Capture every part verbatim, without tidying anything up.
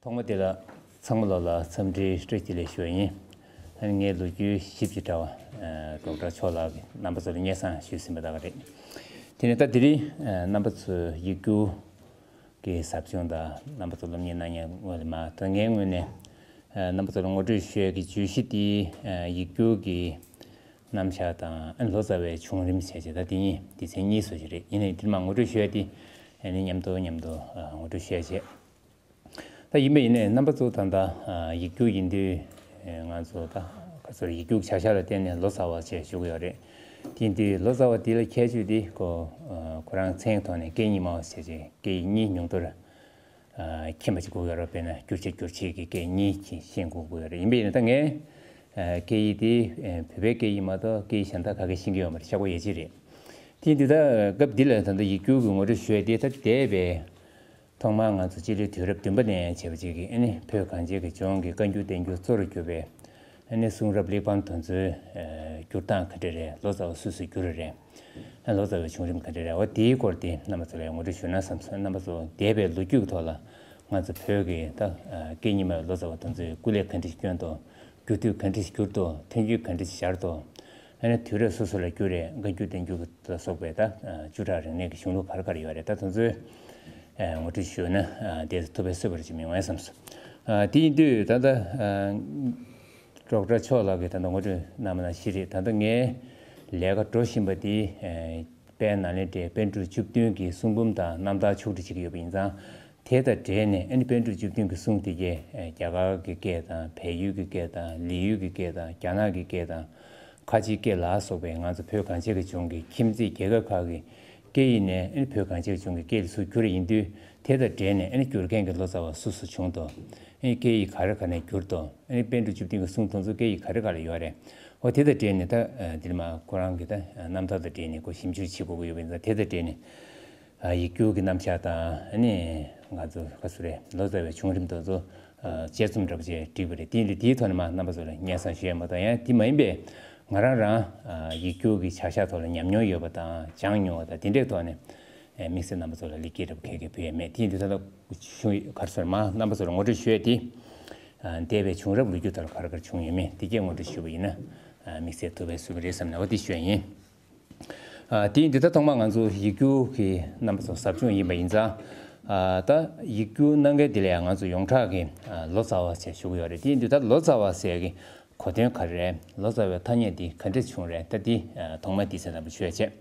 ཐོག་མ་དེ་ལ་ཚང་མ་ལོ་ལ་འཚམས་འདྲི་བཀྲ་ཤིས་བདེ་ལེགས་ཞུ་བ་ཡིན། ཨ་ནི་ངའི་ལོ་རྒྱུས་ཞིབ་ཅིང་ཕྲ་བ་ཨ་ཌོག་ཊར་ཕྱོགས་ལགས་ཀྱིས་རྣམ་པ་ཚོ་ལ་སྙན་སེང་ཞུས་ཟིན་པ་ད་ག་རེད། དེ་ནས་ད་དེ་རིང་ཨ་རྣམ་པ་ཚོའི་ཡིག་སྒྱུར་གྱི་ཟབ་སྦྱོང་དང་རྣམ་པ་ཚོ་སློབ་གཉེར་གནང་མཁན་ངོས་ལ་མ་ད་ངའི་ངོས་ནས་ཨ་རྣམ་པ་ཚོ་ལ་ངོ་སྤྲོད་ཞུ་ཡས་ཀྱི་བརྗོད་གཞི་དེ་ཨ་ཡིག་སྒྱུར་གྱི་རྣམ་གཞག་དང་ཨ་ལོ་ཙཱ་བའི་བྱུང་རིམ་བྱས་བྱས་ད་དེ་གཉིས་སྡེ་ཚན་གཉིས་བཟོ་གི་རེད། ཡིན་ནའི་འདིར་མ་ངོ་སྤྲོད་ཞུ་ཡས་དེ་ཨ་ནི་མཉམ་དུ་མཉམ་དུ་ཨ་ངོ་སྤྲོད་ཞུ་ཡས་བྱས། ད་ཡིན་པ་ཡིན་ནའི་རྣམ་པ་ཚོ་ད་ལྟ་ཨ་ཡིག་སྒྱུར་ཡིན་དུས་ཨ་ང་ཚོ་ད་ག་ཚོད་ཡིག་སྒྱུར་བྱ་གཞག་ལ་བརྟེན་ནས་ལོ་ཙཱ་བ་ཞེས་ཞུ་གི་ཡོད་རེད། དེ་ཡིན་དུས་ལོ་ཙཱ་བ་འདི་ལ་ཁྱད་ཆོས་འདི་ཁོ་ཨ་ཁོ་རང་མཚན་གྱི་ཐོག་ནས་སྐད་གཉིས་སྨྲ་བ་ཞེས་བྱས་སྐད་ཡིག་གཉིས་ཉུང་མཐོར་ཨ་མཁྱེན་པ་ཅིག་དགོས་ཀྱི་ཡོད་རེད། དཔེར་ན་བསྒྱུར་བྱེད་སྒྱུར་བྱེད་ཀྱི་སྐད་གཉིས་ཀྱིས་ཤེས་དགོས་ཀྱི་ཡོད་རེད། ཡིན་པ་ཡིན་ན་ད་ངས་ཨ་སྐད་ཡིག་འདི་ཨ་བོད་པའི་སྐད་ཡིག་མ་གཏོགས་སྐད་ཡིག་གཞན་དག་ག་གེ་ཤེས་ཀྱི་ཡོད་མ་རེད། ཤ་ཁོ་ཡ་གཅིག་རེད། དེ་ཡིན་དུས་ད་སྐབས་འདི་ལ་ད་ལྟ་ཡིག་སྒྱུར་གྱི་ངོ་སྤྲོད་ཞུ་ཡས་དེ་ད་འདས་པའི་ཐོག་མར་ང་ཚོ་སྤྱི་ལོའི་དུས་རབས་བདུན་པ་ནས་བྱས་པ་ཅིག་གིས་ཨ་ནི་བོད་གངས་ཅན་གྱི་ལྗོངས་ཀྱི་བཀའ་འགྱུར་བསྟན་འགྱུར་གཙོ་རུ་གྱུར་པའི་ཨ་ནི་གསུང་རབ་གླེགས་བམ་དེ་ཚོའི་ཨ་བསྒྱུར་སྟངས་ག་འདྲ་རེད། ལོ་ཙཱ་བ་སུ་སུས་བསྒྱུར་བ་རེད། ཨ་ལོ་ཙཱ་བའི་བྱུང་རིམ་ག་འདྲ་རེད། འོ་དེའི་སྐོར་དེ་རྣམ་པ་ཚོ་ལ་ངོ་སྤྲོད་ཞུ་ན་བསམ་སོང་། རྣམ་པ་ཚོ་འདས་པའི་ལོ་རྒྱུས་ཀྱི་ཐོག་ལ་ང་ཚོ་བོད་ཀྱི་ད་ཨ་སྐད་གཉིས་སྨྲ་བའི་ལོ་ཙཱ་བ་དེ་ཚོས་སྐུ་ལས་ག་འདྲ་ཞིག་བསྐྱོན་ཏོ། བསྒྱུར་དུས་ག་འདྲ་ཞིག་བསྒྱུར་ཏོ། ཐོན་རྒྱུ་ག་འདྲ་ཞིག་སྦྱར་ཏོ། ཨ་ནི་དུས་རབས་སོ་སོ་ལ་བསྒྱུར་རེད། བཀའ་འགྱུར་བསྟན་འགྱུར་ལ་སོགས་པའི་ད་ཨ་བཅུ་ཕྲག་རིང་ལུགས་ཀྱི་གཞུང་ལུགས་ག་རེ་ག་རེ་ཡོད་རེད། ད་དེ་ཚོའི་ཨ་ངོ་སྤྲོད་ཞུས་ན་ཨ་དེ་ཐུབ་པའི་བཟོད་པ་ཅིག་མི་འོང་བསམ་སོང་། ཨ་དེ་ཡིན་དུས་ད་ལྟ་ཨ་ཌོག་ཊར་མཆོག་ལགས་ཀྱིས་ད་ལྟ་ངོ་སྤྲོད་གནང་བ་ནང་བཞིན་རེད། ད་ལྟ་ངའི་ལས་ཀ་འགྲོ་བཞིན་པ་དེ་ཨ་དཔལ་ནཱ་ལེནྡྲའི་པཎ་གྲུབ་བཅུ་བདུན་གྱི་གསུང་འབུམ་དང་རྣམ་ཐར་ཕྱོགས་བསྒྲིགས་བྱེད་ཀྱི་ཡོད་པ་ཡིན་ཙང་། དེ་དང་འབྲེལ་ནས་ཨ་ནི་པཎ་གྲུབ་བཅུ་བདུན་གྱི་གསུང་དེ་གས་ཨ་རྒྱ་གར་གྱི་སྐད་དང་བལ་ཡུལ་གྱི་སྐད་དང་ལི་ཡུལ་གྱི་སྐད་དང་རྒྱ་ནག་གི་སྐད་དང་ཁ་ཆེའི་སྐད་ལ་སོགས་པའི་ང་ཚོ་བོད་གངས་ཅན་གྱི་ལྗོངས་ཀྱི་ཁྱིམ་མཚེས་རྒྱལ་ཁབ་ཁག་གི་སྐད་ཡིག་ནས་ཨ་ནི་བོད་གངས་ཅན་གྱི་ལྗོངས་ཀྱི་སྐད་ལ་ཚུར་བསྒྱུར་ཡིན་དུས། དེ་དང་འབྲེལ་ནས་ཨ་ནི་བསྒྱུར་མཁན་གྱི་ལོ་ཙཱ་བ་སུ་སུ་བྱུང་དོ། ཨ་ནི་སྐད་ཡིག་ག་རེ་ག་ནས་བསྒྱུར་དོ། ཨ་ནི་པཎ་གྲུབ་བཅུ་བདུན་གྱི་གསུང་དེ་ཚོ་སྐད་ཡིག་ག་རེ་ག་ལ་ཡོད་རེད། འོ་དེ་དང་འབྲེལ་ནས་ད་ཨ་འདིར་མ་ཁོ་རང་གི་ད་ཨ་རྣམ་ཐར་དང་འབྲེལ་ནས་ཁོ་ཞིབ་འཇུག་བྱེད་དགོས་ཀྱི་ཡོད་པ་ཡིན་ཙང་། དེ་དང་འབྲེལ་ནས་ཨ་ཡིག་སྒྱུར་གྱི་རྣམ་གཞག་དང་། ཨ་ནི་ང་ཚོ་ག་ཚོད་རེད། ལོ་ཙཱ་བའི་བྱུང་རིམ་དེ་ཚོ་ཨ་དཔྱད་རྩོམ་འདྲ་པོ་ཅིག་བསྒྲིགས་པ་རེད། དེ་ཡིན་དུས་དེའི་ཐོག་ནས་མ་རྣམ་པ་ཚོ་ལ་སྙན་སེང་ཞུ་ཡས་མ་གཏོགས་ཡང་དེ་མ་ཡིན་པའི་ང་རང་རང་ཨ་ཡིག་སྒྱུར་གྱི་བྱ་གཞག་ཐོག་ལ་ཉམས་མྱོང་ཡོད་པ་དང་སྦྱངས་མྱོང་བ་དང་དེ་འདྲའི་ཐོག་ནས་ཨ་དམིགས་བསལ་རྣམ་པ་ཚོ་ལ་ལེགས་སྐྱེས་འདྲ་པོ་ག་གེ་ཕུལ་ཡས་མེད། དེ་ཡིན་དུས་ད་ལྟ་གཞུང་ག་རེ་ཟེར་མ་རྣམ་པ་ཚོ་ལ་ངོ་སྤྲོད་ཞུ་ཡས་དེ། ཨ་འདས་པའི་བྱུང་རབས་ལོ་རྒྱུས་ཐོག་ལ་ག་རེ་ག་རེ་བྱུང་ཡོད་མེད་དེ་གས་ངོ་སྤྲོད་ཞུས་པ་ཡིན་ན་ཨ་དམིགས་བསལ་ཐུབ་པའི་བཟོ་གི་རེད་བསམ་ནས་འོ་དེ་ཞུ་ཡ་ཡིན། ཨ་དེ་ཡིན་དུས་ད་ཐོག་མར་ང་ཚོ་ཡིག་སྒྱུར་གྱི་རྣམ་པ་ཚོ་ཟབ་སྦྱོང་ཡིན་པ་ཡིན་ཙང་། ཨ་ད་ཡིག་སྒྱུར་གནང་མཁན་དེ་ལ་ཡང་ང་ཚོ་ཡོངས་གྲགས་ཀྱི་ཨ་ལོ་ཙཱ་བ་ཞེས་ཞུ་གི་ཡོད་རེད། དེ་ཡིན་དུས་ད་ལོ་ཙཱ་བ་ཟེར་གི་གོ་དོན་ག་རེ་རེད། ལོ་ཙཱ་བའི་ཐ་སྙད་འདི་ག་འདྲས་བྱུང་རེད། ད་འདི་ཨ་ཐོག་མར་འདི་ཚོའི་རྣམ་པ་ཞུ་ཡ་བྱས།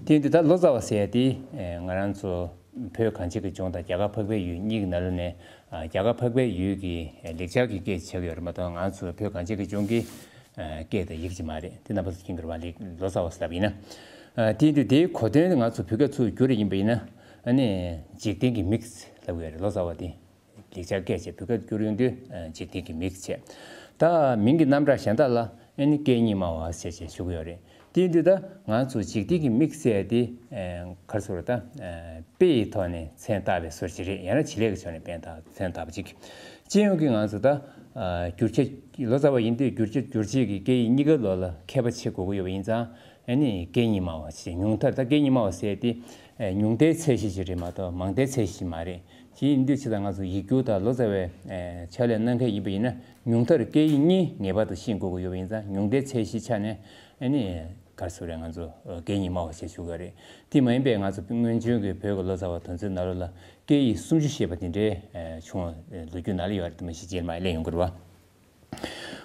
དེ་ཡིན་དུས་ད་ལོ་ཙཱ་བ་ཟེར་ཡ་འདི་ཨ་ང་རང་ཚོ་བོད་གངས་ཅན་གྱི་ལྗོངས་དང་རྒྱ་གར་འཕགས་པའི་ཡུལ་གཉིས་ཀྱི་ནང་ལོགས་ནས་ཨ་རྒྱ་གར་འཕགས་པའི་ཡུལ་གྱི་ལེགས་སྦྱར་གྱི་སྐད་ཆགས་ཀྱི་ཡོད་རེད་མ་གཏོགས་ང་ཚོ་བོད་གངས་ཅན་གྱི་ལྗོངས་ཀྱི་ཨ་སྐད་དང་ཡིག་ཅིག་མ་རེད། དེ་རྣམ་པ་ཚོ་མཁྱེན་གྱི་རེད་པ། ལོ་ཙཱ་བ་ཟེར་ལབ་ཡིན་ན། ཨ་དེ་ཡིན་དུས་དེའི་གོ་དོན་ང་ཚོ་བོད་སྐད་ཚུར་བསྒྱུར་ཡིན་པ་ཡིན་ན་ཨ་ནི་འཇིག་རྟེན་གྱི་མིག་ལབ་ཀྱི་ཡོད་རེད། ལོ་ཙཱ་བ་དེ། ལེགས་སྦྱར་སྐད་ཅེས་བོད་སྐད་བསྒྱུར་ཡོང་དུས་ཨ་འཇིག་རྟེན་གྱི་མིག་ཅེས། ད་མིང་གི་རྣམ་གྲངས་གཞན་དག་ལ་ཨ་ནི་སྐད་གཉིས་སྨྲ་བ་ཟེར་ཅེས་ཞུ་གི་ཡོད་རེད། དེ་ཡིན་དུས་ད་ང་ཚོ་འཇིག་རྟེན་གྱི་མིག་ཟེར་ཡ་དེ་ཨ་ག་རེ་ཟེར་ད་ཨ་དཔེ་ཡི་ཐོག་ནས་མཚན་བཏགས་པའི་བཟོ་ཅིག་རེད། ཡང་ན་བྱེད་ལས་ཀྱི་ཕྱོགས་ནས་མཚན་བཏགས་མཚན་བཏགས་པ་ཅིག། སྤྱི་ཡོངས་ཀྱི་ང་ཚོ་ད་ཨ་བསྒྱུར་བྱེད་ལོ་ཙཱ་བ་ཡིན་དུས་བསྒྱུར་བྱེད་བསྒྱུར་བྱེད་ཀྱི་སྐད་ཡིག་གཉིས་ཀ་ལོགས་ལ་མཁས་པ་བྱེད་དགོས་ཀྱི་ཡོད་པ་ཡིན་ཙང་། ཨ་ནི་སྐད་གཉིས་སྨྲ་བ་ཞེས་ཉུང་མཐར་ད་སྐད་གཉིས་སྨྲ་བ་ཟེར་དེ་ཨ་ཉུང་མཐའི་ཚད་གཞི་ཞིག་རེད་མ་གཏོགས་མང་མཐའི་ཚད་གཞི་ཞིག་མ་རེད། དེ་ཡིན་དུས་ཕྱི་དང་ང་ཚོ་ཡིག་སྒྱུར་དང་ལོ་ཙཱ་བའི་ཨ་ཕྱག་ལས་གནང་མཁན་ཡིན་པ་ཡིན་ན་ཉུང་མཐར་སྐད་ཡིག་གཉིས་ངེས་པར་དུ་ཤེས་དགོས་ཀྱི་ཡོད་པ་ཡིན་ཙང་ཉུང་མཐའི་ཚད་གཞིའི་ཆ་ནས་ཨ་ནི་ག་རེ་ཟེར་རེད། ང་ཚོ་ཨ་སྐད་གཉིས་སྨྲ་བ་ཞེས་ཞུ་གི་རེད། དེ་མ་ཡིན་པའི་ང་ཚོ་སྔོན་བྱོན་གྱི་བོད་ཀྱི་ལོ་ཙཱ་བ་དེ་ཚོའི་ནང་ལོགས་ལ་སྐད་ཡིག་སུམ་ཅུ་ཤེས་པ་དེ་འདྲའི་ཨ་བྱུང་བ་ལོ་རྒྱུས་ནང་ལ་ཡོད་རེད། དེ་མ་གཞི་རྗེས་མ་སླེབས་ཡོང་གི་རེད་པ།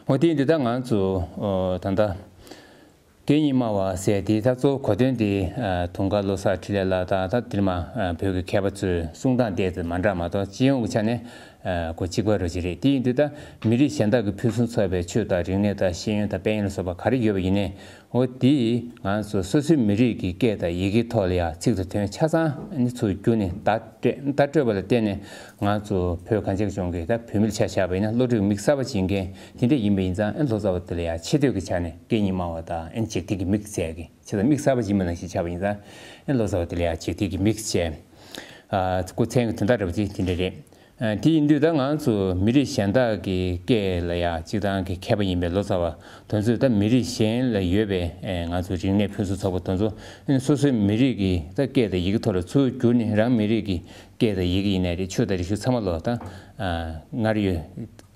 འོ་དེ་ཡིན་དུས་ད་ང་ཚོ་ཨོ་ད་ལྟ་སྐད་གཉིས་སྨྲ་བ་ཟེར་དེ་ད་གཙོ་བོ་གོ་དོན་དེ་ཨ་དུང་དཀར་བློ་བཟང་འཕྲིན་ལས་ལགས་དང་ད་དེར་མ་ཨ་བོད་ཀྱི་མཁས་པ་ཚོའི་གསུང་སྟངས་དེ་ཚོ་མ་འདྲ་མ་གཏོགས་སྤྱི་ཡོངས་ཀྱི་ཆ་ནས་ཨ་གོ་གཅིག་པ་རོ་ཅིག་རེད། དེ་ཡིན་དུས་ད་མི་རིགས་གཞན་དག་གིས་ཕུན་སུམ་ཚོགས་པའི་ཆོས་དང་རིག་གནས་དང་ཤེས་ཡོན་དང་དཔལ་ཡོན་ལ་སོགས་པ་ག་རེ་ཡོད་པ་ཡིན་ནའི། འོ་དེས་ང་ཚོ་སོ་སོའི་མི་རིགས་ཀྱི་སྐད་དང་ཡི་གེའི་ཐོག་ལ་ཡང་ཚིག་དང་དོན་ཆ་ཚང་ཨ་ནི་ཚུར་བསྒྱུར་ནས་བརྡ་སྤྲད་བརྡ་སྤྲོད་པ་ལ་བརྟེན་ནས་ང་ཚོ་བོད་གངས་ཅན་གྱི་ལྗོངས་ཀྱི་ད་བོད་མིར་ཆ་བཞག་པ་ཡིན་ན་བློ་གྲོས་མིག་གསར་པ་སྦྱིན་མཁན་དེ་འདྲ་ཡིན་པ་ཡིན་ཙང་ཨ་ནི་ལོ་ཙཱ་བ་དེ་ལ་ཡང་ཆེ་བསྟོད་ཀྱི་ཆ་ནས་སྐད་གཉིས་སྨྲ་བ་དང་ཨ་ནི་འཇིག་རྟེན་གྱི་མིག་ཟེར་གི་ཆེ་ད་མིག་གསར་པ་སྦྱིན་པ་ནང་བཞིན་ཆགས་པ་ཡིན་ཙང་ཨ་ནི་ལོ་ཙཱ་བ་དེ་ལ་ཡང་འཇིག་རྟེན་གྱི་མིག་ཟེར། ཨ་སྐུ་མཚན་གྱི་དོན་དག་འདྲ་པོ་ཅིག་དེ་འདྲ་རེད། ཨ། དེ་ཡིན་དུས་ད་ང་ཚོ་མི་རིགས་གཞན་དག་གི་སྐད་ལ་ཡང་སྤྱིར་བཏང་གི་མཁས་པ་ཡིན་པའི་ལོ་ཙཱ་བ་དེ་ཚོས་ད་མི་རིགས་གཞན་ལ་ཡོད་པའི་ཨེ་ང་ཚོ་རིག་གནས་ཕུན་སུམ་ཚོགས་པ་དེ་ཚོ་ཨེ་སོ་སོའི་མི་རིགས་ཀྱི་ད་སྐད་དང་ཡི་གེ་ཐོག་ལ་ཚུར་བསྒྱུར་ནས། རང་མི་རིགས་ཀྱི་སྐད་དང་ཡི་གེ་ཡིན་ནའི་རེད། ཆོས་དང་རིག་གཞུང་ཚང་མ་ལོ་ད་ཨ་སྔར་ཡོད་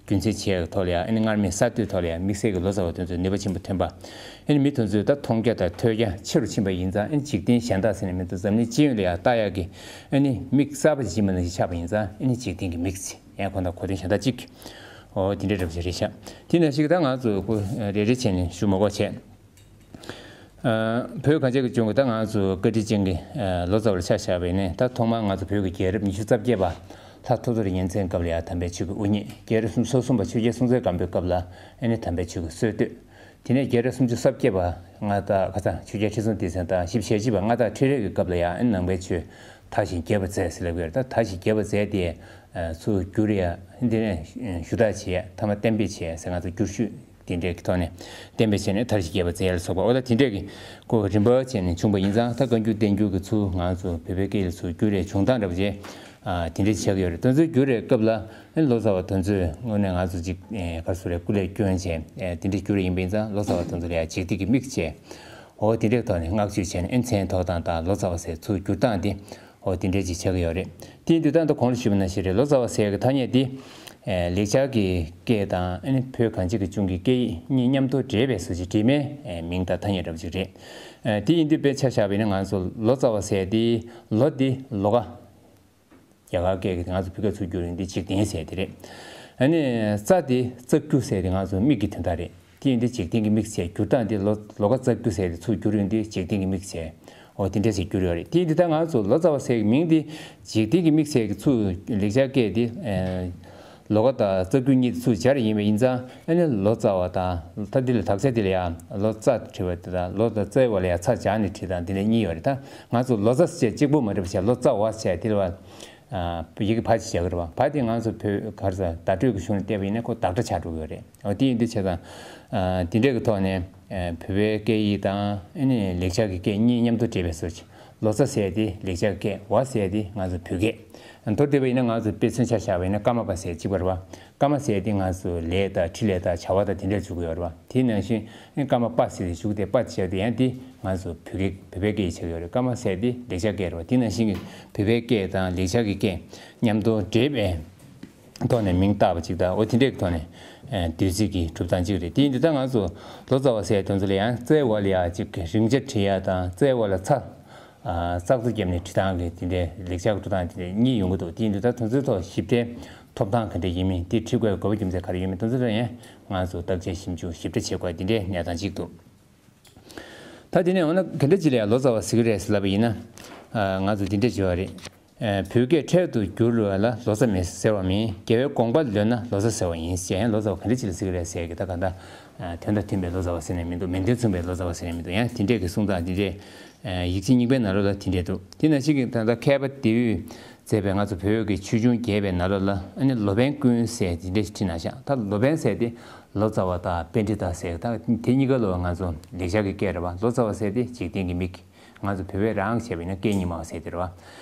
རྒྱུན་འཛིན་བྱེད་ཡག་ཐོག་ལ་ཡང་ཨ་ནི་སྔར་མེད་གསར་གཏོད་ཐོག་ལ་ཡང་དམིགས་བསལ་གྱི་ལོ་ཙཱ་བ་དེ་ཚོས་ནུས་པ་ཆེན་པོ་ཐོན་པ། ཨ་ནི་མི་དེ་ཚོས་ད་མཐོང་རྒྱ་དང་ཐོས་རྒྱ་ཆེ་རུ་ཕྱིན་པ་ཡིན་ཙང་། ཨ་ནི་འཇིག་རྟེན་གཞན་དག་ཟེར་ནས་མི་འདུག་འཛམ་གླིང་སྤྱི་ཡོངས་ལ་ཡང་ལྟ་ཡག་གི་ཨ་ནི་མིག་གསར་པ་ཞིག་ཕྱིན་པ་ནང་བཞིན་ཆགས་པ་ཡིན་ཙང་། ཨ་ནི་འཇིག་རྟེན་གྱི་མིག་ཅེས་ཡང་ཁོ་ན་གོ་དོན་གཞན་དག་ཅིག་འོ་དེ་འདྲའི་འདྲ་པོ་ཞིག་རེད་ཤག་དེ་ནང་བཞིན་ད་ང་ཚོ་ཁོ་རེ་རེ་བྱས་ནས་ཞུ་མ་དགོས་བྱས། ཨ། བོད་གངས་ཅན་གྱི་ལྗོངས་ཀྱི་ད་ང་ཚོ་བཀའ་དྲིན་ཅན་གྱི་ཨ་ལོ་ཙཱ་བར་ཆ་བཞག་པ་ཡིན་ནའི། ད་ཐོག་མར་ང་ཚོ་བོད་ཀྱི་རྒྱལ་རབས་ཉི་ཤུ་རྩ་བརྒྱད་པ་ལྷ་ཐོ་ཐོ་རི་ཡོན་ཚན་སྐབས་ལ་ཡང་དམ་པའི་ཆོས་ཀྱི་དབུ་བརྙེས། རྒྱལ་རབས་སུམ་ཅུ་སོ་གསུམ་པ་ཆོས་རྒྱལ་སྲོང་བཙན་སྒམ་པོའི་སྐབས་ལ་ཨ་ནི་དམ་པའི་ཆོས་ཀྱི་སྲོལ་བཏོད། དེ་ནས་རྒྱལ་རབས་སུམ་ཅུ་རྩ་བརྒྱད་པ་མངའ་བདག་ཁ་སང་ཆོས་རྒྱལ་ཁྲི་སྲོང་ལྡེ་བཙན་དང་བཞི་བཅུ་ཞེ་གཅིག་པ་མངའ་བདག་ཁྲི་རལ་གྱི་སྐབས་ལ་ཡང་ཨ་ནི་ནང་པའི་ཆོས་དར་ཞིང་རྒྱས་པར་མཛད་ཟེར་ལབ་ཀྱི་ཡོད་རེད། ད་དར་ཞིང་རྒྱས་པར་མཛད་དེ་ཚུར་བསྒྱུར་ཡ། འདི་ནས་ཞུ་དག་བྱེད་ཡ། མཐའ་མ་གཏན་འབེབས་བྱེད་ཡ་ཟེར། ང་ཚོ་བསྒྱུར་ཞུས་འདི་འདྲས་ཀྱི་ཐོག་ནས་གཏན་འབེབས་བྱས་ནས་དར་ཞིང་རྒྱས་པར་མཛད་ཡ་ལ་སོགས་པ། འོ་ད་དེ་འདྲས་ཀྱི་སྐོར་རིམ་པ་བྱས་ནས་བྱུང་པ་ཡིན་ཙང་། ད་བཀའ་འགྱུར་བསྟན་འགྱུར་གྱི་ཚུར་ང་ཚོ་བོད་པའི་སྐད་ཡིག་ལ་ཚུར་བསྒྱུར་ཡའི་བྱུང་སྟངས་འདྲ་པོ་བྱས། ཨ། དེ་འདྲས་ཆགས་ཀྱི་ཡོད་རེད། དེ་ཚོའི་བསྒྱུར་བའི་སྐབས་ལ་ཨ་ནི་ལོ་ཙཱ་བ་དེ་ཚོས་དངོས་གནས་ང་ཚོ་ཅིག་ཨེ་ག་རེ་ཟེར་རེད། སྐུ་ལས་བསྐྱོན་བྱས་ཨེ་དེ་འདྲས་བསྒྱུར་བ་ཡིན་པ་ཡིན་ཙང་། ལོ་ཙཱ་བ་དེ་ཚོ་ལ་ཡང་འཇིགས་སྡུག་གི་མིག་བྱས། འོ་དེ་འདྲའི་ཐོག་ནས་བསྔགས་བརྗོད་བྱས་ནས་ཨེ་མཚན་ཐོགས་སྟངས་དང་ལོ་ཙཱ་བ་ཟེར་ཚུར་བསྒྱུར་སྟངས་དེ། འོ་དེ་འདྲའི་ཅིག་ཆགས་ཀྱི་ཡོད་རེད། དེ་ཡིན་དུས་ད་ལྟ་གོང་ལ་ཞུས་པ་ནང་བཞིན་རེད། ལོ་ཙཱ་བ་ཟེར་གྱི་ཐ་སྙད་འདི་ཨེ་ལེགས་སྦྱར་གྱི་སྐད་དང་ཨ་ནི་བོད་གངས་ཅན་གྱི་ལྗོངས་ཀྱི་སྐད་ཡིག་གཉིས་མཉམ་དུ་འདྲེས་པའི་བཟོ་བྱེད་འདྲེས་མའི་ཨེ་མིང་དང་ཐ་སྙད་འདྲ་པོ་ཅིག་རེད། ཨེ་དེ་ཡིན་དུས་དཔེར་ཆ་བཞག་པ་ཡིན་ན། ང་ཚོ་ལོ་ཙཱ་བ་ཟེར་དེ། ལོ་འདི་ལོ་ག་རྒྱ་གར་སྐད་ཀྱི་ང་ཚོ་བོད་སྐད་ཚུར་བསྒྱུར་ཡོང་དུས་འཇིག་རྟེན་ཟེར་དེ་རེད། ཨ་ནི་ཙ་དེ་ཙ་རྒྱུ་ཟེར་དེ་ང་ཚོ་མིག་གི་དོན་དག་རེད། དེ་ཡིན་དུས་འཇིག་རྟེན་གྱི་མིག་ཟེར་བསྒྱུར་སྟངས་དེ། ལོ་ལོ་ག་ཙ་རྒྱུ་ཟེར་དེ་ཚུར་བསྒྱུར་ཡོང་དུས་འཇིག་རྟེན་གྱི་མིག་ཟེར། འོ་དེ་འདྲས་ཟེར་བསྒྱུར་ཡོད་རེད། དེ་ཡིན་དུས་ད་ང་ཚོ་ལོ་ཙཱ་བ་ཟེར་གྱི་མིང་དེ་འཇིག་རྟེན་གྱི་མིག་ཟེར་གྱི་ཚུར་ལེགས་སྦྱར་སྐད་དེ་ཨེ་ལོ་ག་དང་ཙ་རྒྱུ་གཉིས་དེ་ཚུར་སྦྱར་ཡིན་པ་ཡིན་ཙང་། ཨ་ནི་ལོ་ཙཱ་བ་དང་། ད་འདི་ལ་དག་ཆ་འདི་ལ་ཡང་ལོ་ཙ་བྲིས་པ་དེ་དང་། ལོ་དང་ཙའི་བར་ལ་ཡང་ཚ་སྦྱར་ནས་བྲིས་སྟངས་འདི་འདྲ་གཉིས་ཡོད་རེད། ད་ང་ཚོ་ལོ་ཙཱ་ཟེར་གཅིག་པོ་མ་རེད་པ་བྱས། ལོ་ཙཱ་བ་ཟེར་དེ་ལ་བ། ཨ། ཡི་གེ་བ་ཅིག་བྱ་གི་རེད་བ། བ་དེ་ང་ཚོ་བོད་ག་རེ་ཟེར། བརྡ་སྤྲོད་ཀྱི་གཞུང་ལ་བལྟས་པ་ཡིན་ན་ཁོ་བདག་སྒྲ་ཆགས་འགྲོ་གི་ཡོད་རེད། འོ་དེ་ཡིན་དུས་བྱས་ཙང་། ཨ། དེ་འདྲས་ཀྱི་ཐོག་ནས་ཨ་བོད་པའི་སྐད་ཡིག་དང་ཨ་ནི་ལེགས་སྦྱར་གྱི་སྐད་གཉིས་མཉམ་དུ་འདྲེས་པའི་བཟོ་བྱེད། ལོ་ཙཱ་ཟེར་དེ་ལེགས་སྦྱར་སྐད། བ་ཟེར་དེ་ང་ཚོ་བོད་སྐད། མདོར་བསྡུས་པ་ཡིན་ན་ང་ཚོ་དཔེ་མཚོན་ཆ་བཞག་པ་ཡིན་ན་ཀརྨ་པ་ཟེར་གཅིག་པ་རེད་བ། ཀརྨ་ཟེར་དེ་ང་ཚོ་ལས་དང་འཕྲིན་ལས་དང་བྱ་བ་དང་དེ་འདྲས་འཇུག་གི་ཡོད་རེད་བ། དེ་ནང་བཞིན་ཀརྨ་པ་ཟེར་དེ་གཞུག་དེ་པ་བྱས་དེ་ཡང་དེ་ང་ཚོ་བོད་སྐད་བོད་པའི་སྐད་ཡིག་ཆགས་ཡོད་རེད། ཀརྨ་ཟེར་དེ་ལེགས་སྦྱར་སྐད་རེད་བ། དེ་ནང་བཞིན་གྱི་བོད་པའི་སྐད་དང་ལེགས་སྦྱར་གྱི་སྐད་མཉམ་དུ་འདྲེས་པའི་ཐོག་ནས་མིང་བཏགས་པ་ཅིག་དང་། འོ་དེ་འདྲས་ཀྱི་ཐོག་ནས་ཨེ་བསྡུས་ཚིག་གི་གྲུབ་སྟངས་ཅིག་རེད། དེ་ཡིན་དུས་ད་ང་ཚོ་ལོ་ཙཱ་བ་ཟེར་དེ་ཚོ་ལ་ཡང་ཙའི་བར་ལ་ཡ་ཅིག་རིང་ཆ་བྲི་ཡ་དང་། ཙའི་བར་ལ་ཚ་ཙག་ཙིག་བརྒྱབ་ནས་བྲི་སྟངས་ཀྱི་དེ་འདྲའི་ལེགས་སྦྱར་གྱི་འབྲི་སྟངས་དེ་འདྲ་གཉིས་ཡོང་གི་འདུག་དེ་ཡིན་དུས་ད་དེ་ཚོའི་ཐོག་ཞིབ་ཕྲའི་ཐོབ་ཐང་ག་འདྲ་ཡིན་མིན། དེ་འབྲི་དགོས་དགོས་པ་རྒྱུ་མཚན་ག་རེ་ཡོད་མིན། དེ་ཚོའི་ཐོག་ཡང་ང་ཚོ་བརྟག་དཔྱད་ཞིབ་འཇུག་ཞིབ་ཕྲ་བྱེད་དགོས་དེ་འདྲའི་གནས་སྟངས་ཅིག་འདུག་ད་དེ་ནས་འོ་ན་ག་འདྲ་ཅིག་ལ་ཡང་ལོ་ཙཱ་བ་ཟེར་གྱི་རེད་ཟེར་ལབ་པ་ཡིན་ན། ཨ། ང་ཚོ་འདི་འདྲ་བྱེད་པ་རེད། ཨ། བོད་སྐད་འཕྲལ་དུ་བསྒྱུར་བ་ལ་ལོ་ཙཱ་མི་ཟེར་བ་མིན། རྒྱལ་བའི་དགོངས་པ་ལོན་ན་ལོ་ཙཱ་ཟེར་བ་ཡིན་ཟེར། ཡང་ལོ་ཙཱ་བ་ག་འདྲ་ཅིག་ལ་ཟེར་གྱི་རེད་ཟེར་གྱི། ད་ག་ད་ཨ་དོན་དང་མཐུན་པའི་ལོ་ཙཱ་བ་ཟེར་ནས་མི་འདུག་མིང་དོན་མཚུངས་པའི་ལོ་ཙཱ་བ་ཟེར་ནས་མི་འདུག་ཡང་དེ་འདྲས་ཀྱི་གསུང་སྟངས་དེ་འདྲས་ཨ་ཡིག་ཆ་རྙིང་པའི་ནང་ལོགས་ལ་དེ་འདྲས་འདུག་དེ་ནང་བཞིན་གྱི་ད་ལྟ་མཁས་པ་ལྡེའུས་མཛད་པའི་ང་ཚོ་བོད་ཀྱི་ཆོས་འབྱུང་རྒྱས་པའི་ནང་ལོགས་ལ་ཨ་ནི་ལོ་པཎ་ཀུན་ཟེར་དེ་འདྲས་ཞིག་བྲིས་གནང་ཤག་ད་ལོ་པཎ་ཟེར་དེ་ལོ་ཙཱ་བ་དང་པཎྜི་ཏ་ཟེར། ད་དེ་གཉིས་ཀ་ལོ་ང་ཚོ་ལེགས་སྦྱར་གྱི་སྐད་རེད་བ། ལོ་ཙཱ་བ་ཟེར་དེ་འཇིག་རྟེན་གྱི་མིག་ང་ཚོ་བོད་པས་རང་བྱས་པ་ཡིན་ན་སྐད་རྙིང་མ་ཟེར་དེ་རེད་བ།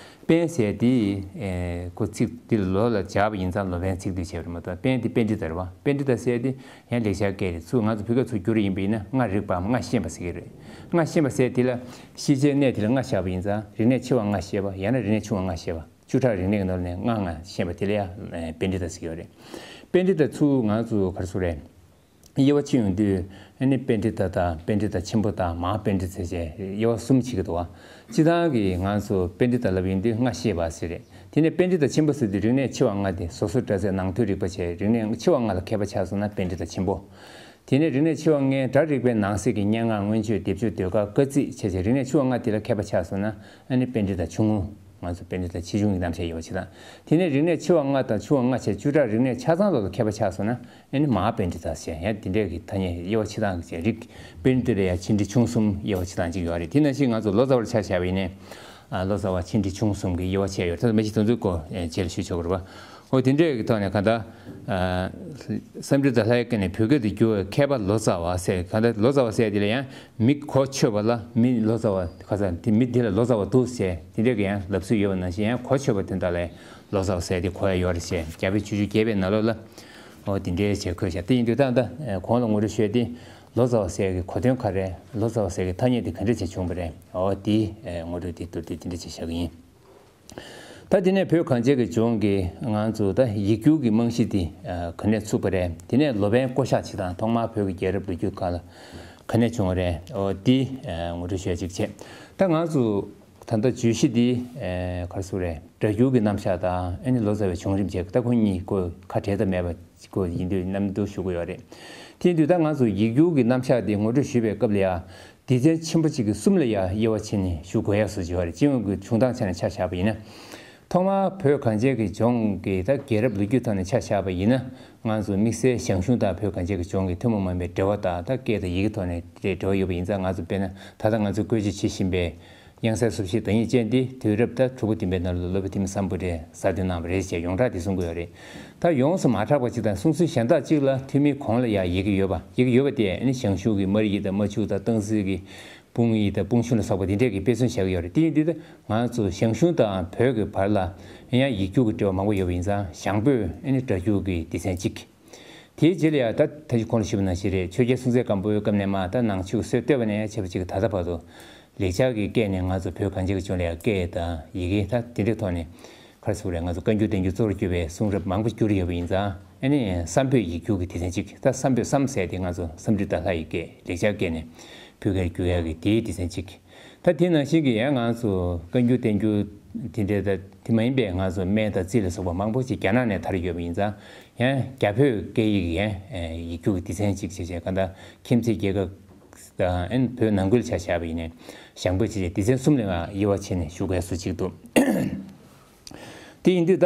པཎ་ཟེར་དེ་ཨེ་ཁོ་ཚིག་དེ་ལོ་ལ་སྦྱར་བ་ཡིན་ཙང་ལོ་པཎ་ཚིག་སྡུད་བྱས་པ་རེད་མ་གཏོགས། པཎ་དེ་པཎྜི་ཏ་རེད་བ། པཎྜི་ཏ་ཟེར་དེ་ཡང་ལེགས་སྦྱར་སྐད་རེད། ཚུར་ང་ཚོ་བོད་སྐད་ཚུར་བསྒྱུར་ཡིན་པ་ཡིན་ན་སྔར་རིག་པའམ་སྔར་ཤེས་པ་ཟེར་གྱི་རེད། སྔར་ཤེས་པ་ཟེར་དེ་ལ་ཤེས་བྱའི་གནས་དེ་ལ་སྔ་བཞག་པ་ཡིན་ཙང་། རིག་གནས་ཆེ་བ་སྔ་ཤེས་པ། ཡང་ན་རིག་གནས་ཆུང་བ་སྔ་ཤེས་པ། བཅུ་ཕྲག་རིག་གནས་ཀྱི་ནང་ནས་སྔ་སྔ་ཤེས་པ་དེ་ལ་ཡང་པཎྜི་ཏ་ཟེར་གྱི་ཡོད་རེད། པཎྜི་ཏ་ཚུར་ང་ཚོ་ག་རེ་ཟེར་རེད། དབྱེ་བ་ཕྱེ་ཡོང་དུས་ཨ་ནི་པཎྜི་ཏ་དང་པཎྜི་ཏ་ཆེན་པོ་དང་མ་ཧཱ་པཎྜི་ཏ་ཟེར་བྱས་དབྱེ་བ་གསུམ་ཕྱེ་གི་འདུག་བ། སྤྱིར་བཏང་གི་ང་ཚོ་པཎྜི་ཏ་ལབ་ཡོང་དུས་སྔ་ཤེས་པ་ཟེར་རེད། དེ་ནས་པཎྜི་ཏ་ཆེན་པོ་ཟེར་དུས་རིག་གནས་ཆེ་བ་ལྔ་དེ། བཟོ་གསོ་སྒྲ་རྩལ་ནང་དོན་རིག་པ་བཅས་རིག་གནས་ཆེ་བ་ལྔ་ལ་མཁས་པ་ཆགས་སོང་ན་པཎྜི་ཏ་ཆེན་པོ། དེ་ནས་རིག་གནས་ཆེ་བ་ལྔའི་སྒྲ་རིག་པའི་ནང་གསེས་ཀྱི་སྙན་ངག་མངོན་བརྗོད་སྡེབ་སྦྱོར་ཟློས་གར་སྐར་རྩིས་བྱས་བྱས་རིག་གནས་ཆེ་བ་ལྔ་དེ་ལ་མཁས་པ་ཆགས་སོང་ན་ཨ་ནི་པཎྜི་ཏ་ཆུང་ངུ། ང་ཚོ་པཎྜི་ཏ་ཆེ་ཆུང་གི་རྣམ་གཞག་དབྱེ་བ་ཕྱེ་སྟངས། དེ་ནས་རིག་གནས་ཆེ་བ་ལྔ་དང་ཆུང་བ་ལྔ་བཅས་བཅུ་ཕྲག་རིག་གནས་ཆ་ཚང་ལོ་ལ་མཁས་པ་ཆགས་སོང་ན་ཨ་ནི་མ་ཧཱ་པཎྜི་ཏ་ཟེར་ཡང་དེ་འདྲས་ཀྱི་ཐ་སྙད་དབྱེ་བ་ཕྱེ་སྟངས་ཀྱི་བྱས། རིགས་པཎྜི་ཏ་ལ་ཡང་ཆེ་འབྲིང་ཆུང་གསུམ་དབྱེ་བ་ཕྱེ་སྟངས་ཅིག་ཡོད་རེད། དེ་ནང་བཞིན་ང་ཚོ་ལོ་ཙཱ་བར་ཆ་བཞག་པ་ཡིན་ནའི། ཨ། ལོ་ཙཱ་བ་ཆེ་འབྲིང་ཆུང་གསུམ་གྱི་དབྱེ་བ་ཕྱེ་ཡོད་རེད། ད་མ་གཞི་དེ་ཚོའི་སྐོར་ཨེ་རྗེས་ལ་ཞུ་ཆོག་གི་རེད་བ། འོ་དེ་འདྲས་ཀྱི་ཐོག་ནས་གང་ལྟར། ཨ། སཾསྐྲྀཏ་ལྷའི་སྐད་ནས་བོད་སྐད་དུ་བསྒྱུར་བའི་མཁས་པ་ལོ་ཙཱ་བ་ཟེར། གང་ལྟར་ལོ་ཙཱ་བ་ཟེར་དེ་ལ་ཡང་མི་གོ་ཆོད་པ་ལ་མི་ལོ་ཙཱ་བ་ཁ་སང་དེ་མི་དེ་ལ་ལོ་ཙཱ་བ་འདུག་ཟེར་དེ་འདྲས་ཀྱི་ཡང་ལབ་སྲོལ་ཡོད་པ་ནང་བཞིན། ཡང་གོ་ཆོད་པ་དོན་དག་ལ་ ལོ་ཙཱ་བ་ཟེར་དེ་གོ་ཡ་ཡོད་རེད་ཅེས། རྒྱ་བོད་ཆོས་བརྒྱུད་བརྒྱད་པའི་ནང་ལོགས་ལ་འོ་དེ་འདྲའི་བྱས་འཁོད་བཞག་དེ་ཡིན་དུས་ད་ལྟ་གོང་ལ་ངོ་སྤྲོད་ཞུས་ཏེ་ལོ་ཙཱ་བ་ཟེར་གྱི་གོ་དོན་ག་རེ། ལོ་ཙཱ་བ་ཟེར་གྱི་ཐ་སྙད་དེ་ག་འདྲ་བྱས་བྱུང་བ་རེད། འོ་དེ་ངོ་སྤྲོད་དེ་མདོར་བསྡུས་དེ་འདྲ་བྱས་བཞག་གི་ཡིན། ད་དེ་ནས་བོད་གངས་ཅན་གྱི་ལྗོངས་ཀྱི་ང་ཚོ་ད་ཡིག་སྒྱུར་གྱི་རྨང་གཞི་དེ་ག་ནས་ཚུགས་པ་རེད། དེ་ནས་ལོ་པཎ་བསྐོ་བཞག་བྱེད་སྟངས་ཐོག་མར་བོད་ཀྱི་རྒྱལ་རབས་ལོ་རྒྱུས་སྒང་ལ་ག་ནས་བྱུང་བ་རེད། འོ་དེ་ངོ་སྤྲོད་ཞུ་ཡ་གཅིག་བྱས། ད་ང་ཚོ་ད་ལྟ་བརྗོད་གཞི་འདི་ག་རེ་ཟེར་དགོས་རེད། སྒྲ་སྒྱུར་གྱི་རྣམ་གཞག་དང་ཨ་ནི་ལོ་ཙཱ་བའི་བྱུང་རིམ་བཅས་ད་ཁོ་གཉིས་ཁོ་ཁ་བྲལ་ཐབས་མེད་པ་ཁོ་ཡིན་དུས་རྣམ་བསྡུར་ཞུ་གི་ཡོད་རེད། དེ་ཡིན་དུས་ད་ང་ཚོ་ཡིག་སྒྱུར་གྱི་རྣམ་གཞག་འདི་ངོ་སྤྲོད་ཞུས་པའི་སྐབས་ལ་ཡང་སྡེ་ཚན་ཆེན་པོ་གཅིག་གི་གསུམ་ལ་ཡང་དབྱེ་བ་ཕྱེ་ནས་ཞུ་དགོས་ཡག་བཟོ་བྱས་ཡོད་རེད། སྤྱི་ཡོངས་ཀྱི་བྱུང་སྟངས་ཆ་ནས་ཆ་བཞག་པ་ཡིན་ན། ཐོག་མར་བོད་གངས་ཅན་གྱི་ལྗོངས་ཀྱི་ད་རྒྱལ་རབས་ལོ་རྒྱུས་ཐོག་ནས་ཆ་བཞག་པ་ཡིན་ན། ང་ཚོ་དམིགས་བསལ་ཞང་ཞུང་དང་བོད་གངས་ཅན་གྱི་ལྗོངས་ཀྱི་ཐུན་མོང་མ་ཡིན་པའི་འབྲེལ་བ་དང་ད་སྐད་དང་ཡི་གེ་ཐོག་ནས་དེ་འབྲེལ་བ་ཡོད་པ་ཡིན་ཙང་། ང་ཚོ་དཔེར་ན་ད་ལྟ་ང་ཚོས་བཀོལ་སྤྱོད་བྱེད་བཞིན་པའི་དབྱངས་གསལ་སོ་བཞིའི་བདག་ཉིད་ཅན་འདི་དུས་རབས་ད་དྲུག་པ་བདུན་པའི་ནང་ལ་སློབ་དཔོན་ཐོན་མི་སམ་བྷོ་ཊས་གསར་གཏོད་གནང་བ་རེད་ཅེས་ཡོངས་གྲགས་འདི་གསུང་གི་ཡོད་རེད། ད་ཡོངས་སུ་མ་གྲགས་པ་ཅིག་དང་གསུང་སྲོལ་གཞན་དག་ཅིག་ལ་ཐོན་མིའི་གོང་ལ་ཡང་ཡི་གེ་ཡོད་པ། ཡི་གེ་ཡོད་པ་དེ་ནི་ཞང་ཞུང་གི་སྨར་ཡིག་དང་སྨར་ཆུ་དང་སྟག་གཟིག་གི་དཔུང་ཡིག་དང་དཔུང་ཤུ་ལ་སོགས་པ་འདི་འདྲས་ཀྱི་དཔེ་མཚོན་བཞག་གི་ཡོད་རེད། དེ་ཡིན་དུས་ད་ང་ཚོ་ཞང་ཞུང་དང་བོད་ཀྱི་བར་ལ་ཡང་ཡིག་སྒྱུར་གྱི་འབྲེལ་བ་མང་པོ་ཡོད་པ་ཡིན་ཙང་ཞང་བོད་ཨ་ནི་སྒྲ་སྒྱུར་གྱི་སྡེ་ཚན་གཅིག་དེའི་རྗེས་ལ་ཡང་ད་ད་ཅི་གོང་ལ་ཞུས་པ་ནང་བཞིན་རེད། ཆོས་རྒྱལ་སྲོང་བཙན་སྒམ་པོའི་སྐབས་ནས་མར་ད་ནང་ཆོས་ཀྱི་སྲོལ་བཏོད་པ་ནས་བྱས་པ་ཅིག་ད་ལྟ་བར་དུ་ལེགས་སྦྱར་གྱི་སྐད་ནས་ང་ཚོ་བོད་གངས་ཅན་གྱི་ལྗོངས་ལ་ཡང་སྐད་དང་ཡི་གེ་ད་དེ་འདྲའི་ཐོག་ནས་ག་རེ་ཟེར་དགོས་རེད། ང་ཚོ་བཀའ་འགྱུར་བསྟན་འགྱུར་གཙོ་བོར་གྱུར་པའི་གསུང་རབ་མང་པོ་བསྒྱུར་ཡོད་པ་ཡིན་ཙང་། ཨ་ནི་སམ་བྷོ་ཊའི་ཡིག་སྒྱུར་གྱི་སྡེ་ཚན་གཅིག་ད་སམ་བྷོ་ཊ་སམ་ཟེར་དེ་ང་ཚོ་སམ་སྐྲྀ་ཏ་ལྷ་ཡི་སྐད་ལེགས་སྦྱར་སྐད་ནས་བོད་སྐད་བསྒྱུར་ཡག་གི་དེའི་སྡེ་ཚན་གཅིག་ད་དེ་ནང་བཞིན་གྱི་ཡང་ང་ཚོ་བཀའ་འགྱུར་བསྟན་འགྱུར་དེ་འདྲའི་ད་དེ་མ་ཡིན་པའི་ང་ཚོ་སྨན་དང་རྩིས་ལ་སོགས་པ་མང་པོ་ཞིག་རྒྱ་ནག་ནས་དར་ཡོད་པ་ཡིན་ཙང་། ཡང་རྒྱ་བོད་སྐད་ཡིག་ཡང་ཡིག་སྒྱུར་གྱི་སྡེ་ཚན་གཅིག་བྱས་བྱས། གང་ལྟར་ཁྱིམ་མཚེས་རྒྱལ་ཁབ་དང་ཨན་བོད་ནང་ཁུལ་ཆ་བཞག་པ་ཡིན་ནའི་ཞང་བོད་བྱས་བྱས་སྡེ་ཚན་གསུམ་ལ་ཡང་དབྱེ་བ་ཕྱེ་ནས་ཞུ་དགོས་སུ་གཅིག་འདུག་དེ་ཡིན་དུས་ད་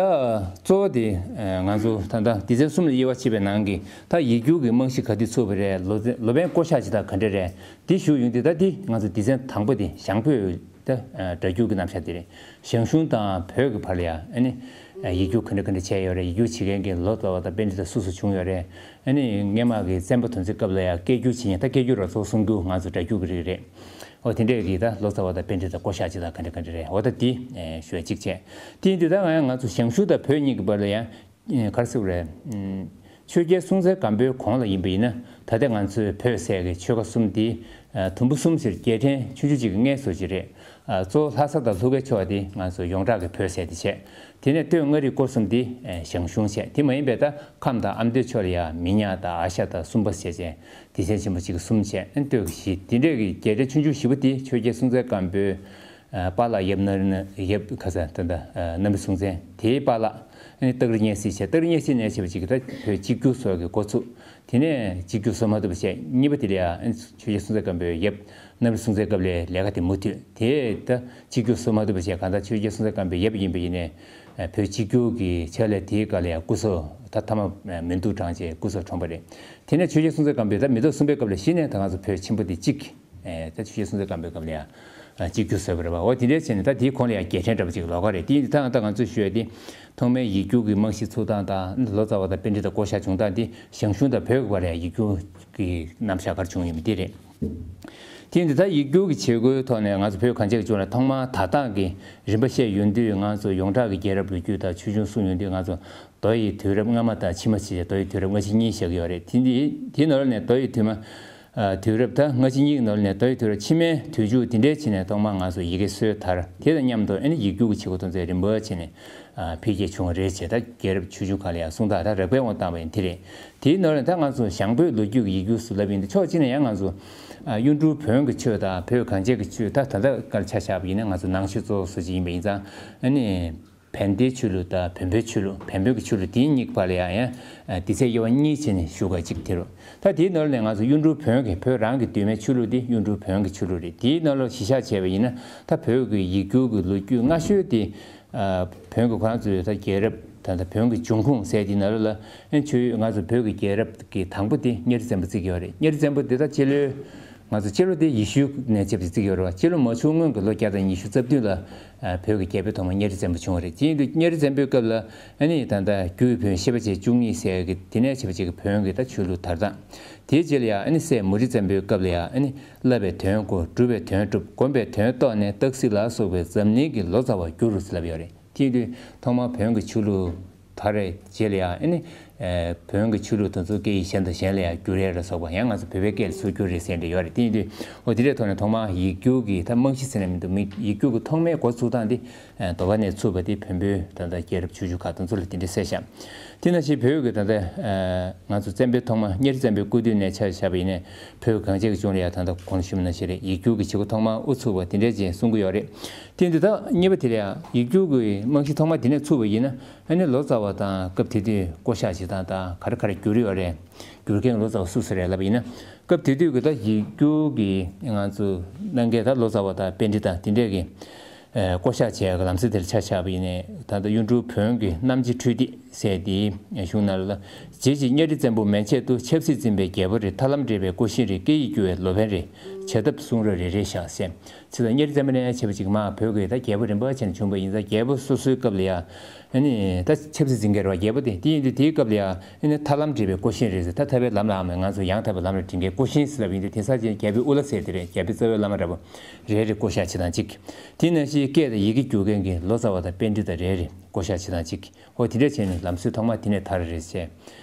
གཙོ་བོ་དེ་ང་ཚོ་ད་ལྟ་སྡེ་ཚན་གསུམ་ལ་དབྱེ་བ་ཕྱེ་བའི་ནང་གི་ད་ཡིག་སྒྱུར་གྱི་རྨང་གཞི་ག་དུས་ཚུགས་པ་རེད། ལོ་ཚད་ལོ་པཎ་བསྐོ་བཞག་བྱེད་སྟངས་ག་འདྲ་རེད། དེ་ཞུ་ཡོང་དུས་ད་དེ་ང་ཚོ་སྡེ་ཚན་དང་པོ་དེ་ཞང་བོད་ད་སྒྲ་སྒྱུར་གྱི་རྣམ་གཞག་དེ་རེད། ཞང་ཞུང་དང་བོད་ཀྱི་བར་ལ་ཡང་ཨ་ནི་ཡིག་སྒྱུར་ག་འདྲ་ག་འདྲ་བྱས་ཡོད་རེད། ཡིག་སྒྱུར་བྱེད་མཁན་གྱི་ལོ་ཙཱ་བ་དང་པཎྜི་ཏ་སུ་སུ་བྱུང་ཡོད་རེད། ཨ་ནི་སྔོན་མ་གི་བཙན་པོ་དོན་ཚེ་སྐབས་ལ་ཡང་སྐད་སྒྱུར་བྱེད་མཁན་ད་སྐད་སྒྱུར་ར་གཙོ་བོ་གསུང་སྒྱུར་ང་ཚོ་སྒྲ་སྒྱུར་གྱི་རིགས་རེད། འོ་དེ་འདྲས་ཀྱི་ད་ལོ་ཙཱ་བ་དང་པཎྜི་ཏ་བསྐོ་བཞག་བྱེད་སྟངས་ག་འདྲ་ག་འདྲ་རེད། འོ་ད་དེ་ཞུ་ཡ་གཅིག་བྱས། དེ་ཡིན་དུས་ད་ང་ཡང་ང་ཚོ་ཞང་ཞུང་དང་བོད་གཉིས་ཀྱི་བར་ལ་ཡང་ག་རེ་ཟེར་དགོས་རེད། ཆོས་རྒྱལ་སྲོང་བཙན་སྒམ་པོའི་གོང་ལ་ཡིན་པ་ཡིན་ན་ད་ལྟ་ང་ཚོའི་བོད་ཟེར་གྱི་ཆོལ་ཁ་གསུམ་འདི་དུམ་བུ་གསུམ་ཟེར་རྒྱལ་ཕྲན་ཆུང་ཆུང་གཅིག་གི་སྔས་སུ་ཅིག་རེད། གཙོ་བོ་ལྷ་ས་དང་ལྷོ་ཁའི་ཕྱོགས་དེ་ང་ཚོ་ཡོངས་གྲགས་ཀྱི་བོད་ཟེར་དེ་བྱས། དེ་ནས་སྟོད་མངའ་རིས་སྐོར་གསུམ་དེ་ཞང་ཞུང་བྱས། དེ་མ་ཡིན་པའི་ད་ཁམས་དང་ཨ་མདོའི་ཕྱོགས་ལ་ཡང་མི་ཉག་དང་ཨ་ཤ་དང་སུམ་པ་བྱས་བྱས་སྡེ་ཚན་ཆེན་པོ་གཅིག་གསུམ་བྱས། སྟོད་ཀྱི་བཞི། དེ་འདྲས་ཀྱི་རྒྱལ་ཕྲན་ཆུང་ཆུང་བཞི་པོ་དེ་ཆོས་རྒྱལ་སྲོང་བཙན་སྒམ་པོའི་པཱ་ལགས་ཡབ་ན་རི་ན་ཡབ་ཁ་ས་ད་ལྟ་གནམ་རི་སྲོང་བཙན་དེའི་པཱ་ལགས་ཨ་ནི་སྟག་རི་གཉན་གཟིགས་བྱས། སྟག་རི་གཉན་གཟིགས་ནས་བྱས་པ་ཅིག་གིས་ད་བོད་གཅིག་གྱུར་བཟོ་གི་འགོ་ཚུགས། དེ་ནས་གཅིག་གྱུར་བཟོ་མ་ཐུབ་པ་བྱས། གཉིས་པ་དེ་ལ་ཡང་ཨ་ནི་ཆོས་རྒྱལ་སྲོང་བཙན་སྒམ་པོའི་ཡབ་གནམ་རི་སྲོང་བཙན་སྐབས་ལ་ལས་ཀ་དེ་མུ་མཐུད་དེ་ད་གཅིག་གྱུར་བཟོ་མ་ཐུབ་པ་བྱས། གང་ལྟར་ཆོས་རྒྱལ་སྲོང་བཙན་སྒམ་པོའི་ཡབ་ཡིན་པ་ཡིན་ནའི་བོད་གཅིག་གྱུར་གྱི་ཕྱག་ལས་དེའི་སྐབས་ལ་ཡང་སྐུ་སྲོག་ད་མཐའ་མ་མི་འདུག་གྲང་བྱས་སྐུ་སྲོག་གྲོངས་པ་རེད། དེ་ནས་ཆོས་རྒྱལ་སྲོང་བཙན་སྒམ་པོས་ད་མི་ཐོག་གསུམ་པའི་སྐབས་ལ་གཞི་ནས་ད་ང་ཚོ་བོད་ཆེན་པོ་འདི་གཅིག་ཨེ། ད་ཆོས་རྒྱལ་སྲོང་བཙན་སྒམ་པོའི་སྐབས་ལ་ཡང་གཅིག་གྱུར་བཟོས་པ་རེད་བ། འོ་དེ་འདྲའི་བྱས་ནས་ད་དེའི་གོང་ལ་ཡང་རྒྱལ་ཕྲན་འདྲ་པོ་ཅིག་ལོགས་ཀ་རེད། དེ་ཡིན་དུས་ད་ད་ང་ཚོས་ཞུ་ཡ་དེ་ཐོག་མའི་ཡིག་སྒྱུར་གྱི་རྨང་གཞི་ཚུགས་སྟངས་དང་ལོ་ཙཱ་བ་དང་པཎྜི་ཏ་བསྐོ་བཞག་བྱུང་སྟངས་དེ་ཞང་ཞུང་དང་བོད་ཀྱི་བར་ལ་ཡང་ཡིག་སྒྱུར་གྱི་རྣམ་གཞག་ག་རེ་བྱུང་ཡོད་མེད་དེ་རེད། དེ་ཡིན་དུས་ད་ཡིག་སྒྱུར་གྱི་བྱེད་སྒོའི་ཐོག་ནས་ང་ཚོ་བོད་གངས་ཅན་གྱི་ལྗོངས་ལ་ཐོག་མར་དར་སྟངས་ཀྱི་རིམ་པ་བཤད་ཡོང་དུས་ང་ཚོ་ཡོངས་གྲགས་ཀྱི་རྒྱལ་རབས་ལོ་རྒྱུས་དང་ཆོས་འབྱུང་གསུང་ཡོང་དུས་ང་ཚོ་མདོ་ཡི་དུས་རབས་སྔ་མ་དང་ཕྱི་མ་བྱས་མདོ་ཡི་དུས་རབས་སྔ་ཕྱི་གཉིས་བཞག་གི་ཡོད་རེད། དེ་འདི་དེའི་ནང་ལོགས་ནས་མདོ་ཡི་དུས་མ། ཨ། དུས་རབས་ད་སྔ་ཕྱི་གཉིས་ཀྱི་ནང་ལོགས་ནས་མདོ་ཡི་དུས་རབས་ཕྱི་མའི་དུས་མཇུག་དེ་འདྲའི་ཕྱི་ནས་ཐོག་མར་ང་ཚོ་ཡི་གེ་སྲོལ་དར། དེ་དང་མཉམ་དུ་ཨ་ནི་ཡིག་སྒྱུར་གྱི་བྱེད་སྒོ་དེ་ཚོ་རིམ་པ་བྱས་ནས་ཨ། འཕེལ་རྒྱས་བྱུང་བ་རེད་ཅེས་ད་རྒྱལ་རབས་ཆོས་འབྱུང་ཁག་ལ་ཡང་གསུང་སྟངས་ད་རགས་པའི་དབང་བཏང་བ་ཡིན། དེ་རེད། དེའི་ནང་ལ་ད་ང་ཚོ་ཞང་བོད་ལོ་རྒྱུས་ཀྱི་ཡིག་སྒྱུར་སུ་ལབ་ཡིན་ཏེ། ཕྱོགས་གཅིག་ནས་ཡང་ང་ཚོ་ཨ། གཡུང་དྲུང་བོན་གྱི་ཆོས་དང་བོད་གངས་ཅན་གྱི་ཆོས་ད་ད་ལྟ་ཀར་ཆ་བཞག་པ་ཡིན་ན་ང་ཚོ་ནང་ཆོས་གཙོ་བོ་བཟོ་ཅིག་ཡིན་པ་ཡིན་ཙང་ཨ་ནི། བན་དེའི་ཆོས་ལུགས་དང་བོན་པོའི་ཆོས་ལུགས། བན་བོན་གྱི་ཆོས་ལུགས་དེའི་གཉིས་བར་ལ་ཡང་ཡང་སྡེ་ཚན་དབྱེ་བ་གཉིས་ཕྱེ་ནས་ཞུ་ག་གཅིག་དེ་རུ། ད་དེའི་ནང་ལ་ནས་ང་ཚོ་གཡུང་དྲུང་བོན་གྱི་བོད་རང་གི་གདོད་མའི་ཆོས་ལུགས་དེ་གཡུང་དྲུང་བོན་གྱི་ཆོས་ལུགས་རེད། དེའི་ནང་ལ་གཞི་བཞག་བྱས་པ་ཡིན་ན་ད་བོད་ཀྱི་ཡིག་སྒྱུར་གྱི་ལོ་རྒྱུས་སྔ་ཤོས་དེ་བོན་གྱི་ཁོ་རང་ཚོའི་ད་རྒྱལ་རབས་ད་ལྟ་བོན་གྱི་འབྱུང་ཁུངས་ཟེར་དེའི་ནང་ལ་ཨེ་ཆོས་ང་ཚོ་བོད་ཀྱི་རྒྱལ་རབས་ཀྱི་དང་པོ་དེ་གཉའ་ཁྲི་བཙན་པོ་བརྩི་གི་ཡོད་རེད། གཉའ་ཁྲི་བཙན་པོ་དེ་ད་སྤྱི་ལོའི། ང་ཚོ་སྤྱི་ལོ་དེ་ཡེ་ཤུ་ནས་བརྩིས་པ་ཅིག་བརྩི་གི་ཡོད་རེད་བ། སྤྱི་ལོ་མ་བྱུང་སྔོན་གྱི་ལོ་བརྒྱ་དང་ཉི་ཤུ་རྩ་བདུན་ལ་ཨ། བོད་ཀྱི་རྒྱལ་པོའི་ཐོག་མ་གཉའ་ཁྲི་བཙན་པོ་བྱུང་བ་རེད། དེ་ཡིན་དུས་གཉའ་ཁྲི་བཙན་པོའི་སྐབས་ལ་ཨ་ནི་ད་ལྟ་རྒྱུ་བོན་ཤེས་པ་བྱེད་བཅུ་གཉིས་ཟེར་གི་དེ་ནས་བྱས་པ་ཅིག་གི་བོན་གྱི་ད་ཆོས་ལུགས་དར་སྟངས། དེའི་རྗེས་ལ་ཡང་ཨ་ནི་སྲས་མུ་ཏིག་བཙན་པོའི་སྐབས་ལ་ཡང་ཨ་ནི་བསླབ་པའི་དོན་གོ། སྒྲུབ་པའི་དོན་སྒྲུབ། བསྒོམ་པའི་དོན་རྟོགས་ནས་སྟག་གཟིག་ལ་སོགས་པའི་འཛམ་གླིང་གི་ལོ་ཙཱ་བར་གྱུར་ཟེར་ལབ་ཡོད་རེད། དེ་ཡིན་དུས་ཐོག་མར་བོན་གྱི་ཆོས་ལུགས་དར་བའི་རྗེས་ལ་ཡང་ཨ་ནི་བོན་གྱི་ཆོས་ལུགས་དེ་ཚོ་སྐད་ཡིག་གཞན་དང་གཞན་ལ་ཡང་བསྒྱུར་ཡས་ལ་སོགས་པ་ཡང་ང་ཚོ་བོད་པའི་སྐད་ལ་ཚུར་བསྒྱུར་རེད་ཟེར་འདྲ་ཡོད་རེད། དེ་ཡིན་དུས་འོ་དེ་འདྲའི་ཐོག་ནས་ཐོག་མར་ཡིག་སྒྱུར་གྱི་ད་རྨང་གཞི་ཟེར་ན་མི་འདུག་མི་ཡིག་སྒྱུར་གྱི་ཐོག་མའི་འགོ་ཚུགས་སྟངས་དེ་མདོ་ཁ་ནས་ཚུགས་པ་དེ་བོན་པོའི་ད་ལྟ་རྒྱལ་རབས་ཆོས་བརྒྱུད་ཁག་དེ་ཚོ་ལ་དེ་འདྲ་གསལ་བཤད། དེ་ནང་བཞིན་བོད་ཀྱི་ད་ལྟ་ང་ཚོ་བཙན་པོའི་ཐོག་མ་གཉའ་ཁྲི་བཙན་པོའི་སྐུ་དུས་ནས་ཆ་བཞག་པ་ཡིན་ན་བོད་གངས་ཅན་གྱི་ལྗོངས་ལ་ཡང་ད་ལྟ་གོང་ཞུས་པ་ནང་བཞིན་རེད། ཡིག་སྒྱུར་གྱི་བྱེད་སྒོ་ཐོག་མར་དབུ་ཚུགས་པ་དེ་འདྲ་ཅིག་གསུང་གི་ཡོད་རེད། དེ་ཡིན་དུས་ད་གཉིས་པ་དེ་ལ་ཡང་ཡིག་སྒྱུར་གྱི་རྨང་གཞི་ཐོག་མ་དེ་ནས་ཚུགས་པ་ཡིན་ན་ཨ་ནི་ལོ་ཙཱ་བ་དང་སྐབས་དེ་དུས་བསྐོ་བཞག་བྱེད་སྟངས་དང་ག་རེ་ག་རེ་བསྒྱུར་ཡོད་རེད། བསྒྱུར་མཁན་ལོ་ཙཱ་བ་སུ་སུ་རེད་ལབ་པ་ཡིན་ན། སྐབས་དེ་དུས་ཀྱི་ད་ཡིག་སྒྱུར་གྱི་ང་ཚོ་གནང་མཁན་ད་ལོ་ཙཱ་བ་དང་པཎྜི་ཏ་དེ་འདྲས་ཀྱི་ཨ་བསྐོ་བཞག་བྱས་ཀྱི་ལམ་སྲོལ་དེར་ཆ་བཞག་པ་ཡིན་ནའི་ད་ལྟ་གཡུང་དྲུང་བོན་གྱི་རྣམ་འབྱེད་འཕྲོས་ཏེ་ཟེར་དེའི་གཞུང་ནང་ལ། རྗེ་བཞིན་གཉའ་ཁྲི་བཙན་པོ་མན་ཆད་དུ། ཆབ་སྲིད་འཛིན་པའི་རྒྱལ་པོ་རེད། ཐར་ལམ་འབྲེལ་བའི་སྐུ་ཞེང་རེད། སྐད་ཡིག་བསྒྱུར་བའི་ལོ་པཎ་རེད། བྱ་ཐབས་གསུང་རབ་རེ་རེ་བཞག་ཟེར། ཚེ་དང་གཉའ་ཁྲི་བཙན་པོ་ནས་བྱས་པ་ཅིག་མ་བོད་ཀྱི་ད་རྒྱལ་པོ་རིམ་པ་ཅན་བྱུང་བ་ཡིན་ཙང་རྒྱལ་པོ་སོ་སོའི་སྐབས་ལ་ཡང་ཨ་ནི་ད་ཆབ་སྲིད་འཛིན་མཁན་རེད་བ། རྒྱལ་པོ་དེ་དེ་ཡིན་དུས་དེའི་སྐབས་ལ་ཡང་ཨ་ནི་ཐར་ལམ་འབྲེལ་བའི་སྐུ་ཞེང་རེད་ཟེར། ད་ཐར་པའི་ལམ་ལ་ཨ་མ་ང་ཚོ་ཡང་དག་པའི་ལམ་ལ་འགྲིམ་མཁན་སྐུ་ཞེང་ཟེར་ལབ་ཡིན་དུས་དེང་སང་ཅན་རྒྱལ་པོའི་དབུ་བླ་ཟེར་དེ་རེད། རྒྱལ་པོའི་རྩ་བའི་བླ་མ་འདྲ་པོ་རེ་རེ་བསྐོ་བཞག་བྱེད་སྟངས་གཅིག་དེ་ནང་བཞིན་སྐད་དང་ཡི་གེ་བསྒྱུར་མཁན་གྱི་ལོ་ཙཱ་བ་དང་པཎྜི་ཏ་རེ་རེ་བསྐོ་བཞག་བྱེད་སྟངས་གཅིག་འོ་དེ་འདྲ་བྱས་ནས་ལམ་སྲོལ་ཐོག་མ་དེ་ནས་དར་རེད་ཅེས།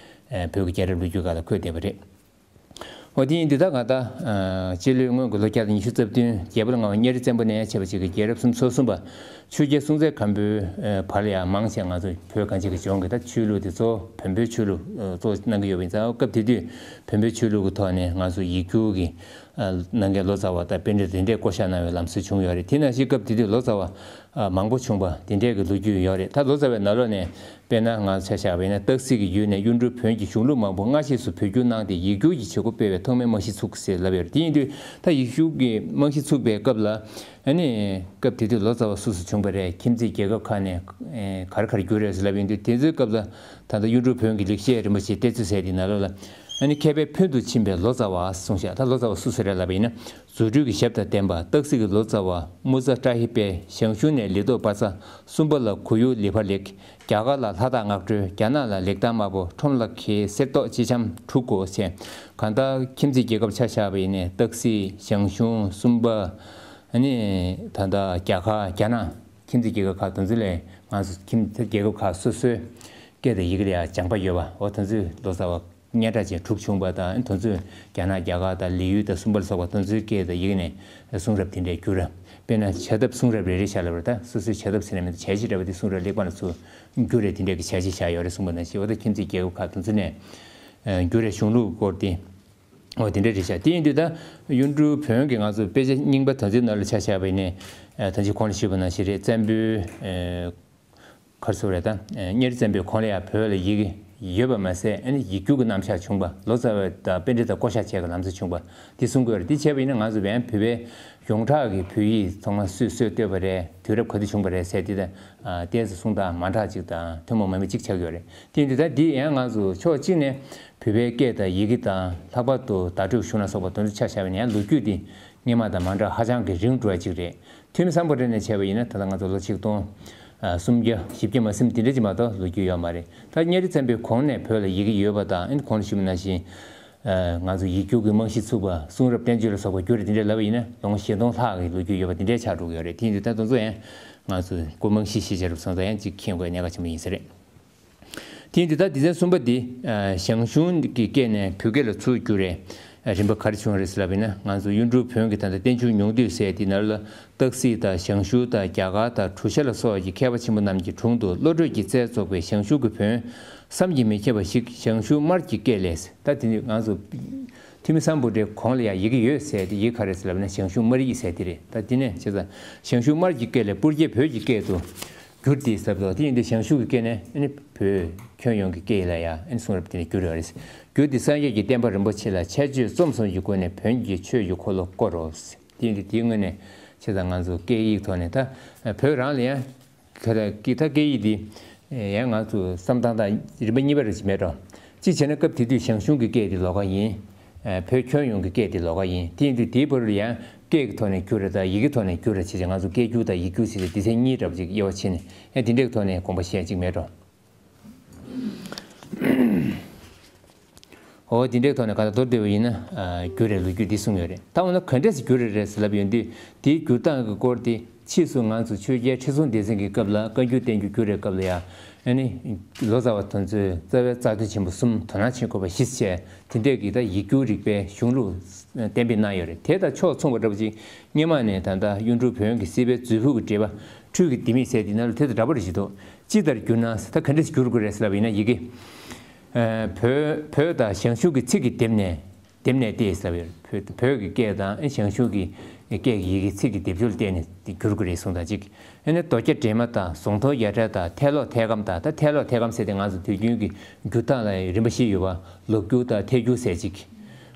ཨ་བོད་ཀྱི་རྒྱལ་རབས་ལོ་རྒྱུས་སྒང་ལ་འཁོད་བསྡད་པ་རེད། འོ་དེ་ཡིན་དུས་ད་ག་ད་ཨ་སྤྱི་ལོའི་སྔོན་གྱི་ལོ་བརྒྱ་དང་ཉི་ཤུ་རྩ་བདུན་རྒྱལ་པོ་ལྔ་པ་གཉའ་ཁྲི་བཙན་པོ་ནས་བྱས་པ་ཅིག་གི་རྒྱལ་རབས་སུམ་ཅུ་སོ་གསུམ་པ་ཆོས་རྒྱལ་སྲོང་བཙན་སྒམ་པོའི་ཨ་བར་ལ་ཡང་མང་ཆེ་ང་ཚོ་བོད་གངས་ཅན་གྱི་ལྗོངས་ཀྱི་ད་ཆོས་ལུགས་དེ་གཙོ་བོ་བོན་པོའི་ཆོས་ལུགས་ཨ་གཙོ་བོ་གནང་གི་ཡོད་པ་ཡིན་ཙང་སྐབས་དེ་དུས་བོན་པོའི་ཆོས་ལུགས་ཀྱི་ཐོག་ནས་ང་ཚོ་ཡིག་སྒྱུར་གྱི་ཨ་གནང་མཁན་ལོ་ཙཱ་བ་དང་པཎྜི་ཏ་དེ་འདྲས་བསྐོ་བཞག་གནང་བའི་ལམ་སྲོལ་བྱུང་ཡོད་རེད། དེ་ནང་བཞིན་སྐབས་དེ་དུས་ལོ་ཙཱ་བ་ཨ་མང་པོ་བྱུང་བ་དེ་འདྲས་ཀྱི་ལོ་རྒྱུས་ཡོད་རེད། ད་ལོ་ཙཱ་བའི་ནང་ལོགས་ནས་དཔེར་ན་ང་ཚོ་ཆ་བཞག་པ་ཡིན་ན་སྟག་གཟིག་གི་ཡུལ་ནས་གཡུང་དྲུང་བོན་གྱི་གཞུང་ལུགས་མང་པོ་སྔ་རྗེས་སུ་བོད་བསྒྱུར་གནང་སྟེ་ཡིག་སྒྱུར་གྱི་བྱེད་སྒོ་སྤེལ་བའི་ཐོག་མའི་རྨང་གཞི་ཚུགས་ཟེར་ལབ་ཡོད་རེད། དེ་ཡིན་དུས་ད་ཡིག་སྒྱུར་གྱི་རྨང་གཞི་ཚུགས་པའི་སྐབས་ལ་ཨ་ནི་སྐབས་དེ་དུས་ལོ་ཙཱ་བ་སུ་སུ་བྱུང་བ་རེད། ཁྱིམ་མཚེས་རྒྱལ་ཁབ་ཁག་ནས་ཨེ་ག་རེ་ག་རེ་བསྒྱུར་རེད་ཟེར་ལབ་ཡོང་དུས་དེ་ཚོའི་སྐབས་ལ་ད་ལྟ་གཡུང་དྲུང་བོན་གྱི་ལེགས་བཤད་རིན་པོ་ཆེའི་གཏེར་མཛོད་ཟེར་དེའི་ནང་ལོགས་ལ་ཨ་ནི་མཁས་པའི་ཕུལ་དུ་ཕྱིན་པའི་ལོ་ཙཱ་བ་གསུངས་ཤག་ད་ལོ་ཙཱ་བ་སུ་སུ་རེད་ལབ་པ་ཡིན་ན། རྫུ་འཕྲུལ་གྱི་ཞབས་དང་ལྡན་པ་སྟག་གཟིག་གི་ལོ་ཙཱ་བ་དམུ་ཙ་བཀྲ་ཤིས་དཔལ། ཞང་ཞུང་ནས་ལི་ཏོག་པ་ཚ། སུམ་པ་ལ་གུ་ཡུ་ལི་ཕ་ལེགས། རྒྱ་གར་ལ་ལྷ་བདག་སྔགས་སྒྲོལ། རྒྱ་ནག་ལ་ལེགས་ཐང་དམར་པོ། ཁྲོམ་ལ་ཁའི་གསེར་ཏོག་ཅི་འཆམ་དྲུག་གོ་ཟེར། གང་ལྟར་ཁྱིམ་མཚེས་རྒྱལ་ཁབ་ཆ་བཞག་པ་ཡིན་ནའི་སྟག་གཟིག་ཞང་ཞུང་སུམ་པ། ཨ་ནི་ད་ལྟ་རྒྱ་གར་རྒྱ་ནག་ཁྱིམ་མཚེས་རྒྱལ་ཁབ་ཁག་དེ་ཚོ་ལས་ང་ཚོ་ཁྱིམ་མཚེས་རྒྱལ་ཁབ་ཁག་སོ་སོའི་སྐད་དང་ཡི་གེ་ལ་ཡང་སྦྱངས་པ་ཡོད་པ་འོ་དེ་ཚོའི་ལོ་ཙཱ་བ། སྙན་གྲགས་ཅན་དྲུག་བྱུང་བ་དང་དེ་ཚོས་རྒྱ་ནག་རྒྱ་གར་དང་ལི་ཡུལ་དང་སུམ་པ་ལ་སོགས་པ་དེ་ཚོའི་སྐད་དང་ཡི་གེ་ནས་གསུང་རབ་དེ་འདྲའི་བསྒྱུར། དཔེར་ན་བྱ་ཐབས་གསུང་རབ་རེ་རེ་བཞག་ལབ་པ་ད་སོ་སོའི་བྱ་ཐབས་ཟེར་ན་མི་འདུག་བྱ་བྱེད་འདྲ་བ་དེ་གསུང་རབ་ལེགས་པ་ལ་ཚུར་བསྒྱུར་རེ་དེ་འདྲའི་གི་བྱ་བྱེད་བཞག་ཡོད་རེད་གསུངས་པ་ནང་བཞིན་འོ་ད་ཁྱིམ་མཚེས་རྒྱལ་ཁབ་ཁག་དེ་ཚོ་ནས་བསྒྱུར་རེ་གཞུང་ལུགས་སྐོར་དེ་འོ་དེ་འདྲ་རེད་བཞག་དེ་ཡིན་དུས་ད་གཡུང་དྲུང་བོན་གྱི་ང་ཚོ་དཔེ་ཆ་རྙིང་པ་དེ་ཚོའི་ནང་ལ་ཆ་བཞག་པ་ཡིན་ནའི་ད་ཅི་གོང་ལ་ཞུས་པ་ནང་བཞིན་རེད། བཙན་པོའི་གར་སོ་རེད་ད། གཉའ་ཁྲི་བཙན་པོའི་གོང་ལ་ཡང་བོད་ལ་ཡི་གེ་ཡོད་པ་མ་ཟད་ཨ་ནི་ཡིག་སྒྱུར་གྱི་རྣམ་གཞག་བྱུང་བ་ལོ་ཙཱ་བ་དང་པཎྜི་ཏ་བསྐོ་བཞག་བྱས་ཀྱི་ལམ་སྲོལ་བྱུང་བ་འདི་གསུང་དགོས་རེད། འདི་བྱས་པ་ཡིན་ན་ང་ཚོ་བན་བོད་པའི་ཡོངས་གྲགས་ཀྱི་བོད་ཡིག་ཚང་མ་སུས་སྲོལ་བཏོད་པ་རེད། དུས་རབས་ག་དུས་བྱུང་བ་རེད་ཟེར་འདི་ད་ཏོག་ཙམ་གསུང་སྟངས་མ་འདྲ་ཅིག་དང་ཐུན་མོང་མ་ཡིན་པ་ཅིག་ཆགས་ཀྱི་ཡོད་རེད། དེ་ཡིན་དུས་ད་འདི་ཡང་ང་ཚོ་ཕྱོགས་གཅིག་ནས་བོད་པའི་སྐད་དང་ཡི་གེ་དང་ལྷག་པར་དུ་བརྡ་སྤྲོད་གཞུང་ལ་སོགས་པ་དེ་ཚོ་ཆ་བཞག་པ་ཡིན་ན་ཡང་ལོ་རྒྱུས་འདི་སྔོན་མ་དང་མ་འདྲ་ཧ་ཅང་གི་རིང་འགྲོ་བ་ཅིག་རེད། ཐོན་མི་སམ་བྷོ་ཊ་ནས་བྱས་པ་ཡིན་ན་ད་ལྟ་ང་ཚོ་ལོ་ཆིག་སྟོང་སུམ་བརྒྱ་བཞི་བརྒྱ་མ་ཟིན་དེ་འདྲ་ཅིག་མ་གཏོགས་ལོ་རྒྱུས་ཡོད་མ་རེད། ད་གཉའ་ཁྲི་བཙན་པོའི་གོང་ནས་བོད་ལ་ཡི་གེ་ཡོད་པ་དང་ཨ་ནི་གོང་ལ་ཞུས་པ་ནང་བཞིན་ང་ཚོ་ཡིག་སྒྱུར་གྱི་རྨང་གཞི་ཚུགས་པ་གསུང་རབ་བསྟན་བཅོས་ལ་སོགས་པ་བསྒྱུར་རེ་དེ་འདྲ་ལབ་པ་ཡིན་ན་ལོ་ངོ་བཞི་སྟོང་ལྷག་གི་ལོ་རྒྱུས་ཡོད་པ་དེ་འདྲའི་ཆགས་འགྲོ་གི་ཡོད་རེད། དེ་ཡིན་དུས་ད་དེ་ཚོ་ཡང་ང་ཚོ་སྐུ་རྨང་གཞི་ཞེས་བྱ་རབས་སོང་ཙང་ཡང་ཅིག་མཁྱེན་དགོས་གནད་འགག་ཆེན་པོ་ཡིན་ས་རེད། དེ་ཡིན་དུས་ད་སྡེ་ཚན་གསུམ་པ་འདི་ཞང་ཞུང་གི་སྐད་ནས་བོད་སྐད་ལ་ཚུར་བསྒྱུར་རེད། རིམ་པ་ག་རེ་བྱུང་རེད་ཟེར་ལབ་པ་ཡིན་ན་ང་ཚོ་གཡུང་དྲུང་བོན་གྱི་ད་ལྟ་བསྟན་འགྱུར་ཉུང་བསྡུས་ཟེར་དེ་ནང་ལ་སྟག་གཟིག་དང་ཞང་ཞུང་དང་རྒྱ་གར་དང་གྲུ་ཤ་ལ་སོགས་ཀྱི་མཁས་པ་ཆེན་པོ་རྣམས་ཀྱི་དྲུང་དུ་བློ་གྲོས་ཀྱི་རྩལ་རྫོགས་པའི་ཞང་ཞུང་གི་བོན་བསམ་གྱིས་མི་ཁྱབ་པ་ཞིག་ཞང་ཞུང་སྨར་གྱི་སྐད་ལས། ད་དེ་ནི་ང་ཚོ་ཐོན་མི་སམ་བྷོ་ཊའི་གོང་ལ་ཡང་ཡི་གེ་ཡོད་ཟེར་དེ་ཡི་གེ་ག་རེ་ཟེར་ལབ་ན་ཞང་ཞུང་སྨར་ཡིག་ཟེར་དེ་རེད། ད་དེ་ནས་བྱས་ཙང་ཞང་ཞུང་སྨར་གྱི་སྐད་ལས་སྤུར་རྒྱལ་བོད་ཀྱི་སྐད་དུ་བསྒྱུར་ཏེ་ཟབ་ཏོ། དེ་ཡིན་དུས་ཞང་ཞུང་གི་སྐད་ནས་ཨ་ནི་བོད་ཁྱོན་ཡོངས་ཀྱི་སྐད་ཡིག་ལ་ཡང་ཨ་ནི་གསུང་རབ་དེ་ནས་བསྒྱུར་ཡོད་རེད། བསྒྱུར་ཏེ་སངས་རྒྱས་ཀྱི་བསྟན་པ་རིན་པོ་ཆེ་ལ་ཁྱད་ཆོས་གཙོ་མོ་གསུམ་གྱི་སྒོ་ནས་བོན་གྱི་ཆོས་ཀྱི་འཁོར་ལོ་བསྐོར་རོ། དེ་ཡིན་དུས་དེའི་སྔོན་ནས་བྱས་ཙང་ང་ཚོ་སྐད་ཡིག་ཐོག་ནས་ད་བོད་རང་ལ་ཡང་ག་རེ་ཀི་ད་སྐད་ཡིག་འདི་ཡང་ང་ཚོ་བསམ་སྟངས་དང་རིམ་པ་གཉིས་པ་རེ་ཅིག་མེད་འགྲོ། གཅིག་བྱས་ན་སྐབས་དེ་དུས་ཞང་ཞུང་གི་སྐད་དེ་ལོགས་ཀ་ཡིན། བོད་ཁྱོན་ཡོངས་ཀྱི་སྐད་དེ་ལོགས་ཀ་ཡིན། དེ་ཡིན་དུས་དེའི་བར་དུ་ཡང་སྐད་ཀྱི་ཐོག་ནས་བསྒྱུར་རེ་དང་ཡི་གེ་ཐོག་ནས་བསྒྱུར་རེ་བྱས་ཙང་ང་ཚོ་སྐད་བསྒྱུར་དང་ཡིག་བསྒྱུར་ཟེར་ཏེ་སྡེ་ཚན་གཉིས་འདྲ་པོ་ཅིག་དབྱེ་བ་ཕྱེ་ནས་ཡང་དེ་འདྲའི་ཐོག་ནས་དགོངས་པ་བཞེས་ཡ་ཅིག་མེད་འགྲོ། འོ་དེ་འདྲའི་ཐོག་ནས་ག་ལ་མདོར་བསྡུས་པ་ཡིན་ན། ཨ། འགྱུར་རེ་ལོ་རྒྱུས་འདི་གསུངས་ཡོད་རེད། ད་འོ་ན་ག་འདྲས་སེ་འགྱུར་རེ་རེད་ཟེར་ལབ་ཡོང་དུས། དེའི་འགྱུར་སྟངས་ཀྱི་སྐོར་དེ་ཕྱིས་སུ་ང་ཚོ་ཆོས་རྒྱལ་ཁྲི་སྲོང་ལྡེ་བཙན་གྱི་སྐབས་ལ་བཀའ་འགྱུར་བསྟན་འགྱུར་འགྱུར་རེ་སྐབས་ལ་ཡང་། ཨ་ནི་ལོ་ཙཱ་བ་དེ་ཚོས་རྩ་བའི་རྩ་དོན་ཆེན་པོ་གསུམ་དོ་སྣང་བྱེད་དགོས་པ་གཞི་བྱས། དེ་འདྲས་ཀྱི་ད་ཡིག་སྒྱུར་རིག་པའི་གཞུང་ལུགས་གཏན་འབེབས་གནང་ཡོད་རེད། དེ་དང་ཕྱོགས་མཚུངས་པ་འདྲ་པོ་ཅིག་སྔོན་མ་ནས་ད་ལྟ་གཡུང་དྲུང་བོན་གྱི་སྲིད་པའི་མཛོད་ཕུགས་ཀྱི་འགྲེལ་པ་འཕྲུལ་གྱི་ལྡེ་མིག་ཟེར་དེ་ནང་ལ་དེ་དང་འདྲ་པོ་རེ་ཞིག་འདུག་ཅི་ལྟར་བསྒྱུར་ན་ཟེར། ད་ག་འདྲས་སེ་བསྒྱུར་དགོས་རེད་ཟེར་ལབ་པ་ཡིན་ན། ཡི་གེ་ཨ། བོད་བོད་དང་ཞང་ཞུང་གི་ཚིག་གི་ལྡེབས་ནས། ལྡེབས་ནས་ཏེ་ཟེར་བའི་བོད་བོད་ཀྱི་སྐད་དང་ཞང་ཞུང་གི་སྐད་ཀྱི་ཡི་གེ་ཚིག་གི་ལྡེབ་སྦྱོར་བལྟས་ནས་བསྒྱུར་དགོས་རེད་གསུངས་དང་གཅིག་ཨ་ནི་མདོ་རྒྱུད་འགྲེལ་མ་དང་ཟོང་དོང་ཡ་བྲལ་དང་ཐད་ལོག་ཐད་སྐམ་དང་། ད་ཐད་ལོག་ཐད་སྐམ་ཟེར་དེ་ང་ཚོ་དུས་རྒྱུན་གྱི་འགྱུར་སྟངས་ལ་རིམ་པ་བཞི་ཡོད་པ། ལོག་འགྱུར་དང་ཐད་འགྱུར་ཟེར་གཅིག་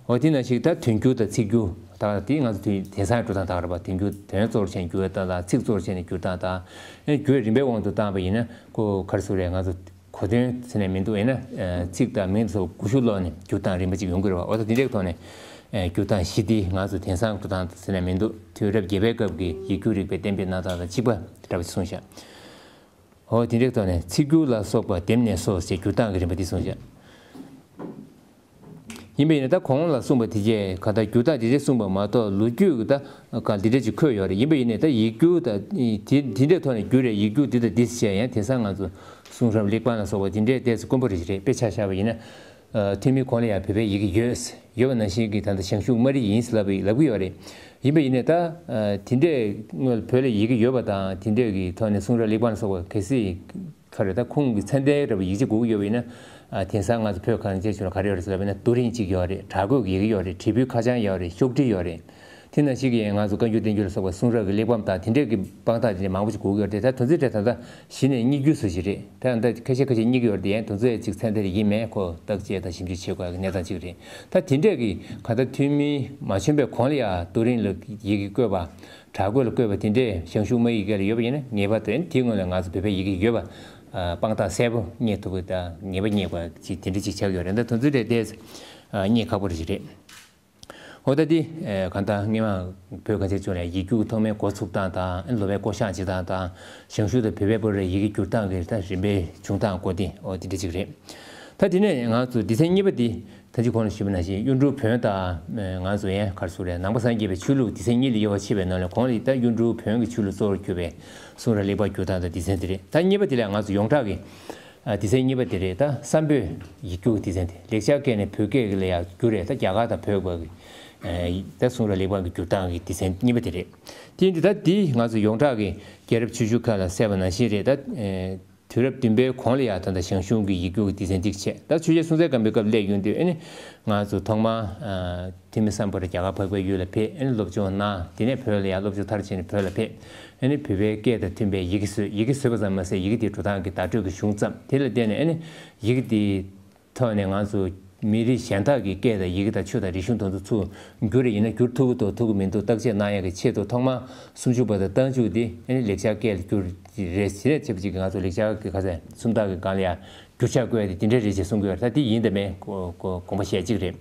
འོ་དེ་ནང་བཞིན་ད་དོན་འགྱུར་དང་ཚིག་འགྱུར། ད་དེ་ང་ཚོ་དུས་དེང་སང་འགྲོ་སྟངས་དག་རེད་པ། དོན་འགྱུར། དོན་གཙོ་བོར་བྱས་ནས་འགྱུར་བའི་སྟངས་དང་། ཚིག་གཙོ་བོར་བྱས་ནས་འགྱུར་སྟངས་དང་། ཨ་ནི་རྒྱུད་རིམ་པའི་དབང་དུ་བཏང་བ་ཡིན་ན་ཁོ་ག་རེ་ཟེར་རེད། ང་ཚོ་གོ་དོན་ཟེར་ནས་མི་འདུག་ཡིན་ན། ཨ། ཚིག་དང་མིང་སོགས་དགུ་ཤུ་ལོག་ནས་འགྱུར་སྟངས་རིམ་པ་གཅིག་ཡོང་གི་རེད་པ། འོ་ད་དེ་འདྲའི་ཐོག་ནས། ཨ། འགྱུར་སྟངས་བཞི་འདི་ང་ཚོ་དེང་སང་འགྱུར་སྟངས་ཟེར་ནས་མི་འདུག་དུས་རབས་བརྒྱད་པའི་སྐབས་ཀྱི་ཡིག་སྒྱུར་རིག་པའི་གཏན་འབེབས་གནང་སྟངས་དང་གཅིག་པ་འདྲ་བ་ཞིག་གསུངས་ཤག་འོ་དེ་འདྲའི་ཐོག་ནས་ཚིག་འགྱུར་ལ་སོགས་པ་ལྡེབས་ནས་སོ་ཞེས་འགྱུར་སྟངས་ཀྱི་རིམ་པ་འདི་གསུངས་ཤག་ཡིན་པ་ཡིན་ན་ད་གོང་ལ་གསུངས་པ་དེ་བྱས་ག་ད་འགྱུར་སྟངས་དེ་འདྲའི་གསུངས་པ་མ་གཏོགས། ལོ་རྒྱུས་ཀྱི་ད་ག་འདི་འདྲ་ཅིག་འཁོད་ཡོད་རེད། ཡིན་པ་ཡིན་ནའི་ད་ཡིག་སྒྱུར་ད་དེ་དེ་འདྲའི་ཐོག་ནས་བསྒྱུར་རེད། ཡིག་སྒྱུར་འདི་དང་འདི་ཟེར་ཡང་དེང་སང་ང་ཚོ་གསུང་རབ་གླེགས་བམ་ལ་སོགས་པ་དེ་འདྲའི་ཏོག་ཙམ་དཀོན་པོ་རེད་རེད། དཔེ་ཆ་བཞག་པ་ཡིན་ན། ཨ། ཐོན་མིའི་གོང་ལ་ཡང་བོད་པའི་ཡི་གེ་ཡོད། ཡོད་པ་ནང་བཞིན་གྱི་ད་ལྟ་ཞང་ཞུང་སྨ་རིག་ཡིན་ཟེར་ལབ་ལབ་ཀྱི་ཡོད་རེད། ཡིན་པ་ཡིན་ནའི་ད། ཨ། དེ་འདྲའི་སྔོན་ལ་བོད་ལ་ཡི་གེ་ཡོད་པ་དང་དེ་འདྲའི་གི་ཐོག་ནས་གསུང་རབ་གླེགས་བམ་ལ་སོགས་པ་གལ་སྲིད། ག་རེ་ད་ཁུངས་ཀྱི་མཚན་ལྡན་འདྲ་བའི་ཡིག་ཆ་དགོས་ཀྱི་ཡོད་པ་ཡིན་ན། ཨ། དེང་སང་ང་ཚོ་བོད་གངས་ཅན་ལྗོངས་ལ་ག་རེ་ཡོད་རེད་ཟེར་ལབ་པ་ཡིན་ན། རྡོ་རིང་གཅིག་ཡོད་རེད། བྲག་བརྐོས་ཀྱི་ཡི་གེ་ཡོད་རེད། བྲིས་འབུལ་ཁ་བྱང་ཡོད་རེད། ཤོག་དྲིལ་ཡོད་རེད། དེ་ནང་བཞིན་གྱི་ང་ཚོ་བཀའ་འགྱུར་བསྟན་འགྱུར་ལ་སོགས་པ་གསུང་རབ་ཀྱི་གླེགས་བམ་དང་དེ་འདྲས་ཀྱི་དཔང་རྟགས་དེ་འདྲས་མང་པོ་ཞིག་དགོས་ཀྱི་ཡོད་རེད། ད་དེ་ཚོའི་གྲས་ད་ལྟ་གཞི་ནས་རྙེད་རྒྱུ་སུ་ཞིག་རེད། ད་ད་ཁ་ཤས་ཁ་ཤས་རྙེད་ཀྱི་ཡོད་རེད་དེ། ཡང་དེ་ཚོ་ཡང་གཅིག་མཚན་ལྡན་རེ་ཡིན་མིན་ཁོ་བརྟག་དཔྱད་དང་ཞིབ་འཇུག་བྱེད་དགོས་ཡག་གི་གནས་སྟངས་གཅིག་རེད། ད་དེ་འདྲས་ཀྱི་ག་ད་ཐོན་མི་མ་བྱོན་པའི་གོང་ལ་ཡང་རྡོ་རིང་ལ་ཡི་གེ་བརྐོས་པ། བྲག་བརྐོས་ལ་བརྐོས་པ་དེ་འདྲས་ཞང་ཞུང་སྨྲ་ཡི་གེ་ལ་ཡོད་པ་ཡིན་ན། ངེས་པར་དུ་ཨ་ནི་དེའི་སྔོན་ལ་ང་ཚོ་བོད་པའི་ཡི་གེ་ཡོད་པ། ཨ། དཔང་རྟགས་གསལ་པོ་རྙེད་ཐུབ་པ་དང་ངེས་པ་རྙེད་པ་ཅིག་དེ་འདྲ་ཅིག་ཆགས་ཡོད་རེད། ད་དེ་ཚོའི་གྲས་དེ། ཨ། རྙེད་ཁག་པོ་རེད་ཅིག་རེད། འོ་ད་འདི། ཨ། གང་ལྟར་སྔོན་མ་བོད་གངས་ཅན་ལྗོངས་ལ་ཡིག་སྒྱུར་ཐོག་མའི་འགོ་ཚུགས་སྟངས་དང་། ཨ། ལོ་པཎ་བསྐོ་བཞག་བྱེད་སྟངས་དང་། ཞང་ཞུང་དང་བོད་པའི་བར་ལ་ཡི་གེ་བསྒྱུར་སྟངས་ཀྱི་ད་རིམ་པའི་བྱུང་སྟངས་སྐོར་འདི། འོ་འདི་འདྲ་ཅིག་རེད། ད་དེ་ནས་ང་ཚོ་སྡེ་ཚན་གཉིས་པ་འདི། ད་ཅི་གོང་ལ་ཞུས་པ་ནང་བཞིན་གཡུང་དྲུང་བོན་དང་། ཨ། ང་ཚོ་ཡང་ག་རེ་ཟེར་རེད། ནང་པ་སངས་རྒྱས་པའི་ཆོས་ལུགས་སྡེ་ཚན་གཉིས་ལ་དབྱེ་བ་ཕྱེ་བའི་ནང་ལས་གོང་ལ་ད་གཡུང་དྲུང་བོན་གྱི་ཆོས་ལུགས་གཙོ་བོར་གྱུར་པའི་གསུང་རབ་གླེགས་བམ་བསྒྱུར་སྟངས་དང་སྡེ་ཚན་འདི་རེད། ད་གཉིས་པ་འདི་ལ་ང་ཚོ་ཡོངས་གྲགས་ཀྱི། ཨ། སྡེ་ཚན་གཉིས་པ་དེ་རེད། ད་གསར་འགྱུར་ཡིག་སྒྱུར་གྱི་སྡེ་ཚན་དེ། ལེགས་སྦྱར་སྐད་ནས་བོད་སྐད་ལ་ཡང་བསྒྱུར་རེད། ད་རྒྱ་གར་དང་བོད་བར་གྱི། ཨ། ད་གསུང་རབ་གླེགས་བམ་གྱི་བསྒྱུར་སྟངས་ཀྱི་སྡེ་ཚན་གཉིས་པ་དེ་རེད། དེ་ཡིན་དུས་ད་འདི་ང་ཚོ་ཡོངས་གྲགས་ཀྱི་རྒྱལ་རབས་ཆོས་འབྱུང་ཁག་ལ་གསལ་བ་ནང་བཞིན་རེད། ད། ཨ། དུས་རབས་བདུན་པའི་གོང་ལ་ཡང་ད་ལྟ་ཞང་ཞུང་གི་ཡིག་སྒྱུར་གྱི་སྡེ་ཚན་གཅིག་བྱས། ད་ཆོས་རྒྱལ་སྲོང་བཙན་སྒམ་པོའི་སྐབས་སླེབས་ཡོང་དུས་ཨ་ནི་ང་ཚོ་ཐོག་མར། ཨ། ཐོན་མི་སམ་བྷོ་ཊ་རྒྱ་གར་འཕགས་པའི་ཡུལ་ལ་ཕེབས། ཨ་ནི་སློབ་སྦྱོང་གནང་། དེ་ནས་བོད་ལ་ཡང་སློབ་སྦྱོང་མཐར་ཕྱིན་ནས་བོད་ལ་ཕེབས། ཨ་ནི་བོད་པའི་སྐད་དང་མཐུན་པའི་ཡི་གེ་བཟོས། ཡི་གེ་བཟོས་པ་ཙམ་མ་ཟད་ཡི་གེ་དེ་འགྲོ་སྟངས་ཀྱི་བརྡ་སྤྲོད་ཀྱི་གཞུང་བརྩམས། དེ་ལ་བརྟེན་ནས་ཨ་ནི་ཡི་གེ་དེའི་ཐོག་ནས་ང་ཚོ་མི་རིགས་གཞན་དག་གི་སྐད་དང་ཡི་གེ་དང་ཆོས་དང་རིག་གཞུང་དེ་ཚོ་ཚུར་བསྒྱུར་རེ་ཡིན་ན་བསྒྱུར་ཐུབ་ཀྱི་འདུག་ཐུབ་ཀྱི་མི་འདུག་བརྟག་དཔྱད་གནང་ཡག་གི་ཆེད་དུ་ཐོག་མར་སུམ་ཅུ་པ་དང་རྟགས་འཇུག་དེ་ཨ་ནི་ལེགས་སྦྱར་སྐད་ལ་བསྒྱུར་རེད། ཞེས་ཆེ་བ་ཅིག་གིས་ང་ཚོ་ལེགས་སྦྱར་གྱི་ཁ་ཟས་སུམ་རྟགས་ཀྱི་སྒང་ལ་ཡང་བསྒྱུར་བྱ་བཀོད་དེ་དེ་འདྲ་རེད་ཅེས་གསུང་གི་ཡོད་རེད། ད་དེ་ཡིན་དང་མིན་གོ་གོ་དགོངས་པ་བཞེས་གཅིག་རེད།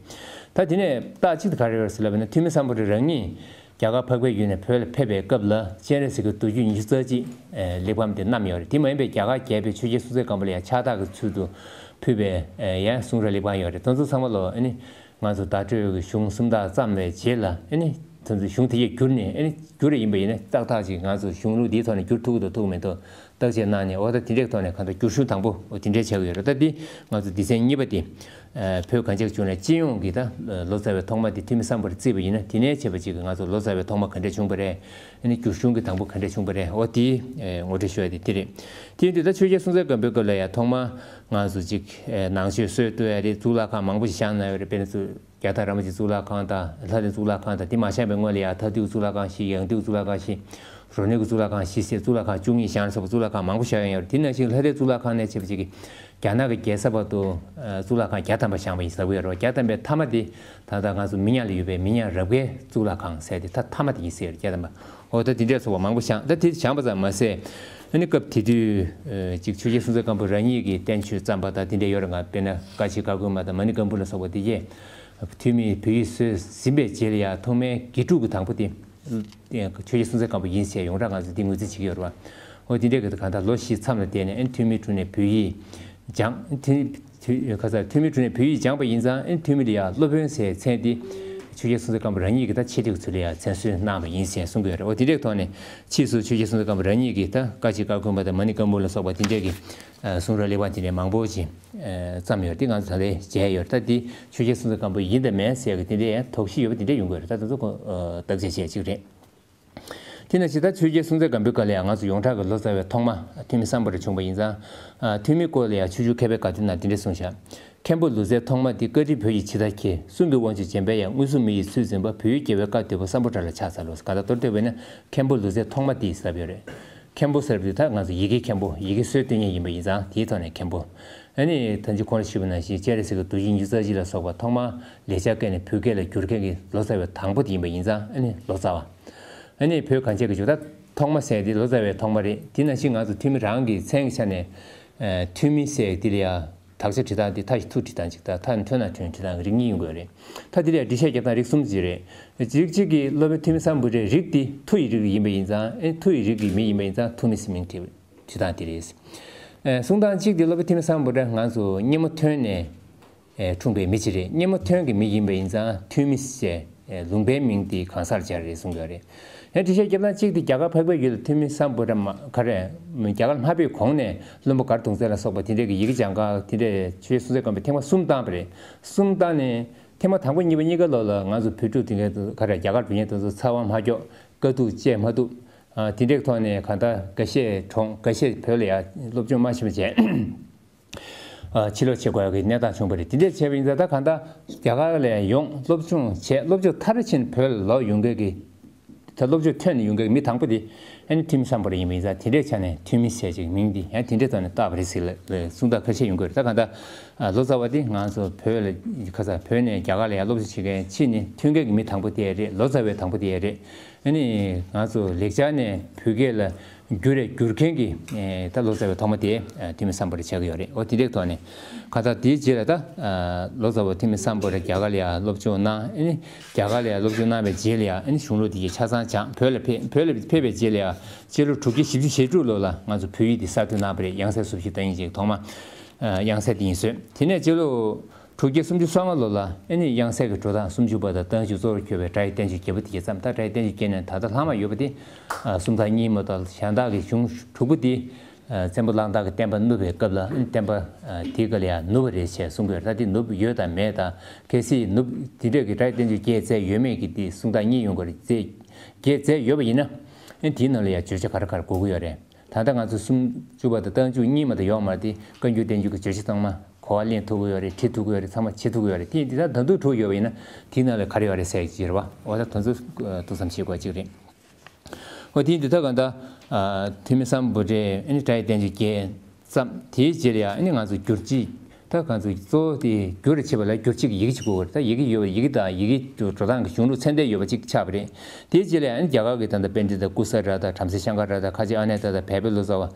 ད་དེ་ནས་རྟགས་གཅིག་དེ་ག་རེ་ཡོད་རེད་ཟེར་ལབ་ན། ཐོན་མི་སམ་བྷོ་ཊ་རང་ཉིད་རྒྱ་གར་འཕགས་པའི་ཡུལ་ནས་བོད་ལ་ཕེབས་པའི་སྐབས་ལ་སྤྱན་རས་གཟིགས་ཀྱི་མདོ་རྒྱུད་ཉི་ཤུ་རྩ་གཅིག་ཨེ་གླེགས་བམ་དེ་བསྣམས་ཡོད་རེད། དེ་མ་ཡིན་པའི་རྒྱ་གར་རྒྱལ་པོས་ཆོས་རྒྱལ་སྲོང་བཙན་སྒམ་པོ་ལ་ཡང་ཕྱག་རྟགས་ཀྱི་ཚུལ་དུ་ཕུལ་བའི་ཨེ་ཡང་གསུང་རབ་གླེགས་བམ་ཡོད་རེད། དེ་ཚོ་ཚང་མ་ལོ་ཨ་ནི་ང་ཚོ་བརྡ་སྤྲོད་ཀྱི་གཞུང་སུམ་རྟགས་བརྩམས་པའི་རྗེས་ལ་ཨ་ནི་དེ་ཚོ་གཞུང་དེ་ཡིས་བསྒྱུར་ནས། ཨ་ནི་བསྒྱུར་རེ་ཡིན་པ་ཡིན་ན་ཏག་ཏག་ཅིག་ང་ཚོ་གཞུང་ལུགས་འདིའི་ཐོག་ནས་བསྒྱུར་ཐུབ་ཀྱི་འདུག་ཐུབ་ཀྱི་མི་འདུག་བརྟག་དཔྱད་གནང་ནས། འོ་ད་དེ་འདྲའི་ཐོག་ནས་གང་ལྟར་བསྒྱུར་གཞུང་དང་པོ་འོ་དེ་འདྲའི་ཆགས་ཀྱི་ཡོད་རེད། ད་འདི་ང་ཚོ་སྡེ་ཚན་གཉིས་པ་དེ། ཨ། བོད་གངས་ཅན་ལྗོངས་ནས་སྤྱི་ཡོངས་ཀྱི་ད་ལོ་ཙཱ་བའི་ཐོག་མ་དེ་ཐོན་མི་སམ་བྷོ་ཊས་བརྩིས་པ་ཡིན་ན། དེ་ནས་བྱས་པ་ཅིག་གི་ང་ཚོ་ལོ་ཙཱ་བའི་ཐོག་མ་ག་འདྲ་བྱུང་བ་རེད། ཨ་ནི་བསྒྱུར་གཞུང་གི་དང་པོ་ག་འདྲ་བྱུང་བ་རེད། འོ་དེ་ཨེ་ངོ་སྤྲོད་ཞུ་ཡ་དེ་དེ་རེད། དེ་ཡིན་དུས་ད་ཆོས་རྒྱལ་སྲོང་བཙན་སྒམ་པོའི་སྐབས་ལ་ཡང་ཐོག་མ་ང་ཚོ་ཅིག་ཨེ་ནང་ཆོས་སྲོལ་གཏོད་ཡ་རེད། གཙུག་ལག་ཁང་མང་པོ་ཞིག་བཞེངས་གནང་ཡོད་རེད། དཔེར་ན་ཚུར་རྒྱལ་ཐང་ར་མོ་ཆེ་གཙུག་ལག་ཁང་དང་། ལྷ་ལྡན་གཙུག་ལག་ཁང་དང་། དེ་མ་བཞེངས་པའི་སྔོན་ལ་ཡང་མཐའ་འདུལ་གཙུག་ལག་ཁང་བཞི། ཡང་འདུལ་གཙུག་ལག་ཁང་བཞི། རོ་སྣོད་ཀྱི་གཙུག་ལག་ཁང་བཞི་ཟེར་གཙུག་ལག་ཁང་བཅུ་གཉིས་བཞེངས་ལ་སོགས་པ་གཙུག་ལག་ཁང་མང་པོ་བཞེངས་ཡོད་རེད། དེ་ནང་བཞིན་ལྷ་ལྡན་གཙུག་ལག་ཁང་ནས་བྱས་པ་ཅིག་གིས་རྒྱ་ནག་གི་རྒྱལ་ས་བར་དུ་ཨ་གཙུག་ལག་ཁང་བརྒྱ་ཐམ་པ་བཞེངས་པ་ཡིན་ཟེར་གྱི་ཡོད་རེད། བརྒྱ་ཐམ་པའི་མཐའ་མ་དེ་ད་ལྟ་ང་ཚོ་མི་ཉག་ལ་ཡོད་པའི་མི་ཉག་རབ་དགའི་གཙུག་ལག་ཁང་ཟེར་དེ་ད་མཐའ་མ་དེ་ཡིན་ཟེར་ཡོད་རེད། བརྒྱ་ཐམ་པ། འོ་ད་དེ་འདྲས་སོགས་པ་མང་པོ་བཞེངས། ད་དེ་བཞེངས་པ་ཙམ་མ་ཟད། ཨ་ནི་སྐབས་དེ་དུས་ཨ་ཅིག་ཆོས་རྒྱལ་སྲོང་བཙན་སྒམ་པོ་རང་ཉིད་ཀྱིས་བསྟན་བཅོས་བརྩམས་པ་དང་དེ་འདྲས་ཡོད་རེད། ང་དཔེར་ན་བཀའ་ཆེན་བཀའ་བསྒོ་མ་དང་མ་ཎི་བཀའ་འབུམ་ལ་སོགས་པ་དེ་གས་ཐོན་མིས་བོད་ཡིག་བཟོས་ཟིན་པའི་རྗེས་ལ་ཡང་ཐོག་མའི་དགེ་ཕྲུག་གི་དང་པོ་དེ། ཆོས་རྒྱལ་སྲོང་བཙན་སྒམ་པོ་ཡིན་ཟེར་ཡོངས་གྲགས་ང་ཚོས་འདི་ངོས་འཛིན་བྱེད་ཀྱི་ཡོད་རེད་པ། འོ་དེ་འདྲའི་གི་གང་ལྟར་ལོ་བཞི་མཚམས་ལ་བསྡད་ནས་ཨ་ནི་ཐོན་མིའི་དྲུང་ནས་བོད་ཡིག་སྦྱངས། དེ་ བོད་ཁ་ས་ཐོན་མིའི་དྲུང་ནས་བོད་ཡིག་སྦྱངས་པ་ཡིན་ཙང་ཨེ་ཐོན་མི་ལ་ཡང་སློབ་དཔོན་ཟེར་མཚན་འདི་ཆོས་རྒྱལ་སྲོང་བཙན་སྒམ་པོ་རང་ཉིད་ཀྱིས་ད་ཆེད་དུ་ཚུར་ལ་ཡང་མཚན་གསོལ་གནང་བ་ཡིན་ཞེས་གསུང་གི་ཡོད་རེད། འོ་དེ་འདྲའི་ཐོག་ནས་ཕྱིས་སུ་ཆོས་རྒྱལ་སྲོང་བཙན་སྒམ་པོ་རང་ཉིད་ཀྱིས་ད་བཀའ་བརྒྱུད་བཀའ་དགོན་པ་དང་མ་ཎི་བཀའ་འབུམ་ལ་སོགས་པ་དེ་འདྲའི་གི་གསུང་རབ་ལེགས་པ་དེ་འདྲའི་མང་པོ་ཅིག་བརྩམས་ཡོད་རེད། དེ་ང་ཚོ་ད་ལྟའི་མཇལ་ཡོད་རེད། ད་འདི་ཆོས་རྒྱལ་སྲོང་བཙན་སྒམ་པོ་ཡིན་དང་མིན་ཟེར་གི་དེ་འདྲའི་ཡང་དོགས་གཞི་ཡོད་པ་དེ་འདྲ་ཡོང་གི་ཡོད་རེད། ད་དེ་ཚོ་ཁོ་བརྟག་དཔྱད་བྱས་ཅིག་རེད། དེ་ནང་བཞིན་ད་ཆོས་རྒྱལ་སྲོང་བཙན་སྒམ་པོའི་སྐབས་ལ་ཡང་ང་ཚོ་ཡོངས་གྲགས་ཀྱི་ལོ་ཙཱ་བའི་ཐོག་མ་ཐོན་མི་སམ་བྷོ་ཊ་བྱུང་བ་ཡིན་ཙང་། ཐོན་མིའི་སྐོར་ལ་ཡང་ཆོས་བརྒྱུད་མཁས་པའི་དགའ་སྟོན་ནང་འདི་འདྲ་གསུངས་བཞག། མཁན་པོ་ལུས་རྩལ་ཐོག་མ་འདི། བཀའ་དྲིན་བོད་ཀྱི་ཇི་ལྟར་ཁྱེད། གསུང་གི་དབང་ཕྱུག་འཇམ་དཔལ་དབྱངས། མངོན་སུམ་མི་ཡི་ཚུལ་འཛིན་པ། བོད་ཡུལ་རྒྱལ་བའི་བཀའ་བསྡུས་པ། སམ་བྷོ་ཊ་ལ་ཕྱག་འཚལ་ལོ། གང་ལྟར་མདོར་བསྡུས་པ་ཡིན་ན་མཁན་པོ་ལུས་རྩལ་ཐོག་མ་འདི་ཟེར་ཡོད་རེད། མཁན་པོ་ཟེར་བ་འདི་ད་ང་ཚོ་ཡི་གེ་མཁན་པོ་ཡི་གེ་སྲོལ་གཏོད་མཁན་ཡིན་པ་ཡིན་ཙང་དེའི་ཐོག་ནས་མཁན་པོ། ཨ་ནི་ད་ཅི་གོང་ལ་ཞུས་པ་ནང་བཞིན་སྤྱན་རས་གཟིགས་ཀྱི་མདོ་རྒྱུད་ཉི་ཤུ་རྩ་གཅིག་ལ་སོགས་པ་ཐོག་མར་ལེགས་སྦྱར་སྐད་ནས་བོད་སྐད་ལ་བསྒྱུར་མཁན་གྱི་ལོ་ཙཱ་བའི་དང་པོ་དེ་ཡིན་པ་ཡིན་ཙང་ཨ་ནི་ལོ་ཙཱ་བ། ཨ་ནི་བོད་གངས་ཅན་གྱི་ཇོ་བདག་ཐོག་མ་ཟེར་དེ་ལོ་ཙཱ་བའི་ཐོག་མ་རེད། དེ་ནང་བཞིན་ང་ཚོ་ཐོན་མི་རང་གི་མཚན་གྱི་ཆ་ནས་ཐོན་མི་ཟེར་དེ་ལ་ཡང་དག་ཆ་འབྲི་སྟངས་དེ་མཐའ་བཞི་མཐུ་འབྲི་སྟངས་གཅིག་དང་མཐའ་ཐོན་ན་ཐོན་འབྲི་སྟངས་རིགས་གཉིས་ཡོང་གི་ཡོད་རེད། ད་དེ་ལ་ཡང་འགྲེལ་བཤད་རྒྱབ་སྟངས་རིགས་གསུམ་ཅིག་རེད། གཅིག་གཅིག་གི་སློབ་དཔོན་ཐོན་མི་སམ་བྷོ་ཊའི་རིགས་དེ་མཐུ་ཡི་རིགས་ཡིན་པ་ཡིན་ཙང་ཨེ་མཐུ་ཡི་རིགས་ཀྱི་མི་ཡིན་པ་ཡིན་ཙང་ཐུ་མི་ཟེར་མིང་བྲིས། བྲིས་སྟངས་དེ་རེད། ཨེ་གསུང་སྟངས་གཅིག་དེ་སློབ་དཔོན་ཐོན་མི་སམ་བྷོ་ཊ་ང་ཚོ་སྙེ་མོ་ཐོན་ནས་ཨེ་འཁྲུངས་པའི་མི་ཅིག་རེད། སྙེ་མོ་ཐོན་གྱི་མི་ཡིན་པ་ཡིན་ཙང་ཐུ་མི་ཟེར་ཨེ་ལུང་པའི་མིང་དེ་གང་སར་སྦྱར་རེད་གསུང་གི་ཡོད་རེད། ཡང་འགྲེལ་བཤད་རྒྱབ་སྟངས་གཅིག་དེ་རྒྱ་གར་འཕགས་པའི་ཡུལ་ལ་ཐུ་མི་སམ་བྷོ་ཊ་མ་ག་རེ་རྒྱ་གར་མ་ཕེབས་གོང་ནས་བློན་པོ་མགར་གདུང་བཙན་ལ་སོགས་པ་དེ་འདྲས་ཀྱི་ཡི་གེ་སྦྱང་ག་དེ་འདྲས་ཆོས་རྒྱལ་སྲོང་བཙན་སྒམ་པོས་ཐེངས་མ་གསུམ་བཏང་བ་རེད། གསུམ་བཏང་ནས་ཐེངས་མ་དང་པོ་གཉིས་པ་གཉིས་ཀ་ལོག་ལ་ང་ཚོ་བོད་ཕྲུག་དེ་འདྲས་ག་རེ་རྒྱ་གར་འགྲོ་མཁན་དེ་ཚོ་ཚ་བ་མ་སྐྱོག་དཀའ་སྡུག་སྤྱད་མ་ཐུབ། ཨ་དེ་འདྲའི་ཐོག་ནས་གང་ལྟར་འགའ་ཤས་གྲོངས། འགའ་ཤས་བོད་ལ་ཡང་སློབ་སྦྱོང་མ་ཕྱིན་པ་བྱས། ཨ་ཕྱིར་ལོག་བྱེད་དགོས་ཡག་གི་གནས་སྟངས་བྱུང་བ་རེད། དེ་འདྲས་བྱས་པ་ཡིན་ཙང་ད་གང་ལྟར་རྒྱ་གར་ལ་ཡོང་སློབ་སྦྱོང་བྱས། སློབ་སྦྱོང་མཐར་ཕྱིན་བོད་ལ་ལོག་ཡོང་མཁན་གྱི་ད་སློབ་སྦྱོང་ཐོན་ནས་ཡོང་མཁན་གྱི་མི་དང་པོ་དེ་ཨ་ནི་ཐུ་མི་སམ་བྷོ་ཊ་ཡིན་པ་ཡིན་ཙང་དེ་འདྲའི་ཆ་ནས་ཐུ་མི་ཟེར་ཅིག་མིང་འདི་ཡང་དེ་འདྲའི་ཐོག་ནས་བཏགས་པ་རེད་ཟེར་ལ་གསུང་སྟངས་ཁ་ཤས་ཡོང་གི་རེད། ད་གང་ལྟར་ཨ་ལོ་ཙཱ་བ་དེ་ང་ཚོ་བོད་ལ་ཁ་ས་བོད་ནས་རྒྱ་གར་ལ་ཡང་སློབ་སྦྱོང་བྱེད་མཁན་ཕྱིན་ནས་ཐོན་མཁན་གྱི་མི་དང་པོ་དེ་རེད། ལོ་ཙཱ་བའི་དང་པོ་དེ་རེད། ཨ་ནི་ང་ཚོ་ལེགས་སྦྱར་ནས་བོད་སྐད་ལ་བསྒྱུར་རེ་བསྒྱུར་མཁན་གྱི་ཨེ་ད་ལོ་ཙཱ་བའི་ཐོག་མ་དེ་ཨ་ཐུ་མི་སམ་བྷོ་ཊ་ཆགས་ཀྱི་ཡོད་རེད། འོ་དེ་འདྲའི་ཐོག་ནས་གང་ལྟར་དེའི་རྗེས་ལ་ད་ཨ་ལོ་ཙཱ་བ་ཐུ་མི་སམ་བྷོ་ཊ་རྒྱ་གར་ལ་ཡང་སློབ་སྦྱོང་གནང་། ཨ་ནི་རྒྱ་གར་ལ་ཡང་སློབ་སྦྱོང་གནང་བའི་རྗེས་ལ་ཡང་ཨ་ནི་གཞུང་ལུགས་དེ་གའི་ཆ་ཚང་སྦྱངས། བོད་ལ་ཕེབས། བོད་ལ་ཕེབས་པའི་རྗེས་ལ་ཡང་སྤྱི་ལོ་དྲུག་བརྒྱ་བཞི་བཅུ་ཞེ་དྲུག་ལོ་ལ་ང་ཚོ་བོད་ཡིག་དེ་གསར་གཏོད་གནང་བ་རེད། དབྱངས་གསལ་སུ་བཞི་ལྟ་ཡིན་ཅིག་ཐོག་མ་ཨ་དབྱངས་གསལ་དེ་ཡིན་ཟེར། དེ་ནས་སྤྱི་ལོ་དྲུག་བརྒྱ་སུམ་ཅུ་སོ་ལྔ་ལོ་ལ་ཨེ་ནི་དབྱངས་གསལ་གྱི་འགྲོ་སྟངས་སུམ་ཅུ་པ་དང་རྟགས་འཇུག་གཙོ་བོར་གྱུར་པའི་སྒྲ་ཡི་བསྟན་བཅོས་རྒྱས་པོ་དེ་གའི་བརྩམས། ད་སྒྲ་ཡི་བསྟན་བཅོས་རྒྱས་ནས་ད་ལྟ་ལྷག་མ་ཡོད་པ་དེ་ཨ་སུམ་རྟགས་གཉིས་མ་གཏོགས་གཞན་དག་གི་གཞུང་དྲུག་པོ་དེ་ཨ་བཙན་པོ་གླང་དར་གྱིས་བསྟན་པ་བསྣུབས་པའི་སྐབས་ལ་ཨེ་ནི་བསྟན་པ་ཨ་དེའི་སྐབས་ལ་ཡང་ནུབ་པ་རེད་ཅེས་གསུང་གི་ཡོད་རེད། ད་དེ་ནུབ་ཡོད་དང་མེད་དང་གལ་སྲིད་ནུབ་དེ་འདྲས་ཀྱི་སྒྲ་ཡི་བསྟན་བཅོས་རྒྱས་མཛད་ཡོད་མེད་ཀྱི་དེ་གསུང་སྟངས་གཉིས་ཡོང་གི་རེད། རྒྱས་མཛད་ཡོད་པ་ཡིན་ན་ཨེ་ནི་དེའི་ནང་ལ་ཡང་བརྗོད་བྱ་ག་རེ་ག་རེ་དགོས་ཀྱི་ཡོད་རེད། ད་ལྟ་ང་ཚོ་སུམ་ཅུ་པ་དང་རྟགས་འཇུག་གཉིས་མ་གཏོགས་ཡོད་མ་རེད་དེ། བཀའ་འགྱུར་བསྟན་འགྱུར་གྱི་བརྗོད་བྱ་ཚང་མ་གོ་བ་ལེན་ཐུབ་ཀྱི་ཡོད་རེད། བྲི་ཐུབ་ཀྱི་ཡོད་རེད། ཚང་མ་བྱེད་ཐུབ་ཀྱི་ཡོད་རེད། དེ་འདི་ལྟར་ད་དུང་འཁྲུག་ཡོད་པ་ཡིན་ན་དེའི་ནང་ལ་ག་རེ་ཡོད་རེད་ཟེར་གྱི་རེད་བ། འོ་ད་དེ་ཚོ་ཐུགས་བསམ་བཞེས་དགོས་གཅིག་རེད། འོ་དེ་འདི་ལྟར་གང་ལྟར་ཐུ་མི་སམ་བྷོ་ཊས་ཨ་ནི་སྒྲ་ཡི་བསྟན་བཅོས་རྒྱས་བརྩམས། དེའི་རྗེས་ལ་ཡང་ཨ་ནི་ང་ཚོ་བསྒྱུར་བཅོས་ད་གང་ཚོ་གཙོ་བོ་དེ་བསྒྱུར་བྱེད་པ་ལ་བསྒྱུར་བཅོས་ཀྱི་ཡི་གེ་གཅིག་དགོས་པ་རེད། ད་ཡི་གེ་ཡོད་པ་ཡི་གེ་དང་ཡི་གེ་འགྲོ་སྟངས་ཀྱི་གཞུང་ལུགས་ཚད་ལྡན་ཡོད་པ་གཅིག་ཆགས་པ་རེད། དེའི་རྗེས་ལ་ཡང་རྒྱ་གར་གྱི་ད་ལྟ་པཎྜི་ཏ་ཀུ་ས་ར་དང་བྲམ་ཟེ་ཤང་ཀ་ར་དང་ཁ་ཆེ་ཨ་ནེ་ཏ་དང་བལ་པོའི་ལོ་ཙཱ་བ་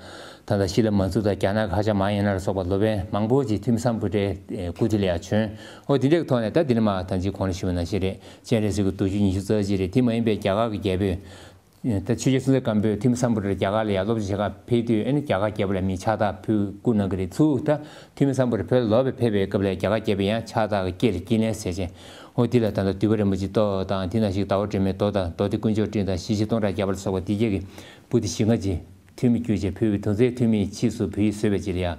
ད་ལྟ་ཤི་ལ་མ་ཛུ་དང་རྒྱ་ནག་གི་ཧ་ཅང་མ་ཡན་ན་ལ་སོགས་པ་ལོ་པཎ་མང་པོ་ཅིག་ཐུ་མི་སམ་བྷོ་ཊའི་སྐུ་དེ་ལ་ཡང་བྱོན། འོ་དེ་འདྲའི་ཐོག་ནས་ད་འདི་ནས་མར་ད་ཅི་གོང་ལ་ཞུས་པ་ནང་བཞིན་རེད། སྤྱན་རས་གཟིགས་ཀྱི་མདོ་རྒྱུད་ཉི་ཤུ་རྩ་གཅིག་རེད། དེ་མ་ཡིན་པའི་རྒྱ་གར་གྱི་རྒྱལ་པོས་ད་ཆོས་རྒྱལ་སྲོང་བཙན་སྒམ་པོས་ཐུ་མི་སམ་བྷོ་ཊར་རྒྱ་གར་ལ་ཡང་སློབ་སྦྱོང་བྱེད་གར་ཕེབས་དུས་ཨ་ནི་རྒྱ་གར་རྒྱལ་པོ་ལ་མིའི་ཕྱག་རྟགས་ཕུལ་བསྐུར་གནང་གི་རེད། ཚུར་ད་ཐུ་མི་སམ་བྷོ་ཊ་བོད་ལ་ལོག་པའི་ཕེབས་པའི་སྐབས་ལ་རྒྱ་གར་རྒྱལ་པོས་ཡང་ཕྱག་རྟགས་ཀྱི་སྐེ་ལ་དཀྱིལ་ལན་ཟེར་བྱས། འོ་འདི་ལ་ད་ལྟ་འདུས་པ་རིན་པོ་ཆེའི་ཏོག་དང་དེ་ནང་བཞིན་ཟླ་བ་སྒྲོལ་མའི་ཏོག་དང་མདོ་སྡེ་དཀོན་མཆོག་སྤྲིན་དང་ཞི་བྱེད་སྟོང་ཕྲག་བརྒྱ་པ་ལ་སོགས་པ་འདི་གྱད་ཀྱི་པོ་ཏི་བཞི་ལྔ་ཅིག་ཐུ་མི་བསྒྱུར་བྱས་ཕུལ་བའི་དོན་ཚན་ཐུ་མི་ཡིས་ཕྱིས་སུ་བོད་ཡིག་བཟོས་པའི་རྗེས་ལ་ཡང་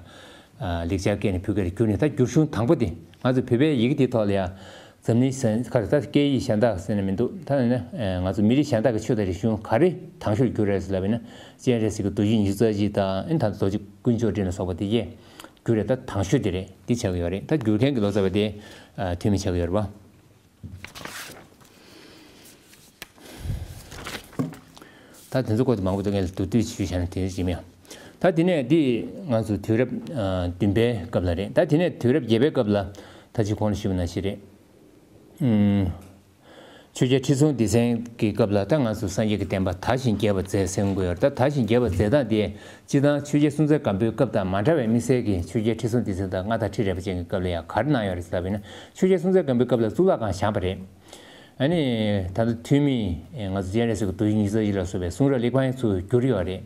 ལེགས་སྦྱར་སྐད་ནས་བོད་སྐད་ལ་བསྒྱུར་ནས། ད་བསྒྱུར་གཞུང་དང་པོ་དེ་ང་ཚོ་བོད་པའི་ཡི་གེ་འདིའི་ཐོག་ལ་ཡང་འཛམ་གླིང་གཞན་ག་རེ་ད་སྐད་ཡིག་གཞན་དག་ཟེར་ན་མི་འདུག་ད་ནི་ང་ཚོ་མི་རིགས་གཞན་དག་གི་ཆོས་དང་རིག་གཞུང་ག་རེ་དང་ཤོས་བསྒྱུར་རེད་ཟེར་ལབ་ཡིན་ན་སྤྱན་རས་གཟིགས་ཀྱི་མདོ་རྒྱུད་ཉི་ཤུ་རྩ་གཅིག་དང་ཨ་ནི་ད་མདོ་རྒྱུད་དཀོན་མཆོག་སྤྲིན་ལ་སོགས་པ་དེ་གྱད་བསྒྱུར་རེད། ད་དང་ཤོས་དེ་རེད། འདི་ཆགས་ཀྱི་ཡོད་རེད། ད་བསྒྱུར་མཁན་གྱི་ལོ་ཙཱ་བ་དེ་ཐུ་མི་ཆགས་ཀྱི་ཡོད་རེད་པ། ད་དེ་ཚོ་སྐོར་དུ་མང་པོ་འདུག་ངས་མདོར་བསྡུས་ཞུས་བྱས་ན་དེ་ཅི་མིན། ད་དེ་ནས་འདི་ང་ཚོ་དུས་རབས་བདུན་པའི་སྐབས་ལ་རེད། ད་དེ་ནས་དུས་རབས་བརྒྱད་པའི་སྐབས་ལ་ད་ཅི་གོང་ལ་ཞུས་པ་ནང་བཞིན་རེད། ཆོས་རྒྱལ་ཁྲི་སྲོང་ལྡེ་བཙན་གྱི་སྐབས་ལ་ད་ང་ཚོ་སངས་རྒྱས་ཀྱི་བསྟན་པ་དར་ཞིང་རྒྱས་པར་མཛད་ཟེར་དགོས་ཡོད་རེད། ད་དར་ཞིང་རྒྱས་པར་མཛད་སྟངས་དེ་སྤྱིར་བཏང་ཆོས་རྒྱལ་སྲོང་བཙན་སྒམ་པོའི་སྐབས་དང་མ་འདྲ་བའི་དམིགས་བསལ་གྱི་ཆོས་རྒྱལ་ཁྲི་སྲོང་ལྡེ་བཙན་དང་མངའ་བདག་ཁྲི་རལ་པ་ཅན་གྱི་སྐབས་ལ་ཡང་ག་རེ་གནང་ཡོད་རེད་ཟེར་ལབ་ཡིན་ན་ཆོས་རྒྱལ་སྲོང་བཙན་སྒམ་པོའི་སྐབས་ལ་གཙུག་ལག་ཁང་བཞེངས་པ་རེད། ཨ་ནི་ད་ལྟ་ཐུ་མི་ང་ཚོ་སྤྱན་རས་གཟིགས་ཀྱི་མདོ་རྒྱུད་ཉི་ཤུ་རྩ་གཅིག་ལ་སོགས་པའི་གསུང་རབ་ལེགས་པ་ཡང་ཚུར་བསྒྱུར་ཡོད་རེད།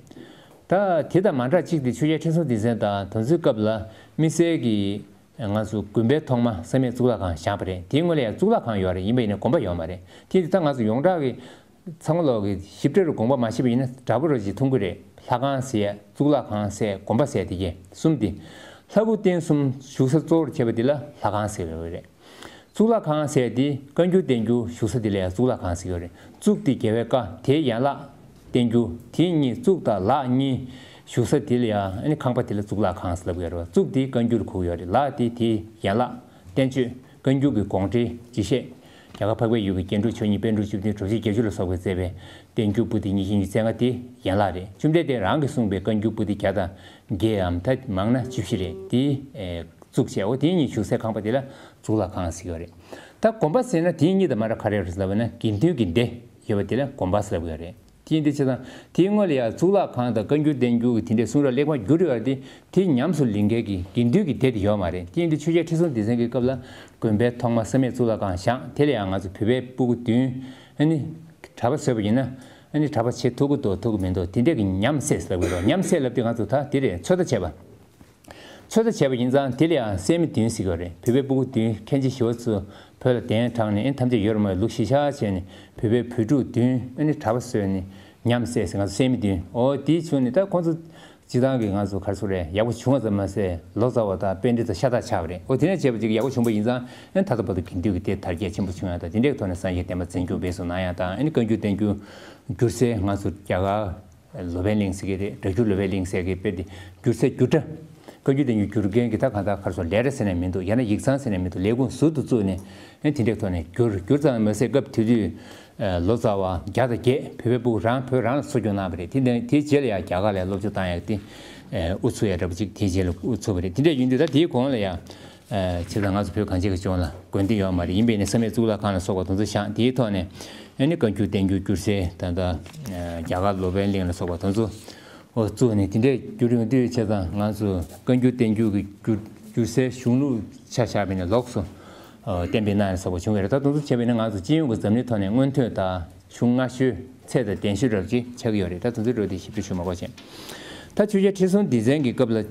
ད་དེ་དང་མ་འདྲ་གཅིག་དེ་ཆོས་རྒྱལ་ཁྲི་སྲོང་ལྡེ་བཙན་དང་དེ་ཚོའི་སྐབས་ལ་དམིགས་བསལ་གྱི་ ང་ཚོ་དགོན་པའི་ཐོག་མ་བསམ་ཡས་གཙུག་ལག་ཁང་བཞེངས་པ་རེད། དེའི་སྔོན་ལ་ཡང་གཙུག་ལག་ཁང་ཡོད་རེད། ཡིན་པ་ཡིན་ན་དགོན་པ་ཡོད་མ་རེད། དེ་ཡིན་དུས་ད་ང་ཚོ་ཡོངས་གྲགས་ཀྱི་ཚང་མ་ལོག་གི་ཞིབ་ཕྲ་རུ་དགོངས་པ་མ་ཤེས་པ་ཡིན་ན་འདྲ་པོ་རུ་ཅིག་མཐོང་གི་རེད། ལྷ་ཁང་ཟེར་ཡས། གཙུག་ལག་ཁང་ཟེར། དགོན་པ་ཟེར་དེ་གས་གསུམ་དེ། ལྷ་སྐུ་རྟེན་གསུམ་བཞུགས་ས་གཙོ་བོར་བྱས་པ་དེ་ལ་ལྷ་ཁང་ཟེར་བ་རེད། གཙུག་ལག་ཁང་ཟེར་དེ་བཀའ་འགྱུར་བསྟན་འགྱུར་བཞུགས་ས་དེ་ལ་ཡང་གཙུག་ལག་ཁང་ཟེར་གྱི་ཡོད་རེད། གཙུག་དེ་རྒྱལ་བའི་བཀའ། དེའི་ཡན་ལག་བསྟན་འགྱུར། དེ་གཉིས་གཙུག་དང་ལག་གཉིས་བཞུགས་ས་དེ་ལ་ཡང་ཨ་ནི་ཁང་པ་དེ་ལ་གཙུག་ལག་ཁང་ཟེར་ལབ་ཀྱི་ཡོད་རེད་བ། གཙུག་དེ་བཀའ་འགྱུར་གོ་གི་ཡོད་རེད། ལག་དེ་དེའི་ཡན་ལག་བསྟན་བཅོས། བཀའ་འགྱུར་གྱི་དགོངས་འགྲེལ་འགྲེལ་བཤད། རྒྱ་གར་འཕགས་པའི་ཡུལ་གྱི་རྒྱན་དྲུག་མཆོག་གཉིས། པཎ་གྲུབ་བཅུ་བདུན། གྲུབ་ཆེན་བརྒྱད་ཅུ་ལ་སོགས་པས་མཛད་པའི་བསྟན་འགྱུར་པོ་ཏི་ཉི་ཤུ་ཉི་ཤུ་རྩ་ལྔ་དེ་ཡན་ལག་རེད། བཅོམ་ལྡན་འདས་རང་གིས་གསུངས་པའི་བཀའ་འགྱུར་པོ་ཏི་བརྒྱ་དང་བརྒྱད་འམ་ད་མང་ན་བཅུ་བཞི་རེད། དེ་ཨེ་གཙུག་བྱས། འོ་དེ་གཉིས་བཞུགས་སའི་ཁང་པ་དེ་ལ་གཙུག་ལག་ཁང་ཟེར་གྱི་ཡོད་རེད། ད་དགོན་པ་ཟེར་ན་དེ་གཉིས་དང་མ་འདྲ་ག་རེ་རེད་ཟེར་ལབ་ན་དགེ་འདུན་གྱི་སྡེ་ཡོད་པ་དེ་ལ་དགོན་པ་ཟེར་ལབ་ཀྱི་ཡོད་རེད། དེ་ཡིན་དུས་བྱས་ཙང་དེའི་སྔོན་ལ་ཡང་གཙུག་ལག་ཁང་དང་བཀའ་འགྱུར་བསྟན་འགྱུར་གྱི་དེ་འདྲའི་གསུང་རབ་གླེགས་བམ་བསྒྱུར་ཡོད་རེད་དེ། དེ་ཉམས་སུ་ལེན་མཁན་གྱི་དགེ་འདུན་གྱི་སྡེ་དེ་ཡོད་མ་རེད། དེ་ཡིན་དུས་ཆོས་རྒྱལ་ཁྲི་སྲོང་ལྡེ་བཙན་གྱི་སྐབས་ལ་དགོན་པའི་ཐོག་མ་བསམ་ཡས་གཙུག་ལག་ཁང་བཞེངས། དེ་ལ་ཡང་ང་ཚོ་བོད་པའི་སྤུ་གུ་བདུན་ཨ་ནི་གྲྭ་པ་བཟོས་པ་ཡིན་ན་ཨ་ནི་གྲྭ་པ་བྱེད་ཐུབ་ཀྱི་འདུག་ཐུབ་ཀྱི་མི་འདུག་དེ་འདྲས་ཀྱི་ཉམས་སད་ལབ་ཀྱི་འདུག་ཉམས་སད་ལབ་དུས་ང་ཚོ་ད་དེ་རེད། ཚོད་ལྟ་བྱས་པ། ཚོད་ལྟ་བྱས་པ་ཡིན་ཙང་དེ་ལ་ཡང་སད་མི་བདུན་ཟེར་གྱི་ཡོད་རེད། བོད་པའི་སྤུ་གུ་བདུན་མཁན་ཆེན་ཞི་བ་འཚོ་བོད་ལ་གདན་དྲངས་ནས་ཨེ་ཐམས་ཅད་ཡོད་རེད་མ་ལུགས་གཞི་བཞག་བྱས་ནས་བོད་པའི་བོད་ཕྲུག་བདུན་ཨ་ནི་གྲྭ་པ་བཟོས་ནས་ཉམས་སད་ཟེར། ང་ཚོ་སད་མི་བདུན། འོ་དེའི་བྱུང་ནས་ད་ཁོང་ཚོ་སྤྱི་བཏང་གི་ང་ཚོ་ག་རེ་ཟེར་རེད། ཡག་པོ་བྱུང་བ་ཙམ་མ་ཟད་ལོ་ཙཱ་བ་དང་པཎྜི་ཏ་ཤ་སྟག་ཆགས་པ་རེད། འོ་དེ་ནས་བྱས་པ་ཅིག་ཡག་པོ་བྱུང་བ་ཡིན་ཙང་ཨ་ནི་ད་ལྟ་བར་དུ་དགེ་འདུན་གྱི་སྡེ་དར་རྒྱས་ཆེན་པོ་བྱུང་ཡག་དང་དེ་འདྲའི་ཐོག་ནས་སངས་རྒྱས་བསྟན་པ་འཛིན་སྐྱོང་སྦས་སུ་གནང་ཡག་དང་ཨ་ནི་བཀའ་འགྱུར་བསྟན་འགྱུར་བསྒྱུར་སའི་ང་ཚོ་རྒྱ་གར། ལོ་པཎ་གླིང་ཟེར་གྱི་རེད། སྒྲ་སྒྱུར་ལོ་པཎ་གླིང་ཟེར་གྱི་དཔེ་དེ་བསྒྱུར་སའི་བསྒྱུར་སྒྲ། བཀའ་འགྱུར་བསྟན་འགྱུར་བསྒྱུར་མཁན་གྱི་ད་གང་ལྟར་ག་རེ་ཟེར་ལས་ར་ཟེར་ནས་མི་འདུག་ཡང་ན་ཡིག་ཚང་ཟེར་ནས་མི་འདུག་ལས་ཁུངས་ཟུར་དུ་བཙུགས་ནས་ཨེ་དེ་འདྲའི་ཐོག་ནས་བསྒྱུར་བསྒྱུར་ཙམ་མ་ཟད་སྐབས་དེ་དུས་ལོ་ཙཱ་བ་བརྒྱ་དང་བརྒྱད་བོད་པའི་སྤུ་གུ་རང་བོད་རང་ལ་གསོ་སྐྱོང་གནང་བ་རེད། དེ་ནས་དེའི་རྗེས་ལ་ཡང་རྒྱ་གར་ལ་སློབ་སྦྱོང་བཏང་ཡག་དེ་ཨུ་ཚུགས་ཡག་འདྲ་པོ་ཅིག་དེའི་རྗེས་ལ་ཨུ་ཚུགས་པ་རེད། དེ་འདྲ་ཡིན་དུས་ད་དེའི་གོང་ལ་ཡང་། བྱས་ཙང་ང་ཚོ་བོད་གངས་ཅན་གྱི་ལྗོངས་ལ་དགོན་སྡེ་ཡོད་མ་རེད། ཡིན་པས་ནི་བསམ་ཡས་གཙུག་ལག་ཁང་ལ་སོགས་པ་དེ་ཚོ་བཞེངས། དེའི་ཐོག་ནས་ཨ་ནི་བཀའ་འགྱུར་བསྟན་འགྱུར་བསྒྱུར་སའི་ད་ལྟ་རྒྱ་གར་ལོ་པཎ་གླིང་ལ་སོགས་པ་དེ་ཚོ་ཨོ་བཙུགས་ནས་དེ་འདྲས་བསྒྱུར་ཡོང་དུས། བྱས་ཙང་ང་ཚོ་བཀའ་འགྱུར་བསྟན་འགྱུར་གྱི་བསྒྱུར་བསྒྱུར་སའི་གཞུང་ལུགས་ཆ་བཞག་པ་ཡིན་ན་ལོགས་སུ་གཏན་འབེབས་གནང་ནས་སོགས་པ་བྱུང་བ་རེད། ད་དེ་ཚོ་བྱས་པ་ཡིན་ན་ང་ཚོ་སྤྱི་ཡོངས་ཀྱི་འཛམ་གླིང་ཐོག་ནས་སྔོན་ཐོན་དང་། གཞུང་སྔ་ཤོས་ཚད་དང་ལྡན་ཤོས་འདྲ་ཅིག་ཆགས་ཀྱི་ཡོད་རེད། ད་དེ་ཚོའི་འགྲོ་དེ་ཞིབ་ཕྲ་ཞུ་མ་དགོས་བྱས། ད་ཆོས་རྒྱལ་ཁྲི་སྲོང་ལྡེ་བཙན་གྱི་སྐབས་ལ་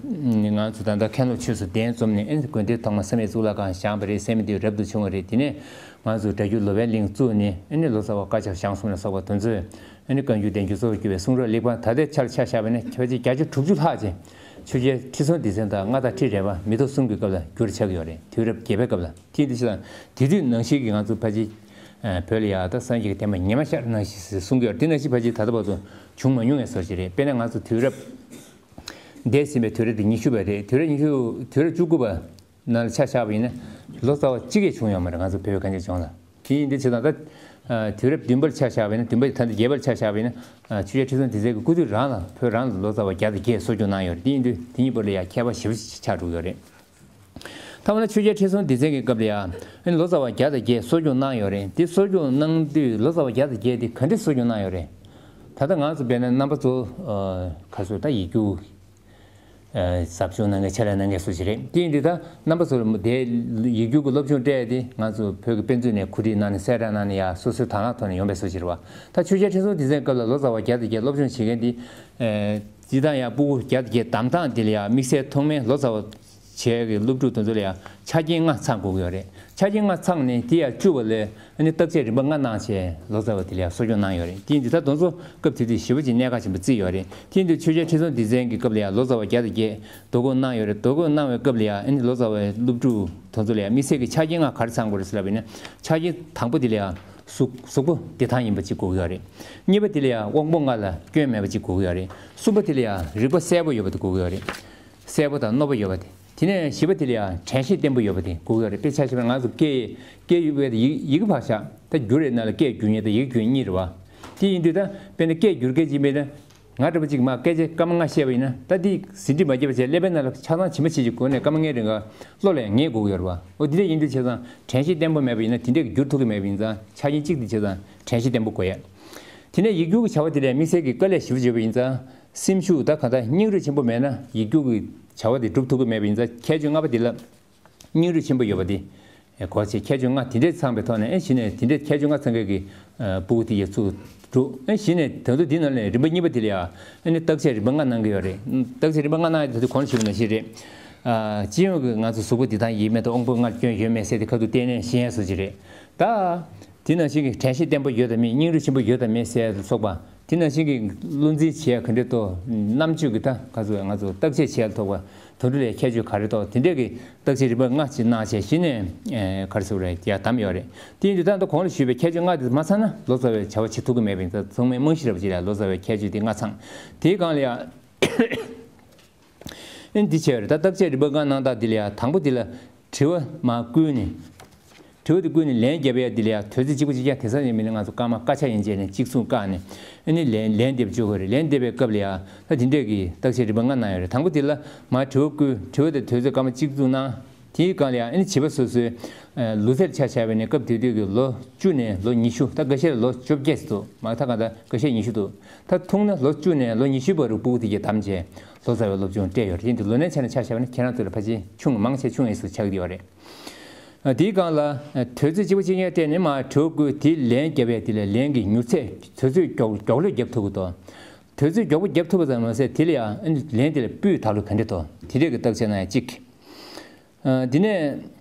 ང་ཚོ་ད་ལྟ་མཁན་སློབ་ཆོས་སུ་གདན་འཛོམས་ནས་ཨེ་དགོན་སྡེ་ཐོག་མ་བསམ་ཡས་གཙུག་ལག་ཁང་བཞེངས་པ་རེད། བསམ་ཡས་དེ་རབ་ཏུ་བྱུང་བ་རེད། དེ་ནས་ང་ཚོ་སྒྲ་བསྒྱུར་ལོ་པཎ་གླིང་བཙུགས་ནས་ཨེ་ནི་ལོ་ཙཱ་བ་བཀའ་ཕྱག་ཞང་གསུམ་ལ་སོགས་པ་དེ་ཚོས་ཨེ་ནི་བཀའ་འགྱུར་བསྟན་འགྱུར་གཙོ་བོར་གྱུར་པའི་གསུང་རབ་གླེགས་བམ་ད་ལྟའི་ཆར་ཆ་བཞག་པ་ཡིན་ན་ཕལ་ཆེར་བརྒྱ་ཆ་དྲུག་ཅུ་ལྷག་ཅིག་ཆོས་རྒྱལ་ཁྲི་སྲོང་ལྡེ་བཙན་དང་མངའ་བདག་ཁྲི་རལ་པ་མེ་ཏོག་གསུམ་གྱི་སྐབས་ལ་བསྒྱུར་ཆགས་ཀྱི་ཡོད་རེད། དུས་རབས་བརྒྱད་པའི་སྐབས་ལ། དེ་འདི་ཕྱིར་དང་དེ་དུས་ནང་བཞིན་གྱི་ང་ཚོ་ཕལ་ཆེར་བོད་ལ་ཡ་ད་སངས་རྒྱས་ཀྱི་བསྟན་པ་ཉི་མ་ཤར་ནང་བཞིན་གསུང་གི་ཡོད་རེད། དེ་ནང་བཞིན་ཕལ་ཆེར་ད་ལྟ་བར་དུ་བྱུང་མ་མྱོང་བའི་བཟོ་ཞིག་རེད། དཔེར་ན་ང་ཚོ་དུས་རབས་འདས་ཟིན་པའི་དུས་རབས་དེ་ཉི་ཤུ་པ་རེད། དུས་རབས་ཉི་ཤུ་དུས་རབས་བཅུ་དགུ་པ་ནང་ལ་ཆ་བཞག་པ་ཡིན་ན་ལོ་ཙཱ་བ་གཅིག་ཀྱང་བྱུང་ཡོད་མ་རེད། ང་ཚོ་བོད་གངས་ཅན་ལྗོངས་ལ། དེ་ཡིན་དུས་བྱས་ཙང་ད་དུས་རབས་བདུན་པར་ཆ་བཞག་པ་ཡིན་ན། བདུན་པ་ད་ལྟ་བརྒྱད་པར་ཆ་བཞག་པ་ཡིན་ན་ཆོས་རྒྱལ་ཁྲི་སྲོང་ལྡེ་བཙན་གྱི་སྐུ་དུས་རང་ལ་བོད་རང་ལ་ལོ་ཙཱ་བ་བརྒྱ་དང་བརྒྱད་གསོ་སྐྱོང་གནང་ཡོད་རེད། དེ་ཡིན་དུས་དེ་གཉིས་བར་ལ་ཡ་ཁྱད་པར་ཞེ་པོ་ཅིག་ཆགས་འགྲོ་གི་ཡོད་རེད། ཐ་མ་ན་ཆོས་རྒྱལ་ཁྲི་སྲོང་ལྡེ་བཙན་གྱི་སྐབས་ལ་ཡང་ཨ་ནི་ལོ་ཙཱ་བ་བརྒྱ་དང་བརྒྱད་གསོ་སྐྱོང་གནང་ཡོད་རེད། དེ་གསོ་སྐྱོང་གནང་དུས་ལོ་ཙཱ་བ་བརྒྱ་དང་བརྒྱད་དེ་ག་འདྲས་གསོ་སྐྱོང་གནང་ཡོད་རེད། ད་ལྟ་ང་ཚོ་དཔེར་ན་རྣམ་པ་ཚོ་ག་ཚོད་ད་ཡིག་རྒྱུགས་ཟབ་སྦྱོང་གནང་མཁན་ཕྱག་ལས་གནང་མཁན་སུ་ཞིག་རེད། དེ་ཡིན་དུས་ད་རྣམ་པ་ཚོར་དེ་ཡིག་རྒྱུགས་ཀྱི་སློབ་སྦྱོང་སྤྲད་དེ་ང་ཚོ་བོད་ཀྱི་དཔེ་མཛོད་ནས་གོ་སྒྲིག་གནང་ནས་གསལ་བསྒྲགས་གནང་ནས་ཡ་སོ་སོའི་དང་བླངས་ཐོག་ནས་ཡོང་པའི་སུ་ཞིག་རེད་བ། ད་ཆོས་རྒྱལ་ཁྲི་སྲོང་ལྡེ་བཙན་སྐབས་ལ་ལོ་ཙཱ་བ་བརྒྱ་དང་བརྒྱད་སློབ་སྦྱོང་བྱེད་མཁན་དེ་སྤྱིར་བཏང་ཡང་སྤུ་གུ་བརྒྱ་དང་བརྒྱད་གདམ་སྟངས་དེ་ལ་ཡང་དམིགས་བསལ་ཐོག་མའི་ལོ་ཙཱ་བ་བྱས་ཀྱི་སློབ་ཕྲུག་དེ་ཚོ་ལ་ཡང་ཆ་རྐྱེན་ལྔ་ཚང་དགོས་ཀྱི་ཡོད་རེད། ཆ་རྐྱེན་ལྔ་ཚང་ནས་དེ་ཡང་བཅུ་པ་ལ་ཨ་ནི་བརྟག་དཔྱད་རིམ་པ་ལྔ་གནང་བྱས་ལོ་ཙཱ་བ་དེ་ལ་ཡང་གསོ་སྐྱོང་གནང་ཡོད་རེད། དེ་ཡིན་དུས་ད་དེ་ཚོ་སྐབས་དེ་དུས་ཞེ་པོ་ཅིག་གནད་འགག་ཆེན་པོ་བརྩིས་ཡོད་རེད། དེ་ཡིན་དུས་ཆོས་རྒྱལ་ཁྲི་སྲོང་ལྡེ་བཙན་གྱི་སྐབས་ལ་ཡང་ལོ་ཙཱ་བ་བརྒྱ་དང་བརྒྱད་དོ་དགོང་གནང་ཡོད་རེད། དོ་དགོང་གནང་བའི་སྐབས་ལ་ཡང་ཨ་ནི་ལོ་ཙཱ་བའི་སློབ་ཕྲུག་དེ་ཚོ་ལ་ཡང་དམིགས་བསལ་གྱི་ཆ་རྐྱེན་ལྔ་ག་རེ་ཚང་དགོས་རེད་ཟེར་ལབ་པ་ཡིན་ན། ཆ་རྐྱེན་དང་པོ་དེ་ལ་ཡང་གཟུགས་གཟུགས་པོ་བདེ་ཐང་ཡིན་པ་ཅིག་དགོས་ཀྱི་ཡོད་རེད། གཉིས་པ་དེ་ལ་ཡང་དབང་པོ་ལྔ་ལ་སྐྱོན་མེད་པ་ཅིག་དགོས་ཀྱི་ཡོད་རེད། གསུམ་པ་དེ་ལ་ཡང་རིག་པ་གསལ་པོ་ཡོད་པ་དེ་དགོས་ཀྱི་ཡོད་རེད། གསལ་པོ་དང་རྣོ་པོ་ཡོད་པ་དེ། དེ་ནས་བཞི་པ་དེ་ལ་ཡང་དྲན་ཤེས་བརྟན་པོ་ཡོད་པ་དེ་དགོས་ཀྱི་ཡོད་རེད། དཔེ་ཆ་བཞག་ན་ང་ཚོ་སྐད་སྐད་ཡིག་ཡིག་གེ་ཕར་བཞག་ད་འགྱུར་རེད། ནང་ལ་སྐད་སྒྱུར་མཁན་དང་ཡིག་སྒྱུར་མཁན་གཉིས་རེད་བ། དེ་ཡིན་དུས་ད་དཔེར་ན་སྐད་སྒྱུར་མཁན་ཅིག་མེད་ན། ང་འདྲ་པོ་ཅིག་མར་སྐད་ཆ་སྐར་མ་ལྔ་བཤད་པ་ཡིན་ན། ད་འདི་ཟིན་བྲིས་མ་བརྒྱབ་པ་བྱས་ཀླད་པའི་ནང་ལ་ཆ་ཚང་ཇི་མ་ཇི་བཞིན་གོ་ནས་སྐར་མ་ལྔའི་རིང་ག་བློ་ལ་ངེས་དགོས་ཀྱི་ཡོད་རེད་བ། འོ་འདི་འདྲ་ཡིན་དུས་བྱས་ཙང་དྲན་ཤེས་བརྟན་པོ་མེད་པ་ཡིན་ན་དེ་འདྲས་ཀྱི་འགྱུར་ཐུབ་ཀྱི་མེད་པ་ཡིན་ཙང་ཆ་རྐྱེན་གཅིག་དེ་བྱས་ཙང་དྲན་ཤེས་བརྟན་པོ་དགོས་ཡ། དེ་ནས་ཡིག་སྒྱུར་གྱི་བྱ་བ་དེ་ལ་དམིགས་བསལ་གྱི་དཀའ་ལས་ཞེ་པོ་བརྗོད་པ་ཡིན་ཙང་སེམས་ཤུགས་ད་ག་ད་སྙིང་རུས་ཆེན་པོ་མེད་ན་ཡིག་སྒྱུར་གྱི་བྱ་བ་དེ་སྒྲུབ་ཐུབ་ཀྱི་མེད་པ་ཡིན་ཙང་ཁྱད་ཆོས་ལྔ་པོ་དེ་ལ། སྙིང་རུས་ཆེན་པོ་ཡོད་པ་དེ། གོ་ཆེ་ཁྱད་ཆོས་ལྔ་དེ་འདྲས་ཚང་པའི་ཐོག་ནས་ཨེ་གཞི་ནས་དེ་འདྲས་ཁྱད་ཆོས་ལྔ་ཚང་མཁན་གྱི་སྤུ་གུ་དེ་ཡ་ཚུགས་འགྲོ། ཨེ་གཞི་ནས་ད་དུང་དེ་ནང་ནས་རིམ་པ་གཉིས་པ་དེ་ལ་ཡ་ཨེ་ནི་བརྟག་དཔྱད་རིམ་པ་ལྔ་གནང་གི་ཡོད་རེད། བརྟག་དཔྱད་རིམ་པ་ལྔ་གནང་ཡ་ད་དུང་གོང་ཞུས་པ་ནང་བཞིན་རེད། ཨ། སྤྱི་ཡོངས་ཀྱི་ང་ཚོ་གཟུགས་པོ་འདི་དང་ཡིད་མེད་དུ་དབང་པོ་ལྔར་སྐྱོན་ཡོད་མེད་ཟེར་དེ་ཁ་ཐུག་གཏན་ནས་ཤེས་ཡ་སུ་ཅི་རེད། ད། དེ་ནང་བཞིན་གྱི་དྲན་ཤེས་བརྟན་པོ་ཡོད་དམ་མེད། སྙིང་རུས་ཆེན་པོ་ཡོད་དམ་མེད་ཟེར་ལ་སོགས་པ། དེ་ནང་བཞིན་གྱི་བློ་འཛིན་བྱེད་ཡ་ག་འདྲ་འདུག་རྣམ་དཔྱོད་ཀྱི་ད་ག་ཚོད་ང་ཚོ་བརྟག་དཔྱད་བྱེད་ཡ་ཐོག་པ། དོན་འགྲུལ་ལས་ཁྱད་ཆོས་ག་རེ་འདུག་དེ་འདྲས་ཀྱི་བརྟག་དཔྱད་རིམ་པ་ལྔ་ཅིག་གནང་བྱས་གཞི་ནས་ཨེ་ག་རེ་ཟེར་དགོས་རེད། ཡར་བདམས་ཡོད་རེད། དེ་ཡིན་དུས་ད་ལྟ་གོང་ལ་ཞུས་པའི་ཁྱད་ཆོས་ལྔ་དེ་མ་ཚང་ན་ལོ་ཙཱ་བའི་བྱ་བ་བྱེད་ཐུབ་ཀྱི་མེད་པ་ཡིན་ཙང་ཚང་མས་རྨང་གཞི་ར་བ་ཅིག་ལ་ལོ་ཙཱ་བའི་ཁྱད་ཆོས་དེ་ལྔ་ཚང་། དེའི་སྒང་ལ་ཡང་ཨེ་འདི་བྱས་རེད། ད་བརྟག་དཔྱད་རིམ་པ་ལྔ་གནང་སྟངས་འདི་ལ་ཡང་དང་པོ་འདི་ལ་དྲི་བ་མར་བསྐུལ་ནས། དྲི་བ་དེ་བསྐུལ་ནས་ལན་རྒྱབ་ཡ་འདི་ལ་ཡང་དུས་ཚོད་གཅིག་པ་གཅིག་རྐྱང་དེང་སང་ཡིན་མིན་ལ་ང་ཚོ་སྐར་མ་བཀའ་ཆ་ཡན་ཆད་ནས་གཅིག་མཚུངས་བཀག་ནས་ཨ་ནི་ལན་ལན་འདེབས་བཅུག་དགོས་རེད། ལན་འདེབས་པའི་སྐབས་ལ་ཡང་ད་དེ་འདྲས་ཀྱི་བརྟག་དཔྱད་རིམ་པ་ལྔ་གནང་ཡོད་རེད། དང་པོ་དེ་ལ་མར་དྲི་བ་བསྐུལ། དྲི་བ་དེ་དུས་ཚོད་སྐར་མ་གཅིག་མཚུངས་གནང་། དེའི་སྒང་ལ་ཡང་ཨ་ནི་བྱིས་པ་སོ་སོའི་ལོ་ཚད་ཆ་བཞག་པ་ཡིན་ན་སྐབས་དེ་དུས་ཀྱི་ལོ་བཅུ་ནས་ལོ་ཉི་ཤུ། ད་འགའ་ཤས་ལ་ལོ་བཅོ་བརྒྱད་ཙམ་འདུག་མ་ད་གང་ལྟར་འགའ་ཤས་ཉི་ཤུ་འདུག་ད་ཐུང་ན་ལོ་བཅུ་ནས་ལོ་ཉི་ཤུའི་བར་དུ་སྤུ་གུ་དེ་གས་བདམས་བྱས་ལོ་ཙཱ་བའི་སློབ་སྦྱོང་སྤྲད་ཡོད་རེད། དེ་ཡིན་དུས་ལོ་ནའི་ཆ་ནས་ཆ་བཞག་པ་ན་ཁྱེད་རང་ཚོ་ལ་ཕལ་ཆེར་ཆུང་། མང་ཆེ་ཆུང་ཡིན་ས་ཆགས་ཀྱི་ཡོད་རེད། ཨ། དེའི་སྒང་ལ་ཨ་དུས་ཚོད་གཅིག་པ་གཅིག་རྐྱང་སྤྲད་ནས་མར་དྲི་བ་བསྐུལ། དེའི་ལན་རྒྱབ་ཡས་དེ་ལ་ལན་གྱི་མྱུར་ཚད་དུས་ཚོད་མགྱོགས་མགྱོགས་ལོས་རྒྱབ་ཐུབ་ཀྱི་འདུག་དུས་ཚོད་མགྱོགས་པོ་རྒྱབ་ཐུབ་པ་ཙམ་མ་ཟད་དེ་ལ་ཡང་ཨ་ནི་ལན་དེ་ལ་སྤུས་དག་ལོས་ག་འདྲ་འདུག་དེ་འདྲས་ཀྱི་བརྟག་དཔྱད་གནང་ཡ་གཅིག་ཨ། དེ་ནས་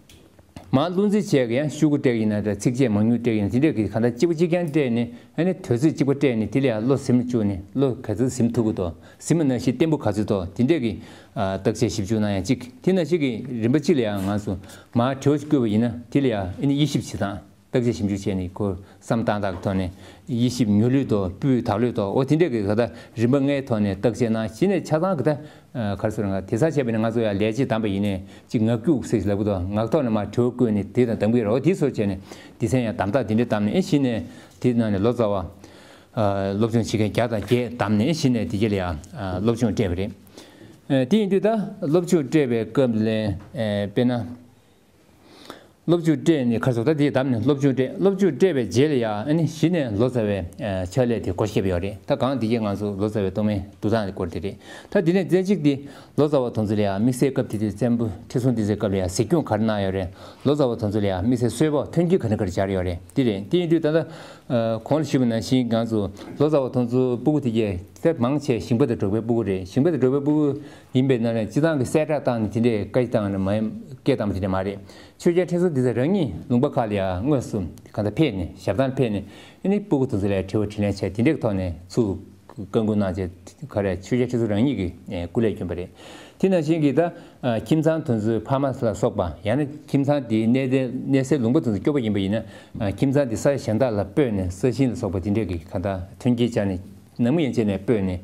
མར་བློ་འཛིན་བྱས་ཀྱི་ཡང་ཤོག་གུ་སྤྲད་ཀྱི་ཡིན་ན་འདྲ། ཚིགས་བཅད་མང་ཉུང་སྤྲད་ཀྱི་ཡིན་ན་དེ་འདྲས་ཀྱི་གང་ལྟར་གཅིག་པ་གཅིག་རྐྱང་སྤྲད་ནས་ཨ་ནི་དུས་ཚོད་གཅིག་པ་སྤྲད་ནས་དེ་ལ་ཡང་བློ་ཟིན་བཅུག་ནས་བློ་ག་ཚོད་ཟིན་ཐུབ་ཀྱི་འདུག་ཟིན་པ་ནང་བཞིན་བརྟན་པོ་ག་ཚོད་འདུག་དེ་འདྲས་ཀྱི་ཨ་བརྟག་དཔྱད་ཞིབ་འཇུག་གནང་ཡ་གཅིག་དེ་ནང་བཞིན་གྱི་རིམ་པ་གཅིག་ལ་ཡང་ང་ཚོ་མར་དྲི་བ་ཞིག་བསྐུལ་བ་ཡིན་ན་དེ་ལ་ཡང་ཨ་ནི་དབྱེ་ཞིབ་བྱེད་སྟངས། བརྟག་དཔྱད་ཞིབ་འཇུག་བྱས་ནས་ཁོ་བསམ་སྟངས་དག་གི་ཐོག་ནས་དབྱེ་ཞིབ་མྱུར་ལོས་དང་སྤུས་དག་ལོས་དང་། འོ་དེ་འདྲས་ཀྱི་ག་ད་རིམ་པ་ལྔའི་ཐོག་ནས་བརྟག་དཔྱད་གནང་། གཞི་ནས་ཆ་ཚང་གི་ད་ག་རེ་ཟེར་ང་དེ་ས་བྱས་པ་ཡིན་ན་ང་ཚོ་ཡང་ལས་བྱེད་བདམས་པ་ཡིན་ནའི་ཅིག་ངག་རྒྱུགས་ཟེར་ལབ་གི་འདུག་ངག་ཐོག་ནས་མར་དྲི་བ་བཀོད་ནས་དེ་དང་གདམ་གི་རེད། འོ་དེ་བཟོ་བྱས་ནས་སྡེ་ཚན་ཡང་བདམས་སྟངས་དེ་འདྲས་བདམས་ནས་ཨེ་གཞི་ནས་དེ་ནང་ནས་ལོ་ཙཱ་བ་ཨ་སློབ་སྦྱོང་བྱེད་མཁན་བརྒྱ་དང་བརྒྱད་བདམས་ནས་ཨེ་གཞི་ནས་དེ་རྗེས་ལ་ཡང་ཨ་སློབ་སྦྱོང་སྤྲད་པ་རེད། ཨ་དེ་ཡིན་དུས་ད་སློབ་སྦྱོང་སྤྲད་པའི་སྐབས་ལ་ཨ་དཔེར་ན། སློབ་སྦྱོང་སྤྲད་ནས་ཁར་སོགས་ད་དེའི་བདམས་ནས་སློབ་སྦྱོང་སྤྲད། སློབ་སྦྱོང་སྤྲད་པའི་རྗེས་ལ་ཡང་ཨ་ནི་གཞི་ནས་ལོ་ཙཱ་བའི་ཨ་ཕྱག་ལས་དེ་སྒོ་ཕྱེ་བ་ཡོད་རེད། ད་གང་དེ་གས་ང་ཚོ་ལོ་ཙཱ་བའི་གཏོང་མའི་བསྡུ་སྟངས་དེ་སྐོར་དེ་རེད། ད་དེ་ནས་མཚན་གཅིག་དེ་ལོ་ཙཱ་བ་དེ་ཚོ་ལ་ཡང་དམིགས་བསལ་སྐབས་དེ་དུས་བཙན་པོ་ཁྲི་སྲོང་ལྡེ་བཙན་སྐབས་ལ་ཡང་གཟིགས་སྐྱོང་ག་རེ་གནང་ཡོད་རེད། ལོ་ཙཱ་བ་དེ་ཚོ་ལ་ཡང་དམིགས་བསལ་གསོལ་ཕོགས་མཐུན་རྐྱེན་ག་འདྲ་ག་རེ་སྦྱར་ཡོད་རེད། དེ་རེད། དེ་ཡིན་དུས་ད་ལྟ་ཨ་གོང་ལ་ཞུས་པ་ནང་བཞིན་ང་ཚོ་ལོ་ཙཱ་བ་དེ་ཚོ་སྤུ་གུ་དེ་གས་དེ་མང་ཆེ་ཞིང་པ་དང་འབྲོག་པའི་སྤུ་གུ་རེད། ཞིང་པ་དང་འབྲོག་པའི་སྤུ་གུ་ཡིན་པའི་ནང་ནས་སྤྱི་བཏང་གི་གསལ་བསྒྲགས་བཏང་ནས་དེ་འདྲའི་བཀའ་བཏང་ནས་མ་སྐད་བཏང་བ་དེ་འདྲ་མ་རེད། ཆོས་རྒྱལ་ཁྲི་སྲོང་ལྡེ་བཙན་རང་ཉིད་ལུང་པ་ཁག་ལ་ཡང་དངོས་སུ་གང་ལྟར་ཕེབས་ནས་ཞབས་བཏང་ཕེབས་ནས་ཨ་ནི་སྤུ་གུ་དེ་ཚོ་ལ་དྲི་བ་དྲིས་ལན་བྱས་དེ་འདྲའི་ཐོག་ནས་ཚུར་བཀའ་འགུག་གནང་བྱས་ག་རེ་ཆོས་རྒྱལ་ཁྲི་སྲོང་རང་ཉིད་ཀྱིས་སྐུ་ལས་བསྐྱོན་པ་རེད། དེ་ནང་བཞིན་གྱི་ད་ཁྱིམ་ཚང་དེ་ཚོའི་ཕ་མ་ལ་སོགས་པ་ཡང་ན་ཁྱིམ་ཚང་དེའི་གནས་གནས་སའི་ལུང་པ་དེ་ཚོ་སྐྱོ་པོ་ཡིན་པ་ཡིན་ན་ཁྱིམ་ཚང་དེ་ས་གཞན་དག་ལ་སྤོས་ནས་ས་ཞིང་ལ་སོགས་པ་དེ་འདྲའི་གི་གང་ལྟར་མཐུན་རྐྱེན་སྦྱར་ནས། ནང་མི་ཡན་ཆད་ནས་སྤོས་ནས་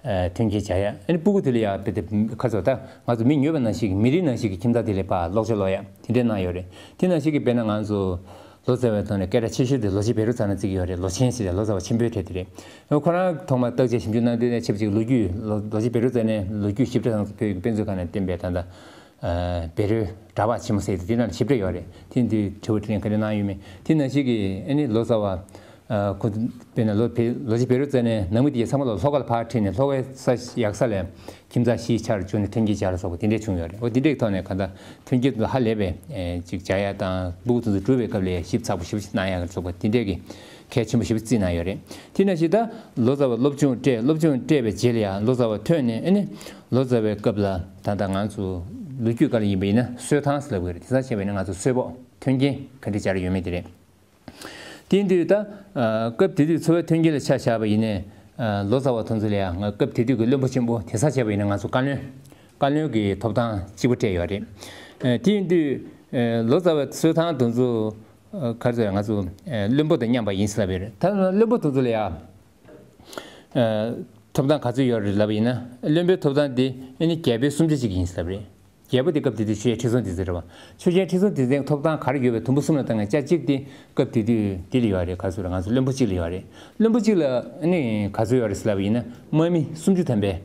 ཨ་མཐུན་རྐྱེན་སྦྱར་ཡ། ཨ་ནི་སྤུ་གུ་དེ་ལ་ཡ་དཔེ་དེ་ཁ་ཚོ་ད་ང་ཚོ་མི་ཉོས་པ་ནང་བཞིན་གྱི་མི་རིགས་ནང་བཞིན་གྱི་ཁྱིམ་ཚང་དེ་ལ་ཕར་ལོག་ཆ་ལོག་ཡ་དེ་འདྲས་གནང་ཡོད་རེད། དེ་ནང་བཞིན་གྱི་དཔེར་ན་ང་ཚོ་ལོ་ཙཱ་བའི་ཐོག་ནས་སྐད་གྲགས་ཆེ་ཤོས་དེ་ལོ་ཆེན་བཻ་རོ་ཙ་ན་བརྩི་གི་ཡོད་རེད། ལོ་ཆེན་ཟེར་ཡ་ལོ་ཙཱ་བ་ཆེན་པོའི་གྲས་དེ་རེད། ཁོ་རང་ཐོག་མར་བརྟག་དཔྱད་ཞིབ་འཇུག་གནང་དུས་ནས་ཆབས་ཅིག་ལོ་རྒྱུས་ལོ་ལོ་ཆེན་བཻ་རོ་ཙ་ནའི་ལོ་རྒྱུས་ཞིབ་ཕྲ་དང་བོད་ཀྱི་དཔེ་མཛོད་ཁང་ནས་བཏོན་པའི་ད་ལྟ། ཨ་བཻ་རོའི་གྲྭ་པ་ཆེན་མོ་ཟེར་ཏེ་དེ་ནང་ཞིབ་ཕྲ་ཡོད་རེད། དེ་འདི་དྲི་བ་དྲིས་ལན་ག་རེ་གནང་ཡོད་མེད། དེ་ནང་བཞིན་གྱི་ཨ་ནི་ལོ་ཙཱ་བ་ཨ་ཁོ་དཔེར་ན་ལོ་བེ་ལོ་རྗེ་བཻ་རོ་ཙ་ནའི་ནང་མི་དེ་ཚང་མ་ལ་ལྷོ་ཁ་ལ་ཕར་ཁྲིད་ནས་ལྷོ་ཁའི་ས་ཡག་ས་ལ་ཁྱིམ་ཚང་གཞིས་ཆགས་བཅུག་ནས་མཐུན་རྐྱེན་སྦྱར་ལ་སོགས་པ་དེ་འདྲས་བྱུང་ཡོད་རེད། འོ་དེ་འདྲས་ཐོག་ནས་ག་ད་མཐུན་རྐྱེན་དེ་ཧ་ལས་པའི་ཨེ་ཅིག་སྦྱར་ཡ་དང་སྤུ་གུ་དེ་ཚོ་སྒྲུབ་པའི་སྐབས་ལ་ཞིབ་ཚགས་པོ་ཞིབ་གནང་ཡ་སོགས་པ་དེ་འདྲས་ཀྱི་གལ་ཆེན་པོ་ཞིག་བརྩིས་གནང་ཡོད་རེད། དེ་ནང་བཞིན་ད་ལོ་ཙཱ་བ་སློབ་སྦྱོང་སྤྲད། སློབ་སྦྱོང་སྤྲད་པའི་རྗེས་ལ་ཡང་ལོ་ཙཱ་བ་ཐོན་ནས་ཨ་ནི་ལོ་ཙཱ་བའི་སྐབས་ལ་ད་ལྟ་ང་ཚོ་ལོ་རྒྱུས་སྐབས་ལ་ཡིན་པ་ཡིན་ན་གསོལ་ཐང་ཟེར་ལབ་ཀྱི་རེད། དེང་སང་བྱས་པ་ཡིན་ན་ང་ཚོ་གསོལ་ཕོགས་མཐུན་རྐྱེན་ག་འདྲ་སྦྱར་ཡོད་མེད་དེ་རེད། དེ་ཡིན་དུས་ད་སྐབས་དེ་དུས་འཚོ་བའི་མཐུན་རྐྱེན་ལ་ཆ་བཞག་པ་ཡིན་ནའི་ལོ་ཙཱ་བ་དེ་ཚོ་ལ་ཡང་སྐབས་དེ་དུས་ཀྱི་བློན་པོ་ཆེན་པོ་དེང་སང་བྱས་པ་ཡིན་ན་ང་ཚོ་བཀའ་བློན་བཀའ་བློན་གྱི་ཐོབ་ཐང་གཅིག་པ་སྤྲད་ཡོད་རེད། དེ་ཡིན་དུས་ལོ་ཙཱ་བའི་གསོལ་ཐང་དེ་ཚོ། ཨ་ག་རེ་ཟེར་ང་ཚོ་ཨ་བློན་པོ་དང་མཉམ་པ་ཡིན་ཟེར་ལབ་པ་རེད། ད་བློན་པོ་དེ་ཚོ་ལ་ཡ་ཨ་ཐོབ་ཐང་ག་ཚོད་ཡོད་རེད་ལབ་པ་ཡིན་ན་བློན་པོའི་ཐོབ་ཐང་དེ་ཨ་ནི་རྒྱལ་པོའི་གསུམ་ཆ་གཅིག་ཡིན་ཟེར་ལབ་པ་རེད། རྒྱལ་པོ་དེ་སྐབས་དེ་དུས་ཆོས་རྒྱལ་ཁྲི་སྲོང་ལྡེ་བཙན་རེད་བ། ཆོས་རྒྱལ་ཁྲི་སྲོང་ལྡེ་བཙན་ཐོབ་ཐང་ག་རེ་ཡོད་པའི་དུམ་བུ་གསུམ་ལ་བཏང་ན་ཆ་གཅིག་དེ་སྐབས་དེ་དུས་དེ་ལ་ཡོད་རེད། ག་རེ་ཟེར་ང་ཚོ་བློན་པོ་གཅིག་ལ་ཡོད་རེད། བློན་པོ་གཅིག་ལ་ཨ་ནི་ག་ཚོད་ཡོད་རེད་ཟེར་ལབ་པ་ཡིན་ན་དམག་མི་སུམ་ཅུ་ཐམ་པའི།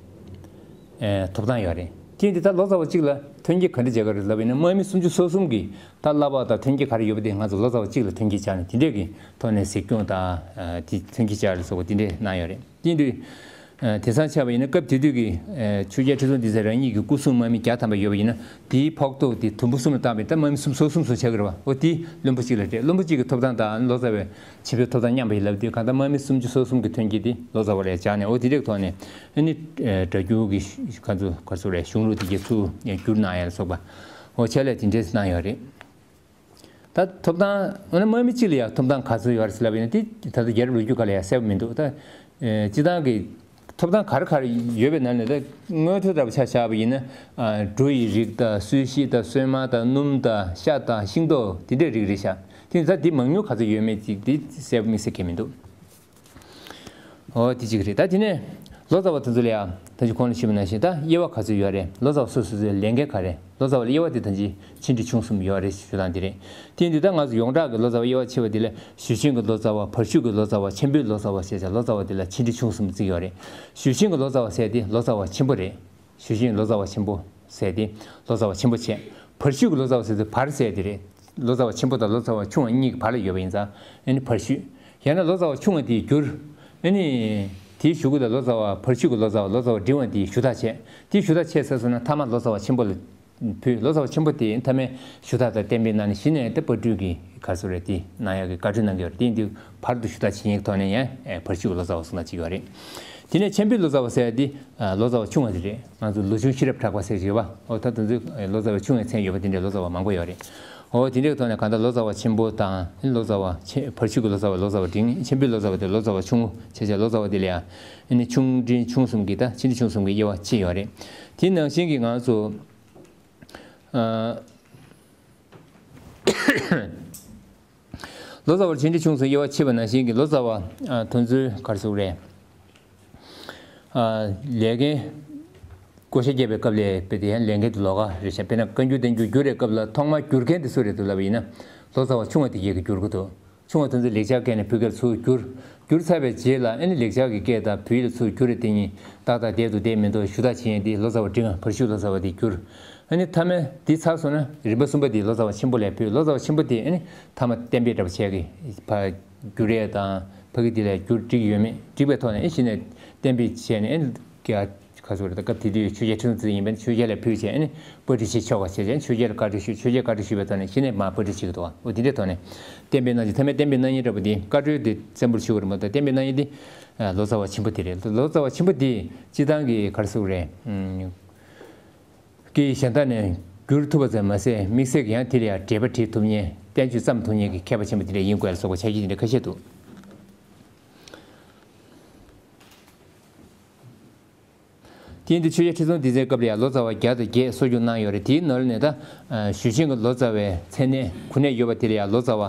ཨེ་ཐོབ་ཐང་ཡོད་རེད། དེ་ཡིན་དུས་ད་ལོ་ཙཱ་བ་གཅིག་ལ་མཐུན་རྐྱེན་ག་འདྲ་སྦྱར་གི་རེད་ལབ་པ་ཡིན་ན་དམག་མི་སུམ་ཅུ་སོ་གསུམ་གྱིས་ད་བསླབ་པ་དང་མཐུན་རྐྱེན་ག་རེ་ཡོད་པ་དེ་ང་ཚོ་ལོ་ཙཱ་བ་གཅིག་ལ་མཐུན་རྐྱེན་སྦྱར་ནས་དེ་འདྲས་ཀྱི་ཐོག་ནས་གཟིགས་སྐྱོང་དང་ཨ་དེ་མཐུན་རྐྱེན་སྦྱར་ལ་སོགས་པ་དེ་འདྲས་གནང་ཡོད་རེད། དེ་ཡིན་དུས་ད་ དེང་སང་ཆ་བ་ཡིན་ན་སྐབས་དེ་དུས་ཀྱི་ཆོས་རྒྱལ་ཁྲི་སྲོང་ལྡེ་བཙན་རང་ཉིད་ཀྱི་སྐུ་སྲུང་དམག་མི་བརྒྱ་ཐམ་པ་ཡོད་པ་ཡིན་ན། དེའི་ཕོག་ཐུག་དེ་དུམ་བུ་གསུམ་ལ་བཏང་བས་ད་དམག་མི་གསུམ་སོ་གསུམ་སོ་ཆགས་ཀྱི་རེད་བ། འོ་དེ་བློན་པོ་གཅིག་ལ་སྤྲད། བློན་པོ་གཅིག་གི་ཐོབ་ཐང་དང་ལོ་ཙཱ་བའི་ཆེན་པོའི་ཐོབ་ཐང་མཉམ་པ་ཡིན་ལབ་དུས་གང་ལྟར་དམག་མི་སུམ་ཅུ་སོ་གསུམ་གྱི་ཐོན་སྐྱེད་དེ་ལོ་ཙཱ་བ་ལ་སྦྱར་ནས། འོ་དེ་འདྲའི་ཐོག་ནས་ཨ་ནི་སྒྲ་སྒྱུར་གྱི་ག་ཚོད་ག་ཚོད་རེད། གཞུང་ལུགས་དེ་གའི་ཚུར་བསྒྱུར་གནང་ཡ་ལ་སོགས་པ། འོ་ཆེད་ལས་དེ་འདྲས་གནང་ཡོད་རེད། ད་ཐོབ་ཐང་འོ་ན་དམག་མི་གཅིག་ལ་ཡང་ཐོབ་ཐང་ག་ཚོད་ཡོད་རེད་ཟེར་ལབ་ཡིན་ན། དེ་ད་ལྟ་རྒྱལ་རབས་ལོ་རྒྱུས་སྒང་ལ་ཡང་གསལ་པོ་མི་འདུག་ད་ཨེ་སྤྱི་བཏང་གི་ཐོབ་ཐང་ག་རེ་ག་རེ་ཡོད་པའི་ནང་ནས། ད་མངོན་མཐོ་ལྟ་བུ་ཆ་བཞག་པ་ཡིན་ན། ཨ་འབྲུ་ཡི་རིགས་དང་། སོལ་ཤི་དང་། སོལ་མ་དང་། སྣུམ་དང་། ཤ་དང་། ཤིང་ཏོག་དེ་འདྲའི་རིགས་རེད་ཤག་དེ་ད་དེ་མང་ཉུང་ག་ཚོད་ཡོད་མེད་ཅིག་དེ་གསལ་པོ་དམིགས་བསལ་གང་ཡང་མི་འདུག་འོ་དེ་གཅིག་རེད། ད་དེ་ནས་ལོ་ཙཱ་བ་དེ་ཚོ་ལ་ཡང་ད་ཅི་གོང་ལ་ཞུས་པ་ནང་བཞིན་ད་དབྱེ་བ་ག་ཚོད་ཡོད་རེད། ལོ་ཙཱ་བ་སོ་སོ་སོའི་ལས་འགན་ག་རེ། ལོ་ཙཱ་བ་ལ་དབྱེ་བ་དེ་ད་ཅི་ཆེ་འབྲིང་ཆུང་གསུམ་ཡོད་རེད་ཞུ་སྟངས་དེ་རེད། དེ་ཡིན་དུས་ད་ང་ཚོ་ཡོངས་གྲགས་ཀྱི་ལོ་ཙཱ་བ་དབྱེ་བ་ཕྱེ་བ་དེ་ལ་ཞུས་ཆེན་གྱི་ལོ་ཙཱ་བ། བར་ཞུས་ཀྱི་ལོ་ཙཱ་བ། ཆེན་པོའི་ལོ་ཙཱ་བ་ཞེས་བྱ་ལོ་ཙཱ་བ་དེ་ལ་ཆེ་འབྲིང་ཆུང་གསུམ་བརྩི་ཡོད་རེད། ཞུས་ཆེན་གྱི་ལོ་ཙཱ་བ་ཟེར་དེ་ལོ་ཙཱ་བ་ཆེན་པོ་རེད། ཞུས་ཆེན་ལོ་ཙཱ་བ་ཆེན་པོ་ཟེར་དེ་ལོ་ཙཱ་བ་ཆེན་པོ་བྱས། བར་ཞུས་ཀྱི་ལོ་ཙཱ་བ་ཟེར་དེ་བར་ཟེར་དེ་རེད། ལོ་ཙཱ་བ་ཆེན་པོ་དང་ལོ་ཙཱ་བ་ཆུང་བ་གཉིས་ཀྱི་བར་ལ་ཡོད་པ་ཡིན་ཙང་ཨ་ནི་བར་ཞུས། ཡང་ན་ལོ་ཙཱ་བ་ཆུང་བ་དེའི་འགྱུར། ཨ་ནི་དེའི་གཞུག་གུ་ལ་ལོ་ཙཱ་བ། བར་ཞུས་ཀྱི་ལོ་ཙཱ་བ། ལོ་ཙཱ་བ་འབྲིང་བ་དེའི་ཞུ་དག་བྱས། དེའི་ཞུ་དག་བྱས་ཚར་སོང་ན་མཐའ་མ་ལོ་ཙཱ་བ་ཆེན་པོ་ལ་ཕུལ། ལོ་ཙཱ་བ་ཆེན་པོ་དེ་མཐའ་མའི་ཞུ་དག་དང་གཏན་འབེབས་གནང་ནས་གཞི་ནས་དེ་པར་སྐྲུན་གྱི་ག་ཚོད་རེད་དེ་གནང་ཡག་གི་བཀའ་འཁྲོལ་གནང་གི་ཡོད་རེད། དེ་ཡིན་དུས་བར་དུ་ཞུ་དག་བྱེད་མཁན་གྱི་ཐོག་ནས་ཡང་ཨེ་བར་ཞུས་ཀྱི་ལོ་ཙཱ་བ་གསུངས་དག་བྱེད་ཀྱི་ཡོད་རེད། དེ་ནས་ཆེན་པོའི་ལོ་ཙཱ་བ་ཟེར་ཡ་དེ་ཨ་ལོ་ཙཱ་བ་ཆུང་བ་དེ་རེད། ང་ཚོ་ལོ་ཆུང་ཤེས་རབ་གྲགས་པ་ཟེར་གྱི་ཡོད་པ། འོ་ད་དེ་ཚོའི་ལོ་ཙཱ་བ་ཆུང་བའི་མཚན་ཡོད་པ་དེ་འདྲའི་ལོ་ཙཱ་བ་མང་པོ་ཡོད་རེད། འོ་དེ་འདྲའི་ཐོག་ནས་གང་ལྟར་ལོ་ཙཱ་བ་ཆེན་པོ་དང་ལོ་ཙཱ་བ་ཆེ། བར་ཞུས་ཀྱི་ལོ་ཙཱ་བ། ལོ་ཙཱ་བ་འབྲིང་། ཆེན་པོའི་ལོ་ཙཱ་བ་དེ་ལོ་ཙཱ་བ་ཆུང་ངུ་བྱས་བྱས། ལོ་ཙཱ་བ་དེ་ལ་ཡང་ཨ་ནི་ཆུང་འབྲིང་ཆུང་གསུམ་གྱི་ད་ཆེ་འབྲིང་ཆུང་གསུམ་གྱི་དབྱེ་བ་ཕྱེ་ཡོད་རེད། དེ་ནང་བཞིན་གྱི་ང་ཚོ་ཨ། ལོ་ཙཱ་བར་ཆེ་འབྲིང་ཆུང་གསུམ་དབྱེ་བ་ཕྱེ་བ་ནང་བཞིན་གྱི་ལོ་ཙཱ་བ་ཨ་དེ་ཚོའི་ག་རེ་ཟེར་དགོས་རེད། ཨ་ལས་འགན་བགོ་བཤའ་བརྒྱབ་པའི་སྐབས་ལ་དཔེ་དེ་ཡང་ལས་འགན་དེ་ལོགས་ཀ་རེད་ཤག་དཔེར་ན་བཀའ་འགྱུར་བསྟན་འགྱུར་བསྒྱུར་བའི་སྐབས་ལ་ཐོག་མར་བསྒྱུར་མཁན་དེ་སུ་རེད་འདུག་ལབ་པ་ཡིན་ན། ལོ་ཙཱ་བ་ཆུང་བ་དེ་གས་ཀྱིས་བསྒྱུར་གྱི་འདུག་ཆུང་བ་དེ་ཚོས་ལེགས་སྦྱར་སྐད་ནས་བོད་སྐད་ལ་ཚུར་བསྒྱུར། བསྒྱུར་ཚར་བའི་རྗེས་ལ་ཨ་ནི་ལེགས་སྦྱར་གྱི་སྐད་དང་བོད་ཡིག་ལ་ཚུར་བསྒྱུར་རེ་དེ་གཉིས་ཏག་ཏག་བསྡད་འདུག་བསྡད་མི་འདུག་ཞུ་དག་བྱེད་མཁན་དེ་ལོ་ཙཱ་བ་འབྲིང་བ། བར་ཞུས་ལོ་ཙཱ་བ་དེས་བསྒྱུར། ཨ་ནི་མཐའ་མ་དེ་ཚར་སོང་ན་རིམ་པ་གསུམ་པ་དེ་ལོ་ཙཱ་བ་ཆེན་པོ་ལ་ཕུལ། ལོ་ཙཱ་བ་ཆེན་པོ་དེས་ཨ་ནི་མཐའ་མ་གཏན་འབེབས་འདྲ་པོ་བྱས་ཀྱི་ཕར་བསྒྱུར་ཡས་དང་ཕ་གི་དེ་ལ་བསྒྱུར་འགྲིག་ཡོད་མེད་འགྲིག་པའི་ཐོག་ནས་ཨེ་གཞི་ནས་གཏན་འབེབས་བྱས་ནས་ཨེ་ག་ཁ་སོ་རེད། ད་སྐབས་དེ་དུས་ཆོས་རྒྱལ་ཁྲི་སྲོང་ལྡེ་བཙན་ཡིན་པས་ཆོས་རྒྱལ་ལ་ཕུལ་བྱས་ཨེ་ནི་པར་སྐྲུན་བྱེད་ཆོག་པ་བྱས་བྱས་ཆོས་རྒྱལ་ལ་བཀའ་འཁྲོལ་ཞུས། ཆོས་རྒྱལ་བཀའ་འཁྲོལ་ཞུས་པའི་ཐོག་ནས་གཞི་ནས་མར་པར་སྐྲུན་བྱེད་ཀྱི་འདུག་འོ་དེ་འདྲའི་ཐོག་ནས་གཏན་འབེབས་གནང་རྒྱུ། མཐའ་མའི་གཏན་འབེབས་གནང་མཁན་འདྲ་པོ་དེ་བཀའ་འཁྲོལ་དེ་བཙན་པོར་ཞུ་གི་རེད་མ་གཏོགས་གཏན་འབེབས་གནང་མཁན་དེ་ལོ་ཙཱ་བ་ཆེན་པོ་དེ་རེད། ལོ་ཙཱ་བ་ཆེན་པོ་དེ་སྤྱིར་བཏང་གི་ག་རེ་ཟེར་དགོས་རེད། སྐད་ཡིག་གཞན་དག་ནས་བསྒྱུར་ཐུབ་པ་ཙམ་མ་ཟད་དམིགས་བསལ་གྱི་ཡང་དེ་ལ་ཡང་འགྲེལ་པ་བྲིས་ཐུབ་མཁན། བསྟན་བཅོས་བརྩམས་ཐུབ་མཁན་གྱི་མཁས་པ་ཆེན་པོ་དེ་འདྲ་ཡིན་དགོས་ལ་སོགས་པ་ཆ་རྐྱེན་དེ་འདྲ་ཁ་ཤས་འདུག་དེ་ཡིན་དུས་ཆོས་རྒྱལ་ཁྲི་སྲོང་ལྡེ་བཙན་སྐབས་ལ་ཡང་ལོ་ཙཱ་བ་བརྒྱ་དང་བརྒྱད་གསོ་སྐྱོང་གནང་ཡོད་རེད། དེའི་ནང་ནས་ད་ཞུས་ཆེན་གྱི་ལོ་ཙཱ་བའི་མཚན་གནས་གོ་གནས་ཡོད་པ་དེ་ལ་ཡང་ལོ་ཙཱ་བ་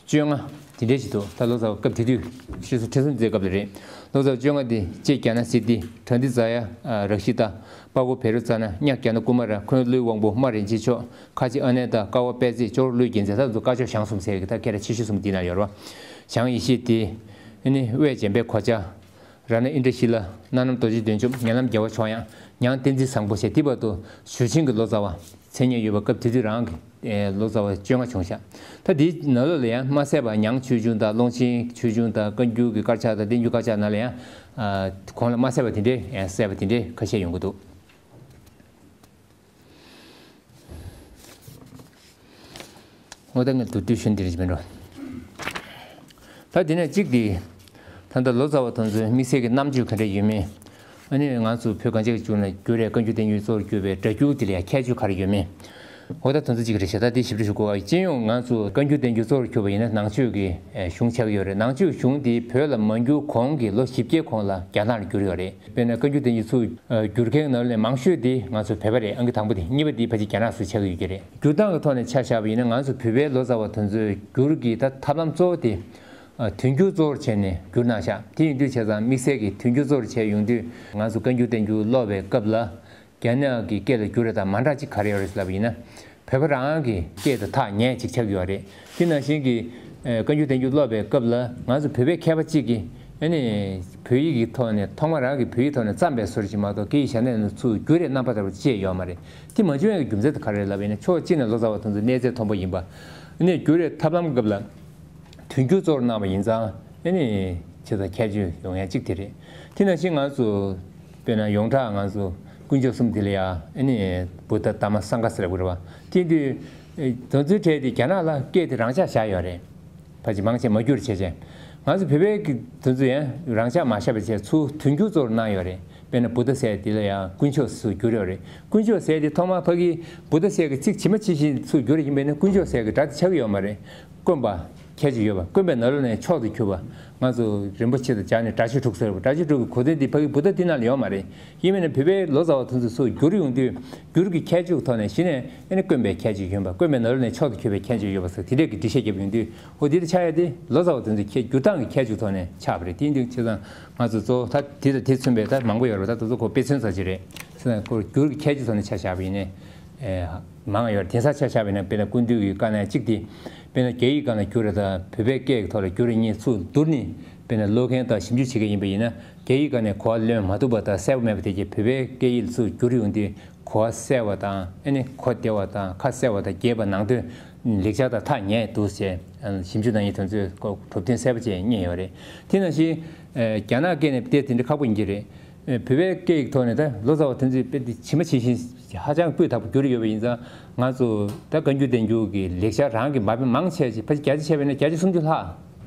བཅོ་ལྔ་དེ་འདྲས་ཅིག་འདུག་ད་ལོ་ཙཱ་བ་སྐབས་དེ་དུས་ཁྲི་སྲོང་ཁྲི་སྲོང་ལྡེ་བཙན་སྐབས་ལ་རེད། ལོ་ཙཱ་བ་བཅོ་ལྔ་དེ་ལྕེ་རྒྱ་ནག་སིདྡྷི། བྲ་ཏི་ཛ་ཡ་རཀྵི་ཏ། པ་ཀོ་བཻ་རོ་ཙ་ན། ཉ་རྒྱ་ནག་ཀུ་མ་ར། འཁོན་ཀླུའི་དབང་པོ་རྨ་རིན་ཆེན་མཆོག་ཁ་ཆེ་ཨ་ནེ་ད། ཀ་བ་པད་ཚེ། ཅོག་རོ་ཀླུའི་རྒྱལ་མཚན། ད་དེ་ཚོ་སྐ་ཅོག་ཞང་གསུམ་ཟེར་གི་ད་སྐད་གྲགས་ཆེ་ཤོས་གསུམ་འདི་ན་ཡོད་རེད་བ། ཞང་ཡེ་ཤེས་སྡེ། ཨ་ནི་དབལ་འཇམ་དཔལ་གོ་ཆ། རཏྣ་ཨིནྡྲ་ཤི་ལ། སྣ་ནམ་རྡོ་རྗེ་བདུད་འཇོམས། ཉེ་ལམ་རྒྱལ་བ་མཆོག་དབྱངས། ཉང་བསྟན་འཛིན་བཟང་པོ་ཞེས་དེ་བར་དུ་ཞུས་ཆེན་གྱི་ལོ་ཙཱ་བ་མཚན་སྙན་ཡོད་པ་སྐབས་དེ་དུས་རང་གི་ལོ་ཙཱ་བ་བཅོ་ལྔ་བྱུང་ཤག་ད་དེའི་ནང་ལོགས་ལ་ཡང་མ་གསལ་བ་ཉང་ཆོས་འབྱུང་དང་ཀློང་ཆེན་ཆོས་འབྱུང་དང་བཀའ་འགྱུར་གྱི་དཀར་ཆག་དང་བསྟན་འགྱུར་དཀར་ཆག་ནང་ལ་ཡང་གོང་ལ་མ་གསལ་བ་དེ་འདྲའི་གསལ་བ་དེ་འདྲའི་ཁ་ཤས་ཡོང་གི་འདུག་འོ་ད་ངས་མདོར་བསྡུས་ཞུ་འདི་རེད་མིན་འགྲོ། ད་དེ་ནས་གཅིག་དེ། ད་ལྟ་ལོ་ཙཱ་བ་དེ་ཚོའི་དམིགས་བསལ་གྱི་རྣམ་དཔྱོད་ག་འདྲ་ཡོད་མེད། ཨ་ནི་ང་ཚོ་བོད་གངས་ཅན་གྱི་ལྗོངས་ནས་བསྒྱུར་བའི་བཀའ་འགྱུར་བསྟན་འགྱུར་གཙོ་བོར་གྱུར་པའི་སྒྲ་སྒྱུར་དེ་ལ་ཡང་ཁྱད་ཆོས་ག་རེ་ཡོད་མེད། འོ་ད་དེ་ཚོ་གཅིག་རེད་ཤག་ད་དེ་ཞིབ་ཕྲ་ཞུ་དགོས་པ། སྤྱི་ཡོངས་ང་ཚོ་བཀའ་འགྱུར་བསྟན་འགྱུར་གཙོ་བོར་གྱུར་པ་ཡིན་ན་ནང་ཆོས་ཀྱི་གཞུང་ཆགས་ཀྱི་ཡོད་རེད། ནང་ཆོས་གཞུང་དེ་བོད་ལ་མ་འགྱུར་གོང་གི་ལོ་བཞི་བརྒྱའི་གོང་ལ་རྒྱ་ནག་ལ་བསྒྱུར་ཡོད་རེད། དཔེར་ན་བཀའ་འགྱུར་བསྟན་འགྱུར་ཚུར་བསྒྱུར་མཁན་ནང་ནས་མང་ཤོས་དེ་ང་ཚོ་བོད་པ་རེད། ཨང་ཀི་དང་པོ་དེ། གཉིས་པ་དེ་ཕལ་ཆེར་རྒྱ་ནག་ཚུར་ཆགས་ཀྱི་ཡོད་ཀྱི་རེད། བསྒྱུར་སྟངས་ཀྱི་ཐོག་ནས་ཆ་བཞག་པ་ཡིན་ན་ང་ཚོ་བོད་པའི་ལོ་ཙཱ་བ་དེ་ཚོས་བསྒྱུར་གྱི་ད་ཐབས་ལམ་གཙོ་བོ་དེ་དོན་བསྒྱུར་གཙོ་བོར་བྱས་ནས་བསྒྱུར་གནང་ཤག་དེ་ཡིན་དུས་བྱས་ཙང་དམིགས་བསལ་གྱི་དོན་བསྒྱུར་གཙོ་བོར་བྱས་ཡོང་དུས་ང་ཚོ་བཀའ་འགྱུར་བསྟན་འགྱུར་ཀློག་པའི་སྐབས་ལ། རྒྱ་ནག་གི་སྐད་ལ་བསྒྱུར་བ་དང་མ་འདྲ་ཅིག་ག་རེ་ཡོད་རེད་ལབ་པ་ཡིན་ན། བོད་པ་རང་གི་སྐད་དང་ཐག་ཉེ་ཅིག་ཆགས་ཀྱི་ཡོད་རེད། དེ་ནང་བཞིན་གྱི་ཨ་བཀའ་འགྱུར་བསྟན་འགྱུར་ཀློག་པའི་སྐབས་ལ་ང་ཚོ་བོད་པའི་མཁས་པ་གཅིག་གིས་ཨ་ནི་བོད་ཡིག་གི་ཐོག་ནས་ཐོག་མ་རང་གི་བོད་ཡིག་ཐོག་ནས་བརྩམས་པའི་བཟོ་འདྲ་ཅིག་མ་གཏོགས་སྐད་ཡིག་གཞན་དག་ནས་ཚུར་བསྒྱུར་བའི་རྣམ་པ་ལྟ་བུ་ཅི་ཡང་ཡོད་མ་རེད། དེ་མ་བྱུང་ཡག་གི་རྒྱུ་མཚན་དེ་ག་རེ་རེད་ལབ་པ་ཡིན་ན། ཕྱོགས་གཅིག་ནས་ལོ་ཙཱ་བ་དེ་ཚོ་གནས་ཚད་མཐོན་པོ་ཡིན་པ། ཨ་ནི་བསྒྱུར་བའི་ཐབས་ལམ་སྐབས་ལ་དོན་བསྒྱུར་གཙོ་བོར་གནང་བ་ཡིན་ཙང་ཨ་ནི་ ཆེ་ས་ཁྱད་ཆོས་ཡོང་ཡ་གཅིག་དེ་རེད། དེ་ནང་བཞིན་ང་ཚོ་དཔེར་ན་ཡོངས་གྲགས་ང་ཚོ་དཀོན་མཆོག་གསུམ་དེ་ལ་ཡ་ཨ་ནི་བུདྡྷ་དྷརྨ་སངྒྷ་ཟེར་དགོས་རེད་བ། དེ་དུས་དེ་ཚོའི་གྲས་དེ་རྒྱ་ནག་ལ་སྐད་དེ་རང་འཇགས་བཞག་ཡོད་རེད། ཕལ་ཆེར་མང་ཆེ་མ་བསྒྱུར་བྱས་བྱས། ང་ཚོ་བོད་པའི་གི་དེ་ཚོ་ཡང་རང་འཇགས་མ་བཞག་པ་བྱས་ཚུར་དོན་འགྱུར་གཙོ་བོར་གནང་ཡོད་རེད། དཔེར་ན་བུདྡྷ་ཟེར་དེ་ལ་ཡང་དཀོན་མཆོག་ཚུར་བསྒྱུར་ཡོད་རེད། དཀོན་མཆོག་ཟེར་དེ་ཐོག་མར་ཕ་གི་བུདྡྷ་ཟེར་གི་ཚིག་ཇི་མ་ཇི་བཞིན་ཚུར་བསྒྱུར་ཡིན་པས་ན་དཀོན་མཆོག་ཟེར་གི་སྒྲ་དེ་ཆགས་ཀྱི་ཡོད་མ་རེད། དཀོན་པ། ཁྱད་ཆོས་ཡོད་པ། དཀོན་པའི་ནང་ལོགས་ནས་མཆོག་ཏུ་གྱུར་པ། ང་ཚོ་རིན་པོ་ཆེ་དང་སྦྱར་ནས་སྒྲ་ཆོས་དྲུག་ཟེར་བ། སྒྲ་ཆོས་དྲུག་གི་གོ་དོན་འདི་ཕ་གི་བུདྡྷ་འདི་ནང་ལ་ཡོད་མ་རེད། ཡིན་མིན་ན་བོད་པའི་ལོ་ཙཱ་བ་དེ་ཚོས་སུ་བསྒྱུར་ཡོང་དུས་བསྒྱུར་གྱི་ཁྱད་ཆོས་ཐོག་ནས་གཞི་ནས་ཨ་ནི་དཀོན་པའི་ཁྱད་ཆོས་ཡོད་པ། དཀོན་པའི་ནང་ལོགས་ནས་མཆོག་ཏུ་གྱུར་པའི་ཁྱད་ཆོས་ཡོད་པ་ཟེར་དེ་འདྲས་ཀྱི་འགྲེལ་བཤད་བརྒྱབ་ཡོང་དུས་ཨོ་འདི་ལ་ཆགས་ཡ་དེ་ལོ་ཙཱ་བ་དེ་ཚོའི་ཁྱད་བསྒྱུར་སྟངས་ཀྱི་ཁྱད་ཆོས་ཐོག་ནས་ཆགས་པ་རེད། དེ་ཡིན་དུས་བྱས་ཙང་ང་ཚོ་གཙོ་བོ་ད་དེ་དང་དེ་མཚོན་པའི་ད་མང་པོ་ཡོད་རེད། ད་དེ་ཚོ་ཁོ་དཔེ་མཚོན་ཙམ་ཅིག་རེད། བྱས་ཙང་ཁོ་བསྒྱུར་གྱི་ཁྱད་ཆོས་ཐོག་ནས་ཆ་བཞག་པ་ཡིན་ནའི། ཨེ། མང་ཡོད་རེད། དེང་སང་ཆ་བཞག་པ་ཡིན་ན་དཔེར་ན་སྐུ་མདུན་གྱི་བཀའ་ནང་གཅིག་དེ། དཔེར་ན་རྒྱ་ཡིག་སྒང་ལ་བསྒྱུར་རེད་དང་བོད་པའི་སྐད་ཀྱི་ཐོག་ལ་བསྒྱུར་རེད་གཉིས་ཚུར་བསྡུར་ནས། དཔེར་ན་ཀློག་མཁན་དང་ཞིབ་འཇུག་བྱེད་མཁན་ཡིན་པ་ཡིན་ན་རྒྱ་ཡིག་སྒང་ནས་གོ་བ་ལོན་མ་ཐུབ་པ་དང་གསལ་པོ་མེད་པ་དེ་གྱད་བོད་པའི་སྐད་ཡིག་ལ་ཚུར་བསྒྱུར་ཡོང་དུས་གོ་བ་གསལ་བ་དང་ཨ་ནི་གོ་བདེ་བ་དང་ཁ་གསལ་བ་དང་རྒྱས་པ་ནང་དོན་ལེགས་སྦྱར་དང་ཐག་ཉེ་འདུག་ཟེར་ཞིབ་འཇུག་གནང་མཁན་དེ་ཚོས་གོ་གྲུབ་དོན་གསལ་པོ་བྱས་རྙེད་ཡོད་རེད། དེ་ནང་བཞིན་རྒྱ་ནག་སྐད་ནས་བལྟས་དེ་འདྲ་ཁག་པོ་ཡིན་གྱི་རེད། བོད་པའི་སྐད་ཡིག་ཐོག་ནས་ད་ལོ་ཙཱ་བ་དེ་ཚོས་དཔེ་དེ་ཇི་མ་ཇི་བཞིན་ཧ་ཅང་སྤུས་དག་པོ་བསྒྱུར་ཡོད་པ་ཡིན་ཙང་། ང་ཚོ་ད་བཀའ་འགྱུར་བསྟན་འགྱུར་གྱི་ལེགས་སྦྱར་རང་གི་མ་དཔེ་མང་ཆེ་ཅིག་ཕལ་ཆེར་བརྒྱ་ཆ་བྱས་པ་ཡིན་ན་བརྒྱ་ཆ་སུམ་ཅུ་ལྷག་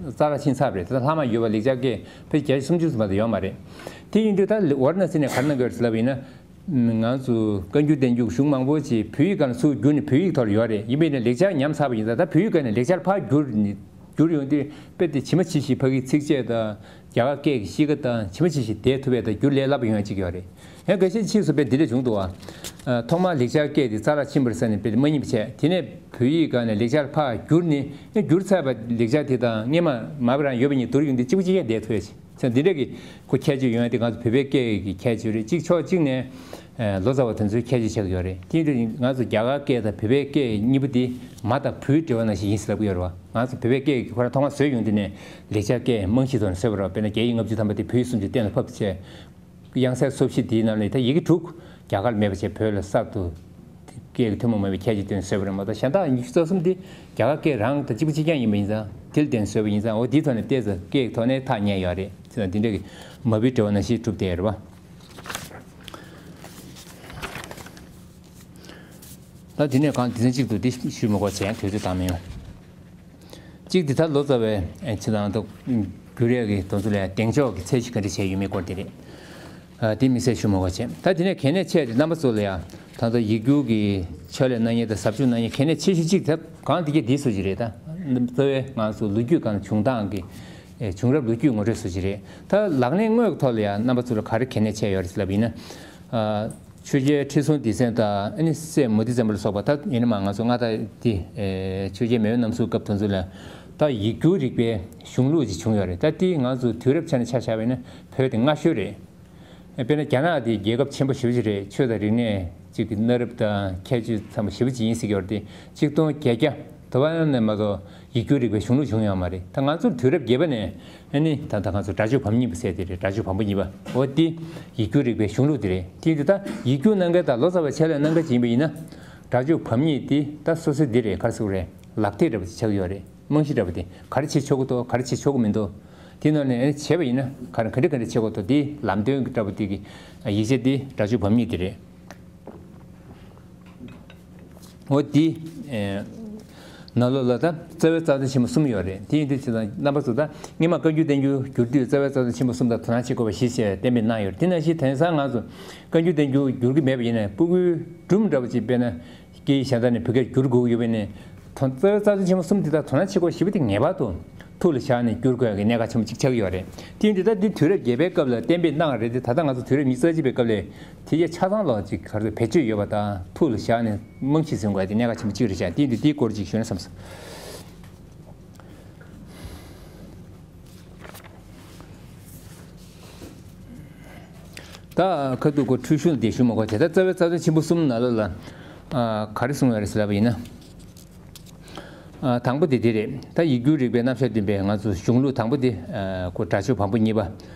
རྩ་ལ་ཕྱིན་ཚར་བ་རེད། ད་ལྷག་མ་ཡོད་པ་ལེགས་སྦྱར་སྐད་ཕལ་ཆེར་བརྒྱ་ཆ་སུམ་ཅུ་ཙམ་མ་གཏོགས་ཡོད་མ་རེད། དེ་ཡིན་དུས་ད་ཝཱ་ར་ཎ་སི་ནས་ག་རེ་གནང་གི་ཡོད་རེད་ལབ་པ་ཡིན་ན། ང་ཚོ་བཀའ་འགྱུར་བསྟན་འགྱུར་གཞུང་མང་པོ་ཅིག་བོད་ཡིག་སྒང་ལ་ཚུར་བསྒྱུར་ནས་བོད་ཡིག་ཐོག་ལ་ཡོད་རེད། ཡིན་པས་ན་ལེགས་སྦྱར་ཉམས་ཚར་བ་ཡིན་ཙང་ད་བོད་ཡིག་སྒང་ནས་ལེགས་སྦྱར་ཕར་བསྒྱུར་ནས་བསྒྱུར་ཡོང་དུས་དཔེ་དེ་ཇི་མ་ཇི་བཞིན་ཕ་གིའི་ཚིགས་བཅད་དང་རྒྱ་གར་སྐད་ཀྱི་གཤིས་ཀ་དང་ཇི་མ་ཇི་བཞིན་བསྡད་ཐུབ་པའི་དང་བསྒྱུར་ལས་སླ་པོ་ཡོང་ཡ་གཅིག་ཡོད་རེད། ཡང་འགའ་ཤས་ཕྱིས་སུ་དཔེ་འདི་འདྲ་བྱུང་འདུག་བ། ཐོག་མར་ལེགས་སྦྱར་སྐད་དེ་རྩ་ལ་ཕྱིན་པ་རེད་ཟེར་ནས་དཔེ་མ་རྙེད་པ་བྱས། དེ་ནས་བོད་ཡིག་སྒང་ནས་ལེགས་སྦྱར་ཕར་བསྒྱུར་ནས་ཨེ་བསྒྱུར་ཚར་བ་ལེགས་སྦྱར་དེ་དང་སྔས་མ་མ་བི་རང་ཡོད་པ་གཉིས་བསྡུར་ཡོང་དུས་གཅིག་པ་གཅིག་རྐྱང་བསྡད་ཐུབ་ཡ་ཅིག་བྱས། འདི་འདྲ་གི་ཁོ་ཁྱད་ཆོས་ཡོང་ཡ་དེ་ང་ཚོ་བོད་པའི་སྐད་ཀྱི་ཁྱད་ཆོས་རེད། གཅིག་ཕྱོགས་གཅིག་ནས་ལོ་ཙཱ་བ་དེ་ཚོའི་ཁྱད་ཆོས་ཆགས་ཀྱི་ཡོད་རེད། དེ་ཡིན་དུས་ང་ཚོ་རྒྱ་གར་སྐད་དང་བོད་པའི་སྐད་གཉིས་པོ་དེ་མ་དང་བུའི་འབྲེལ་བ་ནང་བཞིན་ཡིན་ཟེར་ལབ་ཀྱི་ཡོད་རེད་བ། ང་ཚོ་བོད་པའི་སྐད་ཀྱི་ཁོ་རང་ཐོག་མར་བཟོས་ཡོང་དུས་ནས་ལེགས་སྦྱར་སྐད་རྨང་གཞིའི་ཐོག་ནས་བཟོས་པ་རེད་བ། དཔེར་ན་རྒྱ་ཡིག་ལྔ་བཅུ་ཐམ་པ་དེ་བོད་ཡིག་སུམ་ཅུ་གཏན་ལ་ཕབ་བྱས། དབྱངས་གསལ་སོ་བཞི་དེའི་ནང་ནས་ད་ཡི་གེ་དྲུག་རྒྱ་གར་མེད་པ་བྱས་བོད་ལ་གསར་དུ་སྐད་ཀྱི་ཐུན་མོང་མ་ཡིན་པའི་ཁྱད་ཆོས་བཏོན་བཟོས་པ་རེད་མ་གཏོགས། གཞན་དག་ཉི་ཤུ་རྩ་གསུམ་དེ་རྒྱ་གར་སྐད་རང་དང་གཅིག་པ་གཅིག་རྐྱང་ཡིན་པ་ཡིན་ཙང་། དེ་ལ་བརྟེན་བཟོས་པ་ཡིན་ཙང་། འོ་དེའི་ཐོག་ནས་བལྟས་ཙང་སྐད་ཀྱི་ཐོག་ནས་ཐག་ཉེ་ཡོད་རེད། བྱས་ཙང་འདི་འདྲ་གི་མ་བུའི་འབྲེལ་བ་ནང་བཞིན་གྲུབ་བསྡད་ཡོད་རེད་བ། ད་དེ་ནས་གང་དེ་ཚན་གཅིག་ཏུ་འདི་ཞུ་མི་དགོས་བྱས་དུས་ཚོད་འདང་མི་ཡོང་། གཅིག་དེ་ད་ལོ་ཙཱ་བའི་ཨེ་ཕྱི་ནང་དུ་བསྒྱུར་ཡས་ཀྱི་དོན་ཚུལ་ལ་གདེང་འཇོག་གི་ཚད་གཞི་ག་འདྲ་བྱས་ཡོད་མེད་སྐོར་དེ་རེད། ཨ། དེ་དམིགས་བསལ་ཞུ་མི་དགོས་བྱས། ད་དེ་ནས་གལ་གནད་ཆེ་དེ་རྣམ་པ་ཚོ་ལ་ཡང་ད་ལྟ་ཡིག་སྒྱུར་གྱི་ཕྱག་ལས་གནང་མཁན་དང་ཟབ་སྦྱོང་གནང་མཁན་གལ་གནད་ཆེ་ཤོས་གཅིག་དེ་གང་དེ་གྱད་འདི་སུ་ཞིག་རེད། ད་རྩ་བའི་ང་ཚོ་ལོ་རྒྱུས་སྒང་བྱུང་སྟངས་ཀྱི་ཨེ་བྱུང་རབས་ལོ་རྒྱུས་ངོ་སྤྲོད་སུ་ཞིག་རེད། ད་ལག་ལེན་དངོས་ཀྱི་ཐོག་ལ་ཡང་རྣམ་པ་ཚོ་ལ་ག་རེ་གལ་གནད་ཆེ་ཡོད་རེད་ལབ་ཡིན་ན། ཨ། ཆོས་རྒྱལ་ཁྲི་སྲོང་ལྡེ་བཙན་དང་ཨ་ནི་སྲས་མུ་ཏིག་བཙན་པོ་ལ་སོགས་པ། ད་ཡིན་ན་མ་ང་ཚོ་མངའ་བདག་འདི་ཨེ་ཆོས་རྒྱལ་མེས་དབོན་རྣམ་གསུམ་སྐབས་དེ་ཚོ་ལ་ད་ཡིག་སྒྱུར་རིག་པའི་གཞུང་ལུགས་ཅིག་བྱུང་ཡོད་རེད། ད་འདི་ང་ཚོ་དུས་རབས་ཆ་ནས་ཆ་བཞག་པ་ཡིན་ན་བོད་དེ་སྔ་ཤོས་རེད། དཔེར་ན་རྒྱ་ནག་དེ་རྒྱལ་ཁབ་ཆེན་པོ་ཞེ་པོ་ཅིག་རེད། ཆོས་དང་རིག་གནས་ཅིག་གི་གནའ་རབས་དང་ཁྱད་ཆོས་ཚང་མ་ཞེ་པོ་ཅིག་ཡིན་སྲིད་ཀྱི་ཡོད་རེད་དེ། ཆིག་སྟོང་བརྒྱད་བརྒྱ་དུ་བ་ནས་མ་གཏོགས་ཡིག་སྒྱུར་རིག་པའི་གཞུང་ལུགས་བྱུང་ཡོད་མ་རེད། ད་ང་ཚོར་དུས་རབས་བརྒྱད་པ་ནས་ཨ་ནི་ད་ལྟ་ང་ཚོ་སྒྲ་སྦྱོར་བམ་གཉིས་པ་ཟེར་དེ་རེད། སྒྲ་སྦྱོར་བམ་པོ་གཉིས་པ། འོ་འདི་ཡིག་སྒྱུར་རིག་པའི་གཞུང་ལུགས་དེ་རེད། དེ་ཡིན་དུས་ད་ཡིག་སྒྱུར་གནང་མཁན་དང་ལོ་ཙཱ་བའི་ཕྱག་ལས་གནང་མཁན་ཅིག་ཡིན་པ་ཡིན་ན། སྒྲ་སྦྱོར་བམ་གཉིས་འདི་ད་སོ་སོའི་འདི་རེད། ག་རེ་ཟེར་དགོས་རེད། ལག་ཐིག་འདྲ་པོ་ཅིག་ཆགས་ཀྱི་ཡོད་རེད། རྨང་གཞི་འདྲ་པོ་དེ་ག་རེ་བྱེད་ཆོག་གི་འདུག་ག་རེ་བྱེད་ཆོག་གི་མི་འདུག་དེ་ནང་ནས་ཨ་ནི་བྱས་པ་ཡིན་ན་ག་རེ་ག་འདྲ་ག་འདྲ་བྱེད་དགོས་འདུག་དེ་ལམ་སྟོན་འདྲ་པོ་དེ་གི་ཡིག་ཆ་དེ་སྒྲ་སྦྱོར་བམ་གཉིས་དེ་རེད། འོ་དེ་ནང་ལོགས་ལ་ད་རྩ་བའི་རྩ་དོན་ཆེན་པོ་གསུམ་ཡོད་རེད། དེ་ཡིན་དུས་བྱས་ཙང་རྣམ་པ་ཚོ་ད་སྔོན་མ་བཀའ་འགྱུར་བསྟན་འགྱུར་བསྒྱུར་དུས་རྩ་བའི་རྩ་དོན་ཆེན་པོ་གསུམ་དང་དོ་སྣང་བྱེད་དགོས་པ་གཞི་བྱས་གཏན་འབེབས་གནང་ཡོད་རེད། དེ་ནང་བཞིན་དེང་སང་ང་ཚོ་བཀའ་འགྱུར་བསྟན་འགྱུར་བསྒྱུར་གྱི་མེད་པ་ཡིན་ན་ཕྲུ་གུའི་སྒྲུང་འདྲ་པོ་ཅིག་དཔེར་ན་སྐད་ཡིག་གཞན་དག་ནས་བོད་སྐད་བསྒྱུར་དགོས་ཀྱི་ཡོད་པ་ཡིན་ན། དོན་རྩ་བའི་རྩ་དོན་ཆེན་པོ་གསུམ་དེ་དག་དོ་སྣང་བྱེད་དགོས་ཞེ་པོ་དེ་ངེས་པར་དུ་ཐུགས་ལ་བཞག་ནས་བསྒྱུར་དགོས་ཀྱི་གནད་འགག་ཆེན་པོ་གཅིག་ཆགས་ཀྱི་ཡོད་རེད། དེ་ཡིན་དུས་ད་འདི་དུས་རབས་བརྒྱད་པའི་སྐབས་ལ་གཏན་འབེབས་གནང་བ་རེད་དེ། ད་ལྟ་ང་ཚོ་དུས་རབས་ཉི་ཤུ་རྩ་གཅིག་པའི་སྐབས་ལ་དེ་རྗེས་ཆ་ཚང་ལོག་ཅིག་ག་རེ་བེད་སྤྱོད་ཡོད་པ་དང་ཐུགས་ལ་བཞག་ནས་རྨང་གཞི་འཛིན་དགོས་ཡ་དེ་གནད་འགག་ཆེན་པོ་གཅིག་རེད་ཤག་དེ་ཡིན་དུས་དེའི་སྐོར་ཅིག་ཞུས་ན་བསམ་སོང་། ད་ཁ་ཐུག་གོ་འཁྲུལ་ཞུགས་དེ་ཞུ་མ་དགོས་བྱས། ད་རྩ་བའི་རྩ་དོན་ཆེན་པོ་གསུམ་ནང་ལོགས་ལ་ཨ་ག་རེ་གསུངས་ཡོད་རེད་ཟེར་ལབ་པ་ཡིན་ན། ཨ་དང་པོ་དེ་དེ་རེད། ད་ཡིག་སྒྱུར་རིག་པའི་རྣམ་གཞག་སྟོན་པའི་ང་ཚོ་གཞུང་ལུགས་དང་པོ་དེ་ཨ་ཁོ་སྒྲ་སྦྱོར་བམ་པོ་གཉིས་པ།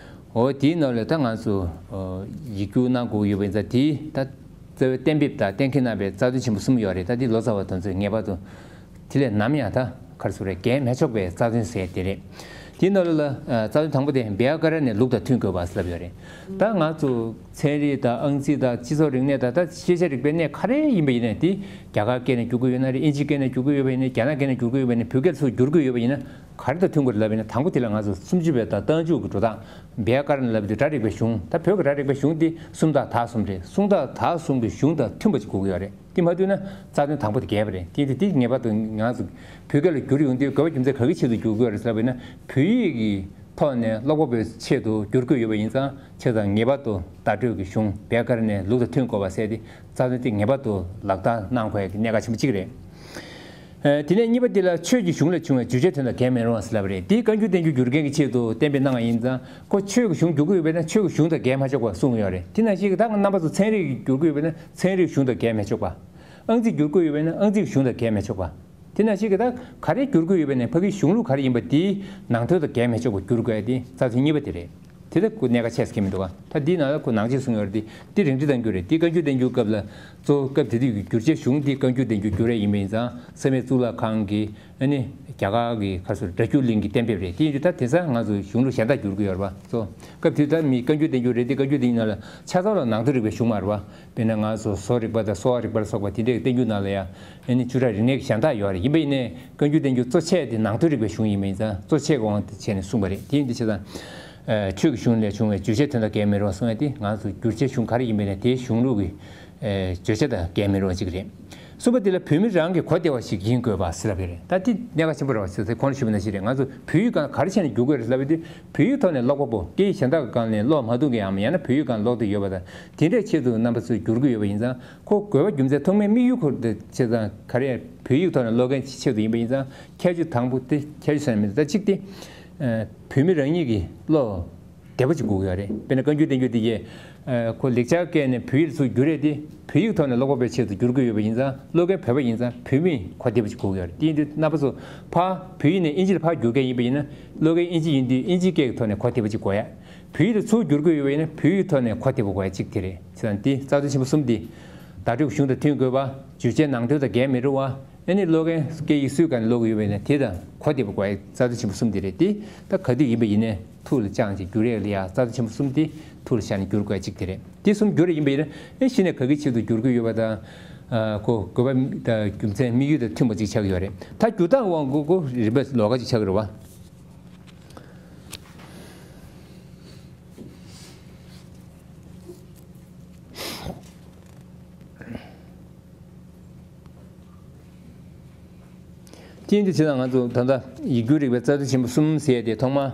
འོ་དེའི་ནང་ལ་ད་ང་ཚོ་ཨ་ཡིག་སྒྱུར་གནང་དགོས་ཡོད་པ་ཡིན་ཙང་། དེ་ད་རྩ་བའི་གཏན་འབེབས་དང་གཏན་འཁེལ་གནང་བའི་རྩ་དོན་ཆེན་པོ་གསུམ་ཡོད་རེད། ད་འདི་ལོ་ཙཱ་བ་དེ་ཚོས་ངེས་པར་དུ་དེ་ལས་ནམ་ཡང་ད་ག་རེ་ཟེར་དགོས་རེད། འགལ་མི་ཆོག་པའི་རྩ་དོན་ཟེར་དེ་རེད། དེའི་ནང་ལ་རྩ་དོན་དང་པོ་དེ་བྱཱ་ཀ་ར་ཎའི་ལུགས་དང་མཐུན་དགོས་པ་ཟེར་ལབ་ཡོད་རེད། ད་ང་ཚོ་ཚན་རིག་དང་ཨང་རྩིས་དང་སྤྱི་ཚོགས་རིག་གནས་དང་ད་ཤེས་བྱ་རིག་པའི་གནས་ག་རེ་ཡིན་པ་ཡིན་ནའི་དེ་རྒྱ་གར་སྐད་ནས་བསྒྱུར་གྱི་ཡོད་ན་རེད། དབྱིན་ཇིའི་སྐད་ནས་བསྒྱུར་གྱི་ཡོད་པ་ཡིན་ནའི་རྒྱ་ནག་སྐད་ནས་བསྒྱུར་གྱི་ཡོད་པ་ཡིན་ནའི་བོད་སྐད་ཚུར་བསྒྱུར་གྱི་ཡོད་པ་ཡིན་ན་ག་རེ་དང་མཐུན་དགོས་རེད་ལབ་ཡིན་ན། དང་པོ་དེ་ལ་ང་ཚོ་སུམ་ཅུ་པའི་དང་རྟགས་འཇུག་གི་འགྲོ་སྟངས་བྱཱ་ཀ་ར་ཎ་ལབ་དུས་སྒྲ་རིག་པའི་གཞུང་། ད་བོད་ཀྱི་སྒྲ་རིག་པའི་གཞུང་དེ་སུམ་རྟགས་དག་གསུམ་རེད། སུམ་རྟགས་དག་གསུམ་གྱི་གཞུང་དང་མཐུན་པ་ཅིག་དགོས་ཀྱི་ཡོད་རེད། དེ་མ་མཐུན་ན་རྩ་དོན་དང་པོ་དེ་འགལ་བ་རེད། དེ་དེ་དེ་ངེས་པར་དུ་ང་ཚོ་བོད་སྐད་ལ་བསྒྱུར་ཡོང་དུས་དགོས་པ་རྒྱུ་མཚན་ག་གི་ཆེད་དུ་བསྒྱུར་དགོས་རེད་ཟེར་བ་ཡིན་ན། བོད་ཡིག་གི་ཐོག་ནས་ཀློག་པ་པོའི་ཆེད་དུ་བསྒྱུར་དགོས་ཡོད་པ་ཡིན་ཙང་། བྱས་ཙང་ངེས་པར་དུ་བརྡ་སྤྲོད་ཀྱི་གཞུང་བྱཱ་ཀ་ར་ཎའི་ལུགས་དང་མཐུན་དགོས་པ་ཟེར་ཏེ་རྩ་དོན་དེ་ངེས་པར་དུ་ལག་བསྟར་གནང་དགོས་ཡག་གི་གནད་འགག་ཆེན་པོ་གཅིག་རེད། ཨ། དེ་ནས་གཉིས་པ་དེ་ལ་ཆོས་ཀྱི་གཞུང་ལས་བྱུང་བའི་བརྗོད་བྱ་དོན་དང་འགལ་མི་རུང་བ་ཟེར་ལབ་པ་རེད། དེ་བཀའ་འགྱུར་བསྟན་འགྱུར་བསྒྱུར་མཁན་གྱི་ཆེད་དུ་གཏན་འབེབས་གནང་བ་ཡིན་ཙང་། ཁོ་ཆོས་ཀྱི་གཞུང་བསྒྱུར་གྱི་ཡོད་པས་ན་ཆོས་ཀྱི་གཞུང་དང་འགལ་མ་ཆོག་པ་གསུངས་ཡོད་རེད། དེ་ནང་བཞིན་གྱི་ད་རྣམ་པ་ཚོ་ཚན་རིག་བསྒྱུར་གྱི་ཡོད་པས་ན་ཚན་རིག་གཞུང་དང་འགལ་མི་ཆོག་པ། ཨང་རྩིས་བསྒྱུར་གྱི་ཡོད་པས་ན་ཨང་རྩིས་གཞུང་དང་འགལ་མི་ཆོག་པ། དེ་ནང་བཞིན་གྱི་ད་ག་རེ་བསྒྱུར་གྱི་ཡོད་པས་ན་ཕ་གིའི་གཞུང་ལུགས་ག་རེ་ཡིན་པ་དེའི་ནང་དོན་དང་འགལ་མི་ཆོག་པ་བསྒྱུར་དགོས་ཡ་དེ་རྩ་དོན་གཉིས་པ་དེ་རེད། དེ་ལ་ཁོ་གནད་འགག་ཆེ་ཟེར་གྱི་མི་འདུག་ག་ད་འདིའི་ནང་ལ་ཁོ་ནང་ཆེན་གསུངས་ཡོད་རེད། དེ་དེ་རིང་འབྲི་གཏང་རྒྱུ་རེད། དེ་བཀའ་འགྱུར་བསྟན་འགྱུར་སྐབས་ལ་གཙོ་བོ་སྐབས་དེ་དུས་ཀྱི་བསྒྱུར་བྱའི་གཞུང་དེ་བཀའ་འགྱུར་བསྟན་འགྱུར་བསྒྱུར་ཡས་ཡིན་པ་ཡིན་ཙང་བསམ་ཡས་གཙུག་ལག་ཁང་གི་ཨ་ནི་རྒྱ་གར་གྱི་ཁ་སོ་སྒྲ་བསྒྱུར་གླིང་གི་གཏན་འབེབས་རེད། དེ་ཡིན་དུས་ད་དེང་སང་ང་ཚོ་གཞུང་ལུགས་གཞན་དག་བསྒྱུར་གྱི་ཡོད་རེད་པ། གཙོ་སྐབས་དེ་དུས་ད་མི་བཀའ་འགྱུར་བསྟན་འགྱུར་རེད། དེ་བཀའ་འགྱུར་བསྟན་འགྱུར་ནང་ལ་ཆ་ཚང་ལ་ནང་དོན་རིག་པའི་གཞུང་མ་རེད་པ། དཔེར་ན་ང་ཚོ་བཟོ་རིག་པ་དང་གསོ་བ་རིག་པ་ལ་སོགས་པ་དེ་འདྲའི་བསྟན་འགྱུར་ནང་ལ་ཡང་ཨ་ནི་བཅུ་ཕྲག་རིག་གནས་ཀྱི་གཞན་དག་ཡོད་རེད། ཡིན་པ་ཡིན་ནའི་བཀའ་འགྱུར་བསྟན་འགྱུར་གཙོ་ཆེ་དེ་ནང་དོན་རིག་པའི་གཞུང་ཡིན་པ་ཡིན་ཙང་གཙོ་ཆེ་གི་དབང་དུ་བྱས་ནས་གསུངས་པ་རེད། དེ་ཡིན་དུས་བྱས་ཙང་། ཨ། ཆོས་ཀྱི་གཞུང་ལས་བྱུང་བའི་བརྗོད་བྱ་དོན་དང་འགལ་མི་རུང་གསུང་ཡ་དེ་ང་ཚོ་བསྒྱུར་བྱའི་གཞུང་ག་རེ་ཡིན་པ་ཡིན་ནའི་དེའི་གཞུང་ལུགས་ཀྱི་ཨ། བརྗོད་བྱ་དང་འགལ་མི་རུང་བ་ཅིག་རེད། གསུམ་པ་དེ་ལ་བོད་མི་རང་གིས་གོ་བདེ་བ་ཞིག་ཡིན་དགོས་པ་ཟེར་ལབ་པ་རེད། ད་དེ་གནད་འགག་ཆེན་པོ་རེད་པ། ཟེར་ཚེ་གོང་ལ་ཞུས་པ་ནང་བཞིན་རེད། ང་ཚོ་བོད་ཡིག་སྒང་ག་རེ་བྱས་ནས་བསྒྱུར་དགོས་རེད་ལབ་པ་དེ་བོད་ཡིག་ཐོག་ནས་ཀློག་པ་པོ་སྐད་ཡིག་གཞན་དག་གི་སྒང་ནས་ཀློག་མ་ཐུབ་མཁན་ཡང་མིན། ཡང་ན་བོད་ཡིག་སྒང་ཀློག་བསྡད་ཡོད་པ་དང་དེ་འདྲའི་ཆེད་དུ་རྣམ་པ་ཚོས་བསྒྱུར་གྱི་ཡོད་པ་ཡིན་ཙང་། ཁོ་དགོས་པ་རྒྱུ་མཚན་ཐོག་མའི་དམིགས་ཡུལ་ཁོ་དེ་བྱས་ཙང་ག་རེ་བོད་ཡིག་ཐོག་ནས་ཀློག་མཁན་ཆེད་དུ་ཡིན་པ་ཡིན་ཙང་ཁྱད་ཆོས་དང་པོ་དེ་ཁྱད་ཆོས་ཟེར་ན་མི་འདུག་ད་གཅིག་དེ། ཨ། བོད་མི་རང་ཉིད་ཀྱིས་ཀློག་བདེ་པོ་ཅིག་དགོས་ཀྱི་ཡོད་རེད། དཔེར་ན་བཀའ་འགྱུར་བསྟན་འགྱུར་དེ་གས། ཨ། ཁོ་ལེགས་སྦྱར་སྐད་ནས་བོད་ཡིག་ལ་ཚུར་བསྒྱུར་ཡས་དེ་བོད་ཡིག་ཐོག་ནས་ཀློག་པ་པོའི་ཆེད་དུ་བསྒྱུར་གྱི་ཡོད་པ་ཡིན་ཙང་། ཀློག་མཁན་བོད་པ་ཡིན་ཙང་བོད་མིས་གོ་བདེ་པོ་ཅིག་དགོས་ཀྱི་ཡོད་རེད། དེ་ཡིན་དུས་རྣམ་པ་ཚོ་ཕར་བོད་ཡིག་ནས་དབྱིན་ཇི་ལ་ཕར་བསྒྱུར་མཁན་ཡིན་པ་ཡིན་ན་ཀློག་མཁན་དབྱིན་ཇི་ཡིན་དུས་དབྱིན་ཇིའི་སྐད་ཀྱི་ཐོག་ནས་གོ་བདེ་པོ་ཅིག་དགོས་ཡ། བོད་ཡིག་ལ་ཚུར་བསྒྱུར་གྱི་ཡོད་པ་ཡིན་ན་བོད་ཡིག་ཐོག་ནས་གོ་བདེ་པོ་དགོས་ཡ་གཅིག་དེ་རེད། བྱས་ཙང་དེ་རྩ་དོན་ཆེན་པོ་གསུམ་དེ། བརྡ་སྤྲོད་གཞུང་དང་མཐུན་དགོས་པ། བརྗོད་བྱའི་ནང་དོན་དང་འགལ་མི་རུང་བ། ཨ་ནི་ཀློག་མཁན་སྐད་ཡིག་སུའི་སྒང་ནས་ཀློག་གི་ཡོད་པ་ཡིན་ན་དེ་དང་གོ་བདེ་པོ་དགོས་ཡ་རྩ་དོན་ཆེན་པོ་གསུམ་དེ་རེད། དེ་ད་ག་དུས་ཡིན་པ་ཡིན་ནའི་ཐུགས་ལ་བཅངས་བྱས་བསྒྱུར་ཡས་ལ་ཡ་རྩ་དོན་ཆེན་པོ་གསུམ་དེ་ཐུགས་ལ་བཞག་ནས་བསྒྱུར་དགོས་ཡ་གཅིག་དེ་རེད། དེ་གསུམ་བསྒྱུར་ཡ་ཡིན་པ་ཡིན་ན་ཨེ་གཞི་ནས་ག་གི་ཆེད་དུ་བསྒྱུར་གྱི་ཡོད་པ་དང་། ཨ། ཁོ་དགོས་པ་དང་རྒྱུ་མཚན་དམིགས་ཡུལ་དང་མཐུན་པ་ཅིག་ཆགས་ཀྱི་ཡོད་རེད། ད་བསྒྱུར་སྟངས་དབང་གིས་ཁོ་རིམ་པ་ལོགས་ཀ་ཅིག་ཆགས་ཀྱི་རེད་པ། དེ་ཡིན་དུས་བྱས་ན་ང་ཚོ་ད་ལྟ་ཡིག་སྒྱུར་རིག་པའི་རྩ་དོན་ཆེན་པོ་གསུམ་ཟེར་ཏེ་ཐོག་མ།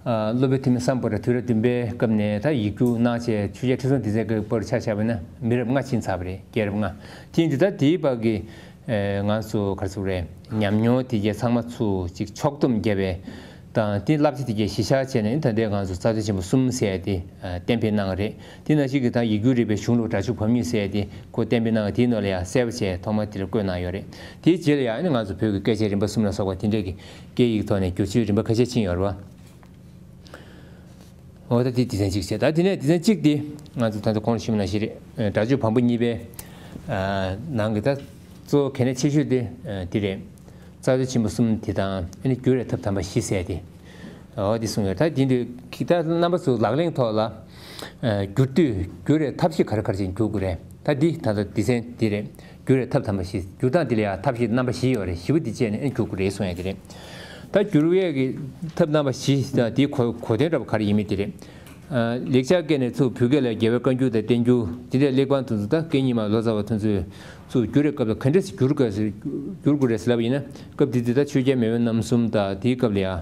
ཨ། སློབ་དཔོན་ཐོན་མི་སམ་བྷོ་ཊ་དུས་རབས་བདུན་པའི་སྐབས་ནས་ད་ཡིག་སྒྱུར་གནང་བྱས་ཆོས་རྒྱལ་ཁྲི་སྲོང་ལྡེ་བཙན་སྐབས་བར་ཆ་བཞག་པ་ཡིན་ན་མི་རབས་ལྔ་ཕྱིན་ཚར་བ་རེད། རྒྱལ་རབས་ལྔ། དེ་ཡིན་དུས་ད་དེའི་བར་གྱི། ཨེ། ང་ཚོ་ག་རེ་ཟེར་དགོས་རེད། ཉམས་མྱོང་དེ་གས་ཚང་མ་ཚུར་ཅིག་ཕྱོགས་བསྡོམས་བརྒྱབ་པའི་དང་དེ་བསླབ་བྱ་དེ་གས་གཞི་བཞག་བྱས་ནས་ད་ལྟའི་ང་ཚོ་རྩ་དོན་ཆེན་པོ་གསུམ་ཟེར་ཡ་དེ་གཏན་འབེབས་གནང་བ་རེད། དེ་ནང་བཞིན་གྱི་ད་ཡིག་སྒྱུར་རིག་པའི་གཞུང་ལུགས་སྒྲ་འཇུག་བམ་གཉིས་ཟེར་ཡ་དེ་ཁོ་གཏན་འབེབས་གནང་བ་དེའི་ནང་ལ་ཡང་གསལ་པོ་བྱས་ཐོག་མར་དེ་ལ་བཀོད་གནང་ཡོད་རེད། དེའི་རྗེས་ལ་ཡང་ཨ་ནི་ང་ཚོ་བོད་ཀྱི་སྐད་ཆའི་རིམ་པ་གསུམ་ལ་སོགས་པ་དེ་འདྲས་ཀྱི་སྐད་ཡིག་ཐོག་ནས་བསྒྱུར་བཅོས་རིམ་པ་ཁ་ཤས་ཕྱིན་ཡོད་རེད་པ། འོ་ད་དེ་སྡེ་ཚན་གཅིག་བྱས། ད་དེ་ནས་སྡེ་ཚན་གཅིག་དེ་ང་ཚོ་ད་ལྟ་གོང་ལ་ཞུས་པ་ནང་བཞིན་རེད། སྒྲ་འཇུག་བམ་པོ་གཉིས་པའི་ནང་གི་ད་གཙོ་བོ་གལ་གནད་ཆེ་ཤོས་དེ་དེ་རེད། རྩ་དོན་ཆེན་པོ་གསུམ་དེ་དང་ཨ་ནི་བསྒྱུར་བའི་ཐབས་དམ་པ་བཞི་ཟེར་དེ། འོ་དེ་གསུངས་ཡོད། ད་དེ་འདི་ད་རྣམ་པ་ཚོ་ལག་ལེན་ཐོག་ལ་བསྒྱུར་དུས་བསྒྱུར་བའི་ཐབས་ཤེས་ག་རེ་ག་རེ་བྱས་ནས་བསྒྱུར་དགོས་རེད། ད་འདི་ད་ལྟ་སྡེ་ཚན་འདི་རེད། བསྒྱུར་བའི་ཐབས་དམ་པ་བཞི། བསྒྱུར་སྟངས་འདི་ལ་ཡང་ཐབས་ཤེས་རྣམ་པ་བཞི་ཡོད་རེད། བཞི་པོ་འདི་སྤྱད་ནས་ཨེ་བསྒྱུར་དགོས་རེད་གསུང་ཡ་དེ་རེད། ད་བསྒྱུར་བའི་གི་ཐབས་རྣམ་པ་བཞི་དང་དེའི་གོ་གོ་དོན་འདྲ་པོ་ག་རེ་ཡིན་མིན་དེ་རེད། ཨ། ལེགས་སྦྱར་སྐད་ནས་ཚུར་བོད་སྐད་ལ་རྒྱལ་བའི་བཀའ་འགྱུར་དང་བསྟན་འགྱུར་དེ་འདྲའི་གླེགས་བམ་དེ་ཚོ་ད་སྐད་རྙིང་མ་ལོ་ཙཱ་བ་དེ་ཚོས་ཚུར་བསྒྱུར་བའི་སྐབས་ལ་ག་འདྲས་སེ་བསྒྱུར་དགོས་ཟེར་བསྒྱུར་དགོས་རེད་ཟེར་ལབ་པ་ཡིན་ན། སྐབས་དེ་དུས་ད་ཆོས་རྒྱལ་མེས་དབོན་རྣམ་གསུམ་དང་དེའི་སྐབས་ལ་ཡང་།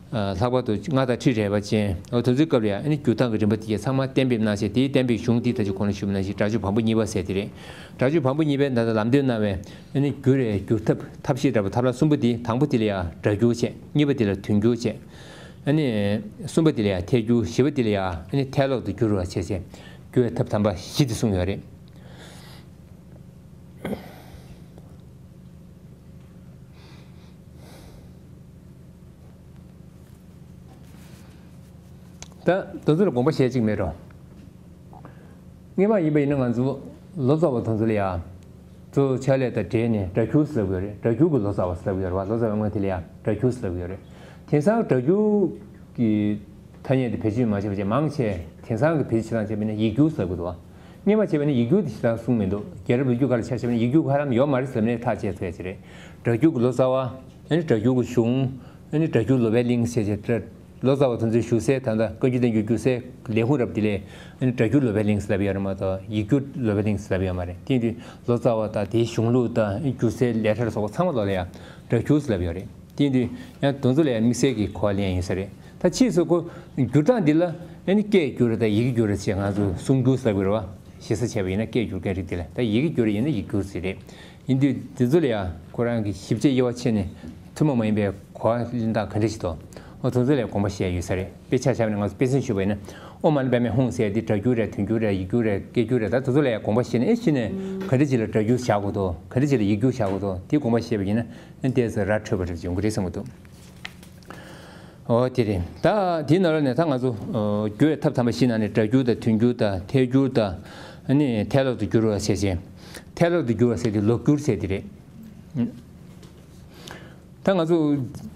ལྷག་པར་དུ་སྔགས་དང་ཁྲིད་རལ་པ་ཅན། འོ་དེ་ཚོའི་སྐབས་ལ་ཡང་ཨ་ནི་བསྒྱུར་སྟངས་ཀྱི་རིམ་པ་དེ་གས་ཚང་མ་གཏན་འབེབས་གནང་བྱས། དེའི་གཏན་འབེབས་གཞུང་དེ་ད་ཅི་གོང་ལ་ཞུས་པ་ནང་བཞིན་སྒྲ་འཇུག་བམ་པོ་གཉིས་པ་ཟེར་དེ་རེད། སྒྲ་འཇུག་བམ་པོ་གཉིས་པའི་ད་ལྟ་ལམ་སྟོན་གནང་བའི་ཨ་ནི་བསྒྱུར་བའི་བསྒྱུར་ཐབས་ཐབས་ཤེས་འདྲ་པོ་ཐབས་ལམ་གསུམ་པོ་དེ། དང་པོ་དེ་ལ་ཡང་སྒྲ་སྒྱུར་བྱས། གཉིས་པ་དེ་ལ་དོན་སྒྱུར་བྱས། ཨ་ནི་གསུམ་པ་དེ་ལ་ཡང་ཐད་སྒྱུར། བཞི་པ་དེ་ལ་ཡང་ཨ་ནི་ཐད་ཀློག་ཏུ་བསྒྱུར་བ་བྱས་བྱས་བསྒྱུར་བའི་ཐབས་དམ་པ་བཞི་དེ་གསུངས་ཡོད་རེད། ད་དེ་ཚོ་ལ་དགོངས་པ་བཞེས་ཅིག་མེད་འགྲོ། སྔོན་མ་ཡིན་པ་ཡིན་ན་ང་ཚོ་ལོ་ཙཱ་བ་དེ་ཚོ་ལ་ཡ། གཙོ་བོ་ཕྱག་ལས་དང་འབྲེལ་ནས་སྒྲ་སྒྱུར་ཟེར་གྱི་ཡོད་རེད། སྒྲ་སྒྱུར་གྱི་ལོ་ཙཱ་བ་ཟེར་གྱི་ཡོད་རེད་བ། ལོ་ཙཱ་བའི་སྔོན་དེ་ལ་ཡ་སྒྲ་སྒྱུར་ཟེར་གྱི་ཡོད་རེད། དེང་སང་སྒྲ་སྒྱུར་གྱི་ཐ་སྙད་དེ་བེད་སྤྱོད་མ་བྱས་པ་བྱས། མང་ཆེ་དེང་སང་གི་བེད་སྤྱོད་བྱེད་སྟངས་བྱས་པ་ཡིན་ན་ཡིག་སྒྱུར་ཟེར་དགོས་འདུག་བ། སྔོན་མ་བྱས་པ་ཡིན་ན་ཡིག་སྒྱུར་དེ་ཞེ་དྲག་གསུངས་མི་འདུག་རྒྱལ་རབས་ལོ་རྒྱུས་སྒང་ལ་ཆ་བཞག་པ་ཡིན་ན་ཡིག་སྒྱུར་ཧ་ལམ་ཡོད་མ་རེད་ཟེར་ནས་ཐག་བཅད་ཐུབ་ཡ་ཅིག་རེད། སྒྲ་སྒྱུར་གྱི་ལོ་ཙཱ་བ། ཨ་ནི་སྒྲ་སྒྱུར་གྱི་གཞུང་། ཨ་ནི་སྒྲ་སྒྱུར་ལོ་པཎ་གླིང་ཟེར་བྱས། ལོ་ཙཱ་བ་དེ་ཚོའི་བཞུགས་སའི་ད་ལྟ་བཀའ་འགྱུར་བསྟན་འགྱུར་བསྒྱུར་སའི་ལས་ཁུངས་རབ་དེ་ལས། ཨ་ནི་སྒྲ་སྒྱུར་ལོ་པཎ་གླིང་ཟེར་ལབ་ཡོད་རེད་མ་གཏོགས་ཡིག་སྒྱུར་ལོ་པཎ་གླིང་ཟེར་ལབ་ཡོད་མ་རེད། དེ་ཡིན་དུས་ལོ་ཙཱ་བ་དང་དེའི་གཞུང་ལུགས་དང་བསྒྱུར་སའི་ལས་འཆར་སོགས་ཚང་མ་ལོག་ལ་ཡང་སྒྲ་སྒྱུར་ཟེར་ལབ་ཡོད་རེད། དེ་ཡིན་དུས་ཡང་དེ་ཚོ་ལ་ཡང་དམིགས་བསལ་གྱི་གོ་བ་ལེན་ཡ་ཡིན་ས་རེད། ད་ཕྱིས་སུ་ཁོ་སྒྱུར་སྟངས་འདི་ལ་ཨ་ནི་སྐད་སྒྱུར་དང་ཡི་གེ་སྒྱུར་ཅེས་ང་ཚོ་གསུམ་སྒྱུར་ཟེར་དགོས་རེད་བ། ཞེ་ས་བྱས་པ་ཡིན་ན་སྐད་སྒྱུར་མཁན་རིགས་དེ་ལ། ད་ཡི་གེ་སྒྱུར་ཡིན་ན་ཡིག་སྒྱུར་ཟེར་རེད། ཡིན་དུས་དེ་ཚོ་ལ་ཡང་ཁོ་རང་གི་ཞིབ་དཔྱད་དབྱེ་བ་ཕྱེ་ནས་ཐུན་མོང་མ་ཡིན་པའི་གོ་བ་ལེན་སྟངས་ག་འདྲ་ཞིག་འདུག་འོ་དེ་ཚོ་ལ་དགོངས་པ་བཞེས་ཡོད་ས་རེད། དཔེ་ཆ་བཞག་ནས་ང་ཚོ་དཔེ་མཚོན་ཞུས་པ་ཡིན་ན། ཨོཾ་མ་ཎི་པདྨེ་ཧཱུྃ་ཟེར་དེ་སྒྲ་སྒྱུར་རེད། དོན་སྒྱུར་རེད། ཡིག་སྒྱུར་རེད། སྐད་སྒྱུར་རེད། ད་དེ་ཚོ་ལ་ཡང་དགོངས་པ་བཞེས་ནས། ཨེ་གཞི་ནས་ག་འདྲ་ཅིག་ལ་སྒྲ་སྒྱུར་བཞག་དགོས་འདུག་ག་འདྲ་ཅིག་ལ་ཡིག་སྒྱུར་བཞག་དགོས་འདུག་དེ་དགོངས་པ་བཞེས་པ་ཡིན་ན། ཨ་ནི་ཏོག་ཙམ་ར་འཕྲོད་པ་འདྲ་ཅིག་ཡོང་གི་རེད་བསམ་གྱི་འདུག་འོ་དེ་རེད། ད་དེའི་ནང་ལ་ནས་ད་ང་ཚོ་ཨོ་སྒྱུར་བའི་ཐབས་དམ་པ་བཞི་ནང་ནས་སྒྲ་སྒྱུར་དང་དོན་སྒྱུར་དང་ཐལ་སྒྱུར་དང་། ཨ་ནི་ཐལ་ལོག་ཏུ་བསྒྱུར་བ་ཟེར་བྱས། ཐལ་ལོག་ཏུ་བསྒྱུར་བ་ཟེར་དེ་ལོག་སྒྱུར་ཟེར་དེ་རེད། ད་ང་ཚོ་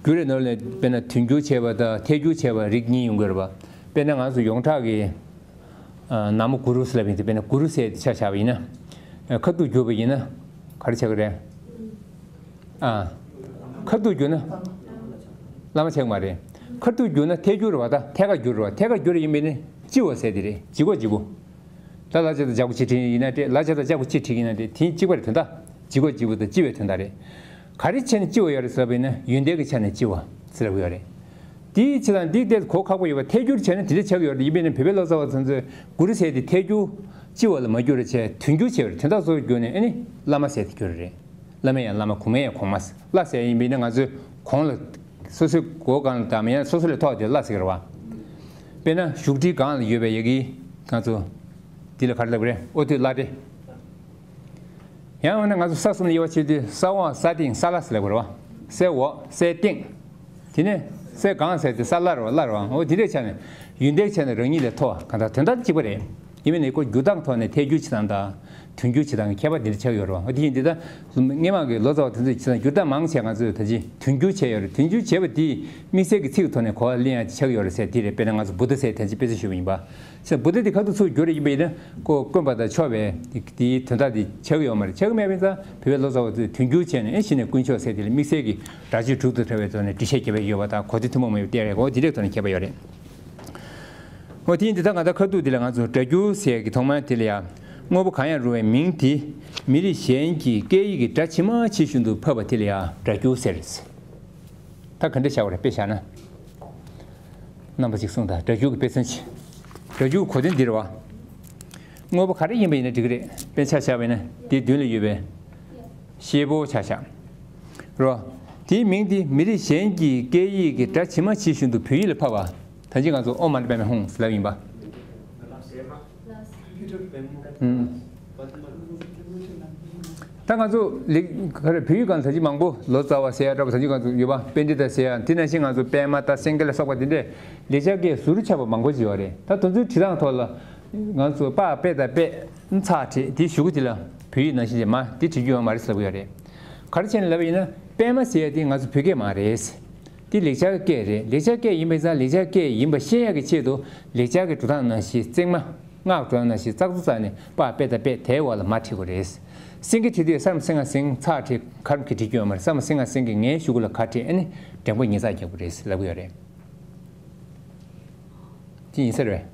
སྒྱུར་བའི་ནང་ལ་ནས་དཔེར་ན་དོན་སྒྱུར་བྱས་པ་དང་ཐལ་སྒྱུར་བྱས་པ་རིགས་གཉིས་ཡོང་གི་རེད་པ། དཔེར་ན་ང་ཚོ་ཡོངས་གྲགས་ཀྱི་ཨ་ན་མོ་གུ་རུ་ཟེར་ལབ་ཡིན་དུས། དཔེར་ན་གུ་རུ་ཟེར་དེ་ཆ་བཞག་པ་ཡིན་ན། ཨ་ཁ་ཐུག་བསྒྱུར་བ་ཡིན་ན་ག་རེ་ཆགས་ཀྱི་རེད། ཨ། ཁ་ཐུག་བསྒྱུར་ན་བླ་མ་ཆགས་ཀྱི་མ་རེད། ཁ་ཐུག་བསྒྱུར་ན་ཐལ་སྒྱུར་རེད་པ། ད་ཐད་ཀར་བསྒྱུར་རེད་པ། ཐད་ཀར་བསྒྱུར་ཡིན་པས་ནི་ལྕི་བ་ཟེར་དེ་རེད། ལྕི་གོ་ལྕི་གོ། ད་ལ་ཇ་དང་ཇ་གོ་ཅི་བྲིས་ཡིན་ན་འདྲ། ལ་ཇ་དང་ལྕ་གོ་ཅི་བྲིས་ཡིན་ན་འདྲ། དེ་གཅིག་པ་རེད། དོན་དག་ལྕི་གོ་ལྕི་གོ་དང་ལྕི་བའི་དོན་དག་རེད། ག་རེ་བྱས་ནས་ལྕི་བ་ཡོད་རེད་ཟེར་བ་ཡིན་ན་ཡོན་ཏན་གྱི་ཆ་ནས་ལྕི་བ་ཟེར་ལབ་ཀྱི་ཡོད་རེད། དེའི་ཕྱིར་དང་འདི་ལྟས་གོ་ཁག་པོ་ཡོད་པ། ཐལ་སྒྱུར་བྱས་ན་དེ་འདྲ་ཆགས་ཀྱི་ཡོད་རེད། ཡིན་པས་ན་བོད་པའི་ལོ་ཙཱ་བ་ཚོ་ཚོས་གུ་རུ་ཟེར་དེ་ཐལ་སྒྱུར་ལྕི་བ་ལ་མ་བསྒྱུར་བྱས་དོན་སྒྱུར་བྱས་པ་རེད། དོན་དག་སོགས་བསྒྱུར་ནས་ཨ་ནི་བླ་མ་ཟེར་དེ་བསྒྱུར་རེད། བླ་མ་ཡང་བླ་མ། གོང་མ་ཡང་གོང་མ། བླ་ཟེར་ཡིན་པས་ན་ང་ཚོས་གོང་ལ་སོ་སོའི་མགོ་སྒང་ལ་དང་མིན་ན་སོ་སོ་ལས་མཐོ་བ་དེ་བླ་ཟེར་གྱི་རེད་པ། དཔེར་ན་བཞུགས་ཁྲིའི་སྒང་ལ་ཡོད་པའི་ཡ་གི་ང་ཚོ་འདི་ལ་ག་རེ་ལབ་ཀྱི་རེད། ཨོ་ཐོད་བླ་བྲེ། ཡང་འོ་ན་ང་ཚོ་ས་གསུམ་ལ་དབྱེ་བ་ཕྱེ་དུས་ས་འོག་ས་སྟེང་ས་བླ་ཟེར་ལབ་དགོས་རེད་པ། སའི་འོག་སའི་སྟེང་། དེ་ནས་སའི་སྒང་ཟེར་དུས་ས་བླ་རེད་པ། བླ་རེད་པ། འོ་དེ་འདྲའི་ཆ་ནས་ཡོན་ཏན་ཆ་ནས་རང་ཉིད་ལས་མཐོ་བ་གང་ལྟར་དོན་དག་གཅིག་པ་རེད། ཡིན་པས་ན་ཁོ་སྒྱུར་སྟངས་ཐོག་ནས་ཐལ་སྒྱུར་བྱེད་སྟངས་དང་དོན་སྒྱུར་བྱེད་སྟངས་ཀྱི་ཁྱད་པར་འདི་འདྲ་ཆགས་ཡོད་རེད་པ། འོ་དེ་ཡིན་དུས་ད་སྔོན་མ་གི་ལོ་ཙཱ་བ་དེ་ཚོས་བྱེད་སྟངས་སྒྱུར་སྟངས་མང་ཆེ་ང་ཚོས་ད་ཅི་དོན་སྒྱུར་བྱས་ཡོད་རེད། དོན་སྒྱུར་བྱས་པ་དེས་དམིགས་བསལ་གྱི་ཚིག་གི་ཐོག་ནས་གོ་བ་ལེན་ཡ་ཆགས་ཡོད་རེད་ཟེར་དེ་རེད། དཔེར་ན་ང་ཚོ་བུདྡྷ་ཟེར་ད་ཅི་དཔེ་ཆ་ཞུས་པ་ཡིན་པ། ས་བུདྡྷ་དེ་ཁ་ཐུག་ཚུར་བསྒྱུར་ཡིན་པ་ཡིན་ན་ཁོ་དཀོན་པ་དང་ཕྱོགས་པའི་དེའི་དོན་དག་དེ་ཆགས་ཀྱི་ཡོད་མ་རེད། ཆགས་ཀྱི་མེད་པ་ཡིན་ཙང་བོད་པའི་ལོ་ཙཱ་བ་ཚོས་དོན་སྒྱུར་བྱས་ནས་ཨེ་གཞི་ནས་དཀོན་མཆོག་ཟེར་དེ་ལ་དམིགས་བསལ་གྱི་སྒྲ་ཆོས་དྲུག་ཏུ་ཕྲལ་བའི་ཐོག་ནས་འགྲེལ་བཤད་བརྒྱབ་པ་ཡོད་པ་དང་། གོ་དོན་ཐུན་མོང་མ་ཡིན་པ་བསྟན་རེད། འོ་དེ་འདྲའི་ཐོག་ནས་ཁྱད་པར་ཡོད་རེད། འོ་དེ་ཡིན་དུས་ད་ང་ད་ཁ་ཐུག་དེ་ལ་ང་ཚོ་སྒྲ་སྒྱུར་ཟེར་གྱི་ཐོག་མར་དེ་ལ་ཡ་དངོས་པོ་གང་ཡང་རུང་བའི་མིང་དེ་མི་རིགས་གཞན་གྱི་སྐད་ཡིག་གི་སྒྲ་ཇི་མ་ཇི་བཞིན་དུ་ཕབ་པ་དེ་ལ་ཡ་སྒྲ་སྒྱུར་ཟེར། ད་ག་འདྲ་བྱ་བ་རེད། དཔེ་བཞག་ན། རྣམ་པ་ཅིག་གསུངས་དང་། སྒྲ་སྒྱུར་གྱི་དཔེ་མཚོན་ཅིག་སྒྲ་སྒྱུར་གྱི་གོ་དོན་འདི་རེད་པ། དངོས་པོ་ག་རེ་ཡིན་པ་ཡིན་ན་འགྲིག་གི་རེད། དཔེར་ཆ་བཞག་པ་ཡིན་ན་དེའི་མདུན་ལ་ཡོད་པའི་ཤེལ་ཕོར་ཆ་བཞག་རོ། དེའི་མིང་དེ་མི་རིགས་གཞན་གྱི་སྐད་ཡིག་གི་སྒྲ་ཇི་མ་ཇི་བཞིན་དུ་བོད་ཡིག་ལ་ཕབ་པ། ད་ཅི་ང་ཚོ་ཨོཾ་མ་ཎི་པདྨེ་ཧཱུྃ་ལབ་ཡིན་པ། ཨུམ། ད་ང་ཚོ་ལེགས་ག་རེ་བོད་ཡིག་སྒང་ད་ཅི་མང་པོ་ལོ་ཙཱ་བ་ཟེར་ཡ་འདྲ་པོ་ད་ཅི་ང་ཚོ་ཡོད་པ། པཎྜི་ཏ་ཟེར་ཡ། དེ་ནང་བཞིན་ང་ཚོ་པདྨ་དང་སེང་གེ་ལ་སོགས་པ་དེ་འདྲས་ལེགས་སྦྱར་སྐད་ཟུར་ཆག་པ་མང་པོ་ཅིག་ཡོད་རེད། ད་དེ་ཚོའི་བྲིས་སྟངས་ཐོག་ལ་ང་ཚོ་པ་པེ་དང་པད་ཚེག་བྲིས་དེ་གཞུག་གུ་དེ་ལ་བོད་ཡིག་ནང་བཞིན་ཅིག་མ་དེ་བྲིས་རྒྱུ་ཡོད་མ་རེད་ཟེར་གྱི་ཡོད་རེད། ག་རེ་བྱས་ནས་ལབ་པ་ཡིན་ན་པདྨ་ཟེར་ཡ་དེ་ང་ཚོ་བོད་སྐད་མ་རེད། དེ་ལེགས་སྦྱར་སྐད་རེད། ལེགས་སྦྱར་སྐད་ཡིན་པ་ཡིན་ཙང་ལེགས་སྦྱར་སྐད་ཡིན་པ་ཤེས་ཡ་གི་ཆེད་དུ་ལེགས་སྦྱར་གྱི་འགྲོ་སྟངས་ནང་བཞིན་བརྩེགས་མ། སྔགས་འགྲོ་སྟངས་ནང་བཞིན་ཙག་ཙུག་ཙག་ནས་པ་པེ་དང་པད་དེའི་འོག་ལ་མ་བྲིས་དགོས་རེད། སེང་གེ་བྲིས་དུས་ས་རམ་སེང་ང་སེང་ཚེག་བྲིས་ཁ་རམ་གྱི་བྲིས་རྒྱུ་ཡོད་མ་རེད། ས་རམ་སེང་ང་སེང་གི་ངའི་གཞུག་གུ་ལ་ག་བྲིས་ཨ་ནི་འགྲེང་བུ་ཉིས་ཚེག་རྒྱག་དགོས་རེད་ལབ་ཀྱི་ཡོད་རེད། དེ་ཡིན་ས་རེད།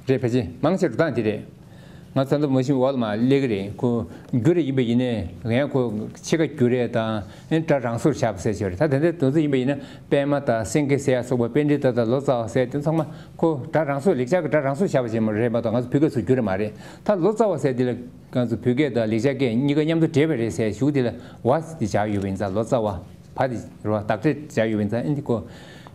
རེད། ཕལ་ཆེར་མང་ཆེ་འགྲོ་སྟངས་དེ་རེད། ང་ཚོ་ད་མ་གཞི་འོག་ལ་མར་སླེབས་ཀྱི་རེད། ཁོ་སྒྱུར་རེ་ཡིན་པ་ཡིན་ནའི་ཡང་ཁོ་ཕྱེད་ཀ་སྒྱུར་རེ་དང་ཨེ་སྒྲ་རང་སོར་བཞག་པ་ཟེར་གྱི་ཡོད་རེད། ད་དེ་འདྲའི་དེ་ཚོ་ཡིན་པ་ཡིན་ན་པདྨ་དང་སེང་གེ་ཟེར་ཡ་སོགས་པ་པཎྜི་ཏ་དང་ལོ་ཙཱ་བ་ཟེར་དེ་ཚང་མ་ཁོ་སྒྲ་རང་སོར་ལེགས་སྦྱར་གྱི་སྒྲ་རང་སོར་བཞག་པ་ཅིག་མ་རེད་མ་གཏོགས་ང་ཚོ་བོད་སྐད་ཚུར་སྒྱུར་རེ་མ་རེད། ད་ལོ་ཙཱ་བ་ཟེར་དེ་ལ་ང་ཚོ་བོད་སྐད་དང་ལེགས་སྦྱར་སྐད་གཉིས་ཀ་མཉམ་དུ་འདྲེས་པ་རེད་ཟེར་གཞུག་དེ་ལ་བ་དེ་སྦྱར་ཡོད་པ་ཡིན་ཙང་ལོ་ཙཱ་བ། བ་དེ་རེད་བ། བདག་སྒྲ་སྦྱར་ཡོད་པ་ཡིན་ཙང་ཨ་ནི་ཁོ།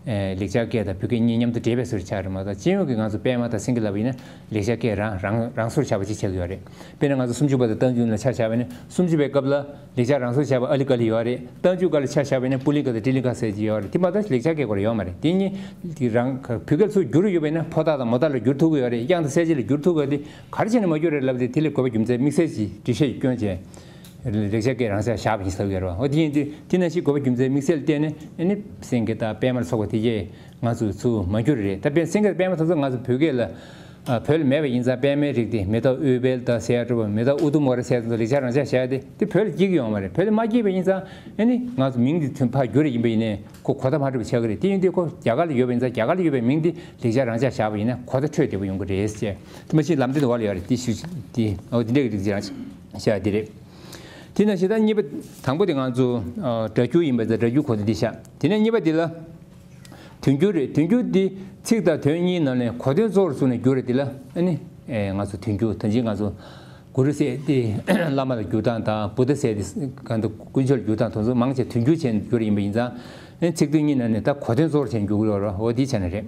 ཨེ་ལེགས་སྦྱར་སྐད་དང་བོད་སྐད་གཉིས་མཉམ་དུ་འདྲེས་པའི་བཟོ་འདྲ་ཆགས་རེད་མ་གཏོགས་སྤྱི་ཡོངས་ཀྱི་ང་ཚོ་པདྨ་དང་སེང་གེ་ལབ་པ་ཡིན་ན་ལེགས་སྦྱར་སྐད་རང་རང་རང་སོར་ཆགས་པ་ཅིག་ཆགས་ཀྱི་ཡོད་རེད། དཔེར་ན་ང་ཚོ་སུམ་ཅུ་པ་དང་རྟགས་འཇུག་ལ་ཆ་བཞག་པ་ཡིན་ན་སུམ་ཅུ་པའི་སྐབས་ལ་ལེགས་སྦྱར་རང་སོར་ཆགས་པ་ཨ་ལི་ཀ་ལི་ཡོད་རེད། རྟགས་འཇུག་སྐབས་ལ་ཆ་བཞག་པ་ཡིན་ན་པུ་ལིང་ག་དང་ཏྲི་ལིང་ག་ཟེར་གྱི་ཡོད་རེད། དེ་མ་གཏོགས་ལེགས་སྦྱར་སྐད་ཁོ་རང་ཡོད་མ་རེད། དེ་གཉིས་དེ་རང་བོད་སྐད་ཚུར་བསྒྱུར་ཡོད་པ་ཡིན་ན་ཕོ་རྟགས་དང་མོ་རྟགས་ལ་བསྒྱུར་ཐུབ་ཀྱི་ཡོད་རེད། དབྱངས་དང་གསལ་བྱེད་ལ་བསྒྱུར་ཐུབ་ཀྱི་ཡོད་རེད། ག་རེ་བྱས་ནས་མ་བསྒྱུར་རེད་ལབ་དེ་དེ་ལ་དགོས་པ་རྒྱུ་མཚན་དམིགས་བསལ་གྱི་འགྲེལ་བཤད་ཀྱི་སྐྱོན་བྱས། ལེགས་སྦྱར་སྐད་རང་འཇགས་བཞག་པ་ཡིན་ཟེར་གྱི་རེད་བ། འོ་དེ་ཡིན་དུས་དེ་ནང་བཞིན་དགོས་པ་རྒྱུ་མཚན་དམིགས་བསལ་བལྟས་ནས་ཨ་ནི་སེང་གེ་དང་པད་མ་ལ་སོགས་པ་དེ་གས་ང་ཚོ་ཚུར་མ་བསྒྱུར་རེད། ད་དཔེར་སེང་གེ་དང་པད་མ་དེ་ཚོ་ང་ཚོ་བོད་སྐད་ལ་ཨ་བོད་ལ་མེད་པ་ཡིན་ཙང་པད་མའི་རིགས་དེ་མེ་ཏོག་ཨུཏྤལ་དང་ཟེར་ཡ་འདྲ་བོ། མེ་ཏོག་ཨུ་དུམ་ཝ་ར་ཟེར་ཡ་དེ་ཚོ་ལེགས་སྦྱར་རང་འཇགས་བཞག་ཡ་དེ་དེ་བོད་ལ་སྐྱེ་གི་ཡོད་མ་རེད། བོད་ལ་མ་སྐྱེས་པ་ཡིན་ཙང་ཨ་ནི་ང་ཚོ་མིང་དེ་ཐོན་ཕར་བསྒྱུར་རེ་ཡིན་པ་ཡིན་ནའི་ཁོ་གོ་བརྡ་མ་འཕྲོད་པ་ཆགས་ཀྱི་རེད། དེ་ཡིན་དུས་ཁོ་རྒྱ་གར་ལ་ཡོད་པ་ཡིན་ཙང་རྒྱ་གར་ལ་ཡོད་པའི་མིང་དེ་ལེགས་སྦྱར་རང་འཇགས་བཞག་པ་ཡིན་ན་གོ་བརྡ་འཕྲོད་བདེ་པོ་ཡོང་གི་རེད་ཟེར། དེ་མ་གཞི་ལམ་སྟོན་དུ་བ་ལ་ཡོད་རེད། དེ་ཞུ་དེ་འོ་དེ་འདྲ་གི་རིགས་ཅིག་རང་བཞག་དེ་རེད། དེ་ནང་བཞིན་ད་གཉིས་པ་དང་པོ་དེ་ང་ཚོ་ཨ་སྒྲ་སྒྱུར་ཡིན་པ་ཙང་སྒྲ་སྒྱུར་གོ་དོན་འདི་བཞག་དེ་ནས་གཉིས་པ་འདི་ལ་དོན་སྒྱུར་རེད། དོན་སྒྱུར་འདི་ཚིག་དང་དོན་གཉིས་ནང་ནས་གོ་དོན་གཙོ་བོར་བཟུང་ནས་བསྒྱུར་རེད། འདི་ལ་ཨ་ནི་ཨེ་ང་ཚོ་དོན་སྒྱུར་ད་ཅི་ང་ཚོ་གུ་རུ་ཟེར་དེ་བླ་མ་ལ་བསྒྱུར་སྟངས་དང་བུདྡྷ་ཟེར་དེ་གང་དུ་དཀོན་མཆོག་ལ་བསྒྱུར་སྟངས་དེ་ཚོ་མང་ཆེ་དོན་སྒྱུར་བྱས་ནས་བསྒྱུར་ཡིན་པ་ཡིན་ཙང་ཨ་ནི་ཚིག་དོན་གཉིས་ནང་ནས་ད་གོ་དོན་གཙོ་བོར་བྱས་ནས་བསྒྱུར་གི་ཡོད་རེད། འོ་དེའི་ཆ་ནས་རེད།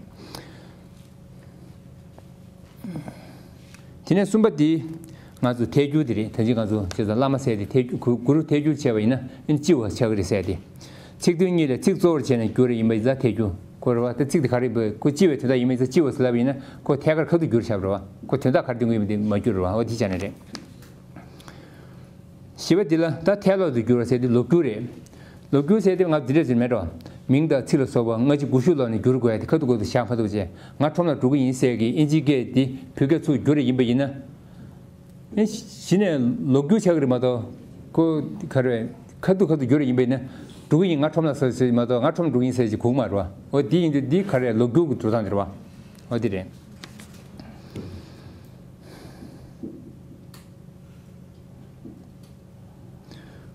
དེ་ནས་གསུམ་པ་འདི་ང་ཚོ་ཐལ་འགྱུར་འདི་རེད། ད་ཅི་ང་ཚོ་བྱས་ཙང་བླ་མ་ཟེར་དེ་ཐལ་འགྱུར་གུ་གུ་རུ་ཐལ་འགྱུར་བྱས་པ་ཡིན་ན་ཨ་ནི་སྤྱི་བོ་ཆགས་ཀྱི་རེད་ཟེར་དེ། ཚིག་དོན་གཉིས་ལས་ཚིག་གཙོ་བོར་བྱས་ནས་བསྒྱུར་རེ་ཡིན་པ་ཡིན་ཙང་ཐལ་འགྱུར་གོ་རེད་བ། དེ་ཚིག་དེ་ག་རེ་ཡིན་པ་ཁོ་སྤྱི་བོའི་དོན་དག་ཡིན་པ་ཡིན་ཙང་སྤྱི་བོ་ཟེར་ལབ་པ་ཡིན་ན་ཁོ་ཐད་ཀར་ཁ་ཐུག་བསྒྱུར་བཞག་པ་རེད་བ། ཁོ་དོན་དག་ག་རེ་སྟོན་གྱི་ཡིན་པ་དེ་མ་བསྒྱུར་རེད་བ། འོ་དེ་ཆ་ནས་རེད། བཞི་པ་འདི་ལ་ད་ཐལ་ལོག་ཏུ་བསྒྱུར་བ་ཟེར་དེ་ལོག་སྒྱུར་རེད། ལོག་སྒྱུར་ཟེར་དེ་ང་འདི་འདྲས་ཟེར་མེད་འགྲོ། མིང་དང་ཚིག་ལ་སོགས་པ་སྔ་ཕྱི་སྒུལ་ཤུགས་ལོག་ནས་བསྒྱུར་དགོས་ཡ་དེ་ཁ་ཐུག་ཁ་ཐུག་བཞག་མ་ཐུབ་བྱས། ང་ཁྲོམ་ལ་འགྲོ་གི་ཡིན་ཟེར་གི་ཨིན་ཇིའི་སྐད་དེ་བོད་སྐད་ཚུར་བསྒྱུར་རེ་ཡིན་པ་ཡིན་ན། ཨེ་གཞི་ནས་ལོག་སྒྱུར་ཆགས་ཀྱི་རེད་མ་གཏོགས། ཁོ་ག་རེ་ཁ་ཐུག་ཁ་ཐུག་བསྒྱུར་རེ་ཡིན་པ་ཡིན་ན། འགྲོ་གི་ཡིན་ང་ཁྲོམ་ལ་ཟེར་ཟེར་མ་གཏོགས་ང་ཁྲོམ་འགྲོ་གི་ཡིན་ཟེར་གྱི་གོ་གི་མ་རེད་བ། འོ་དེ་ཡིན་དུས་འདི་ག་རེ་ལོག་སྒྱུར་གྱི་འགྲོ་སྟངས་དེ་རེད་བ། འོ་དེ་རེད།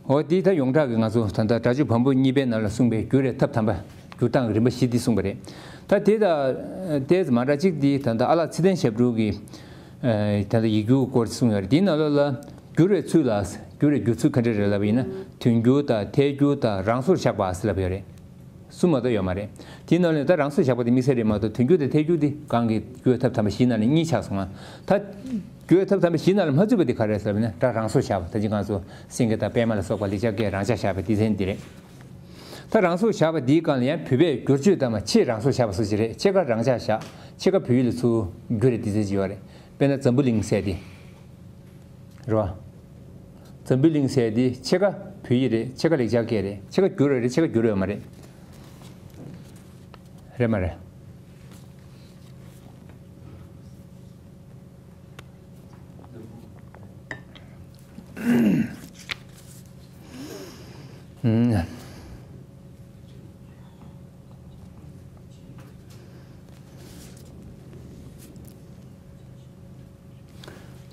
འོ་འདི་ད་ཡོངས་གྲགས་ཀྱི་ང་ཚོ་ད་ལྟ་སྒྲ་སྒྱུར་བམ་པོ་གཉིས་པའི་ནང་ལ་གསུངས་པའི་བསྒྱུར་བའི་ཐབས་དམ་པ། བསྒྱུར་སྟངས་ཀྱི་རིམ་པ་བཞི་འདི་གསུངས་པ་རེད། ད་དེ་དང་ཏོག་ཙམ་མ་འདྲ་གཅིག་འདི་ད་ལྟ་ཨ་ལགས་ཚེ་བརྟན་ཞབས་དྲུང་གིས་ད་ལྟ་ཡིག་སྒྱུར་སྐོར་གསུངས་ཡོད་རེད། འདིའི་ནང་ལོགས་ལ་བསྒྱུར་བའི་ཚུལ་ལ་བསྒྱུར་བའི་བསྒྱུར་ཚུལ་ག་འདྲ་རེད་ལབ་པ་ཡིན་ན། དོན་སྒྱུར་དང་ཐལ་འགྱུར་དང་རང་སོར་བཞག་པ་ཟེར་ལབ་ཡོད་རེད། གསུམ་མ་གཏོགས་ཡོད་མ་རེད། དེའི་ནང་ནས་ད་རང་སོར་བཞག་པ་དེ་དམིགས་བསལ་རེད་མ་གཏོགས་དོན་སྒྱུར་དང་ཐལ་འགྱུར་དེ་གང་གི་བསྒྱུར་བའི་ཐབས་དམ་པ་བཞིའི་ནང་ནས་གཉིས་ཆགས་སོང་ང་། ད་བསྒྱུར་བའི་ཐབས་དམ་པ་བཞིའི་ནང་ལ་མ་ཚུད་པ་དེ་ག་རེ་རེད་ཟེར་བ་ན་ད་རང་སོར་བཞག་པ། ད་ཅི་ང་ཚོ་སེང་གེ་དང་པད་མ་ལ་སོགས་པ་ལེགས་སྦྱར་སྐད་རང་འཇགས་བཞག་པའི་སྡེ་ཚན་འདི་རེད། ད་རང་སོར་བཞག་པ་འདིའི་སྒང་ལ་ཡང་བོད་པས་བསྒྱུར་བཅོས་དང་ཕྱེད་རང་སོར་བཞག་པ་སུ་ཞིག་རེད། ཕྱེད་ཀ་རང་འཇགས་བཞག་ཕྱེད་ཀ་བོད་ཡིག་ལ་ཚུར་བསྒྱུར་རེ་སྡེ་ཚན་ཅིག་ཡོད་རེད། དཔེར་ན་འཛམ་བུ་གླིང་ཟེར་དེ། རེད་བ། འཛམ་བུ་གླིང་ཟེར་དེ་ཕྱེད་ཀ་བོད་ཡིག་རེད། ཕྱེད་ཀ་ལེགས་སྦྱར་སྐད་རེད། ཕྱེད་ཀ་བསྒྱུར་བ་རེད། ཕྱེད་ཀ་བསྒྱུར་བ་ཡོད་མ་རེད། རེད་མ་རེད། ཨུམ།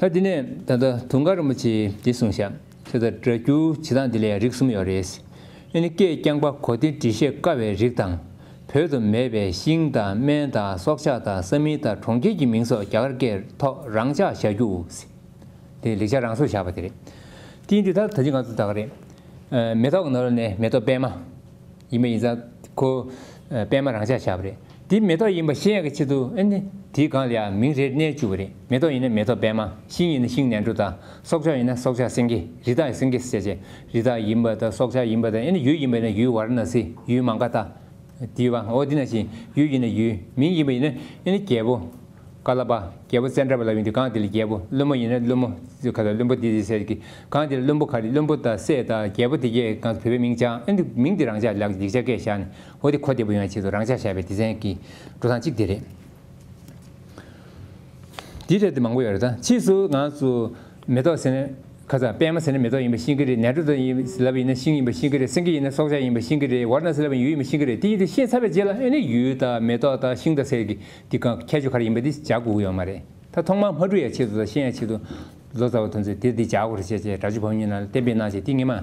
ད་དེ་ནས་ད་ལྟ་དུང་དཀར་རིན་པོ་ཆེས་འདི་གསུངས་ཤག་ཁྱེད་ལྟར་སྒྲ་སྒྱུར་བྱེད་སྟངས་འདི་ལ་ཡང་རིགས་གསུམ་ཡོད་རེད། ཨ་ནི་སྐད་རྐྱང་པ་གོ་བདེ་འབྲི་ཤེས་དཀའ་བའི་རིགས་དང་། བོད་དུ་མེད་པའི་ཤིང་དང་སྨན་དང་སྲོག་ཆགས་དང་ས་མིང་དང་གྲོང་ཁྱེར་གྱི་མིང་སོགས་རྒྱ་གར་སྐད་ཐོག་རང་འཇགས་བཞག་རྒྱུ། དེ་ལེགས་སྦྱར་རང་སོར་བཞག་པ་དེ་རེད། དེ་ཡིན་དུས་ད་ད་ཅི་ང་ཚོ་ད་ག་རེད། ཨ་མེ་ཏོག་གི་ནང་ལ་ནས་མེ་ཏོག་པད་མ། ཡིན་པ་ཡིན་ཙང་ཁོ་ཨ་པད་མ་རང་འཇགས་བཞག་པ་རེད། དེ་མེ་ཏོག་ཡིན་པ་ཤེས་ཡག་གི་ཆེད་དུ་ཨ་ནི་དེའི་སྒང་ལ་ཡང་མིང་རེ་བསྣན་བཅུག་པ་རེད། མེ་ཏོག་ཡིན་ན་མེ་ཏོག་པད་མ། ཤིང་ཡིན་ན་ཤིང་ནས་འབྲུ་དང་། སྲོག་ཆགས་ཡིན་ན་སྲོག་ཆགས་སེང་གེ། རི་དྭགས་སེང་གེ་ཟེར་བྱས། རི་དྭགས་ཡིན་པ་དང་སྲོག་ཆགས་ཡིན་པ་དང་། ཨ་ནི་ཡུལ་ཡིན་པ་ཡིན་ན་ཡུལ་ཝཱ་ར་ཎ་སི། ཡུལ་མང་ག་ཏ། དེ་བ། འོ་དེ་ནང་བཞིན་ཡུལ་ཡིན་ན་ཡུལ། མིང་ཡིན་པ་ཡིན་ན་ཨ་ནི་རྒྱལ་པོ། ཀ་ལ་པ། རྒྱལ་པོ་ཙནྡྲ་པ་ལབ་ཡོང་དུས་སྒང་དེ་ལ་རྒྱལ་པོ། བློན་པོ་ཡིན་ན་བློན་པོ། ག་ད་བློན་པོ་དེ་དེ་ཟེར་གི། སྒང་དེ་ལ་བློན་པོ་ག་རེ། བློན་པོ་དང་སྲས་དང་རྒྱལ་པོ་དེ་གས་སྒང་བོད་པའི་མིང་བྱས། ཨ་ནི་མིང་དེ་རང་འཇགས་ལགས་ལེགས་སྦྱར་སྐད་བཞག་ནས། འོ་དེ་གོ་བདེ་པོ་ཡོང་ཆེད་དུ་རང་འཇགས་བཞག་པའི་སྡེ་ཚན་གྱི་འགྲོ་སྟངས་གཅིག་དེ་རེད། དེ་འདྲ་དེ་མང་པོ་ཡོད་རེད། ད་ཕྱིས་སུ་ང་ཚོ་མེ་ཏོག་ཟེར་ན། ཁ་སང་པད་མ་ཟེར་ན་མེ་ཏོག་ཡིན་པ་ཤེས་ཀྱི་རེད། ནས་འབྲུ་དང་ཡིན་ལབ་ཡིན་ན་ཤིང་ཡིན་པ་ཤེས་ཀྱི་རེད། སེང་གེ་ཡིན་ན་སྲོག་ཆགས་ཡིན་པ་ཤེས་ཀྱི་རེད། ཝཱ་ར་ཎ་སི་ལབ་ཡིན་ན་ཡུལ་ཡིན་པ་ཤེས་ཀྱི་རེད། དེ་ཡིན་དུས་ཤེས་ཚར་བའི་རྗེས་ལ་ཨ་ནི་ཡུལ་དང་མེ་ཏོག་དང་ཤིང་དང་ཟེར་གྱི་དེ་གང་ཁྱད་ཆོས་ག་རེ་ཡིན་པ་དེ་སྦྱར་དགོས་ཀྱི་ཡོད་མ་རེད། ད་ཐོག་མར་མ་འཁྲུལ་ཡ་ཆེད་དུ་དང་ཤེས་ཡ་ཆེད་དུ་ལོ་ཙཱ་བ་དེ་ཚོས་དེ་འདི་སྦྱར་དགོས་རེད་ཟེར་བྱས་སྒྲ་སྒྱུར་བམ་གཉིས་ནང་ལ་གཏན་འབེབས་གནང་བྱས་དེ་སྔོན་མ་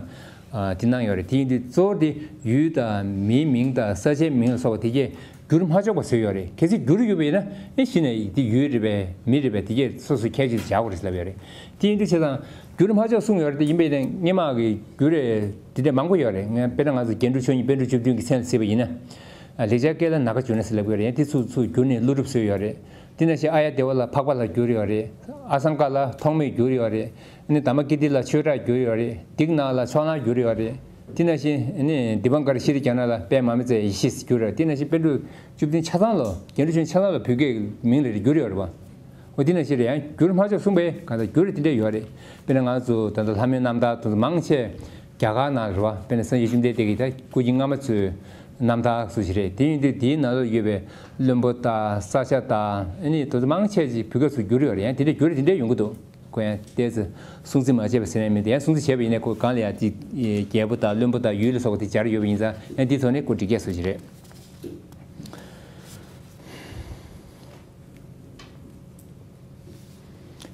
དེ་གནང་ཡོད་རེད། དེ་ཡིན་དུས་གཙོ་བོ་དེ་ཡུལ་དང་མིའི་མིང་དང་ས་ཆའི་མིང་ལ་སོགས་པ་དེ་གས་བསྒྱུར་མ་ཆོག་པ་བཟོས་ཡོད་རེད། གལ་སྲིད་བསྒྱུར་ཡོད་པ་ཡིན་ན་ཨེ་གཞི་ནས་དེ་ཡུལ་རེད་པས་མི་རེད་པས་དེ་གས་སོ་སོའི་ཁྱད་ཆོས་སྦྱར་དགོས་རེད་ལབ་ཡོད་རེད། དེ་ཡིན་དུས་བྱས་ཙང་བསྒྱུར་མ་ཆོག་གསུངས་ཡོད་རེད། དེ་ཡིན་པ་ཡིན་ན་སྔོན་མ་གི་བསྒྱུར་རེད་དེ་འདྲ་མང་པོ་ཡོད་རེད། ངས་དཔེར་ན་ང་ཚོ་རྒྱན་དྲུག་མཆོག་གཉིས་པཎ་གྲུབ་བཅུ་བདུན་གྱི་མཚན་ལ་གཟིགས་པ་ཡིན་ན། ལེགས་སྦྱར་སྐད་ལ་ནཱ་གཱ་ཇུ་ཎ་ཟེར་ལབ་ཀྱི་ཡོད་རེད། ཡང་དེ་ཚུར་ཚུར་བསྒྱུར་ནས་ཀླུ་སྒྲུབ་བཟོས་ཡོད་རེད། དེ་ནང་བཞིན་ཨཱརྱ་དེ་ཝ་ལ་འཕགས་པ་ལ་བསྒྱུར་ཡོད་རེད། ཨ་སཾ་ཀ་ལ་ཐོགས་མེད་བསྒྱུར་ཡོད་རེད། ཨ་ནི་དྷརྨ་ཀིརྟི་ལ་ཆོས་གྲགས་བསྒྱུར་ཡོད་རེད། དིག་ནཱ་ལ་ཕྱོགས་གླང་བསྒྱུར་ཡོད་རེད། དེ་ནང་བཞིན་ཨ་ནི་དི་པངྐར་ཤྲཱི་ཛྙཱ་ན་ལ་དཔལ་མ་མི་ཚད་ཡེ་ཤེས་བསྒྱུར་ཡོད་རེད། དེ་ནང་བཞིན་པཎ་གྲུབ་བཅུ་བདུན་ཆ་ཚང་ལ་རྒྱན་དྲུག་མཆོག་ཆ་ཚང་ལ་བོད་སྐད་མིང་ལ་བསྒྱུར་ཡོད་རེད་བ། འོ་དེ་ནང་བཞིན་རེད། ཡང་འགྱུར་སྨྲ་བརྗོད་གསུངས་པས་གང་ལྟར་འགྱུར་དེ་འདྲ་ཡོད་རེད། དཔེར་ན་ང་ཚོ་ད་ལྟ་ལྷ་མོའི་རྣམ་ཐར་དེ་ཚོ་མང་ཆེ་རྒྱ་གར་ནང་རེད་བ། དཔེར་ན་སངས་རྒྱས་བཅོམ་ལྡན་འདས་ཀྱི་ད་སྐུ་ཚེ་སྔ་མ་ཚོའི་རྣམ་ཐར་སུ་ཞིག་རེད། དེ་ཡིན་དུས་དེའི་ནང་ལ་ཡོད་པའི་བློན་པོ་དང་ས་སྐྱ་དང་ཨ་ནི་དེ་ཚོ་མང་ཆེ་ཅིག་བོད་སྐད་ཚུར་བསྒྱུར་ཡོད་རེད། ཡང་དེ་འདྲ་བསྒྱུར་དེ་འདྲ་ཡོང་གི་འདུག་ཁོ་ཡང་ཏོག་ཙམ་སྲུང་བརྩི་མ་བྱས་པ་ཟེར་ན་མི་འདུག་ཡང་སྲུང་བརྩི་བྱས་པ་ཡིན་ན་ཁོ་གང་ལ་ཡང་དེ་རྒྱལ་པོ་དང་བློན་པོ་དང་ཡུལ་ལ་སོགས་པ་དེ་སྦྱར་ཡོད་པ་ཡིན་ཙང་ཡང་དེའི་ཐོག་ནས་ཁོ་འགྲིག་གས་སུ་ཞིག་རེད།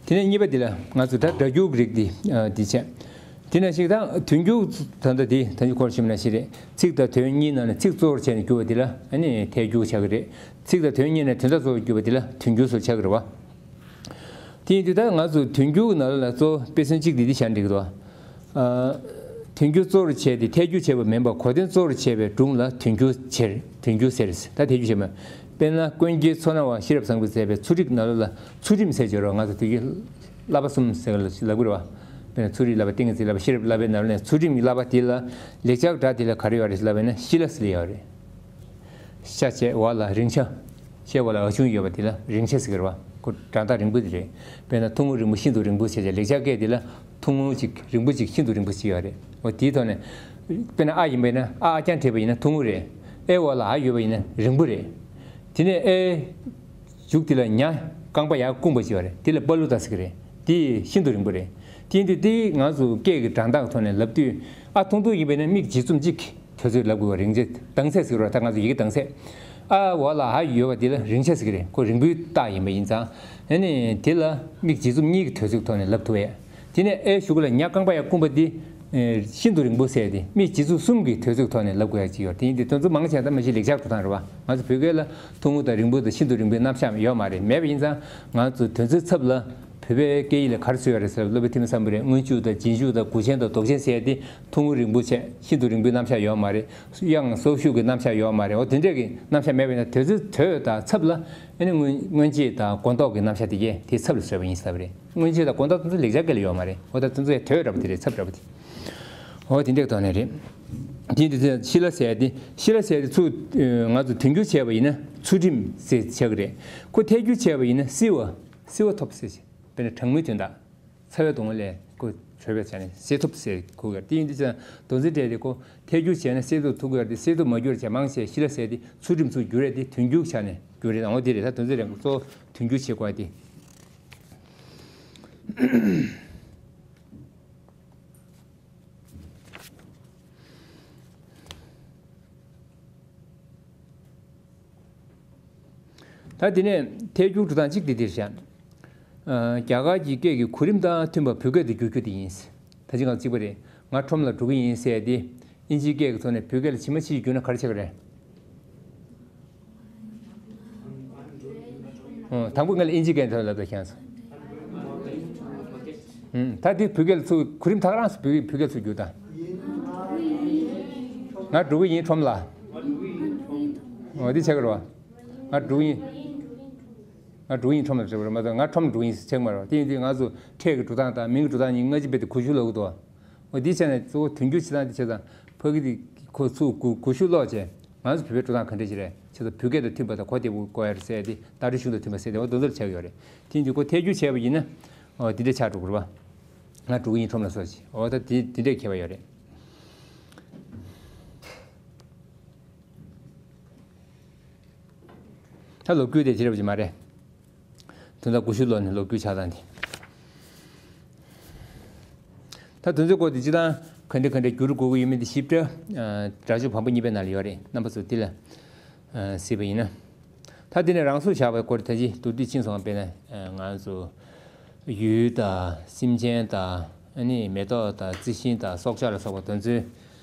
དེ་ནས་གཉིས་པ་འདི་ལ་ང་ཚོ་ད་སྒྲ་སྒྱུར་གྱི་རིགས་འདི་འདི་བྱས། དེ་ནང་བཞིན་དང་དོན་སྒྱུར་ད་ལྟ་འདི་ད་ནི་ཁོར་ཞིམ་ན་ཞིག་རེད། ཚིག་དང་དོན་གཉིས་ནང་ནས་ཚིག་གཙོ་བོར་བྱས་ནས་བསྒྱུར་བ་འདི་ལ་ཨ་ནི་ཐད་སྒྱུར་ཆགས་ཀྱི་རེད། ཚིག་དང་དོན་གཉིས་ནས་དོན་དག་གཙོ་བོར་བསྒྱུར་བ་འདི་ལ་དོན་སྒྱུར་སོགས་ཆགས་ཀྱི་རེད་བ། དེ་ཡིན་དུས་ད་ང་ཚོ་དོན་སྒྱུར་གྱི་ནང་ལ་གཙོ་བོ་དཔེ་མཚོན་གཅིག་འདི་འདི་བཞག་འགྲིག་གི་འདུག་ཨ། དོན་སྒྱུར་གཙོ་བོར་བྱས་ཏེ་ཐད་སྒྱུར་བྱས་པ་མིན་པར་གོ་དོན་གཙོ་བོར་བྱས་པའི་སྒྲུང་ལ་དོན་སྒྱུར་ཟེར། དོན་སྒྱུར་ཟེར། ད་ཐད་སྒྱུར་བྱས་པ། དཔེར་ན་ཀུན་མཁྱེན་མཚོ་སྣ་བ་ཤེས་རབ་བཟང་པོས་མཛད་པའི་ཚུལ་ཁྲིམས་ནང་ལོགས་ལ་ཚུལ་ཁྲིམས་ཟེར་བརྗོད་རོགས། ང་ཚོ་དུས་ཀྱི་བསླབ་པ་གསུམ་ཟེར་ལབ་ཀྱི་རེད་བ། དཔེར་ན་ཚུལ་ཁྲིམས་བསླབ་པ། ཏིང་ངེ་འཛིན་བསླབ་པ། ཤེས་རབ་བསླབ་པའི་ནང་ལོགས་ནས་ཚུལ་ཁྲིམས་ཀྱི་བསླབ་པ་དེ་ལ་ལེགས་སྦྱར་སྒྲ་དེ་ལ་ག་རེ་ཡོད་རེད་ལབ་པ་ཡིན་ན་ཤི་ལ་ཟེར་ཡོད་རེད། ཤ་བཅད་འོག་ལ་རིང་ཤ། ཤའི་འོག་ལ་འ་ཆུང་ཡོད་པ་དེ་ལ་རིང་ཤ་ཟེར་གྱི་རེད་བ། ཁོ་སྒྲ་གདངས་རིང་པོ་དེ་རེད། དཔེར་ན་ཐུང་ངུ་རིང་པོ་ཤིན་ཏུ་རིང་པོ་བྱས་བྱས། ལེགས་སྦྱར་སྐད་དེ་ལ་ཐུང་ངུ་གཅིག་རིང་པོ་གཅིག་ཤིན་ཏུ་རིང་པོ་ཞིག་ཡོད་རེད། འོ་དེའི་ཐོག་ནས་དཔེར་ན་ཨ་ཡིན་པ་ཡིན་ན་ཨ་ཨ་རྐྱང་བྲིས་པ་ཡིན་ན་ཐུང་ངུ་རེད། ཨའི་འོག་ལ་འ་ཡོད་པ་ཡིན་ན་རིང་པོ་རེད། དེ་ནས་ཨའི་མཇུག་དེ་ལ་ཉ་རྐང་པ་ཡར་བསྐུམ་པ་ཅིག་ཡོད་རེད། དེ་ལ་པ་ལུ་ཏ་ཟེར་གྱི་རེད། དེ་ཤིན་ཏུ་རིང་པོ་རེད། དེ་ཡིན་དུས་དེ་ང་ཚོ་སྐད་ཀྱི་སྒྲ་གདངས་ཐོག་ནས་ལབ་དུས་ཨ་ཐུང་ཐུང་ཡིན་པ་ཡིན་ན་མིག་འབྱེད་ཚུམ་གཅིག་དོད་ཚོད་ལབ་དགོས་པ། རིང་ཆེ་གདངས་ཚད་ཟེར་བ་ད་ང་ཚོ་ཡི་གེ་གདངས་ཚད། ཨ་འོག་ལ་འ་ཡོད་པ་དེ་ལ་རིང་ཆེ་ཟེར་གྱི་རེད། ཁོ་རིང་པོའི་རྟགས་ཡིན་པ་ཡིན་ཙང་། ཨ་ནི་དེ་ལ་མིག་འབྱེད་ཚུམ་གཉིས་ཀྱི་དོད་ཚོད་ཐོག་ནས་ལབ་ཐུབ་པས། དེ་ནས་ཨའི་གཞུག་ལ་ཉ་རྐང་པ་ཡར་བསྐུམ་པ་དེ་ཤིན་ཏུ་རིང་པོ་ཟེར་ཏེ་མིག་འབྱེད་ཚུམ་གསུམ་གྱི་དོད་ཚོད་ཐོག་ནས་ལབ་དགོས་ཡ་ཅིག་ཡོད། དེ་ཡིན་དུས་དོན་ཚན་མང་ཆེ་ད་མ་གཞི་ལེགས་སྦྱར་འགྲོ་སྟངས་རེད་བ། ང་ཚོ་བོད་སྐད་ལ་ཐུང་ངུ་དང་རིང་པོ་དང་ཤིན་ཏུ་རིང་པོའི་རྣམ་གཞག་ཡོད་མ་རེད། མེད་པ་ཡིན་ཙང་ང་ཚོ་དོན་ཚན་ཚབ་ལ་བོད་པའི་སྐད་ཡིག་ལ་ག་རེ་ཟེར་ཡོད་རེད་ཟེར་ན། སློབ་དཔོན་ཐོན་མི་སམ་བྷོ་ཊས་སྔོན་འཇུག་དང་རྗེས་འཇུག་དང་དགུ་ཆེན་དང་ལྡོག་ཆེན་ཟེར་ཏེ་ཐུང་ངུ་རིང་པོ་བྱས། ཤིན་ཏུ་རིང་པོའི་རྣམ་གཞག་ཡོད་མ་རེད། དབྱངས་སོར་ཞུགས་ཀྱི་རྣམ་གཞག་ཡོད་མ་རེད། འོ་དེ་འདྲས་ཀྱི་རྣམ་གཞག་མེད་པ་ཡིན་ན་དོན་ཚན་དོད་དང་ཚབ་ལ་ཨ་ནི་སྔོན་སྔོན་རྗེས་དང་མགོ་འདོགས་ཀྱི་རྣམ་གཞག་དེ་གས་དེ་ཚབ་ལ་བཟོས་པ་ཡིན་ཟེར་བ་རེད། སྔོན་རྗེས་དང་མགོ་འདོགས་དེ་ཚོ་ལེགས་སྦྱར་སྐད་ལ་ཡོད་མ་རེད། འོ་ད་དེ་ཚོ་ཡང་དོད་འདྲ་པོ་དེ་རེད། ཚབ་འདྲ་པོ་དེ། འོ་དེ་འདྲས་ཐོག་ནས་རེད། དེ་འདི་ཚོ་ཤི་ལ་ཟེར་ཏེ་ཤི་ལ་ཟེར་ཏེ་ཚུར་ང་ཚོ་དོན་སྒྱུར་བྱས་པ་ཡིན་ན་ཚུལ་ཁྲིམས་ཟེར་ཆགས་ཀྱི་རེད། ཁོ་ཐད་སྒྱུར་བྱས་པ་ཡིན་ན་སྲི་བ་སྲི་བ་ཐོབ་ཟེར། དཔེར་ན་གྲང་མོའི་དོན་དག་ཚ་བའི་གདོང་ལས་ཁོ་གྲོལ་བའི་ཆ་ནས་སེལ་ཐུབ་ཟེར་གོ་གི་རེད། དེ་ཡིན་དུས་ཙང་མདོ་འཛིན་གྲས་དེ་ཁོ་ཐད་སྒྱུར་བྱས་ན་སེལ་ཐུབ་ཐུབ་ཀྱི་རེད་དེ། སེལ་ཐུབ་མ་གྱུར་བྱས་མང་ཆེ་ཤི་ལ་ཟེར་ཏེ་ཚུལ་ཁྲིམས་ཚུར་བསྒྱུར་རེད་དེ། དོན་སྒྱུར་ཆ་ནས་བསྒྱུར་རེད། འོ་དེ་རེད། ད་མདོ་འཛིན་གྲས་གཙོ་བོ་དོན་སྒྱུར་བྱེད་དགོས་དེ། ད་དེ་ནས་ཐད་སྒྱུར་འགྲོ་སྟངས་གཅིག་དེ་འདིར་བཞག་ཨ། རྒྱ་གར་གྱི་སྐད་ཀྱི་གོ་རིམ་དང་མཐུན་པར་བོད་སྐད་དུ་བསྒྱུར་རྒྱུ་དེ་ཡིན། ད་ཅི་གང་གཅིག་པ་རེད། ང་ཁྲོམ་ལ་འགྲོ་གི་ཡིན་ཟེར་ཏེ་ཨིན་ཇིའི་སྐད་ཀྱི་ཐོག་ནས་བོད་སྐད་ལ་ཇི་མ་ཇི་བསྒྱུར་ན་ག་རེ་ཆགས་ཀྱི་རེད། ཨོ། དང་པོ་ང་ལ་ཨིན་ཇི་སྐད་ཐོག་ལབ་དང་ཁྱེད་ཚོ། ཨུམ། ད་དེ་བོད་སྐད་ལ་ཚུར་གོ་རིམ་ཐག་རིང་སུ་བོད་བོད་སྐད་ཚུར་བསྒྱུར་དང་། ང་འགྲོ་གི་ཡིན་ཁྲོམ་ལ། ཨོ་དེ་ཆགས་ཀྱི་རེད་བ། ང་འགྲོ་གི་ཡིན། ང་འགྲོ་གི་ཡིན་ཁྲོམ་ལ་འགྲོ་གི་རེད་མ་གཏོགས་ང་ཁྲོམ་འགྲོ་གི་ཡིན་ཟེར་ཆགས་མ་རེད་བ། དེ་ཡིན་དུས་ང་ཚོ་ཕྲད་ཀྱི་འགྲོ་སྟངས་དང་མིང་གི་འགྲོ་སྟངས་གཉིས་སྔ་ཕྱི་རྦད་དེ་གོ་ཤུགས་སློག་གི་འདུག་བ། འོ་དེའི་ཆ་ནས་གཙོ་བོ་དོན་སྒྱུར་བྱེད་སྟངས་དེ་བྱས་ཙང་ཕ་གི་དེ་ཁོ་ཚུར་གོ་གོ་ཤུགས་སློག་བྱས་ང་ཚོ་བོད་པའི་འགྲོ་སྟངས་ག་འདྲ་ཞིག་རེད། བྱས་ཙང་བོད་སྐད་དང་མཐུན་པ་དང་གོ་བདེ་པོ་དགོས་ཡ་རེད་ཟེར་ཏེ་ད་རེས་གཞུང་དང་མཐུན་པ་ཟེར་ཏེ་འོ་དེ་ཚོ་ལ་ཆགས་ཡོད་རེད། དེ་ཡིན་དུས་ཁོ་ཐད་སྒྱུར་བྱས་པ་ཡིན་ན་འོ་དེ་འདྲ་ཆགས་འགྲོ་དགོས་རེད་བ། ང་འགྲོ་གི་ཡིན་ཁྲོམ་ལ་སོགས་ཀྱིས་འོ་ད་དེ་དེ་འདྲའི་ཁྱད་པར་ཡོད་རེད། ད་ལོ་རྒྱུས་དེ་དེ་འདྲ་བ་ཅིག་མ་རེད། དོན་དག་གོ་ཤུགས་སློག་ནས་ལོ་རྒྱུས་ཆགས་སྟངས་དེ། ད་དོན་ཚན་སྐོར་དེ་སྤྱིར་བཏང་ག་འདྲ་ག་འདྲ་བསྒྱུར་དགོས་ཀྱི་ཡོད་མེད་དེ་ཞིབ་ཕྲ། ཨ། སྒྲ་སྦྱོར་བམ་པོ་གཉིས་པའི་ནང་ལ་ཡོད་རེད། རྣམ་པ་ཚོ་དེ་ལ་ཨ། གཟིགས་པ་ཡིན་ན། ད་དེ་ནས་རང་སོར་བཞག་པའི་སྐོར་ད་ཅི་མདོར་བསྡུས་ཕྱིན་སོང་བ། དཔེར་ན་ཨ། ང་ཚོ་ཡུལ་དང་སེམས་ཅན་དང་ཨ་ནི་མེ་ཏོག་དང་རྩི་ཤིང་དང་སྲོག་ཆགས་ལ་སོགས་པ་དོན་ཚན་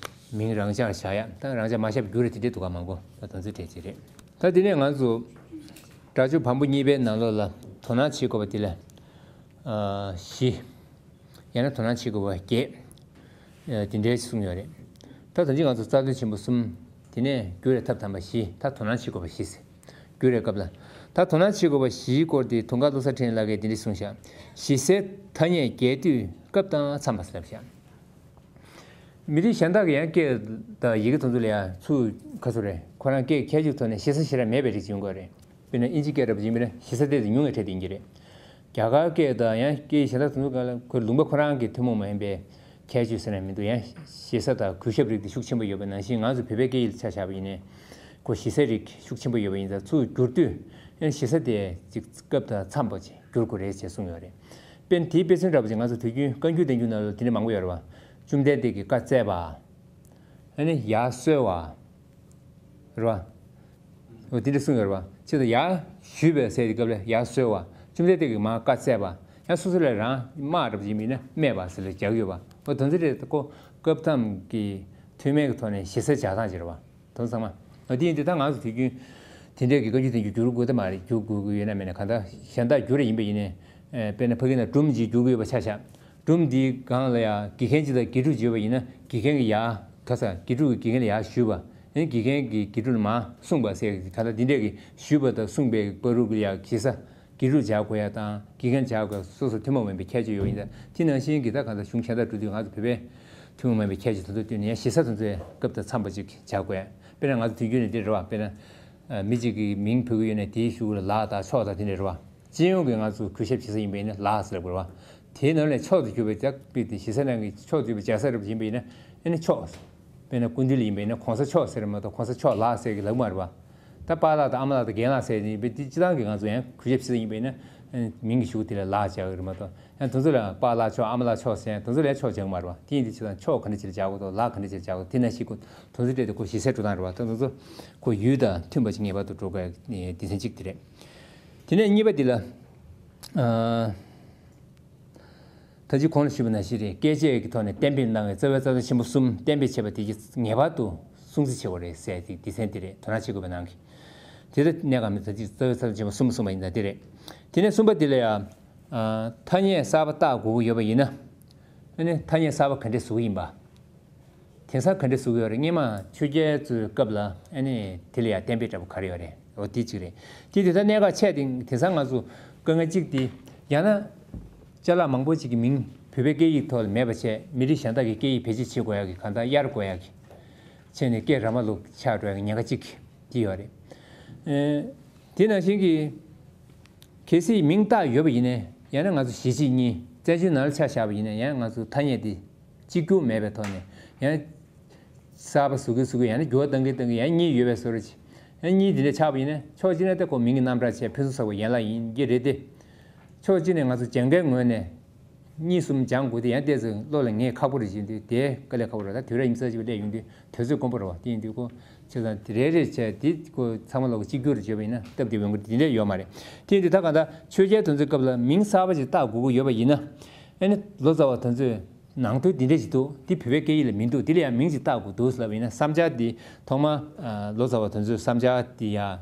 མིང་རང་འཇགས་བཞག་ཡ། ད་རང་འཇགས་མ་བཞག་པའི་རྒྱུ་རེད། དེ་འདྲའི་འདུག་ག་མང་པོ་ད་དོན་ཚན་གྲས་ཅིག་རེད། ད་དེ་ནས་ང་ཚོ་སྒྲ་སྦྱོར་བམ་པོ་གཉིས་པའི་ནང་ལོགས་ལ་དོ་སྣང་བྱེད་དགོས་པ་དེ་ལ་ཨ། བཞི། ཡང་ན་དོ་སྣང་བྱེད་དགོས་པ་བརྒྱད། ཨ། དེ་འདྲའི་གསུངས་ཡོད་རེད། ད་ད་ཅི་ང་ཚོ་རྩ་དོན་ཆེན་པོ་གསུམ། དེ་ནས་རྒྱུ་རེད་ཐབས་དམ་པ་བཞི། ད་དོ་སྣང་བྱེད་དགོས་པ་བཞི་ཟེར། རྒྱུ་རེད་སྐབས་ལ། ད་དོ་སྣང་བྱེད་དགོས་པ་བཞིའི་སྐོར་དེ་དུང་དཀར་བློ་བཟང་འཕྲིན་ལས་ཀྱིས་དེ་འདྲ་གསུངས་བཞག་བཞི་ཟེར་ཐ་སྙད་རྒྱས་བསྡུས་སྐབས་དང་མཚམས་པ་ཟེར་ལབ་བཞག་མི་རིགས་གཞན་དག་གི་ཡང་སྐད་དང་ཡི་གེ་དེ་ཚོ་ལ་ཡང་ཚུར་ག་ཚོད་རེད། ཁོ་རང་སྐད་ཁྱད་ཆོས་ཐོག་ནས་ཞེ་ས་ཞེ་དྲག་མེད་པའི་རིགས་ཡོང་གི་རེད། དཔེར་ན་ཨིན་ཇི་སྐད་འདྲ་པོ་ཡིན་པ་ན་ཞེ་ས་དེ་ཉུང་བའི་གྲས་དེ་ཡིན་གྱི་རེད། རྒྱ་གར་སྐད་དང་ཡང་སྐད་ཡིག་གཞན་དག་དེ་ཚོ་སྒང་ལ་ཁོ་ལུང་པ་ཁོ་རང་གི་ཐུན་མོང་མ་ཡིན་པའི་ཁྱད་ཆོས་ཟེར་ན་མི་འདུག་ཡང་ཞེ་ས་དང་གུས་ཞབས་རིགས་དེ་ཤུགས་ཆེན་པོ་ཡོད་པ་ནང་བཞིན། ང་ཚོ་བོད་པའི་སྐད་ཡིག་ལ་ཆ་བཞག་པ་ཡིན་ནའི་ཁོ་ཞེ་ས་རིགས་ཤུགས་ཆེན་པོ་ཡོད་པ་ཡིན་ཙང་། ཚུར་བསྒྱུར་དུས་ཡང་ཞེ་ས་དེ་ཅིག་སྐབས་དང་འཚམས་པ་ཅིག་བསྒྱུར་དགོས་རེད་ཅེས་གསུངས་ཡོད་རེད། དཔེར་ན་དེའི་དཔེ་མཚོན་འདྲ་པོ་ཅིག་ང་ཚོ་དུས་རྒྱུན་བཀའ་འགྱུར་བསྟན་འགྱུར་ནང་ལ་དེ་འདྲ་མང་པོ་ཡོད་རེད་བ། བཅོམ་ལྡན་འདས་ཀྱིས་བཀའ་སྩལ་པ། ཨ་ནི་ཡར་གསོལ་བ། རེད་བ། འོ་དེ་འདྲ་གསུངས་ཡོད་རེད་བ། ཅེས་དང་ཡར་ཞུས་པའི་ཟེར་དེ་སྐབས་ལ་ཡར་གསོལ་བ། བཅོམ་ལྡན་འདས་ཀྱིས་མར་བཀའ་སྩལ་པ། ཡང་སོ་སོ་ལ་རང་སྨྲ་འདྲ་པོ་ཅིག་ཡིན་ན་སྨྲས་པ་ཟེར་ལ་སྦྱར་གྱི་ཡོད་པ། འོ་དོན་ཚན་རེ་ཁོ་སྐབས་ཐམས་ཀྱི་ཐུན་མིན་གྱི་ཐོག་ནས་ཞེ་ས་སྦྱར་སྟངས་ཅིག་རེད་བ། དོན་ཚང་མ། འོ་དེ་ཡིན་དུས་ད་ང་ཚོ་དུས་རྒྱུན་དེ་འདྲའི་གི་བཀའ་འགྱུར་བསྟན་འགྱུར་བསྒྱུར་དགོས་ད་མ་རེད། བསྒྱུར་དགོས་ཀྱི་ཡོད་ན་མེད་ན། གང་ལྟར་གཞན་དག་བསྒྱུར་ཡིན་པ་ཡིན་ནའི། ཨེ། དཔེར་ན་ཕ་གི་ན་སྒྲུང་ཅིག་བསྒྱུར་གྱི་ཡོད་པ་ཆ་བཞག་སྒྲུང་འདིའི་སྒང་ལ་ཡང་དགེ་རྒན་གཅིག་དང་དགེ་ཕྲུག་ཅིག་ཡོད་པ་ཡིན་ན། དགེ་རྒན་གྱིས་ཡར་ག་ས་དགེ་ཕྲུག་གིས་དགེ་རྒན་ལ་ཡར་ཞུས་པ། ཨེ། དགེ་རྒན་གྱིས་དགེ་ཕྲུག་ལ་མར་གསུངས་པ་ཟེར། གང་ལྟར་འདི་འདྲས་ཀྱི་ཞུས་པ་དང་གསུངས་པའི་བར་དུ་གི་ཡ་ཞེ་ས་དགེ་ཕྲུག་སྦྱར་དགོས་ཡ་དང་དགེ་རྒན་སྦྱར་དགོས་ཡ་སོ་སོ་ཐུན་མོང་མ་ཡིན་པའི་ཁྱད་ཆོས་ཡོད་པ་ཡིན་ཙང་། དེ་ནང་བཞིན་གྱི་ད་གང་ལྟར་གཞུང་གཞན་དག་འགྲོ་དུས་ང་ཚོ་བོད་པའི་ཐུན་མོང་མ་ཡིན་པའི་ཁྱད་ཆོས་དེ་ཚོ་བསྟུན་ནས་ཡང་ཞེ་ས་དེ་ཚོའི་སྐབས་དང་འཚམས་པ་ཅིག་སྦྱར་དགོས་ཡ། དཔེར་ན་ང་ཚོ་དུས་རྒྱུན་ནས་འདི་རེད་བ། དཔེར་ན་མི་གཅིག་གིས་མིང་འབོད་ཀྱི་ཡོད་ནའི་དེའི་གཞུག་ལ་ལགས་དང་མཆོག་དང་དེ་འདྲ་རེད་བ། སྤྱི་ཡོངས་ཀྱི་ང་ཚོ་གུས་ཞབས་བྱེད་ས་ཡིན་པ་ཡིན་ན་ལགས་ཟེར་དགོས་རེད་བ། དེའི་ནང་ལས་མཆོག་ཏུ་གྱུར་པའི་ལྗགས་པའི་དེ་ཞེ་ས་ནང་གི་མཆོག་ཏུ་གྱུར་པའི་ལྗགས་ས་རབ་ཡིན་པ་ཡིན་ན། ཨ་ནི་མཆོག་དཔེར་ན་སྐུ་མདུན་ལ་ཡིན་པ་ཡིན་ན་གོང་ས་མཆོག་ཟེར་མ་གཏོགས་གོང་ས་མཆོག་ལགས་ཟེར་གྱི་ལབ་མ་རེད་བ། ད་པཱ་ལགས་དང་ཨ་མ་ལགས་དང་རྒན་ལགས་ཟེར་ནས་དཔེ་དེ་སྤྱི་བཏང་གི་ང་ཚོ་ཡང་གུས་ཞབས་བྱེད་ས་ཡིན་པ་ཡིན་ན། ཨ་ནི་མིང་གི་གཞུག་དེ་ལ་ལགས་སྦྱར་གྱི་རེད་མ་གཏོགས། ཡང་དེ་ཚོ་ལ་པཱ་ལགས་མཆོག་ཨ་མ་ལགས་མཆོག་ཟེར་ཡང་དེ་ཚོ་ལ་མཆོག་སྦྱར་གྱི་མ་རེད་བ། དེ་ཡིན་དུས་ཅི་ལ་མཆོག་ག་འདྲ་ཅིག་ལ་སྦྱར་དགོས་འདུག་ལགས་ག་འདྲ་ཅིག་ལ་སྦྱར་དགོས་འདུག་དེ་ནང་བཞིན་ཁོ་དོན་ཚན་སྤྲད་དེ་ཁོ་ཞེ་སའི་འགྲོ་སྟངས་རེད་བ། ད་དེ་ཚོ་ཁོ་ཡུལ་དང་མཐུན་པ་ཞིག་ངེས་པར་དུ་འགྲོ་དགོས་ཡ་སྡེ་ཚན་གཅིག་དེ་རེད། དེ་ནས་གཉིས་པ་འདི་ལ། ཨ། ད་ཅི་གོང་ལ་ཞུས་པ་ནང་བཞིན་རེད། བཀས་བཅད་ཀྱི་ཐོག་ནས་གཏན་འབེབས་གནང་བའི་རྩ་བའི་རྩ་དོན་ཆེན་པོ་གསུམ་གཏན་འབེབས་བྱས་པ་དེ་གྱིས་ངེས་པར་དུ་སྲུང་བརྩི་བྱེད་དགོས་རེད་ཟེར་ཏེ་སྡེ་ཚན་དེ་རེད། དོ་སྣང་བྱེད་དགོས་པའི་ནང་གི། དེ་ལ་གནད་འགག་མི་ད་ཅི་རྩ་བའི་རྩ་དོན་ཆེན་པོ་གསུམ་གསུངས་པ་ཡིན་ད་དེ་རེད། དེ་ནས་གསུམ་པ་དེ་ལ་ཡང་། ཨ། ཐ་སྙད་གསར་པ་བཏགས་དགོས་ཀྱི་ཡོད་པ་ཡིན་ན། ཨ་ནི་ཐ་སྙད་གསར་པ་ག་འདྲས་བཟོ་གི་ཡིན་པ། དེང་སང་ག་འདྲས་བཟོ་གི་ཡོད་རེད། སྔོན་མ་ཆོས་རྒྱལ་ཚོའི་སྐབས་ལ་ཨ་ནི་དེ་ལ་ཡང་གཏན་འབེབས་འདྲ་པོ་ག་རེ་ཡོད་རེད། འོ་དེ་གཅིག་རེད། དེ་དེ་ལྟར་གནད་འགག་ཆེ་སྟེ་དེང་སང་ང་ཚོ་དཀའ་ངལ་གཅིག་དེ། ཡང་ན་ཅ་ལག་མང་པོ་ཅིག་གི་མིང་བོད་པའི་སྐད་ཡིག་ཐོག་ལ་མེད་པ་བྱས། མི་རིགས་གཞན་དག་གི་སྐད་ཡིག་བེད་སྤྱོད་བྱེད་དགོས་ཡག་གི་གང་ལྟར་གཡར་དགོས་ཡག་གི་བྱས་ནས་སྐད་ར་མ་ལུག་ཆགས་འགྲོ་ཡག་གི་ཉེན་ཁ་གཅིག་དེ་ཡོད་རེད། ཨེ། དེ་ནང་བཞིན་གྱི་གལ་སྲིད་མིང་བཏགས་ཡོད་པ་ཡིན་ནའི། ཡང་ན་ང་ཚོ་གཞིས་བྱེས་གཉིས་བཙན་བྱོལ་ནང་ལ་ཆ་བཞག་པ་ཡིན་ན། ཡང་ང་ཚོ་ཐ་སྙད་དེ་གཅིག་གྱུར་མེད་པའི་ཐོག་ནས་ཡང་གསར་པ་བཟོ་གི་བཟོ་གི། ཡང་ན་འགྱུར་བ་གཏང་གི་གཏང་གི། ཡང་གཉིས་ཡོད་པའི་བཟོ་འདྲ་ཅིག་ཡང་གཉིས་དེ་འདྲ་ཆགས་པ་ཡིན་ན། ཕྱོགས་གཅིག་ནས་ད་ཁོ་མིང་གི་རྣམ་གྲངས་བྱས་ཕུན་སུམ་ཚོགས་པའི་ཡན་ལག་ཡིན་གྱི་རེད་དེ། ཕྱོགས་གཅིག་ནས་ང་ཚོ་སྦྱང་མཁན་ངོས་ནས་གཉིས་གསུམ་སྦྱང་དགོས་དེ་ཡང་ཏོག་ཙམ་བློ་ལ་ངེས་ཁག་པོ་རེད། བྱེད་དུས་དེ་དཀའ་ལས་ཁག་པོ་རེད། ད་དུས་རབས་ཉི་ཤུ་རྩ་གཅིག་པ་སླེབས་ཡོང་དུས་དུས་ཚོད་དཀོན་པོ་རེད་བ། དེ་ཡིན་དུས་ཁོ་བྱས་ཙང་དེ་རེ་རེ་བྱས་དེ་ཁོ་ཚང་མ་ལོག་གཅིག་གྱུར་བརྗོད་པ་ཡིན་ན་སྟབས་བདེ་འོང་གི་དེ་འདྲ་ཡོད་མ་རེད། དེ་ཡིན་དུས་ད་གང་ལྟར་ཆོས་རྒྱལ་དེ་ཚོའི་སྐབས་ལ་མིང་གསར་པ་ཅིག་བཏགས་དགོས་ཀྱི་ཡོད་པ་ཡིན་ན། ཨ་ནི་ལོ་ཙཱ་བ་དེ་ཚོས་ནང་དོན་འདི་འདྲ་ཞིག་འདུག་འདི་བོད་པའི་སྐད་ཡིག་ལ་མི་འདུག་འདི་ལ་ཡང་མིང་ཅིག་བཏགས་དགོས་འདུག་ཟེར་ལབ་པ་ཡིན་ན། བསམ་འཆར་འདི་ཐོག་མ། ཨ། ལོ་ཙཱ་བ་དེ་ཚོའི་བསམ་འཆར་འདི་ཡང་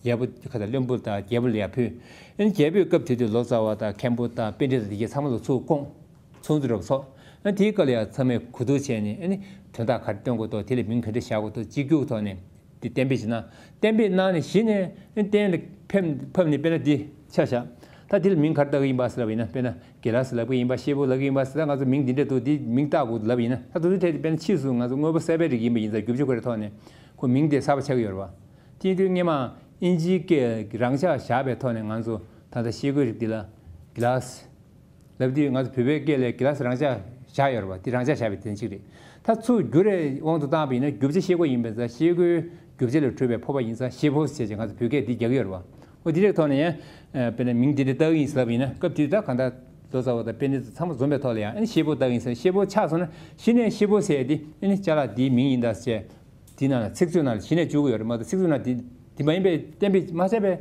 རྒྱལ་པོ་ཁ་དང་བློན་པོ་དང་རྒྱལ་པོ་ལ་ཡང་ཕུལ། ཨ་ནི་རྒྱལ་པོས་སྐབས་དེ་དུས་ལོ་ཙཱ་བ་དང་མཁན་པོ་དང་པཎྜི་ཏ་དེ་གའི་ཚང་མ་ལ་ཚུར་བསྐོངས། ཚོགས་འདུ་འདྲ་པོ་ཚོགས། ཨ་ནི་དེའི་སྐབས་ལ་ཡང་ཚང་མས་གོ་བསྡུར་བྱས་ནས། ཨ་ནི་དོན་དག་ག་རེ་སྟོན་དགོས་འདུག་དེ་ལ་མིང་ག་འདྲ་བཞག་དགོས་འདུག་གཅིག་གྱུར་ཐོག་ནས་དེ་གཏན་འབེབས་ཤིག་གནང་། གཏན་འབེབས་གནང་ནས་གཞི་ནས་གཏན་ལ་ཕེབས་ཕབ་ནས། དཔེར་ན་འདི་ཆ་བཞག་ད་འདི་ལ་མིང་ག་རེ་བཏགས་ཀྱི་ཡིན་པ་ཟེར་ལབ་པ་ཡིན་ན། དཔེར་ན་དགེ་ལགས་ཟེར་ལབ་ཀྱི་ཡིན་པ། ཤེལ་ཕོར་ལབ་ཀྱི་ཡིན་པ་ཟེར། ད་ང་ཚོ་མིང་འདི་འདྲ་འདུག་འདི་མིང་བཏགས་དགོས་ལབ་པ་ཡིན་ན། ད་དེ་ཚོའི་གྲས་དེ་དཔེར་ན་ཕྱིས་སུ་ང་ཚོ་དངོས་པོ་གསར་པའི་རིགས་ཡིན་པ་ཡིན་ཙང་། རྒྱུ་ཆ་ཁོ་རའི་ཐོག་ནས་ཁོ་མིང་དེ་གསར་པ་ཆགས་ཀྱི་ཡོད་རེད་བ། དེ་ཡིན་དུས་སྔོན་མ་དབྱིན་ཇིའི་སྐད་རང་འཇགས་བཞག་པའི་ཐོག་ནས་ང་ཚོ་ད་ལྟ་ཤེལ་སྒོའི་རིགས་འདི་ལ་དགེ་ལགས་ལབ་དུས། ང་ཚོ་བོད་པའི་སྐད་ལ་དགེ་ལགས་རང་འཇགས་བཞག་ཡོད་རེད་བ། དེ་རང་འཇགས་བཞག་པའི་དོན་གཅིག་རེད། ད་ཚུར་བསྒྱུར་བའི་དབང་དུ་བཏང་བ་ཡིན་ན། རྒྱུ་ཆ་ཤེལ་སྒོ་ཡིན་པ་ཡིན་ཙང་། ཤེལ་སྒོའི་རྒྱུ་ཆ་ལས་གྲུབ་པའི་ཕོར་པ་ཡིན་ཙང་ཤེལ་ཕོར་ཟེར་བྱས་ང་ཚོ་བོད་སྐད་འདི་རྒྱག་གི་ཡོད་རེད་བ། འོ་དེ་འདྲའི་ཐོག་ནས་ཡང་། ཨ། དཔེར་ན་མིང་འདི་འདྲ་བཏགས་ཀྱི་ཡིན་ཟེར་ལབ་པ་ཡིན་ན། སྐབས་དེ་དུས་ད་གང་ལྟར་ལོ་ཙཱ་བ་དང་པཎྜི་ཏ་ཚང་མ་འཛོམས་པའི་ཐོག་ལ་ཡང་། ཨ་ནི་ཤེལ་ཕོར་བཏགས་ཀྱི་ཡིན་ཟེར། ཤེལ་ཕོར་ཆགས་སོང་ན་གཞི་ནས་ཤེལ་ཕོར་ཟེར་ཡ་དེ་ཨ་ནི་ཅ་ལག་འདིའི་མིང་ཡིན་ད་ཟེར་བྱས། དེའི་ནང་ལ་ཚིག་མཛོད་ནང་ལ་གཞི་ནས་བཅུག་གི་ཡོད་རེད་མ་གཏོགས། ཚིག་མཛོད་ནང་དེ་དེ་མ་ཡིན་པའི་གཏན་འབེབས་མ་བྱས་པའི་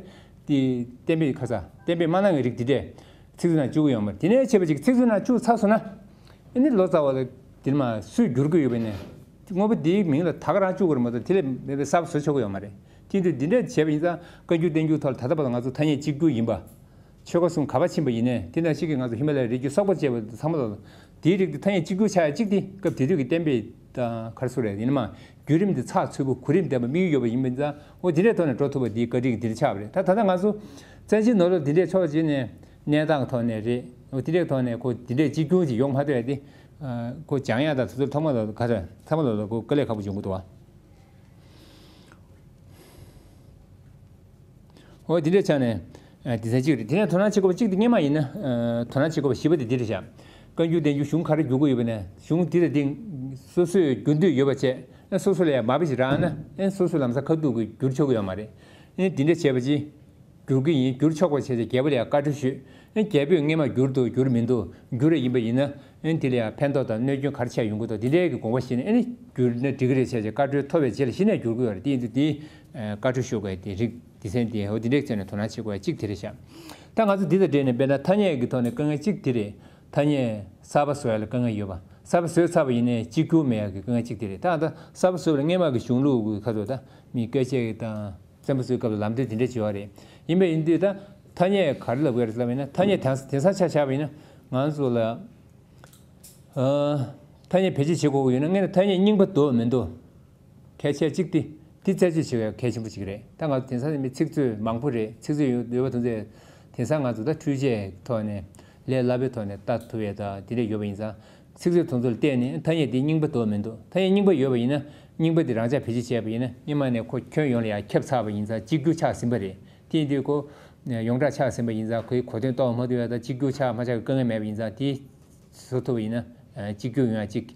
དེ་གཏན་འབེབས་ཁ་ས་གཏན་འབེབས་མ་གནང་བའི་རིགས་དེ་འདྲས་ཚིག་མཛོད་ནང་བཅུག་གི་ཡོད་མ་རེད། དེ་ནས་བྱས་པ་ཅིག་ཚིག་མཛོད་ནང་བཅུག་ཚར་སོང་ན། ཨ་ནི་ལོ་ཙཱ་བ་ལ་དེ་མ་སུས་བསྒྱུར་གྱི་ཡོད་པ་ཡིན་ནའི། དངོས་པོ་དེའི་མིང་ལ་ད་ག་རང་བཅུག་གི་རེད་མ་གཏོགས། དེ་ལས་མེད་པའི་གསར་པ་བཟོ་ཆོག་གི་ཡོད་མ་རེད། དེ་དུས་འདི་འདྲས་བྱས་པ་ཡིན་ཙང་། བཀའ་འགྱུར་བསྟན་འགྱུར་ཐོག་ལ་ད་ལྟ་བར་ལ་ང་ཚོ་ཐ་སྙད་གཅིག་གྱུར་ཡིན་པ། ཆོལ་ཁ་གསུམ་ག་པར་ཕྱིན་པ་ཡིན་ནའི། དེ་ནང་བཞིན་གྱི་ང་ཚོ་ཧི་མ་ལ་ཡའི་རི་རྒྱུད་སོག་པོ་བཅས་པ་ཚང་མ་ལ་དེའི་རིགས་དེ་ཐ་སྙད་གཅིག་གྱུར་ཆགས་ཡ་གཅིག་དེ་སྐབས་དེ་དུས་ཀྱི་གཏན་འབེབས་དང་ག་རེ་ཟེར་རེད། ཡིན་ན་མ་བརྒྱུད་རིམ་དེ་ཚགས་ཚུད་པོ་གོ་རིམ་ལྡན་པ་དམིགས་ཡུལ་ཡོད་པ་ཡིན་པ་ཡིན་ཙང་། འོ་དེ་འདྲའི་ཐོག་ནས་འགྲོ་ཐུབ་པ་འདི་བཀའ་དྲིན་གྱི་འདིར་ཆགས་པ་རེད། ད་ད་ལྟ་ང་ཚོ་བཙན་བྱོལ་ནང་ལོགས་འདི་འདྲའི་ཕྱོགས་གཅིག་ནས་གནས་སྟངས་ཐོག་ནས་རེད། འོ་དེ་འདྲའི་ཐོག་ནས་ཁོ་འདི་འདྲའི་གཅིག་གྱུར་ཅིག་ཡོང་མ་ཐུབ་ཡ་དེ། ཁོ་སྦྱང་ཡ་དང་དེ་ཚོ་ལ་ཐོག་མ་ལ་ག་རེ་ཚང་མ་ལ་ཁོ་དཀའ་ལས་ཁག་པོ་བྱུང་གི་འདུག་བ། འོ་དེ་འདྲའི་ཆ་ནས། ཨ། སྡེ་ཚན་གཅིག་རེད། དེ་ནས་དོ་སྣང་བྱེད་དགོས་པ་གཅིག་དེ་སྔོན་མ་ཡིན་ན། ཨ། དོ་སྣང་བྱེད་དགོས་པ་བཞི་པ་དེ་འདི་རེད་བཞག་བཀའ་འགྱུར་བསྟན་འགྱུར་གཞུང་ག་རེ་བསྒྱུར་དགོས་ཡོད་པ་ནས། གཞུང་འདི་དང་འདི་སོ་སོས་བསྒྱུར་འདོད་ཡོད་པ་བྱས། ཨ། སོ་སོ་ལ་ཡང་མ་དཔེ་ཞིག་རག་ན། ཨ། སོ་སོས་ལམ་སང་ཁ་ཐུག་གི་བསྒྱུར་ཆོག་གི་ཡོད་མ་རེད། ཨ། འདི་འདྲ་བྱས་པ་ཅིག་བསྒྱུར་གྱི་ཡིན། བསྒྱུར་ཆོག་པ་བྱས་ཏེ་རྒྱལ་པོ་ལ་ཡང་བཀའ་འཁྲོལ་ཞུས། ཨ། རྒྱལ་པོས་སྔོན་མ་བསྒྱུར་འདུག་བསྒྱུར་མི་འདུག་བསྒྱུར་རེ་ཡིན་པ་ཡིན་ན། ཨ། འདི་ལ་ཡང་ཕན་ཐོགས་དང་གནོད་སྐྱོན་ག་རེ་ཆགས་ཡོང་གི་འདུག་འདི་འདྲའི་གི་དགོངས་པ་བཞེས་ནས། ཨ་ནི་བསྒྱུར་ན་འགྲིག་གི་རེད་བྱས་ཏེ་བཀའ་འཁྲོལ་ཐོབ་པའི་རྗེས་ལ་གཞི་ནས་བསྒྱུར་དགོས་ཡོད་རེད། དེ་ཡིན་དུས་འདི། ཨ། བཀའ་འཁྲོལ་ཞུ་དགོས་ཡ་དེ་རིགས་སྡེ་ཚན་དེ། འོ། འདི་འདྲའི་ཚོ་ནས་དོ་སྣང་བྱེད་དགོས་ཡ་གཅིག་དེ་རེད་བཞག་ད་ང་ཚོ་འདི་དང་འབྲེལ་ནས་དཔེར་ན་ཐ་སྙད་ཀྱི་ཐོག་ནས་དཀའ་ངལ་གཅིག་དེ་རེད། ཐ་སྙད་གསར་པ་བཟོ་ཡ་ལ་དཀའ་ངལ་ཡོད་པ། གསར་པ་བཟོས་ཚར་བ་ཡིན་ནའི་གཅིག་གྱུར་མེད་ཡ་གི་དཀའ་ངལ་གཅིག་དེ་རེད། ད་ད་གསར་པ་བཟོས་པ་ལ་སྔོན་མ་གི་གཞུང་ལུགས་ཀྱི་ཁ་ཐོག་ད་མི་བཀས་བཅད་དང་བཙན་པོ་བཟོའི་སྐབས་ལ་ལམ་སྟོན་དེ་འདྲ་བྱེད་པ་རེད། ཡིན་པ་ཡིན་དུས་ད་ཐ་སྙད་ག་རེ་ལབ་དགོས་རེད་ལབ་ཡིན་ན། ཐ་སྙད་དེང་དེང་སང་ཆ་བཞག་པ་ཡིན་ན། ང་ཚོ་ལ། ཨ། ཐ་སྙད་བེད་སྤྱོད་བྱེད་དགོས་ཀྱི་ཡོད་ན། སྔོན་ལ་ཐ་སྙད་རྙིང་པ་འདུག་མི་འདུག་གལ་ཆེ་གཅིག་དེ། དེ་རྩད་གཅོད་བྱེད་ཡ་གལ་ཆེན་པོ་གཅིག་རེད། ད་ང་ཚོ་དེང་སང་མི་ཚིག་མཛོད་མང་པོ་རེད། ཚིག་མཛོད་ཡོད་ཡོད་པ་དེ་ཚོས་དེང་སང་ང་ཚོ་ད་འཕྲུལ་ཆས་ཐོག་ནས་ལས་སླ་པོའི་ཐོག་ནས་ལྟ་ཐུབ་ཡ་ད་དེ་འདྲ་ཡོད་པ་ཡིན་ཙང་། ཚིག་མཛོད་དེ་ཚོ་ལ་བལྟས་ནས་ཐ་སྙད་དེ་རྙིང་པ་འདུག་མི་འདུག་ཐ་སྙད་རྙིང་པ་ཡོད་པ་ཡིན་ན། རྙིང་པ་དེ་རང་འཇགས་བེད་སྤྱོད་བྱས་པ་ཡིན་ན། སྔོན་མ་ནས་ཁོ་ཁྱོན་ཡོངས་ལ་ཡང་ཁྱབ་ཚར་བ་ཡིན་ཙང་། གཅིག་གྱུར་ཆགས་ཟིན་པ་རེད། དེ་ཡིན་དུས་ཁོ་ཡོངས་གྲགས་ཆགས་ཟིན་པ་ཡིན་ཙང་། ཁོའི་གོ་དོན་རྟོགས་མ་ཐུབ་ཡ་དང་གཅིག་གྱུར་ཆགས་མ་ཆགས་ཀྱི་དཀའ་ངལ་མེད་པ་ཡིན་ཙང་། དེ་བཟོ་ཐུབ་པ་ཡིན་ན། ཨ། གཅིག་གྱུར་ཡོང་ཡ་གཅིག་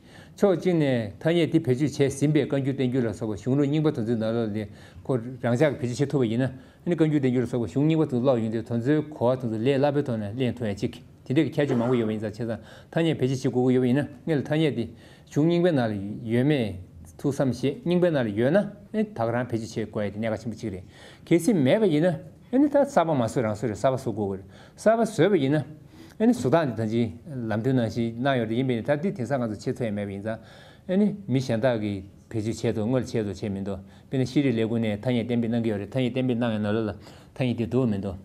ཕྱོགས་གཅིག་ནས་ཐ་སྙད་དེ་བེད་སྤྱོད་བྱས་ཟིན་པའི་བཀའ་འགྱུར་བསྟན་འགྱུར་ལ་སོགས་པ་གཞུང་ལུགས་རྙིང་པ་དེ་ཚོའི་ནང་ལོགས་ལ་ཁོ་རང་འཇགས་བེད་སྤྱོད་བྱེད་ཐུབ་པ་ཡིན་ན། ཨ་ནི་བཀའ་འགྱུར་བསྟན་འགྱུར་ལ་སོགས་པ་གཞུང་རྙིང་པ་དེ་ཀློག་ཡོང་དུས་དེ་ཚོའི་གོ་བ་དེ་ཚོ་ལས་སླ་པོའི་ཐོག་ནས་ལེན་ཐུབ་ཡ་གཅིག་དེ་འདྲའི་གི་ཁྱད་ཆོས་མང་པོ་ཡོད་པ་ཡིན་ཙང་། བྱས་ཙང་ཐ་སྙད་བེད་སྤྱོད་བྱེད་དགོས་ཀྱི་ཡོད་པ་ཡིན་ན། སྔོན་ལ་ཐ་སྙད་དེ་གཞུང་རྙིང་པའི་ནང་ལ་ཡོད་མེད་ཐུགས་བསམ་བཞེས། རྙིང་པའི་ནང་ལ་ཡོད་ན། ཨེ། ད་ག་རང་བེད་སྤྱོད་བྱེད་དགོས་ཡ་དེ་གནད་འགག་ཆེན་པོ་གཅིག་རེད། གལ་སྲིད་མེད་པ་ཡིན་ན། ཨ་ནི་ད་གསར་པ་མ་བཟོས་རང་བཟོས་རེད། གསར་པ་བཟོ་དགོས་ཀྱི་རེད། གསར་པ་བཟོས་པ་ཡིན་ན། ཨ་ནི་བཟོ་སྟངས་དེ་ད་ཅི་ལམ་སྟོན་ནང་བཞིན་གནང་ཡོད་རེད། ཡིན་པས་ད་འདི་དེང་སང་ང་ཚོ་བྱེད་ཐུབ་ཡ་མེད་པ་ཡིན་ཙང་། ཨ་ནི་མི་གཞན་དག་གིས་བེད་སྤྱོད་བྱས་འདུག་སྔོན་ལ་བྱས་འདུག་བྱས་མི་འདུག་དཔེར་ན་ཤེས་རིག་ལས་ཁུངས་ནས་ཐ་སྙད་གཏན་འབེབས་གནང་གི་ཡོད་རེད། ཐ་སྙད་གཏན་འབེབས་གནང་བའི་ནང་ལོགས་ལ་ཐ་སྙད་དེ་འདུག་མི་འདུག་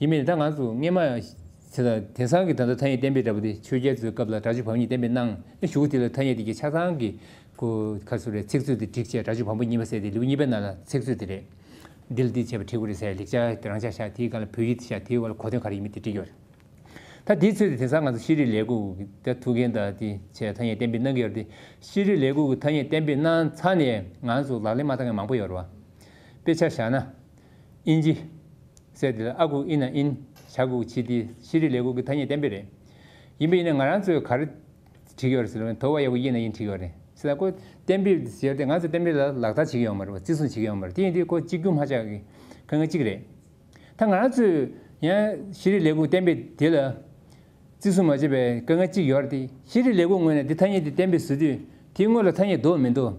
ཡིན་མིན་ད་ང་ཚོ་སྔོན་མ་དེ་དང་དེང་སང་གི་ད་ལྟ་ཐ་སྙད་གཏན་འབེབས་འདྲ་པོ་དེ་ཆོས་རྒྱལ་ཚོའི་སྐབས་ལ་སྒྲ་སྒྱུར་བམ་གཉིས་གཏན་འབེབས་གནང་། ཨེ། གཞུག་དེ་ལ་ཐ་སྙད་དེ་གི་ཆ་ཚང་གི་ཁོ་ག་རེ་ཟེར་རེད། ཚིག་མཛོད་དེ་བསྒྲིགས་བྱས་སྒྲ་སྒྱུར་བམ་པོ་གཉིས་པ་ཟེར་ཏེ་ལེའུ་གཉིས་པའི་ནང་ལ་ཚིག་མཛོད་དེ་རེད། འདི་ལ་འདི་བྱས་པ་བྲིས་དགོས་རེད་ཟེར། ལེགས་སྦྱར་རང་འཇགས་བཞག་དེའི་སྒང་ལ་བོད་ཡིག་དེ་བཞག་དེའི་འོག་ལ་གོ་དོན་ག་རེ་ཡིན་མིན་དེ་བྲིས་ཡོད་རེད། ད་དེའི་ཚོད་དེ་དེང་སང་ང་ཚོ་ཤེས་རིག་ལས་ཁུངས་ཀྱི་ད་ཐུགས་འགན་དང་དེ་བྱས་ཐ་སྙད་གཏན་འབེབས་གནང་གི་ཡོད་རེད་དེ། ཤེས་རིག་ལས་ཁུངས་ཀྱིས་ཐ་སྙད་གཏན་འབེབས་གནང་ཚར་ནས་ང་ཚོ་ལག་ལེན་མ་བསྟར་མཁན་མང་པོ་ཡོད་རེད་བ། དཔེ་ཆ་བཞག་ན། ཨིན་ཇི་ཟེར་དེ་ལ་ཨ་གུ་ཨི་ན་ཨིན། ཇ་གུ་ཇི། དེ་ཤེས་རིག་ལས་ཁུངས་ཀྱི་ཐ་སྙད་གཏན་འབེབས་རེད། ཡིན་པ་ཡིན་ན་ང་རང་ཚོས་ག་རེ་བྲིས་ཡོད་རེད་ཟེར་ན། དོ་བ་ཡ་གུ་ཡི་ན་ཡིན་བྲིས་ཡོད་རེད། ཟེར་ན་ཁོ་གཏན་འབེབས་ཟེར་ཏེ་ང་ཚོ་གཏན་འབེབས་ལ་ལག་བསྟར་བྱེད་ཀྱི་ཡོད་མ་རེད་བ། བརྩི་སྲུང་བྱེད་ཀྱི་ཡོད་མ་རེད། དེ་ཡིན་དུས་ཁོ་གཅིག་གྱུར་མ་ཆགས་ཀྱི་དཀའ་ངལ་གཅིག་རེད། ད་ང་རང་ཚོས་ཡང་ཤེས་རིག་ལས་ཁུངས་གཏན་འབེབས་དེ་ལ་བརྩི་སྲུང་མ་བྱས་པའི་དཀའ་ངལ་གཅིག་ཡོད་རེད་དེ། ཤེས་རིག་ལས་ཁུངས་ངོས་ནས་འདི་ཐ་སྙད་འདི་གཏན་འབེབས་བཟོ་དུས་དེའི་སྔོན་ལ་ཐ་སྙད་འདུག་མི་འདུག་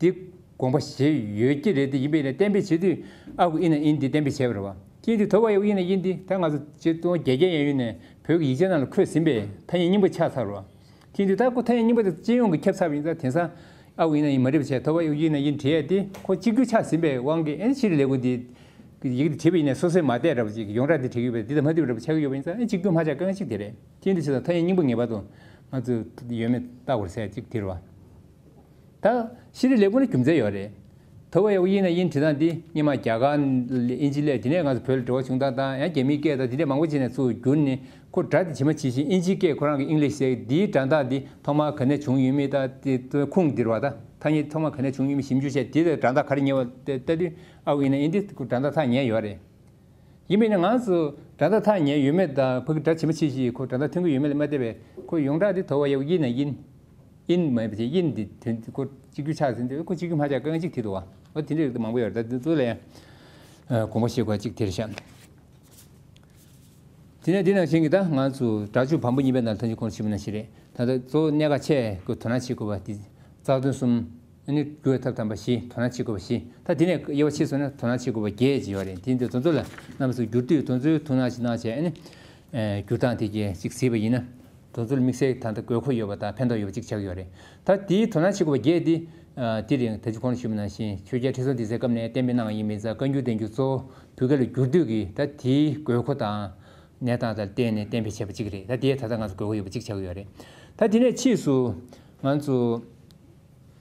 དེ་དགོངས་པ་བཞེས་ཡོད་ཀྱི་རེད་དེ། ཡིན་པས་ན་གཏན་འབེབས་བྱེད་དུས་ཨ་གུ་ཨི་ན་ཨིན་འདི་གཏན་འབེབས་བྱས་པ་རེད་བ། དེ་ཡིན་དུས་དོ་བ་ཡ་གུ་ཡི་ན་ཡིན་འདི་ད་ང་ཚོ་ཆིག་སྟོང་བརྒྱད་བརྒྱ་ཡན་ཡོད་ནས་བོད་ཀྱི་ཡིག་ཆ་ནང་ལ་འཁོད་ཟིན་པས་ཐ་སྙད་རྙིང་པ་ཆགས་ཚར་བ། དེ་ཡིན་དུས་ད་ཁོ་ཐ་སྙད་རྙིང་པ་དེ་སྤྱི་ཡོངས་ཀྱི་ཁྱབ་ཚར་བ་ཡིན་ཙང་། དེང་སང་ཨ་གུ་ཨི་ན་ཨིན་མ་འགྲིག་པ་བྱས། དོ་བ་ཡ་གུ་ཡི་ན་ཡིན་བྲིས་ཡ་དེ་ཁོ་གཅིག་གྱུར་ཆགས་ཟིན་པའི་དབང་གིས། ཨ་ནི་ཤེས་རིག་ལས་ཁུངས་འདི་ཡི་གེ་དེ་བྲིས་པ་ཡིན་ནའི་སོ་སོས་མ་བལྟས་འདྲ་པོ་ཅིག་ཡོངས་གྲགས་དེ་བྲིས་ཡོད་པས་འདི་དང་མ་མཐུན་པ་འདྲ་པོ་ཆགས་ཀྱི་ཡོད་པ་ཡིན་ཙང་། ཨ་ནི་གཅིག་གྱུར་མ་ཆགས་དཀའ་ངལ་གཅིག་དེ་རེད། དེ་ཡིན་དུས་བྱས་ཙང་ཐ་སྙད་རྙིང་པ་ངེས་པར་དུ་ང་ཚོས་ཡོད་མེད་བལྟ་དགོས་ཟེར་གཅིག་དེ་རེད་བ། ད་ཤེས་རིག་ལས་ཁུངས་ལ་རྒྱུ་མཚན་ཡོད་རེད། དོ་བ་ཡ་གུ་ཡི་ན་ཡིན་བྲིས་སྟངས་འདི་སྔོན་མ་རྒྱ་གར་ལ་ཨིན་ཇི་སླེབས། དེ་ནས་ང་ཚོ་བོད་ལ་འགྲོ་བ་བྱུང་སྟངས་དང་། ཡང་རྒྱ་མིའི་སྐད་དང་དེ་འདྲས་མང་པོ་བྱས་ནས་ཚུར་བསྒྱུར་ནས་ཁོ་སྒྲ་དེ་ཇི་མ་ཇི་བཞིན་ཨིན་ཇིའི་སྐད་ཁོ་རང་གི་ཨིང་ལིཤ་ཟེར་འདིའི་སྒྲ་གདངས་འདི་ཐོག་མར་ག་ནས་བྱུང་ཡོད་མེད། ད་དེ་ཁུངས་འདིར་བ། ད་ཐ་སྙད་ཐོག་མར་ག་ནས་བྱུང་ཡོད་མེད་ཞིབ་འཇུག་བྱས། དེ་ལ་སྒྲ་གདངས་ག་རེ་ཉེ་བ་དེ་ལྟ་དུས་ཨ་གུ་ཨི་ན་ཨིན་འདི་ཁོ་སྒྲ་གདངས་ཐག་ཉེ་ཡོད་རེད། ཡིན་པས་ན་ང་ཚོ་སྒྲ་གདངས་ཐག་ཉེ་ཡོད་མེད་དང་ཕ་གི་སྒྲ་ཇི་མ་ཇི་བཞིན་ཁོ་སྒྲ་གདངས་མཐུན་གྱི་ཡོད་མེད་ལ་མ་བལྟས་པས། ཁོ་ཡོངས་གྲགས་འདི་དོ་བ་ཡ་གུ་ཡི་ན་ཡིན། ཨིན་མ་ཡིན་པ་བྱས། ཨིན་འདི་དོན་ཁོ་གཅིག་གྱུར་ཆགས་ཟིན་དུས་ཁོ་གཅིག་གྱུར་མ་ཆགས་དཀའ་ངལ་གཅིག་དེ་འདུག་བ། འོ་དེ་འདྲའི་རིགས་མང་པོ་ཡོད་རེད། ད་འདི་ཚོ་ལ་ཡང་དགོངས་པ་བཞེས་དགོས་གཅིག་དེ་རེད་ཤག་དེ་ནས་འདི་ནང་བཞིན་གྱི་ད་ང་ཚོ་སྒྲ་སྒྱུར་བམ་པོ་གཉིས་པའི་ནང་ལ་ཐོན་རྗེས་ཁོང་ཞུས་པ་ནང་བཞིན་རེད། ད་ལྟ་གཙོ་བོ་གནད་འགག་ཆེ་དགོས་དོ་སྣང་བྱེད་དགོས་པ་འདི་རྩ་དོན་གསུམ། ཨ་ནི་བསྒྱུར་བའི་ཐབས་དམ་པ་བཞི། དོ་སྣང་བྱེད་དགོས་པ་བཞི། ད་འདི་ནས་དབྱེ་བ་ཕྱེ་སོང་ན་དོ་སྣང་བྱེད་དགོས་པ་བརྒྱད་ཅིག་ཡོད་རེད། དེ་འདི་དེ་ཚོ་ལ་རྣམ་པ་ཚོས་བསྒྱུར་དུས་དེ་ཚོའི་ཐུགས་སྣང་ཅིག་གནང་བྱས། ཨ་ནི་བསྒྱུར་སྟངས་དེ་གས་ཅིག་གཟིགས་པ་ཡིན་ན། དེ་ཚོ་ལ་དམིགས་བསལ་ད་ལྟ་དགོས་མཁོ་ཡོད་པ་དང་ཕན་ཐོགས་ཡོད་པ་ཅིག་ཆགས་ཀྱི་ཡོད་རེད། ད་དེའི་དོ་སྣང་བྱེད་དགོས་པ་བརྒྱད་དེ། ཨ། དེ་རིང་ད་ཅི་གོང་ལ་ཞུས་པ་ནང་བཞིན་ཆོས་རྒྱལ་ཁྲི་སྲོང་ལྡེ་བཙན་སྐབས་ནས་གཏན་འབེབས་གནང་བ་ཡིན་པ་ཡིན་ཙང་། བཀའ་འགྱུར་བསྟན་འགྱུར་གཙོ་བོ་བོད་སྐད་ལ་བསྒྱུར་དུས་ཀྱི་ད་དེའི་དགོས་མཁོ་དང་གནས་སྟངས་དང་བལྟས་ནས་གཏན་འབེབས་བྱས་པ་གཅིག་རེད། ད་དེ་ད་ལྟ་ང་ཚོ་དགོས་མཁོ་ཡོད་པ་གཅིག་ཆགས་ཀྱི་ཡོད་རེད། ད་དེ་ནས་ཕྱིས་སུ་ང་ཚོ་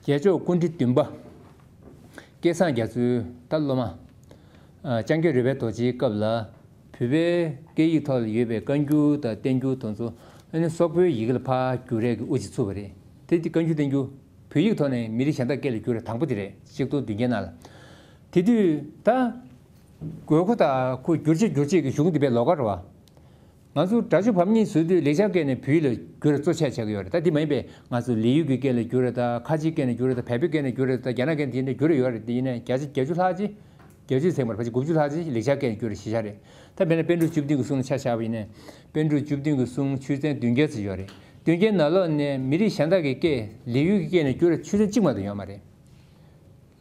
རྒྱལ་མཆོག་སྐུ་ཕྲེང་བདུན་པ་སྐལ་བཟང་རྒྱ་མཚོའི་ད་སློབ་མ། ཨ། ལྕང་སྐྱ་རོལ་པའི་རྡོ་རྗེའི་སྐབས་ལ་བོད་པའི་སྐད་ཡིག་ཐོག་ལ་ཡོད་པའི་བཀའ་འགྱུར་དང་བསྟན་འགྱུར་དེ་ཚོ་ཨ་ནི་སོག་པོའི་ཡི་གེ་ལ་ཕར་བསྒྱུར་ཡས་ཀྱི་དབུ་ཅིག་ཚུགས་པ་རེད། དེ་དེ་བཀའ་འགྱུར་བསྟན་འགྱུར་བོད་ཡིག་ཐོག་ནས་མི་རིགས་གཞན་དག་སྐད་ལ་བསྒྱུར་ཡས་དང་པོ་དེ་རེད། ཆིག་སྟོང་བདུན་བརྒྱ་ནང་ལ། དེ་དུས་ད་ དགོས་མཁོ་དང་ཁོ་བསྒྱུར་བྱེད་བསྒྱུར་བྱེད་ཀྱི་གཞུང་འདི་པའི་ལོགས་ཀ་རེད་བ། ང་ཚོ་སྒྲ་སྒྱུར་བམ་གཉིས་བཟོ་དུས་ལེགས་སྦྱར་སྐད་ནས་བོད་ཡིག་ལ་བསྒྱུར་གཙོ་ཆེ་ཆགས་ཀྱི་ཡོད་རེད། ད་འདི་མ་ཡིན་པའི་ང་ཚོ་ལི་ཡུལ་གྱི་སྐད་ལ་བསྒྱུར་རེད། ད་ཁ་ཆེའི་སྐད་ནས་བསྒྱུར་རེད། ད་བལ་པོའི་སྐད་ནས་བསྒྱུར་རེད། ད་རྒྱ་ནག་སྐད་ནས་དེ་འདྲ་བསྒྱུར་ཡོད་རེད། དེ་ཡིན་ནའི་བརྒྱ་ཆ་བརྒྱད་ཅུ་ལྷག་ཅིག་བརྒྱད་ཅུ་ཚེག་མར་ཕལ་ཆེར་དགུ་བཅུ་ལྷག་ཅིག་ལེགས་སྦྱར་སྐད་ནས་བསྒྱུར་རེད་ཞེ་བྱ་རེད། ད་དཔེར་ན་པཎ་གྲུབ་བཅུ་བདུན་གྱི་གསུང་ཆ་བཞག་པ་ཡིན་ན། པཎ་གྲུབ་བཅུ་བདུན་གྱི་གསུང་ཆོས་ཚན་བདུན་བརྒྱ་ཙམ་ཡོད་རེད། བདུན་བརྒྱའི་ནང་ལོགས་ནས་མི་རིགས་གཞན་དག་གི་སྐད་ལི་ཡུལ་གྱི་སྐད་ནས་བསྒྱུར་རེད་ཆོས་ཚན་གཅིག་མ་གཏོགས་ཡོད་མ་རེད།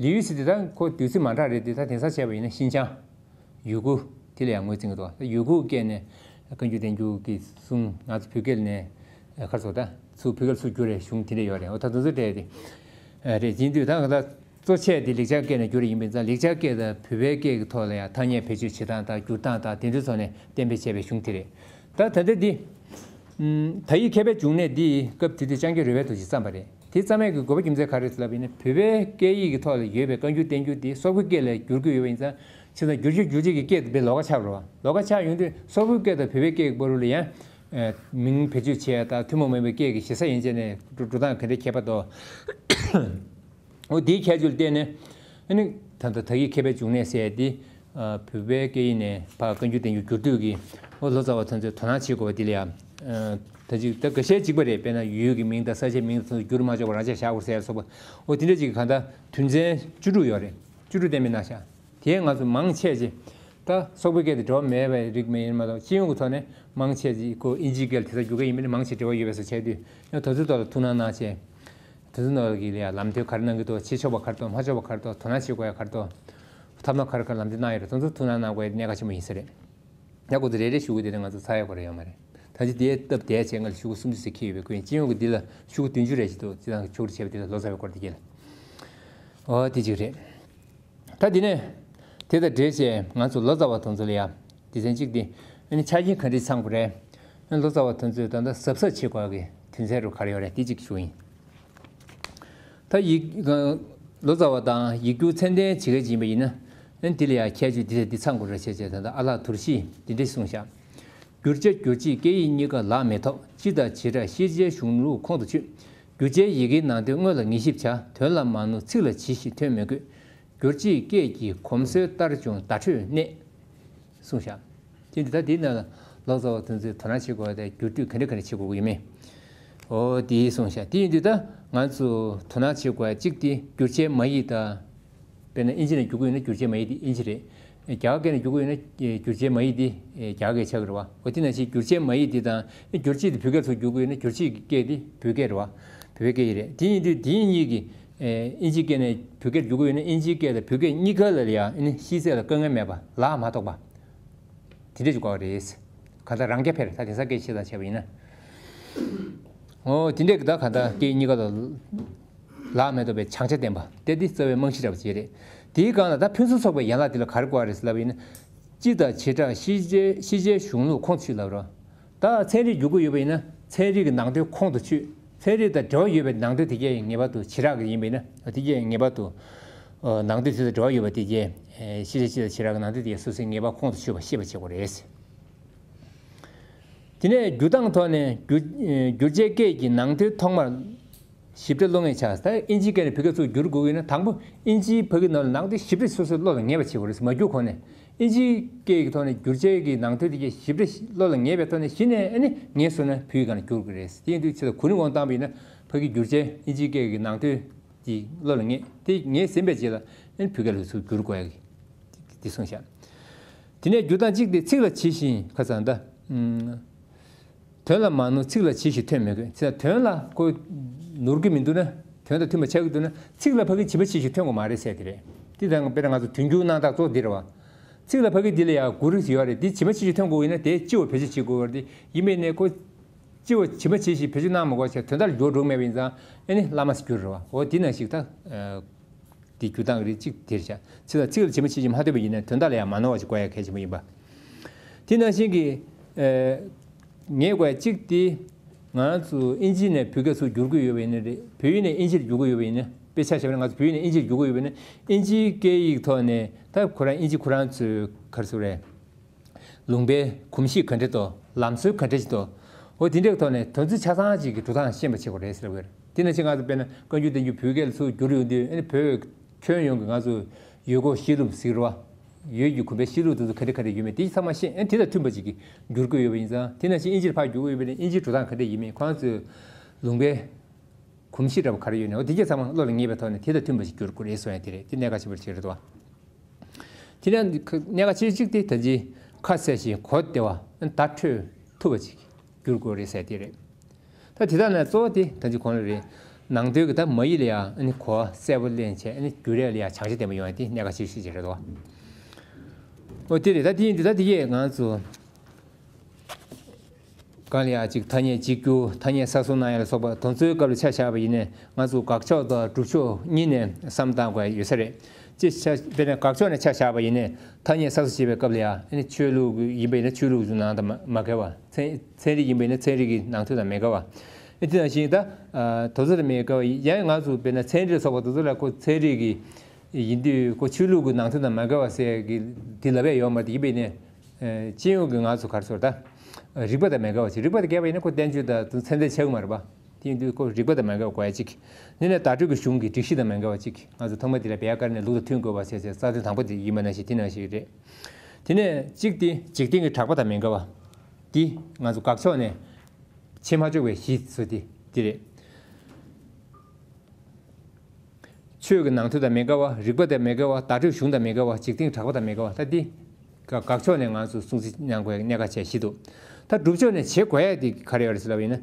ལི་ཡུལ་ཟེར་དེ་ད་ཁོ་བསྡུས་ཚིག་མ་འདྲ་རེད་དེ། ད་དེང་སང་བྱས་པ་ཡིན་ན་ཤིན་ཅང་། ཡུ་གུར། དེ་ལ་ཡང་ངོས་འཛིན་གྱི་འདུག་ཡུ་གུར་སྐད་ནས་བཀའ་འགྱུར་བསྟན་འགྱུར་གྱི་གསུང་ང་ཚོ་བོད་སྐད་ནས་ཁར་སོ་ད་ཚུར་བོད་སྐད་ལ་ཚུར་བསྒྱུར་རེད་གཞུང་དེ་འདྲ་ཡོད་རེད། འོ་ད་དེ་ཚོ་སྤྲད་དེ་རེད། ཡིན་དུས་ད་ག་ད་གཙོ་ཆེ་དེ་ལེགས་སྦྱར་སྐད་ནས་བསྒྱུར་ཡིན་པ་ཡིན་ཙང་ལེགས་སྦྱར་སྐད་དང་བོད་པའི་སྐད་ཀྱི་ཐོག་ལ་ཡང་ཐ་སྙད་བེད་སྤྱོད་བྱེད་སྟངས་དང་བསྒྱུར་སྟངས་དང་དེ་འདྲའི་ཐོག་ནས་གཏན་འབེབས་བྱས་པའི་གཞུང་དེ་རེད། ད་ད་ལྟ་འདི། ཨུམ། དག་ཡིག་མཁས་པའི་འབྱུང་གནས་འདི་སྐབས་དེ་དུས་ལྕང་སྐྱ་རོལ་པའི་རྡོ་རྗེས་བརྩམས་པ་རེད། དེ་བརྩམས་ཡས་ཀྱི་དགོས་པ་རྒྱུ་མཚན་ག་རེ་ཟེར་ལབ་པ་ཡིན་ན་བོད་པའི་སྐད་ཡིག་གི་ཐོག་ལ་ཡོད་པའི་བཀའ་འགྱུར་བསྟན་འགྱུར་དེ་སོག་པོའི་སྐད་ལ་བསྒྱུར་དགོས་ཡོད་པ་ཡིན་ཙང་བྱས་ཙང་བསྒྱུར་བྱེད་བསྒྱུར་བྱེད་ཀྱི་སྐད་དེ་དཔེ་ལོགས་ཀ་ཆགས་རེད་བ། ལོགས་ཀ་ཆགས་ཡོང་དུས་སོག་པོའི་སྐད་དང་བོད་པའི་སྐད་ཀྱི་བར་ལ་ཡང་མིང་བེད་སྤྱོད་བྱེད་ཡ་དང་ཐུན་མོང་མིན་པའི་སྐད་ཀྱི་ཞེ་ས་ཡན་ཆད་ནས་འགྲོ་སྟངས་ག་འདྲ་ཁྱད་པར་འདུག་འོ་དེའི་ཁྱད་ཆོས་ལ་བརྟེན་ནས་ཨ་ནི་ད་ལྟ་དག་ཡིག་མཁས་པའི་འབྱུང་གནས་ཟེར་ཡ་དེ་བོད་པའི་སྐད་ཡིག་ནས་ཕར་བཀའ་འགྱུར་བསྟན་འགྱུར་བསྒྱུར་དུས་ཀྱི་འོ་ལོ་ཙཱ་བ་དེ་ཚོས་དོ་སྣང་བྱེད་དགོས་པ་དེ་ལ་ཡང་ད་ཅིག་ད་འགའ་ཤས་གཅིག་པ་རེད། དཔེར་ན་ཡུལ་གྱི་མིང་དང་ས་ཆའི་མིང་དེ་ཚོ་བསྒྱུར་མ་ཆོག་པ་རང་ཆས་བཞག་དགོས་ཟེར་ཡ་སོགས་པ་འོ་དེ་འདྲ་ཅིག་གི་གང་ལྟར་དོན་ཚན་བཅུ་དྲུག་ཡོད་རེད། བཅུ་དྲུག་གཏན་འབེབས་གནང་ཤག་དེ་ང་ཚོ་མང་ཆེ་ཆེ་ད་སོག་པོའི་སྐད་དེ་འབྲེལ་བ་མེད་པའི་རིགས་མེད་ཡིན་མ་གཏོགས་སྤྱི་ཡོངས་ཀྱི་ཐོག་ནས་མང་ཆེ་ཆེ་ཁོ་ཨིན་ཇིའི་སྐད་ལ་དེ་ལྟར་བསྒྱུར་མཁན་ཡིན་པ་ནི་མང་ཆེ་འབྲེལ་བ་ཡོད་པའི་བཟོ་བྱས་དུས་ཡང་དེ་ཚོའི་ཐོག་ལ་ཐུགས་སྣང་གནང་བྱས། དེ་ཚོའི་ནང་གི་ལ་ཡང་ལམ་སྟོན་ག་རེ་གནང་གི་འདུག་བྱེད་ཆོག་པ་ག་རེ་འདུག་མ་ཆོག་པ་ག་རེ་འདུག་དོ་སྣང་བྱེད་དགོས་ཡ་ག་རེ་འདུག་ཐབས་ལམ་ག་རེ་ག་རེ་ལམ་སྟོན་གནང་ཡོད་རེད། དེ་ཚོ་ཐུགས་སྣང་གནང་དགོས་ཡ་གནད་འགག་ཆེན་པོ་ཡིན་ས་རེད། ཡང་ཁོ་ཚོ་རེ་རེ་ཞུ་གི་དེ་རིང་ང་ཚོ་ཚར་ཡ་གོ་རེ་ཡོད་མ་རེད། ད་ཅི་དེའི་སྟབས་བདེ་བྱས་ང་ལ་ཤོག་གུ་སུམ་ཅུ་ཙམ་འཁྱེར་ཡོད་པའི་ཁོ་ཡིན། སྤྱི་ཡོངས་ཀྱི་འདི་ལ་ཤོག་གུ་བདུན་ཅུ་རེ་ཞིག་འདུག་སྤྱི་བཏང་གི་ཕྱོགས་རིས་བྱས་པ་འདི་ལ་ལོ་ཙཱ་བའི་སྐོར་དེ་རྒྱལ། ཨོ་དེ་གཅིག་རེད། ད་དེ་ནས་དེ་དང་འབྲེལ་བྱས་ང་ཚོ་ལོ་ཙཱ་བ་དེ་ཚོ་ལ་ཡ་སྡེ་ཚན་གཅིག་དེ་ཨ་ནི་ཆ་རྐྱེན་ག་འདྲ་ཚང་དགོས་རེད། ཨ་ནི་ལོ་ཙཱ་བ་དེ་ཚོས་ད་ལྟ་གཟབ་གཟབ་བྱེད་དགོས་ཀྱི་དོན་ཚན་རུ་ག་རེ་ཡོད་རེད་དེ་གཅིག་ཞུ་ཡིན། ད་ཡིག་ལོ་ཙཱ་བ་དང་ཡིག་སྒྱུར་ཚད་ལྡན་བྱེད་མཁན་ཅིག་ཡིན་པ་ཡིན་ན་ཨ་ནི་དེ་ལ་ཡ་ཁྱད་ཆོས་འདི་དང་འདི་ཚང་དགོས་རེད་བྱས་བྱས་ད་ལྟ་ཨ་ལགས་དོར་ཞི་འདི་འདྲ་གསུངས་ཤག་བསྒྱུར་བྱ་བསྒྱུར་བྱེད་སྐད་ཡིག་གཉིས་ཀ་ལག་མེ་ཐོག་སྤྱི་དང་བྱེ་བྲག་ཤེས་བྱའི་གཞུང་ལུགས་ཁོང་དུ་ཆུད། བསྒྱུར་བྱའི་ཡི་གེའི་ནང་དོན་དངོས་ལ་ངེས་ཤེས་བྱ། དོན་ལ་མ་ནོར་ཚིག་ལ་ཇི་ཞིག་ཐོན་མི་དགོས། བསྒྱུར་བྱེད་སྐད་ཀྱི་གོམས་སྲོལ་ལྟར་བྱུང་བརྡ་འཕྲོད་གནས། གསུངས་ཤག་དེ་འདི་ད་དེའི་ནང་ལ་ལོ་ཙཱ་བ་དེ་ཚོས་དོ་སྣང་བྱེད་དགོས་པ་དང་བསྒྱུར་དུས་ག་འདྲ་ག་འདྲ་བྱེད་དགོས་ཀྱི་ཡོད་མེད། འོ་དེ་གསུངས་ཤག་དེ་ཡིན་དུས་ད་ང་ཚོ་དོ་སྣང་བྱེད་དགོས་ཡ་གཅིག་དེ་བསྒྱུར་བྱའི་མ་ཡིག་དང་། དཔེར་ན་ཨིན་ཇི་ནས་བསྒྱུར་གྱི་ཡོད་ན་བསྒྱུར་བྱའི་མ་ཡིག་དེ་ཨིན་ཇི་རེད། རྒྱ་གར་སྐད་ནས་བསྒྱུར་གྱི་ཡོད་ན་བསྒྱུར་བྱའི་མ་ཡིག་དེ་རྒྱ་གར་སྐད་ཆགས་ཀྱི་རེད་བ། འོ་དེ་ནང་བཞིན་བསྒྱུར་བྱའི་མ་ཡིག་དེ་དང་བསྒྱུར་བྱེད་དེ་བོད་སྐད་ཚུར་བསྒྱུར་གྱི་ཡོད་ན་བསྒྱུར་བྱེད་ཀྱི་སྐད་དེ་བོད་སྐད་རེད་བ། བོད་པའི་སྐད་ཡིག་རེད། དེ་ཡིན་དུས་དེ་གཉིས་ཀྱི་ཨིན་ཇིའི་སྐད་ནས་བོད་སྐད་བསྒྱུར་གྱི་ཡོད་ན་ཨིན་ཇིའི་སྐད་དང་བོད་སྐད་གཉིས་ཀ་ལ་ཡང་ཤེས་ཚད་ལ་དཀའ་ངལ་མེད་པ་ལག་མ་ཐོགས་པ། དེ་འདྲས་ཅིག་དགོས་པ་རེད། གང་ལྟར་རང་རྐྱ་འཕེར་ད་དེང་སང་སྐད་ཆ་བཤད་སྟངས་བྱས་པ་ཡིན་ན། འོ་དེ་འདྲས་ཀྱི་ད་གང་ལྟར་སྐད་གཉིས་ཀ་ལ་ལག་མེ་ཐོགས་པའི་བྱང་ཆ་ལྡན་པ་དེ་འདི་རྩ་བའི་རྨང་གཞི་འདྲ་པོ་ཅིག་རེད། དེའི་སྒང་ལ་ད་ཕུན་སུམ་ཚོགས་པའི་ཡན་ལག་དེ་ལ་ག་རེ་དགོས་པ་རེད་ཟེར་ལབ་པ་ཡིན་ན། སྤྱི་དང་བྱེ་བྲག་ཤེས་བྱའི་ཤེས་བྱའི་གཞུང་ལུགས་ཁོང་དུ་ཆུད་ལབ་རོགས། ད་ཚན་རིག་བསྒྱུར་དགོས་ཡོད་པ་ཡིན་ན་ཚན་རིག་གི་ནང་དོན་ཁོང་དུ་ཆུད། ཚན་རིག་དང་འབྲེལ་བ་ཡོད་པའི་ནང་དོན་དེ་གས་ངེས་པར་དུ་བྱེ་བྲག་གི་ཡིན་པ་ཡིན་ན་དེ་གས་ངེས་པར་དུ། ནང་དོན་དེ་དང་འབྲེལ་བ་ཡོད་པ་དེ་གས། ཤེས་བྱ་སྤྱི་དང་བྱེ་བྲག་གི་ནང་དོན་དེ་གས་སོ་སོའི་ངེས་པ་ཁོང་དུ་ཆུད་པ་ཤེས་པ་བྱེད་དགོས་རེད། དེ་ནས་བསྒྱུར་སྟངས་ཐོག་ནས་བསྒྱུར་བསྒྱུར་བྱའི་སྐད་ཀྱི་ནང་དོན་ཐོག་མར། ཞིབ་ཕྲ་བློ་ངེས་ཆགས། ད་ཨིན་ཇིའི་སྐད་ནས་བོད་སྐད་ཚུར་བསྒྱུར་དགོས་ཀྱི་ཡོད་ན་དང་པོ་ཨིན་ཇིའི་ཕ་གི་ནང་ལ་ནང་དོན་ཞིབ་ཕྲ་སོ་སོའི་བློ་ལ་ངེས་པ་བྱེད་དགོས་རེད། མ་བསྒྱུར་གོང་ནས་ཨིན་ཇིའི་སྐད་ཀྱི་ཐོག་ནས་བསྒྱུར་བྱའི་གི་ནང་དོན་དེ་གས་ཞིབ་ཕྲ་བློ་ལ་ངེས་པའི་ཐོག་ནས་གཞི་ནས་ཨ་ནི་ངེས་སོང་ན་བོད་ཡིག་སྒང་ལ་བསྒྱུར་དགོས་རེད། དེ་ཡིན་དུས་ཆེད་དུ་གོ་རིམ་འོང་བཏང་བ་ཡིན་ན་ཕ་གི་བསྒྱུར་བྱའི་ཨིན་ཇིའི་སྐད་ཀྱི་ནང་དོན་དེ་བློ་ལ་ངེས་དེ་ངེས་ཟིན་པའི་རྗེས་ལ་ཨ་ནི་བོད་སྐད་ལ་ཚུར་བསྒྱུར་དགོས་ཡ་གི་དེ་གསུངས་ཤག་དེ་ནས་བསྒྱུར་སྟངས་གཅིག་དེ་ཚིག་ལ་ཇི་བཞིན་ཁ་སང་ད། དོན་ལ་མ་ནོར་ཚིག་ལ་ཇི་ཞིག་ཐོན་མི་དགོས། ཚེ་དོན་ལ་ཁོ་ནོར་གྱི་མི་འདུག་ན། དོན་དང་མཐུན་པ་ཆགས་ཀྱི་འདུག་ན་ཚིག་ལ་ཕ་གི་ཇི་མ་ཇི་བཞིན་ཐོན་དགོས་མ་རེད་ཟེར་དེ་རེད། དེ་དང་དཔེར་ན་ང་ཚོ་དོན་འགྱུར་གནང་སྟངས་གཙོ་བོ་འདི་རེད་བ། ཚིག་ལ་ཕ་གི་འདི་ལ་ཡང་གུ་རུ་ཡོད་རེད། འདི་ཇི་མ་ཇི་བཞིན་ཐོན་དགོས་ཡིན་ན་དེ་སྤྱི་བོ་བེད་སྤྱོད་བྱེད་དགོས་པ་རེད། ཡིན་མིན་ནས་ཁོ་སྤྱི་བོ་ཇི་མ་ཇི་བཞིན་བེད་སྤྱོད་གནང་མི་དགོས་ཟེར་དོན་དག་ལ་འགྱུར་འགྲོ་མེད་པ་ཡིན་ཙང་ཨ་ནི་བླ་མ་ཟེར་རྒྱུ་རེད་བ། འོ་འདི་ནང་བཞིན་ད། དེ་རྒྱུ་སྟངས་རིགས་གཅིག་དེར་བྱ། ཚིག་ལ་ཚིག་ལ་ཇི་མ་ཇི་བཞིན་མ་ཐོན་པ་ཡིན་ན་དོན་དག་ལ་ཡང་མ་ནོར་བ་ཞིག་དགོས་ཡ་གལ་ཆེན་པོ་ཡིན་པ། དེ་ནང་བཞིན་གྱི། ངས་དགོས་ཡ་གཅིག་དེ། ང་ཚོ་ཨིན་ཇི་ནས་བོད་སྐད་ཚུར་བསྒྱུར་དགོས་ཡོད་པ་ཡིན་ན་རེད། བོད་ཡིག་ནས་ཨིན་ཇིར་བསྒྱུར་དགོས་ཡོད་པ་ཡིན་ན། དཔེ་ཆ་བཞག་པ་ན་ང་ཚོ་བོད་ཡིག་ནས་ཨིན་ཇིར་བསྒྱུར་དགོས་ཡོད་པ་ཡིན་ན་ཨིན་ཇིའི་སྐད་ཡིག་ཐོག་ནས་ད་ཁོ་རང་ཨིན་ཇི་ཁོ་རང་ཚོའི་ག་རེ་ཟེར་དགོས་རེད། ལུང་པའི་གོམས་གཤིས་ག་འདྲ་འདུག་ལམ་སྲོལ་ག་འདྲ་ཞིག་འདུག་འོ་དེ་འདྲའི་ཐོག་ནས་དོན་ཚན་ཆ་ཚང་ཅིག་གི་འགྲོ་སྟངས་ཤེས་པ་བྱེད་དགོས་རེད་ཟེར་བ་རེད། དེ་ནང་བཞིན་ང་ཚོ་དཔེར་ན་བཀའ་འགྱུར་བསྟན་འགྱུར་བོད་སྐད་ལ་ཚུར་བསྒྱུར་ཡོང་དུས་ཨ་ནི་བོད་ཁྱོན་ཡོངས་ཀྱི་ང་ཚོ་ཡུལ་སྐོར་གཞིས་ལུས་ཟེར་བ། ཡོས་ཀྱི་གོམས་པའི་གཤིས་ལུགས་དེ་ཚོ་ག་འདྲ་ག་འདྲ་ཡོད་མེད་དེ་ཚང་མ་ཤེས། ཨ་ནི་དེ་དང་མཐུན་པ་ཅིག་གི་བསྒྱུར་དགོས་ཡོད་པ་ཡིན་ཙང་། དེ་ནང་བཞིན་དབྱིན་ཇིར་ཕར་བསྒྱུར་དགོས་ཡོད་པ་ཡིན་ན་དབྱིན་ཇིའི་འགྲོ་སྟངས་ག་འདྲ་ཡིན་མིན། ཁོ་རང་ཚོའི་ལུང་པའི་གོམས་གཤིས་འདྲ་པོ་ག་རེ་ཡོད་ན། འོ་དེ་གྱད་ཚང་མ་བློ་ལ་ངེས་པའི་ཐོག་ནས་དེ་དང་མཐུན་པ་ཞིག་བསྒྱུར་དགོས་རེད་གསུང་ཡ་དེ་རེད། དེ་གནད་འགག་ཆེན་པོ་ཅིག་རེད་དོ། དེ་ནས་གནད་འགག་ཆེ་ཤོས་གཅིག་དེ་ད་ཅི་ཁ་གསལ་ཞིང་གོ་བདེ་བ་བརྡ་འཕྲོད་ཐུབ་པ་ཅིག་བསྒྱུར་དགོས་རེད་ཟེར་དེ་རེད། ད་དེ་དག་ནས་གཙོ་བོ་དེ་ད་ཅི་གོང་ལ་རེད། ནང་དོན་གྱི་ད་མ་ཡིག་ལ་ཡང་ཨ་ནི་གོ་བ་གསལ་པོ་ལེན་བྱས། ཨ་ནི་བསྒྱུར་ཡ་ལ་ཡང་བྱང་ཆ་ལྡན་པ་ཡོང་ཡ་དེ་གནད་འགག་ཆེ་ཤོས་ཅིག་རེད་དོ། འོ་དེ་རེད། ད་དེ་ཡིན་དུས་ད་དེ་གས་ང་ཚོ་གང་ལ་ཡང་ཅིག་ཐ་སྙད་གཅིག་གྱུར། ཐ་སྙད་གསར་བཟོ་གནང་ཡ་ལ་སོགས་པ་དེ་ཚོའི་སྐབས་ལ་ཆ་བཞག་པ་ཡིན་ནའི། ང་ཚོ་དགག་ཕྱོགས་དང་སྒྲུབ་ཕྱོགས་གཉིས་ནས་བསམ་བཏང་དགོས་ཡ་ཡོད་ས་རེད། ཅེས་བྱ། དཔེར་ན་དགག་ཕྱོགས་ནས་ཆ་བཞག་པ་ཡིན་ནའི། ཐ་སྙད་གསར་བཟོ་བྱེད་པའི་སྐབས་ལ་ཡང་ཨ་ནི་ཆོས་ལུགས་ཡིན་པ་ཡིན་ན་ཆོས་ལུགས་ཀྱི་ནང་དང་མ་མ་འགལ་བ། ཚན་ཚན་རིག་ཡིན་པ་ཡིན་ན་ཚན་རིག་གི་ནང་དོན་དང་མི་འགལ་བ། ཨ་དེ་ནང་བཞིན་ད་ཨ་དེ་ཚོ་དང་མི་འགལ་བ་ཡང་། ང་ཚོ་དཔེར་ན་ཚན་རིག་ལ་སོགས་པ་དེ་ཚོ་ལ་ཁོ་ཚན་རིག་གི་ཡིན་དུས་ཁོ་ཆོས་ལུགས་ཀྱི་ནང་དོན་དང་མ་འགལ་བ་ཟེར་གི་དེ་ལབ་ཡ་ཡོད་མ་རེད། ཡིན་པ་ཡིན་ནའི་ཨ་སྤྱི་ཡོངས་ཀྱི་ང་ཚོ་ག་རེ་ཟེར། ད་རིགས་པ་དང་མི་འགལ་བ་ཞིག་རིགས་པ་དང་འགལ་བ་ཡིན་ན་ཁོ་བསྟན་བཅོས་དང་ཚད་ལྡན་ཆགས་ཀྱི་མ་རེད་པ། དེ་ཡིན་དུས་ཁོ་རིགས་པ་དང་མ་འགལ་བ་དགོས་ཡ་གཅིག་ཡིན་ནའི་བརྡ་སྤྲོད་ཀྱི་གཞུང་གི་སྒྲིག་གཞི་དང་མི་འགལ་བ་གཅིག་ང་ཚོ་ཐོག་མ་དེ་ལ་བེ་ཡ་ཀ་ར་ཎའི་ལུགས་དང་མཐུན་དགོས་པ་ཟེར་བྱས་རྩ་དོན་དང་པོ་དེ་ཡིན་པ་ནང་བཞིན་དེ་ནང་བཞིན་རེད། དེ་ནས་གཅིག་དེ་འཇིག་རྟེན་གྱི་གྲགས་པ་དང་མི་འགལ་བ། འདི་ང་ཚོ་དགག་ཕྱོགས་ནས་ཕྱེ་མ་ཆོག་པའི་གཞི་བཟོ་དེ་འདི་རེད། ཆོས་ཀྱི་ནང་དོན་དང་མི་འགལ་བ། རིགས་པ་དང་མི་འགལ་བ། བརྡ་སྤྲོད་གཞུང་དང་མི་འགལ་བ། འཇིག་རྟེན་གྲགས་པ་དང་མི་འགལ་བ། ད་འདི་དགག་ཕྱོགས་ནས་ང་ཚོ་སྲུང་བརྩི་གནང་དགོས་གནད་འགག་ཆེ་ཞིག་འདུག་ད་སྒྲུབ་ཕྱོགས་ནས་བྱེད་དགོས་ཡ་དེ་ག་རེ་ཡོད་རེད་ཟེར་ལབ་པ་ཡིན་ན།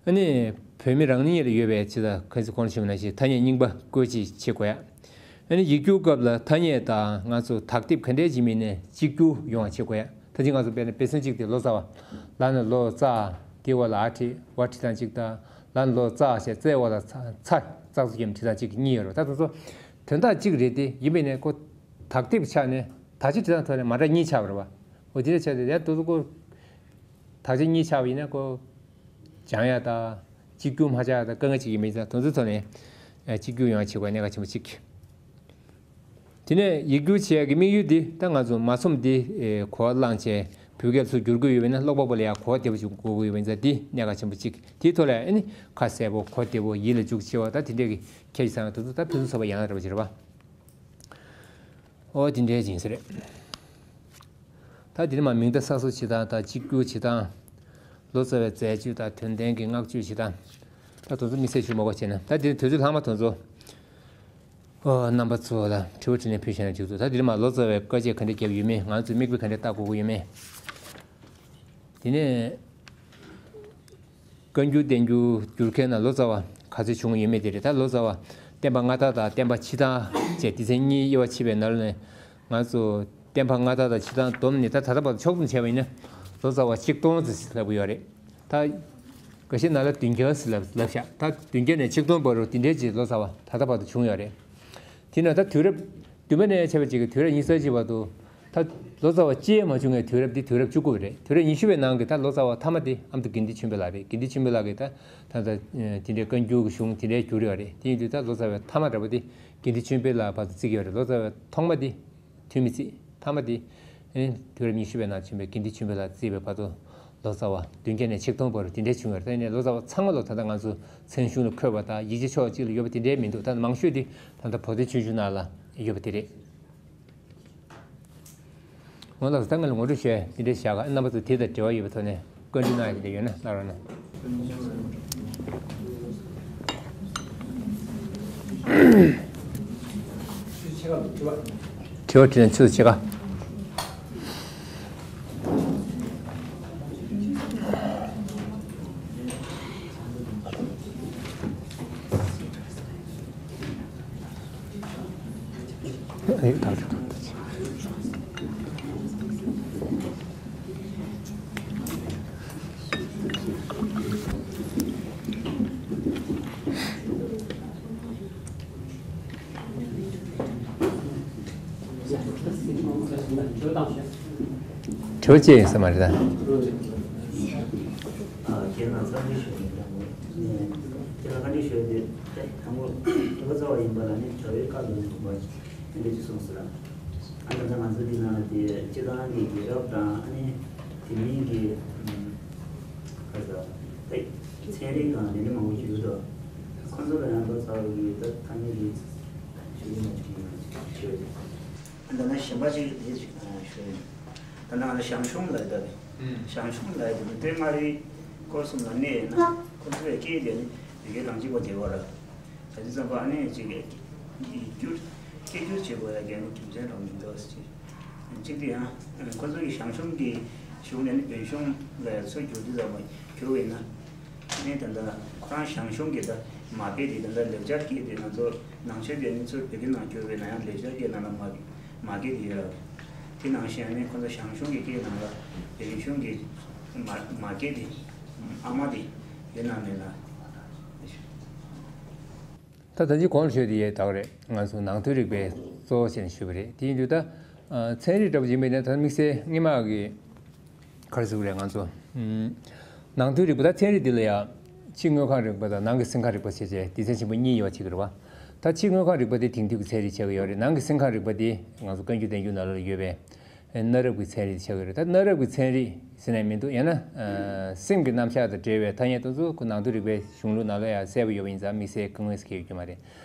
ཨ་ནི་བོད་མི་རང་ཉིད་ལ་ཡོད་པའི་ཇི་ལྟར་ཁ་སང་གོང་ལ་ཞུས་པ་ནང་བཞིན་ཐ་སྙད་རྙིང་པ་བཀོལ་སྤྱོད་བྱེད་དགོས་ཡ། ཨ་ནི་ཡིག་སྒྱུར་སྐབས་ལ་ཐ་སྙད་དང་ང་ཚོ་དག་དེབ་ག་འདྲས་ཅིག་མིན་ནས་གཅིག་གྱུར་ཡོང་བ་བྱེད་དགོས་ཡ། ད་ཅི་ང་ཚོ་དཔེར་ན་དཔེ་མཚོན་གཅིག་དེ་ལོ་ཙཱ་བ། ལ་ན་ལོ་ཙཱ། དེའི་འོག་ལ་ཨ་བྲིས་ཝ་བྲིས་སྟངས་གཅིག་དང་། ལ་ན་ལོ་ཙཱ་ཞེས་ཙའི་འོག་ལ་ཚ་ཚ་ཙག་ཙོག་གི་བྲིས་སྟངས་གཅིག་གཉིས་ཡོད་རེད། ད་དེ་ཚོ་དོན་དག་གཅིག་རེད་དེ། ཡིན་པས་ནས་ཁོ་དག་དེབ་ཆགས་ནས་དག་ཆ་བྲིས་སྟངས་ཐོག་ནས་མ་འདྲ་གཉིས་ཆགས་པ་རེད་བ། འོ་དེ་འདྲ་ཆགས་ཏེ་ཡང་དེ་ཚོ་ཁོ་དག་ཆ་གཉིས་ཆགས་པ་ཡིན་ན་ཁོ་སྦྱང་ཡ་དང་གཅིག་གྱུར་མ་ཆགས་ཡ་དང་དཀའ་ངལ་ཅིག་ཡིན་པ་ཡིན་ཙང་། དེ་ཚོའི་ཐོག་ནས་ཨ་གཅིག་གྱུར་ཡོང་བ་བྱེད་དགོས་གནད་འགག་ཆེན་པོ་གཅིག་དེ་ནས་ཡིག་སྒྱུར་བྱེད་ཡག་གི་དམིགས་ཡུལ་འདི་ད་ང་ཚོ་མ་རྩོམ་འདི་ཨེ་གོ་བ་བླངས་བྱས་བོད་སྐད་ཚུར་བསྒྱུར་དགོས་ཡོད་པ་ཡིན་ན། ཀློག་པ་པོ་ལ་ཡང་གོ་བ་བདེ་པོ་ཞིག་དགོས་ཀྱི་ཡོད་པ་ཡིན་ཙང་། འདི་གནད་འགག་ཆེན་པོ་གཅིག་དེའི་ཐོག་ལ་ཨ་ནི་ཁ་གསལ་པོ་གོ་བདེ་པོ་ཡིད་ལ་འཇུག་ཆེ་བ་ད་དེ་འདྲས་ཀྱི་ཁྱད་ཆོས་ཚང་བ་དེ་ཚོ་ད་ཕུན་སུམ་ཚོགས་པ་ཡང་དག་འདྲ་པོ་ཅིག་རེད་པ། ཨོ་དེ་འདྲས་ཅིག་ཡིན་ས་རེད། ད་དེ་ནས་མར་མིང་བརྡ་གསར་བཟོ་བྱེད་སྟངས་དང་གཅིག་གྱུར་བྱེད་སྟངས། ལོ་ཙཱ་བའི་མཛད་སྤྱོད་དང་དོན་ལྡན་གྱི་བསྔགས་བརྗོད་བྱེད་སྟངས། ད་དེ་ཚོ་དམིགས་བསལ་ཞུ་མ་དགོས་བྱས་ན། ད་དེ་ནས་དུས་ཚོད་ལྷག་མ་དེ་ཚོ། ཨོ་རྣམ་པ་ཚོ་ལ་དྲི་བ་དྲིས་ལན་ཕུལ་བྱས་ན་འགྲིག་འདུག་ད་དེ་ནས་མར་ལོ་ཙཱ་བའི་བཀའ་ཆད་ག་འདྲ་བརྒྱབ་ཡོད་མེད། ང་ཚོས་མིག་དཔེ་ག་འདྲ་ལྟ་དགོས་ཀྱི་ཡོད་མེད། དེ་ནས། བཀའ་འགྱུར་བསྟན་འགྱུར་བསྒྱུར་མཁན་ནང་ལོ་ཙཱ་བ་ག་ཚོད་བྱུང་ཡོད་མེད་དེ་རེད། ད་ལོ་ཙཱ་བ་བསྟན་པ་སྔ་དར་དང་བསྟན་པ་ཕྱི་དར་བཅས་སྡེ་ཚན་གཉིས་དབྱེ་བ་ཕྱེ་བའི་ནང་ནས། ང་ཚོ་བསྟན་པ་སྔ་དར་དང་ཕྱི་དར་བསྡོམས་ནས་ད་ད་ལྟ་བར་དུ་ཕྱོགས་བསྡོམས་བྱས་པ་ཡིན་ན་ལོ་ཙཱ་བ་ཆིག་སྟོང་ཙམ་ལབ་ཀྱི་ཡོད་རེད། ད་འགའ་ཤས་ནང་ལ་བདུན་བརྒྱ་ཙམ་ལབ་ལབ་ཤག་ད་བདུན་བརྒྱ་ནས་ཆིག་སྟོང་བར་དུ་དེ་འདྲའི་ཅིག་ལོ་ཙཱ་བ་ད་ལྟ་བར་དུ་བྱུང་ཡོད་རེད། དེས་ན་ད་དུས་རབས་བདུན་པ་ནས་བྱས་པ་ཅིག་གི་དུས་རབས་ཉི་ཤུ་རྩ་གཅིག་བར་དུ། ད་ལོ་ཙཱ་བ་གཅིག་ཡང་མ་བྱུང་བའི་དུས་རབས་འདི་དུས་རབས་བཅུ་དགུ་པ་རེད། དུས་རབས་ཉི་ཤུ་པའི་ནང་གི་ད་ལོ་ཙཱ་བ་མཐའ་མ་དེ་ཨ་མདོ་དགེ་ལྡན་ཆོས་འཕེལ་ལགས་རེད། དགེ་ལྡན་ཆོས་འཕེལ་ལགས་ཀྱིས་ད་ད་ད་དེ་འདྲའི་བཀའ་འགྱུར་གྱི་གཞུང་དེ་འདྲའི་བསྒྱུར་ཡོད་རེད། དེ་ཡིན་དུས་ད་ལོ་ཙཱ་བའི་མཐའ་མ་འདྲ་པོ་དེ་དགེ་ལྡན་ཆོས་འཕེལ་ལགས་བར་དུ་བརྩི་གི་ཡོད་རེད། ལོ་ཙཱ་བའི་ཐོག་མ་དེ་ཐོན་མི་སྲིད། མཐའ་མ་དེ་ཨེ་དུས་རབས་ཉི་ཤུ་པའི་ནང་བྱོན་པའི་དགེ་ལྡན་ཆོས་འཕེལ་ལགས་བརྩིས་པའི་བར་དུ་ལོ་ཙཱ་བ་བདུན་བརྒྱ་ནས་ཆིག་སྟོང་བར་དུ་དེ་འདྲའི་བྱུང་ཡོད་རེད། ད་ཡིན་ནའི་ལོ་ཙཱ་བ་ཚང་མ་ལོ་ད་ལྟ་ང་ཚོ་མཚན་གཞུང་ལ་འཁོད་པ་དང་ཡིག་ཆ་ཕྱོགས་གཅིག་ལ་ཡོད་པ་དེ་འདྲའི་མི་འདུག་ད་མང་ཤོས་དེ་ད་ལྟ་བོད་དོན་ཆོས་འབྱུང་ནང་ལ་ཡོད་པ་དེ་རེད། འོ་ལགས་སོ། ད་ང་ལ་ངོ་སྤྲོད་ཞུ་ཡ་དེ་འདྲ་བཞག་ག་རྣམ་པ་ཚོ་དེ་དང་འབྲེལ་བ་ཡོད་པའི་ཐོག་ནས་བཀའ་འདྲི་གནང་ཡ་དེ་འདྲ་ཡོད་ན་གནང་རོགས་གནང་། དྲི་བ་དྲིས་ལན་ཆུ་ཚོད་ཕྱེད་ཀ། དྲི་བ་ཅི་ཡིན་ས་མ་རེད་ད། ཁྱེད་རང་བསམ་ཚུལ་ཞུ་ཡིན་ད། ཁྱེད་རང་བཀའ་འདྲི་ཞུ་ཡ་དེ་ད་དང་པོ་ལོ་ཙཱ་བ་ཡིན་པ་ལ་ནི་ཇོ་བོའི་བཀའ་ལུང་དགོངས་པ་དེ་འདྲ་ཅིག་གསུངས་སོང་ལ། ཨ་ནི་ད་ང་ཚོ་འདི་ནང་དེ་སྤྱི་བཏང་གི་རྒྱལ་རབས་དང་ཨ་ནི་དེ་མིན་གྱི་ཁ་ས་ད་ཚན་རིག་དང་དེ་འདྲ་མང་པོ་ཞིག་ཡོད་དོ། ཁོང་ཚོ་ལ་ཡང་ལོ་ཙཱ་བ་གི་ད་ཐ་སྙད་ཀྱི་ཞུ་གི་མ་བྱུང་ཡང་ཞུ་ཡ་དེ། འདི་ན་གཞན་པ་ཅིག་དེ་ཅིག་ཞུ་ཡིན། ད་ནང་ལ་ཞང་ཞུང་ལ་ཡོད་ད། ཞང་ཞུང་ལ་ཡོད་དེ་ནི་སྟོད་མངའ་རིས་སྐོར་གསུམ་ལ་གནས་ཡོད་ན་ཁོ་ཚོའི་སྐད་དེ་ནི་ཡི་གེ་རང་གཅིག་པ་དེ་བ་ར། ད་དེ་ཙམ་པ་ཨ་ནི་ཅིག་སྐད་སྒྱུར་སྐད་སྒྱུར་བྱེད་དགོས་ཡ་གལ་ནི་རྒྱུ་མཚན་རང་མི་འདུག་ཟེར། གཅིག་དེ་ཡང་ཁོ་ཚོ་གི་ཞང་ཞུང་གི་གཞུང་ནས་ནི་བོན་གཞུང་ལ་ཡ་ཚུར་བསྒྱུར་དུས་ཙམ་པ་གྱུར་བས་ན། ནས་ད་ལྟ་ཁོ་རང་ཞང་ཞུང་གི་ད་མ་སྐད་དེ་ད་ལྟ་ལེགས་སྦྱར་སྐད་དེ་ང་ཚོ་ནང་ཆོས་དེ་ནི་ཚུར་བོད་སྐད་ནང་བསྒྱུར་བའི་ན་ཡང་ལེགས་སྦྱར་སྐད་ནང་ལ་མ་མ་སྐད་དེ་ཡོད་རེད། དེ་ནང་བཞིན་ནི་ཁོ་ཚོ་ཞང་ཞུང་གི་སྐད་ནང་ལ་བོད་གཞུང་གི་མ་མ་སྐད་དེ་ཨ་མ་དེ་ཡོད་ན་མེད་ན། ད་ད་ཅི་གོང་ལ་ཞུས་དེ་ཡས་དག་རེད། ང་ཚོ་ནང་དོན་རིག་པའི་གཙོ་བོ་བྱས་ནས་ཞུས་པ་རེད། དེ་ཡིན་དུས་ད་ཚན་རིག་འདྲ་པོ་ཡིན་པས་ན་ད་དམིགས་བསལ་སྔོན་མ་གི་ག་རེ་ཟེར་དགོས་རེད། ང་ཚོ་ནང་དོན་རིག་པ་དང་ཚན་རིག་འདི་ལ་ཡང་ཕྱི་དངོས་ཁམས་རིག་པ་དང་ནང་གི་སེམས་ཁམས་རིག་པ་བྱས་བྱས་སྡེ་ཚན་ཆེན་པོ་གཉིས་ཡོད་པ་ཅིག་རེད་བ། ད་ཕྱི་དངོས་ཁམས་རིག་པ་དེ་དེང་དུས་ཀྱི་ཚན་རིག་ཆགས་ཀྱི་ཡོད་རེད། ནང་གི་སེམས་ཁམས་རིག་པ་དེ་ང་ཚོ་བཀའ་འགྱུར་བསྟན་འགྱུར་ནང་ལ་ཡོད་པའི་གནའ་རབས་ཀྱི་ཚན་རིག་ཆགས་ཀྱི་རེད། ད་གནའ་རབས་ཀྱི་ཚན་རིག་ཟེར་ནས་མི་འདུག་ཡང་ན་སེམས་ཀྱི་རྣམ་གཞག་དང་འབྲེལ་བའི་ཐ་སྙད་དེ་ཚོ་ཁོ་ནང་དོན་རིག་པའི་གཞུང་ལུགས་ནང་ལ་ཡང་གསལ་པོ་ཡོད་པ་ཡིན་ཙང་དམིགས་བསལ་སྐུ་ངོས་སུ་འཁེལ་ཡོད་རྒྱུ་མ་རེད།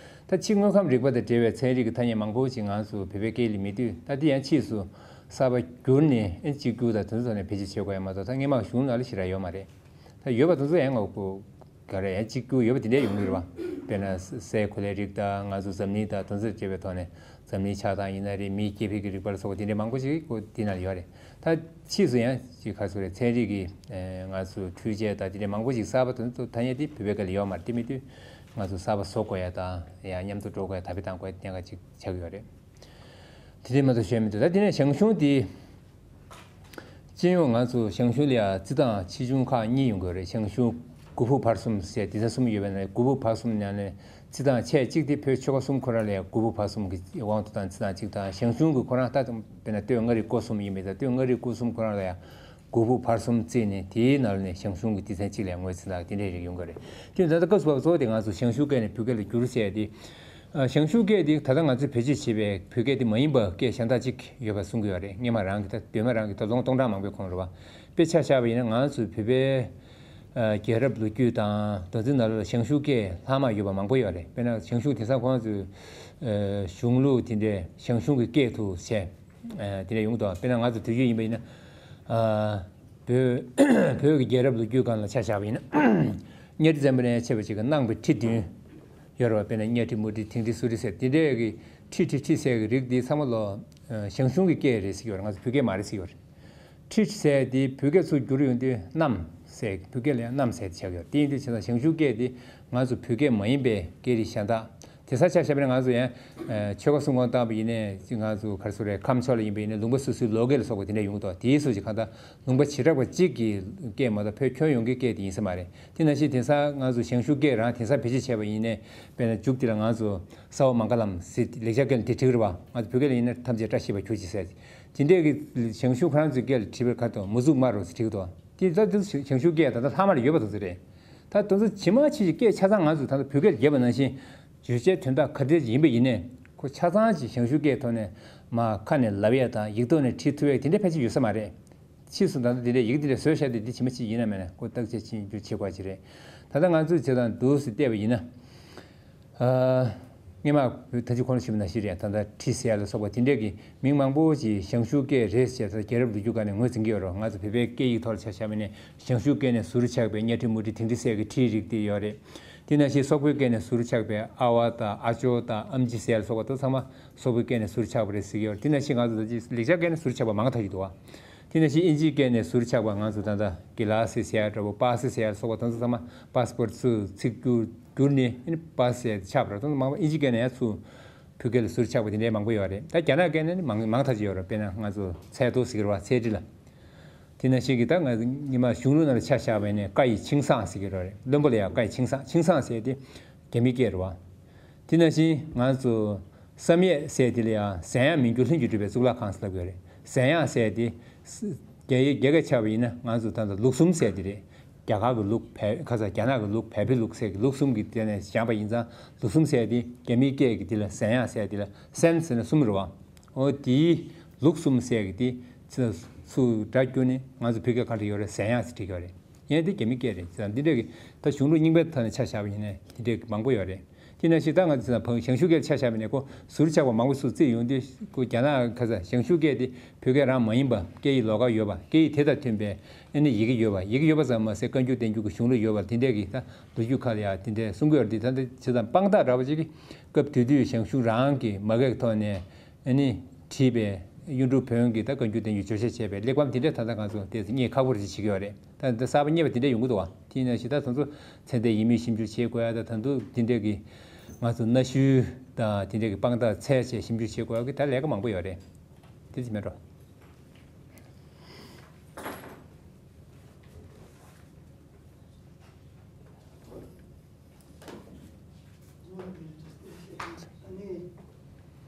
ད་ཕྱི་དངོས་ཁམས་རིག་པ་དང་འབྲེལ་བའི་ཚན་རིག་གི་ཐ་སྙད་མང་པོ་ཞིག་ང་ཚོ་བོད་པའི་སྐད་ལ་མེད་དུས། ད་དེ་ཡང་ཕྱིས་སུ་གསར་པ་བསྒྱུར་ནས་ཨེ་གཅིག་གྱུར་དང་དེ་ཚོ་ནས་བེད་སྤྱོད་བྱེད་དགོས་ཡ་མ་གཏོགས། ད་སྔོན་མ་གཞུང་ནང་ལ་ཞེ་དྲག་ཡོད་མ་རེད། ད་ཡོད་པ་དེ་ཚོ་ཡང་ང་ཚོ་ག་རེ་ཡང་གཅིག་གྱུར་ཡོད་པ་དེ་འདྲ་ཡོང་གི་རེད་བ། དཔེར་ན་སའི་གོ་ལའི་རིགས་དང་ང་ཚོ་འཛམ་གླིང་དང་དེ་ཚོ་བཅས་པའི་ཐོག་ནས་འཛམ་གླིང་ཆགས་སྟངས་ཡིན་ན་རེད། མིའི་སྐྱེ་འཕེལ་གྱི་རིག་པ་ལ་སོགས་པ་དེ་འདྲ་མང་པོ་ཞིག་ཁོ་དེ་ནང་ལ་ཡོད་རེད། ད་ཕྱིས་སུ་ཡང་ཅིག་ག་རེ་ཟེར་དགོས་རེད། ཚན་རིག་གི་ང་ཚོ་འཕྲུལ་ཆས་དང་དེ་འདྲ་མང་པོ་ཞིག་གསར་པ་དེ་ཚོ་ཐ་སྙད་དེ་བོད་པའི་སྐད་ལ་ཡོད་མ་རེད། དེ་མེད་དུས་ང་ཚོ་གསར་པ་བཟོ་དགོས་ཡ་དང་ཡང་མཉམ་དུ་འགྲོ་དགོས་ཡ་དར་སྤེལ་གཏང་དགོས་ཡ་གནད་འགག་ཅིག་ཆགས་ཀྱི་ཡོད་རེད། དེ་འདྲའི་མ་གཏོགས་གཞན་མི་འདུག་ད་དེ་ནས་ཞང་ཞུང་དེ། སྤྱི་ཡོངས་ང་ཚོ་ཞང་ཞུང་ལ་ཡང་རྩི་སྟངས་ཆེ་ཆུང་ཁག་གཉིས་ཡོང་གི་རེད། ཞང་ཞུང་དགུ་ཕུག་བར་གསུམ་ཟེར་སྡེ་ཚན་གསུམ་ཡོད་པའི་ནང་ནས་དགུ་ཕུག་བར་གསུམ་ནང་ནས་རྩི་སྟངས་ཆེ་གཅིག་དེ་བོད་ཆོལ་ཁ་གསུམ་ཁོ་རང་ལ་ཡང་དགུ་ཕུག་བར་གསུམ་གྱི་དབང་དུ་བཏང་རྩི་སྟངས་གཅིག་དང་། ཞང་ཞུང་གི་ཁོ་རང་ད་དཔེར་ན་སྟོད་མངའ་རིས་སྐོར་གསུམ་ཡིན་པའི་ད་སྟོད་མངའ་རིས་སྐོར་གསུམ་ཁོ་རང་ལ་ཡང་དགུ་ཕུག་བར་གསུམ་བརྩིས་ནས་དེའི་ནང་ནས་ཞང་ཞུང་གི་སྡེ་ཚན་གཅིག་ལ་ངོས་འཛིན་དང་དེ་འདྲའི་རིགས་ཡོང་གི་རེད། དེ་ད་ལྟ་སྐབས་སུ་བབ་གཙོ་བོ་དེ་ང་ཚོ་ཞང་ཞུང་སྐད་ནས་བོད་སྐད་ལ་བསྒྱུར་བྱས་ཏེ། ཞང་ཞུང་སྐད་དེ་ད་ལྟ་ང་ཚོས་བེད་སྤྱོད་བྱེད་པའི་བོད་སྐད་དེ་མ་ཡིན་པ་སྐད་གཞན་དག་ཅིག་ཡོད་པ་གསུང་གི་ཡོད་རེད། སྔོན་མ་རང་གི་ད་གདོད་མ་རང་གི་ད་ལོ་ངོ་སྟོང་ཕྲག་མང་པོའི་གོང་རེད་བ། དཔེ་ཆ་བཞག་པ་ཡིན་ན་ང་ཚོའི་བོད་པའི་རྒྱལ་རབས་ལོ་རྒྱུས་དང་མདོ་འཛིན་ནང་ལོགས་ལ་ཞང་ཞུང་སྐད་ལྷག་མ་ཡོད་པ་མང་པོ་ཡོད་རེད། དཔེར་ན་ཞང་ཞུང་དེང་སང་ཁོང་ཚོའི་གཞུང་ལུགས་དེ་འདྲས་ཞང་ཞུང་གི་སྐད་དུ་བྱས། དེ་འདྲ་ཡོང་གི་འདུག་དཔེར་ན་ང་ཚོ་དུས་རྒྱུན་ཡིན་པ་ཡིན་ན། བོད་བོད་ཀྱི་རྒྱལ་རབས་ལོ་རྒྱུས་སྒང་ལ་ཆ་བཞག་པ་ཡིན་ན། གཉའ་ཁྲི་བཙན་པོ་ནས་མཆེད་པ་ཅིག་གི་གནང་བའི་ཁྲི་བདུན་ཡོད་རེད་བ། དཔེར་ན་གཉའ་ཁྲི་མུ་ཁྲི་དིང་ཁྲི་སུ་ཁྲི་ཟེར་དེ་འདྲས་ཀྱི་ཁྲི་ཁྲི་ཁྲི་ཟེར་གྱི་རིགས་འདི་ཚང་མ་ལོ། ཞང་ཞུང་གི་སྐད་རེད་ཟེར་གྱི་ཡོད་རེད། ང་ཚོ་བོད་སྐད་མ་རེད་ཟེར་གྱི་ཡོད་རེད། ཁྲི་ཁྲི་ཟེར་དེ་བོད་སྐད་ཚུར་བསྒྱུར་ཡོང་དུས་གནམ་ཟེར། བོད་སྐད་ལ་ཡང་གནམ་ཟེར་དེ་ཆགས་ཡོད། དེ་ཡིན་དུས་བྱས་ཙང་ཞང་ཞུང་སྐད་དེ་ང་ཚོ་བོད་སྐད་མ་ཡིན་པའི་སྐད་རིགས་གཞན་དག་དེང་སང་ཆ་བཞག་པ་ན་ང་ཚོ་ཡང་ཆོལ་ཁ་གསུམ་གང་བཏང་བ་ཡིན་ནའི་ང་ཚོ་ག་རེ་ཟེར་དགོས་རེད། ཁམས་ཕྱོགས་ལ་ཡིན་པ་ཡིན་ནའི་ལུང་པ་སོ་སོའི་ལོ་སྐད་ལ་སོགས་པ་དེ་འདྲ་ཡོང་གི་འདུག་དེའི་སོ་ཞིག་གང་ལྟར་ལུང་པ་བྱེ་བྲག་པ་གཅིག་གི་སྐད་མ་གཏོགས་བོད་ཁྱོན་ཡོངས་ཀྱི་སྐད་དེ་ཡིན་ས་མ་རེད། དེ་ནང་བཞིན་དེང་སང་ང་ཚོ་ཞང་ཞུང་སྐད་རང་དེང་སང་བེད་སྤྱོད་བྱས་པ་ཡིན་ནའི་དཔེར་ན་མཇུག་དེ་ལ་ང་ཚོ་ས་འོག་མངྒ་ལམ་ཟེར་ལེགས་སྦྱར་སྐད་ལ་དེ་བྲིས་ཀྱི་རེད་བ། ང་ཚོ་བོད་སྐད་ལ་ཡིན་ན་ཐམས་ཅད་བཀྲ་ཤིས་པ་གྱུར་ཅིག་ཟེར། དེ་འདྲས་ཀྱི་ཞང་ཞུང་ཁོ་རང་ཚོའི་སྐད་ལ་བྲིས་པའི་ཁ་དོག་མུ་ཛུག་མ་རུ་ཟེར་བྲིས་ཀྱི་འདུག་དེ་ད་དེ་ཚོ་ཞང་ཞུང་སྐད་ད་ལྟ་ལྷག་མ་ལ་ཡོད་པ་དེ་ཚོ་རེད། ད་དེ་ཚོ་ཇི་མ་ཇི་བཞིན་སྐད་ཆ་ཚང་ང་ཚོས་ད་ལྟ་བོད་སྐད་ལ་བརྒྱབ་པ་ནང་བཞིན་བརྗོད་བྱའི་དོན་དག་ག་འདྲས་ཡིན་པ་ཡིན་ནའི་ཁོ་ཆ་ཚང་ཅིག་ཞང་ཞུང་སྐད་ཐོག་ནས་མར་ཁ་ནས་ལབ་ཡས་དང་ཡིག་ཐོག་ནས་བྲིས་ཐུབ་ཡས་དེ་འདྲ་ཕལ་ཆེར་ཡོད་ས་མ་རེད། ཕྱིས་སུ་ད་ལྟ་དེ་འདྲའི་ཡིག་དེ་འདྲ་བཟོས་བཞག་དེ་འདི་ཇི་མ་ཇི་བཞིན་ཡིན་ན་མེད་ན་ཁོ་བརྟག་དཔྱད་ཕྱིན་རྒྱུ་བྱེད་དགོས་ཅིག་རེད། ད་ལྟ་ང་ཚོས་བྱེད་སྟངས་འདུག་སེ་བལྟས་པ་ཡིན་ན། ཨ། སྔོན་མ་ད་ཅི་གོང་ལ་ཞུས་པ་ནང་བཞིན་རེད། ད་ལྟ་ཁྲི་ཟེར་ཡ་ལ་སོགས་པ་དེ་འདྲས་ཀྱི་མིང་མང་པོ་ཅིག་ཞང་ཞུང་སྐད་རེད་ཟེར་ད་རྒྱལ་རབས་ལོ་རྒྱུས་སྒང་ནས་ངོས་འཛིན་གྱི་ཡོད་རེད། ང་ཚོ་བོད་པའི་སྐད་ཡིག་ཐོག་ལ་ཆ་བཞག་པ་ཡིན་ན་ཞང་ཞུང་སྐད་ནས་ཟུར་ཆག་པའི་གཉའ་ཁྲི་མུ་ཁྲི་དིང་ཁྲི་ཟེར་གྱི་ཁྲིའི་རིགས་དེ་ཡོད་རེད། དེ་ནང་བཞིན་སོག་པོའི་སྐད་ནས་ཟུར་ཆག་པའི་ཨ་བ་དང་ཨ་ཅོ་དང་ཨམ་ཆི་ཟེར་ཡ་ལ་སོགས་པ་དེ་ཚང་མ་སོག་པོའི་སྐད་ནས་ཟུར་ཆག་པ་རེད་ཟེར་གྱི་ཡོད་རེད། དེ་ནང་བཞིན་ང་ཚོ་ད་ཅི་ལེགས་སྦྱར་སྐད་ནས་ཟུར་ཆག་པ་མང་ཐག་ཆོད་འདུག་བ། དེ་ནང་བཞིན་ཨིན་ཇིའི་སྐད་ནས་ཟུར་ཆག་པ་ང་ཚོ་ད་ལྟ་གི་ལ་སི་ཟེར་ཡ་འདྲ་པོ་པ་སི་ཟེར་ཡ་སོགས་པ་དེ་ཚོ་ཚང་མ་པ་སི་པོར་ཊི་ཚུར་ཚིག་བསྒྱུར་བསྒྱུར་ནས་ཨ་ནི་པ་སི་ཟེར་ཆགས་པ་རེད། དེ་ཚོ་མང་པོ་ཨིན་ཇིའི་སྐད་ནས་ཡང་ཚུར་བོད་སྐད་ལ་ཟུར་ཆག་པ་དེ་འདྲའི་མང་པོ་ཡོད་རེད། ད་རྒྱ་ནག་སྐད་ནས་ནི་མང་མང་ཐག་ཆོད་ཡོད་རེད། དཔེར་ན་ང་ཚོ་ཚལ་ཏོ་ཟེར་གི་རེད་བ། ཚལ་ཏི་ལ། དེ་ནང་བཞིན་གྱི་ད་ང་ཉི་མ་གཞུང་ལུགས་ནང་ལ་ཆ་བཞག་པ་ཡིན་ན་ཀྭ་ཡི་ཆིང་སང་ཟེར་གྱི་རེད། བློན་པོ་ལ་ཡང་ཀྭ་ཡི་ཆིང་སང་། ཆིང་སང་ཟེར་དེ་རྒྱ་མིའི་སྐད་རེད་བ། དེ་ནང་བཞིན་ང་ཚོ་བསམ་ཡས་ཟེར་དེ་ལ་ཡང་ཟན་ཡང་མི་འགྱུར་ལྷུན་གྱིས་གྲུབ་པའི་གཙུག་ལག་ཁང་ཟེར་ལབ་ཀྱི་ཡོད་རེད། ཟན་ཡང་ཟེར་དེ་རྒྱ་ཡིག་རྒྱ་སྐད་ཆགས་པ་ཡིན་ན་ང་ཚོ་ད་ལྟ་ལུགས་གསུམ་ཟེར་དེ་རེད། རྒྱ་གར་གྱི་ལུགས་བལ་ཁ་ས་རྒྱ་ནག་གི་ལུགས་བལ་པོའི་ལུགས་ཟེར་གྱི་ལུགས་གསུམ་གྱི་སྟེང་ནས་བཞག་པ་ཡིན་ཙང་ལུགས་གསུམ་ཟེར་དེ་རྒྱ་མིའི་སྐད་ཀྱི་དེ་ལ་ཟན་ཡང་ཟེར་དེ་ལ་སན་ཟེར་ན་གསུམ་རེད་བ། འོ་དེའི་ལུགས་གསུམ་ཟེར་གྱི་དེ་ཚུར་སྒྲ་བསྒྱུར་ནས་ང་ཚོ་བོད་སྐད་ག་འདྲ་ཡོད་རེད། ཟན་ཡང་ཟེར་བྲིས་ཡོད་རེད། ཡང་དེ་རྒྱ་མིའི་སྐད་རེད། ཙང་འདི་འདྲ་གི་ད་གཞུང་ལུགས་རྙིང་པའི་ཐད་ནས་ཆ་བཞག་པ་ཡིན་ན་འདི་འདྲ་གི་མང་པོ་ཡོད་རེད། དེ་ནང་བཞིན་ད་ང་ཚོ་ཕ་ཞང་ཞུང་སྐད་ཆ་བཞག་པ་ནས་ཁོ་ཟུར་ཆག་པ་མང་པོ་ཚུར་བརྩིས་ཡོང་དུས་ཁོ་རྒྱ་ནག་ཁ་ས་ཞང་ཞུང་སྐད་དེ་བོད་སྐད་རང་མ་ཡིན་པ་སྐད་ཡིག་ལོགས་ཀ་ཡོད་པ་སྐད་ཡིག་དེ་དང་མཐུན་པའི་ཨ་ནི་ཡི་གེ་ཡོད་པ་ཡི་གེ་ཡོད་པ་ཙམ་མ་ཟད་བཀའ་འགྱུར་བསྟན་འགྱུར་གྱི་གཞུང་ལུགས་ཡོད་པ་དེ་འདྲས་ཀྱི་ད་ལོ་རྒྱུས་ཁག་ལ་ཡང་དེ་འདྲས་གསུང་གི་ཡོད་རེད། དེ་ད་ལྟ་བྱས་ཙང་དཔང་རྟགས་འདྲ་པོ་ཅིག་གི་སྐབས་དེ་དུས་ཞང་ཞུང་རང་གི་མ་སྐད་ཀྱི་ཐོག་ནས་ཨ་ནི་བྲིས་པའི་གཡུ་འབྲུག་བོན་གྱི་ད་བཀའ་འགྱུར་བསྟན་འགྱུར་བརྗོད་བྱ་བྱས་པའི་གླེགས་བམ་དེ་འདྲས་ད་ལྟ་ང་ཚོ་དེ་རྙེད་ཁག་པོ་རེད་ཅེས་བྱེད་ཀྱི་ཡོད་རེད། ད་ད་གསར་པ་རྙེད་པ་དེ་འདྲས་ཡོང་གི་འདུག་བ། དེ་ཡིན་ན་ཞེ་ད་དེ་ཚོ་ཚད་ལྡན་ཡིན་མིན་ཞིབ་འཇུག་བྱེད་དགོས་ཡ། ད་ད་དུང་དེ་འདྲས་ཀྱི་ང་ཚོ་གནའ་ཤུལ་དང་དེ་འདྲས་ཀྱི་དཔང་རྟགས་འཚོལ་བྱས་ཞིབ་འཇུག་བྱེད་དགོས་ཡ་གི་ད་ལས་ཀ་མང་པོ་ཡོད་རེད། དེ་ཅི་མེད་འགྲོ། ཨ་ནི་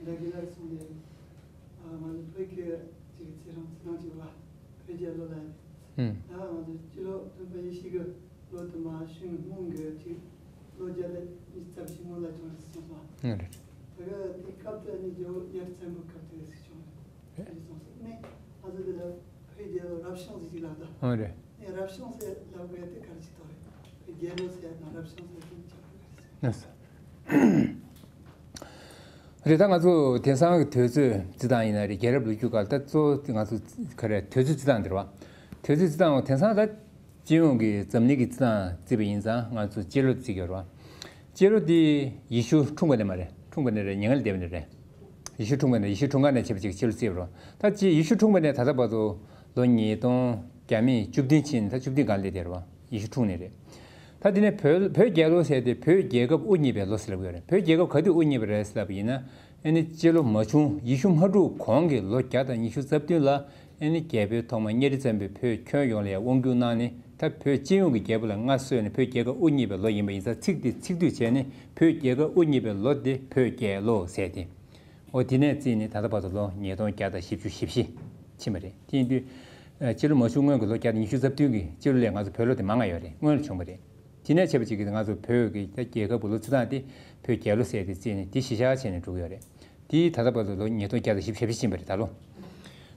ད་གིན་ལ་སོང་ནས་ཨ་ང་ཚོ་བོད་ཀྱི་ཅིག་ཚེ་རིང་ཚེ་རིང་ཅིག་ལ་བོད་རྒྱལ་ལོ་ལ་ཡིན། ད་ང་ཚོ་སྤྱི་ལོ་བདུན་པ་ཡེ་ཤུ་གི་ལོ་དུ་མ་ཤུན་སྔོན་གྱི་ཅིག་ལོ་བརྒྱ་དང་ཉི་ཤུ་རྩ་བཞི་སྔོན་ལ་བྱུང་རེད་གསུངས་སོང་། ཨ་རེད། ད་གི་དེ་སྐབས་དུ་ཨ་ནི་རྒྱལ་པོ་ཉེར་ཚན་པོ་སྐབས་དུ་ཟིག་བྱུང་རེད། རེད་སོང་ཟིག་ནས་ང་ཚོ་འདི་ལ་བོད་རྒྱལ་ལོ་རབ་བྱུང་ཟིག་ཅིག་ལ་ད། ཨ་རེད། ནས་རབ་བྱུང་ཟེར་ལབ་དགོས་དེ་ག་རེ་ཅིག་ཐོག་རེད། བོད་རྒྱལ་ལོ་ཟེར་དང་རབ་བྱུང་ཟེར་དེ་ཆགས་དགོས་རེད། ལགས་སོ། རེད། ད་ང་ཚོ་དེང་སང་གི་དུས་ཚོད་རྩི་སྟངས་ཡིན་ན་རེད། རྒྱལ་རབས་ལོ་རྒྱུས་སྐབས་ལ་ད་གཙོ་བོ་ང་ཚོ་ག་རེ་དུས་ཚོད་རྩི་སྟངས་འདིར་བ། དུས་ཚོད་རྩི་སྟངས་དེང་སང་ད་སྤྱི་ཡོངས་ཀྱི་འཛམ་གླིང་གི་རྩི་སྟངས་བརྩིས་པ་ཡིན་ཙང་ང་ཚོ་སྤྱི་ལོ་བརྩི་གི་ཡོད་རེད་བ། སྤྱི་ལོ་འདི་ཡེ་ཤུ་འཁྲུངས་པ་ནས་མ་རེད། འཁྲུངས་པ་ནས་རེད། མྱ་ངན་ལས་འདས་པ་ནས་རེད། ཡེ་ཤུ་འཁྲུངས་པ་ནས་ཡེ་ཤུ་འཁྲུངས་སྐར་ནས་བྱས་པ་ཅིག་སྤྱི་ལོ་བརྩིས་པ་རེད། ད་ཅི་ཡེ་ཤུ་འཁྲུངས་པ་ནས་ད་ལྟ་བར་དུ་ལོ་ཉིས་སྟོང་བརྒྱ་མེད་བཅུ་བདུན་ཕྱིན་ནས་ད་བཅུ་བདུན་སྒང་སླེབས་བསྡད་རེད་བ། ཡེ་ཤུ་འཁྲུངས་ནས་རེད། ད་དེ་ནས་བོད་བོད་རྒྱལ་ལོ་ཟེར་དེ་བོད་རྒྱལ་ཁབ་དབུ་བརྙེས་པའི་ལོ་ཟེར་ལབ་ཀྱི་ཡོད་རེད། བོད་རྒྱལ་ཁབ་ག་དུས་དབུ་བརྙེས་པ་རེད་ཟེར་ལབ་པ་ཡིན་ན། ཨ་ནི་སྤྱི་ལོ་མ་བྱུང་ཡེ་ཤུ་མ་འཁྲུངས་གོང་གི་ལོ་བརྒྱ་དང་ཉི་ཤུ་རྩ་བདུན་ལ་ཨ་ནི་རྒྱལ་པོའི་ཐོག་མ་གཉའ་ཁྲི་བཙན་པོས་བོད་ཁྱོན་ཡོངས་ལ་ཡང་དབང་བསྒྱུར་གནང་ནས། ད་བོད་སྤྱི་ཡོངས་ཀྱི་རྒྱལ་པོ་ལ་མངའ་གསོལ་ནས་བོད་རྒྱལ་ཁབ་དབུ་བརྙེས་པའི་ལོ་ཡིན་པ་ཡིན་ཙང་། ཚིག་འདི་ཚིག་སྡུད་བྱས་ནས་བོད་རྒྱལ་ཁབ་དབུ་བརྙེས་པའི་ལོ་དེ་བོད་རྒྱལ་ལོ་ཟེར་ཏེ། འོ་དེ་ནས་བརྩིས་ནས་ད་ལྟ་བར་དུ་ལོ་ཉིས་སྟོང་བརྒྱ་དང་བཞི་བཅུ་ཞེ་བཞི་ཕྱིན་པ་རེད། དེ་ཡིན་དུས་ཨ་སྤྱི་ལོ་མ་བྱུང་སྔོན་གྱི་ལོ་བརྒྱ་དང་ཉི་ཤུ་རྩ་བདུན་གྱི་སྤྱི་ལོ་ལས་ང་ཚོ་བོད་ལོ་དེ་མང་ང་ཡོད་རེད། སྔོན་ལ་བྱུང་བ་རེད། དེ་ནས་བྱས་པ་ཅིག་གིས་ང་ཚོ་བོད་ཀྱི་ད་རྒྱལ་ཁབ་ཀྱི་ལོ་རྩི་སྟངས་དེ་བོད་རྒྱལ་ལོ་ཟེར་ཏེ་བརྩིས་ནས་དེ་གཞི་བཞག་བྱས་ནས་འགྲོ་གི་ཡོད་རེད། དེ་ད་ལྟ་བར་དུ་ལོ་ཉིས་སྟོང་བརྒྱ་དང་བཞི་བཅུ་ཞེ་བཞི་ཕྱིན་པ་རེད་ད་ལོ།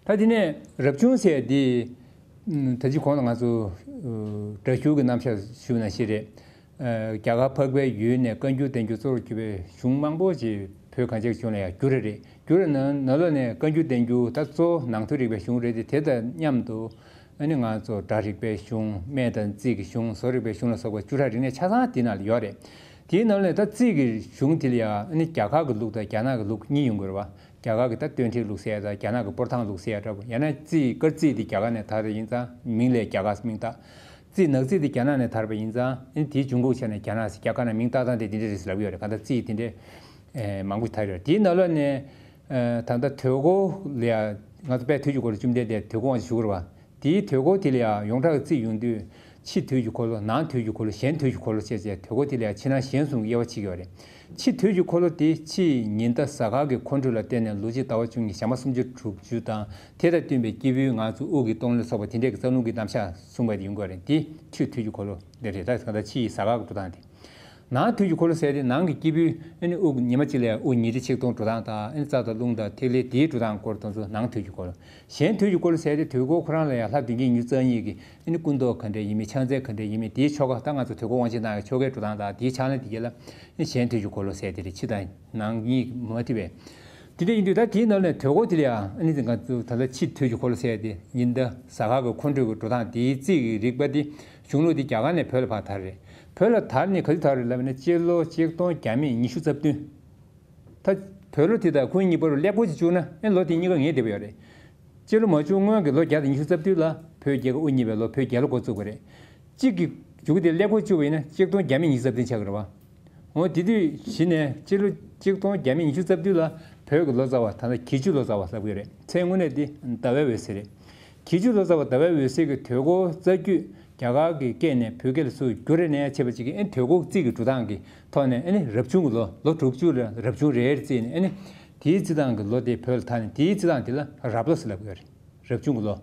ད་དེ་ནས་རབ་བྱུང་ཟེར་དེ་ད་ཅི་གོང་ལ་ང་ཚོ་སྒྲ་སྒྱུར་གྱི་རྣམ་གཞག་ཞུས་པ་ནང་བཞིན་རེད། རྒྱ་གར་འཕགས་པའི་ཡུལ་ནས་བཀའ་འགྱུར་བསྟན་འགྱུར་གཙོ་བོར་གྱུར་པའི་གཞུང་མང་པོ་ཅིག་བོད་གངས་ཅན་གྱི་ལྗོངས་ལ་ཡང་བསྒྱུར་རེད། བསྒྱུར་ནང་ནང་ལོགས་ནས་བཀའ་འགྱུར་བསྟན་འགྱུར་ད་གཙོ་བོ་ནང་དོན་རིག་པའི་གཞུང་རེད་དེ། དེ་དང་མཉམ་དུ་ཨ་ནི་ང་ཚོ་སྒྲ་རིག་པའི་གཞུང་སྨྲས་དང་རྩིས་ཀྱི་གཞུང་བཟོ་རིག་པའི་གཞུང་ལ་སོགས་པ་བཅུ་ཕྲག་རིག་གནས་ཆ་ཚང་དེའི་ནང་ལ་ཡོད་རེད། དེའི་ནང་ལས་ད་རྩིས་ཀྱི་གཞུང་དེ་ལ་ཡང་ཨ་ནི་རྒྱ་གར་གྱི་ལུགས་དང་རྒྱ་ནག་གི་ལུགས་གཉིས་ཡོང་གི་རེད་བ། རྒྱ་གར་གྱི་ད་སྟོད་འགྲེལ་ལུགས་ཟེར་ཡ་དང་རྒྱ་ནག་གི་སྤོར་ཐང་ལུགས་ཟེར་ཡ་འདྲ་པོ། ཡང་ན་རྩིས་སྐར་རྩིས་དེ་རྒྱ་གར་ནས་དར་བ་ཡིན་ཙང་མིང་ལ་རྒྱ་གར་མིང་བཏགས། རྩིས་ནག་རྩིས་དེ་རྒྱ་ནག་ནས་དར་བ་ཡིན་ཙང་ཨ་ནི་དེའི་འབྱུང་ཁུངས་ཆ་ནས་རྒྱ་ནག་ཟེར། རྒྱ་གར་ནས་མིང་བཏགས་སྟངས་དེ་འདི་འདྲ་རེད་ཟེར་ལབ་ཀྱི་ཡོད་རེད། གང་ལྟར་རྩིས་དེ་འདྲའི་མང་པོ་དར་ཡོད་རེད། དེའི་ནང་ལོགས་ནས་ད་ལྟ་དུས་འཁོར་ལ་ཡང་ང་ཚོ་དཔལ་དུས་ཀྱི་འཁོར་ལོ་བཅུ་བདུན་དེ་དུས་འཁོར་དབང་ཆེན་ཞུ་དགོས་རེད་བ། དེའི་དུས་འཁོར་དེ་ལ་ཡང་ཡོངས་གྲགས་ཀྱི་རྩིས་ཡོང་དུས་ཕྱི་དུས་ཀྱི་འཁོར་ལོ། ནང་དུས་ཀྱི་འཁོར་ལོ། གཞན་དུས་ཀྱི་འཁོར་ལོ་བྱས་བྱས་དུས་འཁོར་དེ་ལ་ཡང་ཕྱི་ནང་གཞན་གསུམ་གྱི་དབྱེ་བ་ཕྱེ་གི་ཡོད་རེད། ཕྱི་དུས་ཀྱི་འཁོར་ལོ་དེ་ཕྱི་ཡི་ཉི་ཟླ་གཟའ་སྐར་གྱི་འཁོར་འགྲོས་ལ་བརྟེན་ནས་ལོ་གཅིག་ཟླ་བ་བཅུ་གཉིས་ཞག་མ་སུམ་ཅུ་དྲུག་ཅུ་དང་། དེ་དང་བསྟུན་པའི་སྐྱེས་བུའི་ང་ཚོ་དབུགས་ཀྱི་སྟོང་ལོ་ལ་སོགས་པ་དེ་འདྲས་ཀྱི་རྩ་རླུང་གི་རྣམ་གཞག་གསུངས་པ་དེ་ཡོང་གི་ཡོད་རེད། དེ་ཕྱི་དུས་ཀྱི་འཁོར་ལོ་དེ་རེད། ད་གང་ལྟར་ཕྱི་ཡི་གཟའ་སྐར་གྱི་འགྲོ་སྟངས་དེ། ནང་དུས་ཀྱི་འཁོར་ལོ་ཟེར་དེ་ནང་གི་སྐྱེས་བུའི་ཨ་ནི་དབུགས་ཉི་མ་གཅིག་ལ་ཡང་དབུགས་ཉི་ཁྲི་ཆིག་སྟོང་འགྲོ་སྟངས་དང་། ཨ་ནི་རྩ་དང་རླུང་དང་ཐིག་ལེ་དེའི་འགྲོ་སྟངས་སྐོར་དེ་ཚོ་ནང་དུས་ཀྱི་འཁོར་ལོ། གཞན་དུས་ཀྱི་འཁོར་ལོ་ཟེར་དེ་དུས་འཁོར་ཁོ་རང་ལ་ཡང་ལྷ་བདུན་བརྒྱ་ཉི་ཤུ་རྩ་གཉིས་ཀྱི་ཨ་ནི་སྐུ་མདོག་ག་འདྲ་ཡིན་མིན། ཕྱག་མཚན་ག་འདྲ་ཡིན་མིན། དེའི་ཆོ་ག་ད་ང་ཚོ་དུས་འཁོར་དབང་ཆེན་གནང་བའི་ཆོ་གའི་འགྲོ་སྟངས་དང་དེའི་ཕྱག་ལེན་དེ་གྱད་ལ་ཨ་ནི་གཞན་དུས་ཀྱི་འཁོར་ལོ་ཟེར་དེ་རེད། ཕྱི་དང་ནང་གཉིས་མ་མཐུན་པའི། དེ་འདྲ་ཡིན་དུས་ད་དེའི་ནང་ནས་དུས་འཁོར་དེ་ལ་ཡང་ཨ་ནི་ང་ཚོ་ད་ལྟ་ཕྱི་དུས་ཀྱི་འཁོར་ལོ་ཟེར་དེ་ཉི་ཟླ་གཟའ་སྐར་གྱི་འཁོར་འགྲོས་ཀྱི་འགྲོ་སྟངས་དེའི་རྩིས་ཀྱི་རིག་པ་དེ་གཞུང་ལུགས་དེ་རྒྱ་གར་ནས་བོད་ལ་ཕར་དར་རེད། བོད་ལ་དར་ནས་ག་དུས་དར་རེད་ལབ་ན་སྤྱི་ལོ་གཅིག་སྟོང་བརྒྱ་མེད་ཉི་ཤུ་རྩ་བདུན། ད་བོད་ལོ་དེ་དང་ཁོའི་གཉིས་བར་དུ་ཀླད་ཀོར་ཅིག་བཅུག་ན་ཨེ་ལོ་དེ་གཉིས་ཀ་ངེས་བསྡད་པ་ཡོད་རེད། སྤྱི་ལོ་མ་བྱུང་སྔོན་གྱི་ལོ་བརྒྱ་དང་ཉི་ཤུ་རྩ་བདུན་ལ་བོད་རྒྱལ་ཁབ་དབུ་བརྙེས་པའི་ལོ་བོད་རྒྱལ་ལོ་འགོ་བཙུགས་པ་རེད། གཅིག་གི་མཇུག་དེ་ཀླད་ཀོར་བཅུག་པ་ཡིན་ན་གཅིག་སྟོང་བརྒྱ་མེད་ཉི་ཤུ་རྩ་བདུན་ཆགས་ཀྱི་རེད་བ། འོ་དེ་དུས་གཞི་ནས་སྤྱི་ལོ་གཅིག་སྟོང་བརྒྱ་མེད་ཉི་ཤུ་རྩ་བདུན་ལ་བོད་ཀྱི་ལོ་ཙཱ་བ་ད་ལྟ་གྱེས་ཆུ་ལོ་ཙཱ་བ་ཟེར་གྱི་ཡོད་རེད། མཚན་དངོས་གནས་དེ་ཟླ་བའི་འོད་ཟེར་རེད། གྱེས་ཆུ་ལོ་ཙཱ་བ་ཟླ་བའི་འོད་ཟེར་གྱི་དུས་འཁོར་རྩ་རྒྱུད་རྒྱ་གར་གྱི་སྐད་ནས་བོད་སྐད་ལ་ཚུར་བསྒྱུར་རེ་ནས་བྱས་པ་ཅིག་གིས་ཨེ་དུས་འཁོར་རྩིས་ཀྱི་འགྲོ་སྟངས་ཀྱི་ཐོག་ནས་ཨེ་ནི་རབ་བྱུང་གི་ལོ་ལོ་དྲུག་ཅུ་ལ་རབ་བྱུང་རེ་རེ་བརྩིས་ནས་ཨེ་ནི་དེའི་རྩི་སྟངས་ཀྱི་ལོ་དེ་བོད་ལ་དར་ནས་དེའི་རྩི་སྟངས་དེ་ལ་རབ་ལོ་ཟེར་ལབ་ཀྱི་ཡོད་རེད། རབ་བྱུང་གི་ལོ།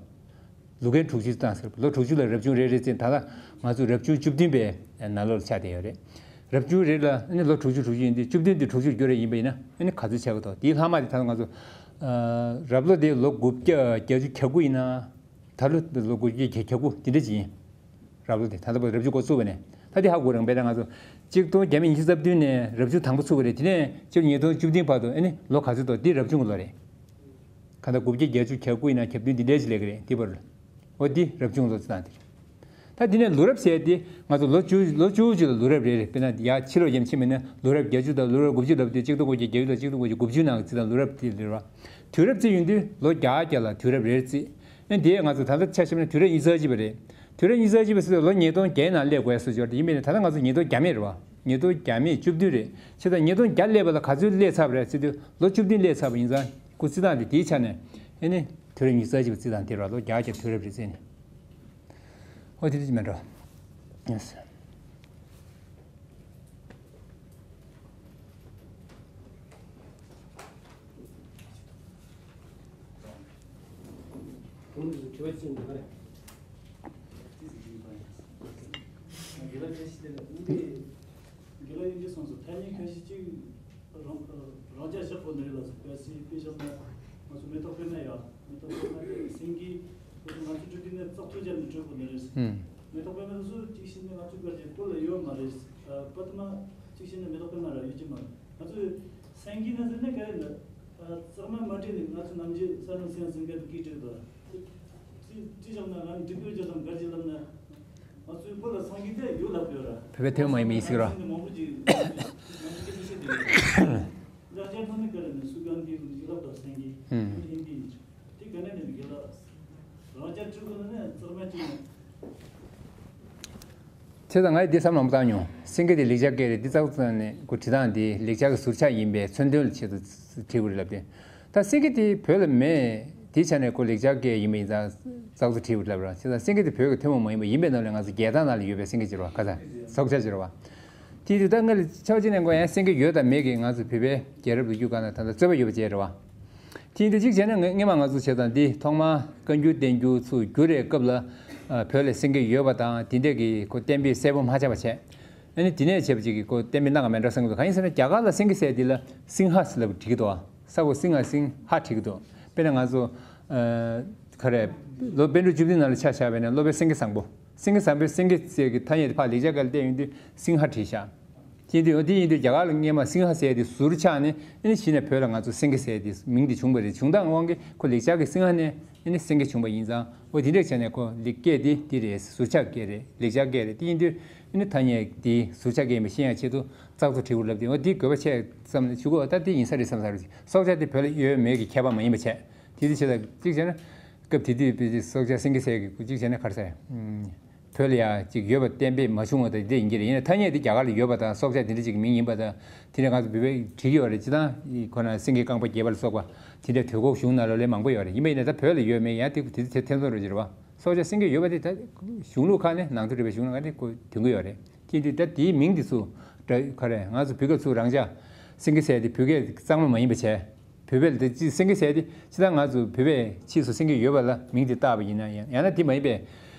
ལུག་རྒན་དྲུག་ཅུའི་རྩི་སྟངས་ཟེར་ལོ་དྲུག་ཅུ་ལ་རབ་བྱུང་རེ་རེ་བརྩིས། ད་ལྟ་ང་ཚོ་རབ་བྱུང་བཅུ་བདུན་པའི་ནང་ལོགས་ལ་ཆགས་བསྡད་ཡོད་རེད། རབ་བྱུང་རེ་ལ་ཨེ་ནི་ལོ་དྲུག་ཅུ་དྲུག་ཅུ་ཡིན་དུས་བཅུ་བདུན་དེ་དྲུག་ཅུར་བསྒྱུར་རེ་ཡིན་པ་ཡིན་ན་ཨེ་ནི་ག་ཚོད་ཆགས་ཀྱི་འདུག་དེའི་ལྷག་མ་དེ་ད་ལྟ་ང་ཚོ་རབ་ལོ་དེ་ལོ་དགུ་བརྒྱ་བརྒྱད་ཅུ་གྱ་དགུ་ཡིན་ན། ད་ལོ་ལོ་དགུ་བརྒྱ་གྱ་དགུ་དེ་འདྲ་ཅིག་ཡིན། རབ་ལོ་དེ་ད་ལྟ་བར་རབ་བྱུང་འགོ་བཙུགས་པ་ནས་ ད་དེ་ཧ་གོ་རང་དཔེར་ན་ང་ཚོ་གཅིག་སྟོང་བརྒྱ་མེད་ཉི་ཤུ་རྩ་བདུན་ནས་རབ་བྱུང་དང་པོ་ཚུགས་པ་རེད། དེ་ནས་སྤྱི་ལོ་ཉིས་སྟོང་བཅུ་བདུན་བར་དུ་ཨ་ནི་ལོ་ག་ཚོད་འདུག་དེ་རབ་བྱུང་གི་ལོ་རེད། གང་ལྟར་དགུ་བརྒྱ་བརྒྱད་ཅུ་གྱ་དགུ་ཡིན་ན་གྱ་བདུན་འདི་འདྲའི་ཅིག་སླེབས་ཀྱི་རེད། དེ་བར་ལ་འོ་འདི་རབ་བྱུང་ལོ་ཚོད་དང་དེ་རེད། ད་འདི་ནས་ལོ་རབས་ཟེར་དེ་ང་ཚོ་ལོ་བཅུ་ལོ་བཅུ་གཅིག་ལ་ལོ་རབས་རེ་རེ། དཔེར་ན་ཡར་ཕྱི་ལོགས་ཡར་ཕྱིན་པ་ཡིན་ན་ལོ་རབས་བརྒྱད་ཅུ་དང་ལོ་རབས་དགུ་བཅུ་ལབ་དུས་གཅིག་སྟོང་དགུ་བརྒྱ་བརྒྱད་ཅུ་དང་གཅིག་སྟོང་དགུ་བརྒྱ་དགུ་བཅུ་ནང་གི་རྩིས་དང་ལོ་རབས་དེ་རེད་བ། དུས་རབས་རྩིས་ཡོང་དུས་ལོ་བརྒྱ་བརྒྱ་ལ་དུས་རབས་རེ་རེ་རྩིས། ཨ་ནི་དེ་ང་ཚོ་ད་ལྟ་ཆ་བཞག་ན་དུས་རབས་ཉི་ཤུ་རྩ་གཅིག་པ་རེད། དུས་རབས་ཉི་ཤུ་རྩ་གཅིག་པ་ཟེར་དུས་ལོ་ཉིས་སྟོང་བརྒྱའི་ནང་སླེབས་དགོས་ཡ་བཟོ་ཅིག་ཡོད་རེད། ཡིན་པས་ན་ད་ལྟ་ང་ཚོ་ཉིས་སྟོང་བརྒྱ་མེད་རེད་བ། ཉིས་སྟོང་བརྒྱ་མེད་བཅུ་བདུན་རེད། བྱས་ཙང་ཉིས་སྟོང་བརྒྱ་སླེབས་པ་ལ་ག་ཚོད་སླེབས་ཚར་བ་རེད་ཟེར་དུས་ལོ་བཅུ་བདུན་སླེབས་ཚར་བ་ཡིན་ཙང་ཁོ་རྩིས་སྟངས་དེ་དེའི་ཆ་ནས་ཨ་ནི་དུས་རབས་ཉི་ཤུ་རྩ་གཅིག་པ་རྩིས་སྟངས་དེ་རེད་བ། ལོ་བརྒྱ་བརྒྱ་དུས་རབས་རེ་རྩིས་ནས། ཨོ་དེ་འདྲ་ཅིག་མེད་འགྲོ། དྲི་བ་ཅི་འདུག་ག་རེ། དགེ་ལགས་ཁ་ཤས་དེ་ལ་དགེ་ལགས་ཡིན་གྱི་སོང་སོང་། ཐ་སྙད་ཁ་ཤས་ཅིག་རང་རང་རྐྱ་བཞག་དགོས་ནི་རེད་ལ་སོགས་པའི་སྲིད་པའི་ཞབས་ན་ང་ཚོ་མེ་ཏོག་པད་མ་ཡ་མེ་ཏོག་པད་མ་དེ་སེང་གེ་ང་ཚོ་སྤྲུལ་སྐུ་ནས་བཙག་འཐུ་བརྒྱབ་ནས་སྤྲུལ་དགོས་ནི་རེད། ཨུམ། མེ་ཏོག་པད་མ་དེ་ཚོ་གཅིག་བྱས་ནས་ང་ཚོ་བར་གྱི་བོད་ལ་ཡོད་མ་རེད། པད་མ་གཅིག་བྱས་ནས་མེ་ཏོག་པད་མ་ར་ཡོད་ཀྱི་མ་རེད། ང་ཚོས་སེང་གེ་ན་ཟེར་ནས་ག་རེ་འདུག་རྩེག་མ་མ་བྲིས་ནས་ང་ཚོ་ནམ་རྒྱུན་ས་ནང་སེང་སེང་གེ་དུ་སྐད་བྲིས་འདུག་ཅི་ཅི་བྱུང་ན་ང་འབྲི་དགོས་ཀྱི་དང་ག་རེ་ལབ་ན། ང་ཚོའི་བོད་ལ་སེང་གེ་དེ་ཡོད་ལབ་ཡོད་ར། བོད་པའི་ཐོན་མ་ཡིན་མི་ཡིན་ཟེར་ར། མང་པོ་ཅིག་ང་ཚོ་སྐད་ཆ་བཤད་དེ་ཡོད། ད་རྒྱ་ཐོག་ནས་ག་རེ་ནས་སུ་གང་གིས་ཀུན་གྱིས་ལབ་དང་སེང་གེ་ཧིན་དི་ཡིན། དེ་ག་ནས་ནས་གི་ལ་རང་ཅག་སྤྲུལ་སྐུ་ནས་རྩེག་མ་གཅིག་ནས། བྱས་ཙང་ངས་འདི་བསམ་བློ་མང་པོ་བཏང་མྱོང་། སེང་གེ་དེ་ལེགས་སྦྱར་སྐད་རེད། འདི་ཙག་ཙག་ནས་ཁོ་བྲིས་སྟངས་འདི་ལེགས་སྦྱར་གྱི་ཟུར་ཆག་ཡིན་པའི་མཚོན་དོན་ལ་ཆེད་དུ་བྲིས་དགོས་རེད་ལབ་སྟེ། ད་སེང་གེ་དེ་བོད་ལ་མེད། དེའི་ཆ་ནས་ཁོ་ལེགས་སྦྱར་སྐད་ཡིན་པ་ཡིན་ཙང་ཙག་ཙག་བྲིས་དགོས་ལབ་ར། བྱས་ཙང་སེང་གེ་དེ་བོད་ཀྱི་ཐུན་མོང་མ་ཡིན་པ་ཡིན་པའི་ནང་ལས་ང་ཚོ་རྒྱལ་ཐང་ནང་ལ་ཡོད་པའི་སེང་གེ་ཅིག་རེད་བ། ཁ་སང་སྲོག་ཆགས་ཅིག་རེད་བ། དེའི་དུས་ད་ངས་ལ་ཆ་ཅི་ནས་འགོ་ཡང་སེང་གེ་ཡོད་དང་མེད་ཀྱི་ང་ཚོ་བོད་པའི་རྒྱལ་རབས་ལོ་རྒྱུས་སྒང་ན་ད་ལྟ་རྩོད་པ་ཡོད་པ་བྱས་རེད་བ། དེ་ཡིན་དུས་གཅིག་བྱས་ན་ངས་སྔས་མ་ང་ཚོ་བྱས་ཙང་འདི་ཐོག་མར་བཀའ་འགྱུར་བསྟན་འགྱུར་ཚུར་བསྒྱུར་རེས་སྐབས་ལ་ཨ་བོད་ལ་སེང་གེ་ཡོད་པ་དང་དེ་འདྲས་ཀྱི་ཁོ་གཏན་འབེབས་གསལ་པོ་མ་ཆགས་པ་བྱས། ཨ་ནི་དེ་ནས་བྱས་པ་ཅིག་གིས་ཁོ་གཏན་འབེབས་གནང་ག་མེད་འགྲོ་བསམ་གྱི་འདུག་གང་ཡིན་ཟེར་ན་རྒྱ་གར་ལ་སེང་གེ་ཟེར་དེ་ལ་སིང་ཧ་ཟེར་ལབ་བྲིས་ཀྱི་འདུག་བ། ས་གོ་སིང་ཧ་སིང་ཧ་བྲིས་ཀྱི་འདུག་དཔེར་ན་ང་ཚོ་ཨ་ག་རེ་ལོ་པཎ་གྲུབ་བཅུ་བདུན་ནང་ལ་ཆ་བཞག་པ་ཡིན་ན་སློབ་དཔོན་སེང་གེ་བཟང་པོ། སེང་གེ་བཟང་པོའི་སེང་གེ་ཟེར་གྱི་ཐ་སྙད་དེ་ཕར་ལེགས་སྦྱར་སྐད་ལ་བལྟས་ཡོང་དུས་སིང་ཧ་བྲིས་ཤག་དེ་དུས་འོ་དེ་ཡིན་དུས་རྒྱ་གར་ལ་སྔས་མ་སིང་ཧ་ཟེར་དེ་ཟུར་ཆག་ནས་ཨ་ནི་གཞི་ནས་བོད་ལ་ང་ཚོ་སེང་གེ་ཟེར་དེ་མིང་དེ་བྱུང་བ་རེད། བྱུང་སྟངས་དབང་གིས་ཁོ་ལེགས་སྦྱར་གྱི་སིང་ཧ་ནས་ཨ་ནི་སེང་གེ་བྱུང་བ་ཡིན་ཙང་འོ་དེ་འདྲས་བྱས་ནས་ཁོ་ལེགས་སྐད་དེ་དེ་རེད། ཟུར་ཆག་སྐད་རེད། ལེགས་སྦྱར་སྐད་རེད། དེ་ཡིན་དུས་ཨ་ནི་ཐ་སྙད་དེ་ཟུར་ཆག་སྐད་ཡིན་པ་ཤེས་ཡ་ཆེད་དུ་ཙག་ཙོག་བྲིས་དགོས་ལབ་དེ་འོ་དེ་དགོས་པ་ཆེ་ཙམ་ལ་ཞུ་གོ་ད་དེ་ཡིན་ས་རེད་བསམ་ས་རེད། སྲོག་ཆགས་དེ་བོད་ལ་ཡོད་མེད་ཀྱི་ཁྱད་པར་མ་ཡིན་པ་བྱས་དེ་དུས་བྱས་ཙང་གཅིག་བྱས་ན་སྐབས་དེ་དུས་སྲོག་ཆགས་སེང་གེ་ཟེར་གྱི་གཅིག་བྱས་ན་ག་རེ་ཟེར། བོད་ལ་ཡ་ཅིག་ཡོད་པ་གཏན་འབེབས་མ་བྱུང་བ་དང་འདི་འདྲ་ཡིན་གྱི་རེད། ཡིན་ན་ཐ་སྙད་དེ་རྒྱ་གར་ལ་ཡོད་པ་དང་སྲོག་ཆགས་དེ་འདྲ་ཅིག་གི་མིང་ཡིན་པ་དང་དེ་འདྲ་ང་ཚོ་བོད་པས་བྲིས་ཡོད་རེད། སྤྱིར་བཏང་ཁོ་ན་སེང་གེ་རྐང་པ་བརྒྱད་པ་ལ་སོགས་པ་དེ་འདྲ་དུས་འཁོར་གཞུང་ནང་ལོགས་ལས་མང་པོ་ཡོད་རེད། ཡིན་པ་ཡིན་ན་ད་བོད་ལ་ཡོད་མེད་ཡང་དེ་དེ་དེ་ཐེ་ཚོམ་རེད་ཟེར་བ། སྲོག་ཆགས་སེང་གེ་ཡོད་པ་དེ་ད་གཞུང་ལུགས་ཁག་ནས་ནང་དོན་རིག་པའི་གཞུང་ལུགས་ཁག་ནས་ཁོ་འདོན་གྱི་ཡོད་རེད། དེ་འདི་ད་དེའི་མིང་དེ་ཚོ་འདྲ་ག་རེ་ང་ཚོ་བོད་སྐད་ཚུར་རང་ཅག་སེང་གེ་ཟེར་དེ་བོད་སྐད་གཙང་མ་མ་ཡིན་པ་བྱས། བོད་པས་ལ་དེ་ཅི་སེང་གེ་ཟེར་དེ་ཅི་ད་ང་ཚོ་བོད་པས་ཕྱིས་སུ་སེང་གེ་ཡོད་པ་ལ་མིང་དེ་བཏགས་པ་ཡིན་ན་ཡང་ཡང་ན་དེ་མ་ཡིན་པས་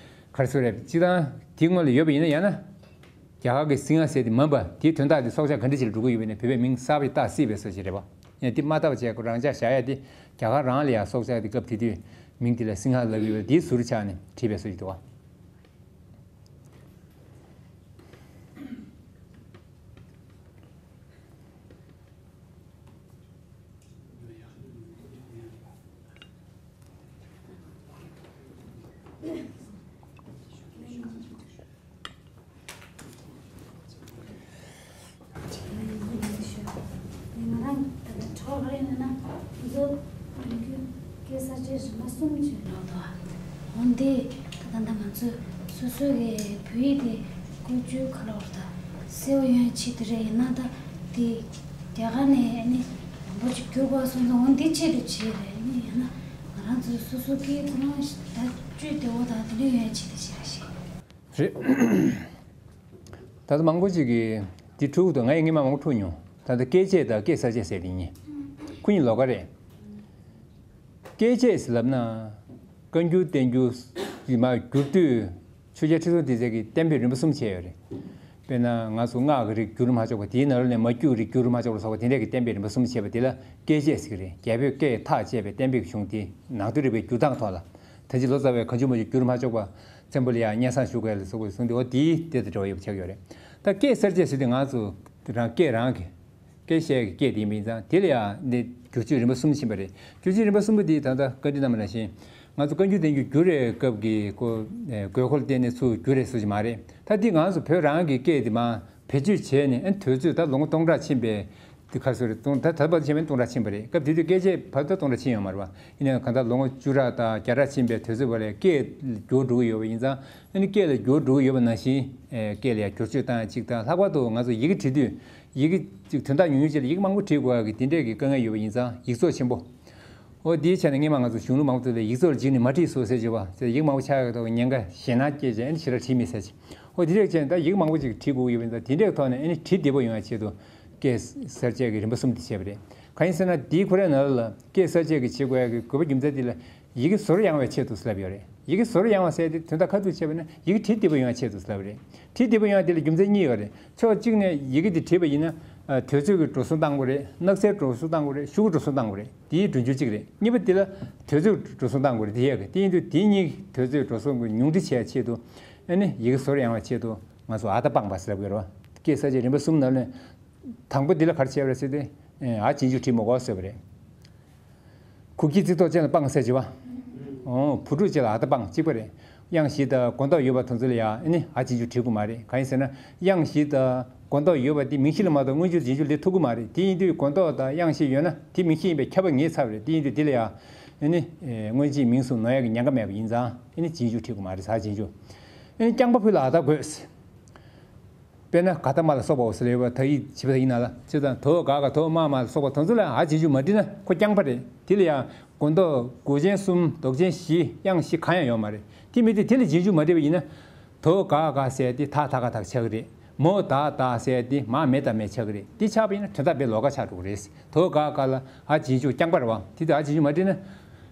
ག་རེ་ཟེར་རེད། ཅི་ད་དེ་སྔོན་ལ་ཡོད་པ་ཡིན་ན་ཡང་ན་རྒྱ་གར་གྱི་སིང་ཧ་ཟེར་དེ་མིན་པ་དེའི་དོན་དག་དེ་སྲོག་ཆགས་ག་འདྲ་ཅིག་ལ་འགྲོ་གི་ཡོད་པ་ཡིན་ན་བོད་པས་མིང་གསར་པ་ཞིག་བཏགས་སྲིད་པའི་བཟོ་ཞིག་རེད་པ། ཡང་དེ་མ་བཏགས་པ་བྱས་ཁོ་རང་ཅག་བཞག་ཡ་དེ་རྒྱ་གར་རང་ལ་ཡང་སྲོག་ཆགས་དེ་སྐབས་དེ་དུས་མིང་དེ་ལ་སིང་ཧ་ལབ་ཡོད་པ་དེའི་ཟུར་ཆག་ནས་བྲིས་པའི་བཟོ་ཞིག་འདུག་བ། ང་རང་ད་ལྟ་གྲོགས་རེ་ཡིན་ན་ང་ཚོ་རིག་རྒྱུ་སྐད་གསར་བརྗེ་རིམ་པ་གསུམ་ཅིག་ལོག་འདུག་འོན་ཏེ་ད་ལྟ་ང་ཚོ་སོ་སོ་གི་བོད་ཡིག་དེ་བཀོལ་སྤྱོད་ག་ལ་བར་ད་གསལ་བོ་ཡོང་ཆེད་དུ་རེད། ཡིན་ན་ད་དེ་རྒྱ་གར་ནས་ཨ་ནི་མང་པོ་ཅིག་བསྒྱུར་དགོས་སོང་ཙང་འོན་ཏེ་ཆེད་དུ་བྱས་རེད། ཨ་ནི་ཡང་ན་ང་རང་ཚོ་སོ་སོ་སྐད་ཁོ་རང་ད་སྤྱོད་བདེ་བོ་དང་དེ་འདྲ་ཡོང་ཆེད་དུ་བྱས་རེད། རེད། ད་ལྟ་མང་པོ་ཅིག་གིས་འདི་འཁྲུག་འདུག་ང་ཡི་སྔས་མ་མང་པོ་འཁྲུག་མྱོང་། ད་ལྟ་སྐད་ཆ་དང་སྐད་གསར་བརྗེ་ཟེར་དེ་གཉིས་ཁོ་གཉིས་ལོགས་ཀ་རེད། སྐད་ཆ་ཟེར་ལབ་ན་བཀའ་འགྱུར་བསྟན་འགྱུར་ཡིན་མ་བསྒྱུར་དུས་ཆོས་རྒྱལ་ཁྲི་སྲོང་ལྡེ་བཙན་གྱིས་གཏན་འབེབས་རིམ་པ་གསུམ་བྱས་ཡོད་རེད། དཔེར་ན་ང་ཚོ་སྔགས་ཀྱི་རིགས་བསྒྱུར་མ་ཆོག་པ་དེའི་ནང་ལོགས་ནས་མ་བསྒྱུར་རིགས་བསྒྱུར་མ་ཆོག་པ་ལ་སོགས་པ་དེ་འདྲ་གི་གཏན་འབེབས་རིམ་པ་གསུམ་བྱས་པ་དེ་ལ་སྐད་ཆ་ཟེར་གྱི་རེད། རྒྱ་བོད་སྐད་ཐག་བཅད་པའི་གཏན་འབེབས་བྱུང་དེ་ནང་དོན་རིག་པའི་བསྒྱུར་སྟངས་ཐོག་ལ་ད་ཅི་ལོ་ཙཱ་བས་གང་བྱུང་མང་བྱུང་བསྒྱུར་མ་ཆོག་པ། བཙན་པོ་ལ་ཡང་སྙན་སེང་ཞུ་དགོས་ལ་སོགས་པའི་གསུངས་ཏེ། འོ་དེའི་དེ་དང་འབྲེལ་བ་ཡོད་པ་ཆགས་ཡོད་རེད། ད་སྐད་གསར་བཅད་ཟེར་དུས་ང་ཚོ་རང་སྐད་རང་གི་སྐད་བཤད་ཀྱི་སྐད་དེ་ཡིན་པ་ཡིན་ཙང་། དེ་ལ་ཡང་འདི་བསྒྱུར་བཅོས་རིམ་པ་གསུམ་ཕྱིན་པ་རེད། བསྒྱུར་བཅོས་རིམ་པ་གསུམ་པོ་དེ་ད་ལྟ་བཀའ་འདྲི་གནང་བ་ནང་བཞིན་ང་ཚོ་བཀའ་འགྱུར་བསྟན་འགྱུར་བསྒྱུར་བའི་སྐབས་ཀྱི་ཁོ་དགོས་མཁོ་ལ་བརྟེན་ནས་ཚུར་བསྒྱུར་རེད་ཟེར་གྱི་མ་རེད། ད་འདི་ང་ཚོ་བོད་རང་གི་སྐད་དེ་མར་བེད་སྤྱོད་བྱས་ནས། ཨ་ནི་དུས་ཚོད་ད་ལོ་ངོ་སྟོང་ཕྲག་ཕྱིན་པའི་དེ་ག་ཚོད་རེད། སྟོང་ད་ད་བར་དུ་བྱས་པ་ཡིན་ན་སྟོང་ཕྲག་ཕྱིན་པ་རེད། སྐབས་དེ་དུས་སྐད་ཆ་བར་དུ་སྟོང་ཕྲག་ཕྱིན་ཡོད་མ་རེད་པ། ཡིན་ནའང་གང་ལྟར་ལོ་ངོ་བཅུ་ཕྲག་དང་བརྒྱ་ཕྲག་ཕྱིན་པའི་དུས་ཚོད་བར་ལ་སྐད་འགྱུར་འགྲོ་གི་ཡོད་པ་ཡིན་ཙང་། ཨ་ནི་སྐད་ལ་འགྱུར་འགྲོ་གི་ཡོད་པ་ནང་བཞིན། ཨེ། སྐད་ལ་ཡང་བསྒྱུར་བཅོས་བཏང་ཡ་གཅིག་དང་། ལྷག་པར་དུ་ང་ཚོ་ཡི་གེ་བྲིས་དུས་ཡི་གེ་གཅིག་དོན་དག་ཉུང་ཉུང་ཅིག་ལ་ཡི་གེ་མང་པོ་བྲིས་དགོས་ཡ་གི་དེ་འདྲས་ཀྱི་དཀའ་ངལ་ཡོད་པ་ཡིན་ཙང་། ཡིག་ཚོགས་ཆེན་པོ། འོ་དེའི་ཆ་ནས་སྔས་མ་ང་ཚོ་གཞུང་ལུགས་མང་པོ་ཚོ་ལ་ཡིག་ཚོགས་ལ་འཇིགས་ནས་མ་བྲིས་སོང་ཟེར་བྱས་པ། ཡིག་མང་པོ་ཆགས་ཡོད་ཐོག་ཉེན་ཁ་ཞེད་སྣང་སྐྱེས་བྱས། ཨ་ནི་ཞེ་དྲག་བྲིས་མེད་ཟེར་བྱས། འོ་དེ་འདྲས་བྱས་ད་ཡིག་མང་པོ་ཅིག་བྲིས་དགོས་ཀྱི་ཡོད་པ་ཡིན་ཙང་། དེ་འདྲས་ཐོག་ནས་ཨ་ནི་བྲིས་བདེ་པོ་ཡོང་ཡ་ཆེད་དུ་སྐད་གསར་བཅད་ཀྱི་རིམ་པ་གསུམ་དེ་བྱས་པ་རེད། གང་ཡིན་ཟེར་ན། དེའི་ཁོ་རའི་ནང་ལ་སྐད་གསར་བཅད་ཀྱི་བྱེད་དགོས་ཡ་གི་དགོས་པ་རྒྱུ་མཚན་དེ་ལ། ཡི་གེ་ཟོར་ཡང་བའི་ཆེད་དུ་ཟེར་ལབ་ཡོད་རེད། ཡི་གེ་ཟོར་ཡང་བ་ཟེར་དེ་དོན་དག་ཁ་ཐུག་བྱས་པ་ན་ཡི་གེ་བྲིས་བདེ་པོ་ཡོང་བའི་ཆེད་དུ་ཟེར་ལབ་རེད། བྲིས་བདེ་པོ་ཡོང་བ་དེ་ལ་རྒྱུ་མཚན་གཉིས་ཡོད་རེད། ཕྱོགས་གཅིག་ནས་ཡི་གེ་དེ་བྲིས་པ་ཡིན་ན། ཨ། དུས་ཚོད་ཀྱི་འགྲོ་སོང་བཏང་དགོས་རེད། གནག་སེལ་འགྲོ་སོང་བཏང་དགོས་རེད། ཤོག་གུ་འགྲོ་སོང་བཏང་དགོས་རེད། དེའི་གྲོན་ཆུང་གཅིག་རེད། གཉིས་པ་དེ་ལ་དུས་ཚོད་འགྲོ་སོང་བཏང་དགོས་རེད། དེ་ཡས་གི་དེ་ཡིན་དུས་དེ་གཉིས་དུས་ཚོད་འགྲོ་སོང་གི་ཉུང་འཕྲི་བྱེད་ཡ་ཆེད་དུ། ཨ་ནི་ཡི་གེ་ཟོར་ཡང་བའི་ཆེད་དུ་ང་ཚོ་ཨ་ད་སྤངས་པ་ཟེར་ལབ་ཡོད་རེད་བ། སྐད་གསར་བཅད་རིམ་པ་གསུམ་ནང་ནས་དང་པོ་འདི་ལ་ག་རེ་བྱས་པ་རེད་ཟེར་ཏེ། ཨ། རྗེས་འཇུག་བྲིས་མི་དགོས་ཟེར་བ་རེད། གུག་ཁྱི་རྩི་ཏོག་ཅན་ལ་སྤང་ཟེར་གྱི་བ། འོ། བུ་ཕྲུག་ཅན་ལ་ཨ་ད་སྤང་གཅིག་པ་རེད། དབྱངས་བཞི་དང་གོ་འདོགས་ཡོད་པ་དེ་ཚོ་ལ་ཡང་ཨ་ནི་ཨ་རྗེས་འཇུག་བྲིས་དགོས་མ་རེད། གང་ཡིན་ཟེར་ན། དབྱངས་བཞི་དང་གོ་འདོགས་ཡོད་པ་དེ་མིང་གཞི་ལ་མ་གཏོགས་སྔོན་འཇུག་རྗེས་འཇུག་སླེབས་ཐུབ་ཀྱི་མ་རེད། དེ་ཡིན་དུས་གོ་འདོགས་དང་དབྱངས་བཞི་ཡོད་ན་དེ་མིང་གཞི་ཡིན་པས་ཁྱབ་པ་ངེས་ཚར་བ་རེད། དེ་ཡིན་དུས་དེ་ལ་ཡང་ཨ་ནི། ཨེ། སྔོན་རྗེས་མིང་གསུམ་ནོར་ཡག་གི་ཉེན་ཁ་མེད་པ་ཡིན་ཙང་ཨ་ནི་རྗེས་འཇུག་བྲིས་དགོས་མ་རེད། ཨ་རྗེས་འཇུག་ཨ་ནི་རྐྱང་པ་ཕུད་ལ་ཨ་ད་དགོས། དཔེར་ན་ག་ད་མ་ལ་སོགས་པའོ་ཟེར་ལབ་པ། ད་ཡིག་བྱིས་པ་ད་ཡིན་ན་ལ། ཅི་དང་དོ་ག་ག་དོ་མ་མ་ལ་སོགས་པ་དེ་ཚོ་ལ་ཨ་རྗེས་འཇུག་མ་བྲིས་ན་ཁོ་རྐྱང་པ་རེད། དེ་ལ་ཡང་གོ་འདོགས་མགོ་ཅན་གསུམ། ལྡོག་ཅན་བཞི། དབྱངས་བཞི་གང་ཡང་ཡོད་མ་རེད། དེ་མི་དེ་དེ་ལ་རྗེས་འཇུག་མ་བྲིས་པ་ཡིན་ན། དོ་ག་ག་ཟེར་དེ་ད་ད་ག་ད་ཆགས་ཀྱི་རེད། མོ་ད་ད་ཟེར་དེ་མ་མེ་ད་མེ་ཆགས་ཀྱི་རེད། དེ་ཆགས་པ་ཡིན་ན་དོན་དག་དཔེ་ལོགས་ཀ་ཆགས་འགྲོ་གི་རེད། དོ་ག་ག་ལ་ཨ་རྗེས་འཇུག་རྐྱང་པ་རེད་བ། དེ་དུས་ཨ་རྗེས་འཇུག་མ་བྲིས་ན།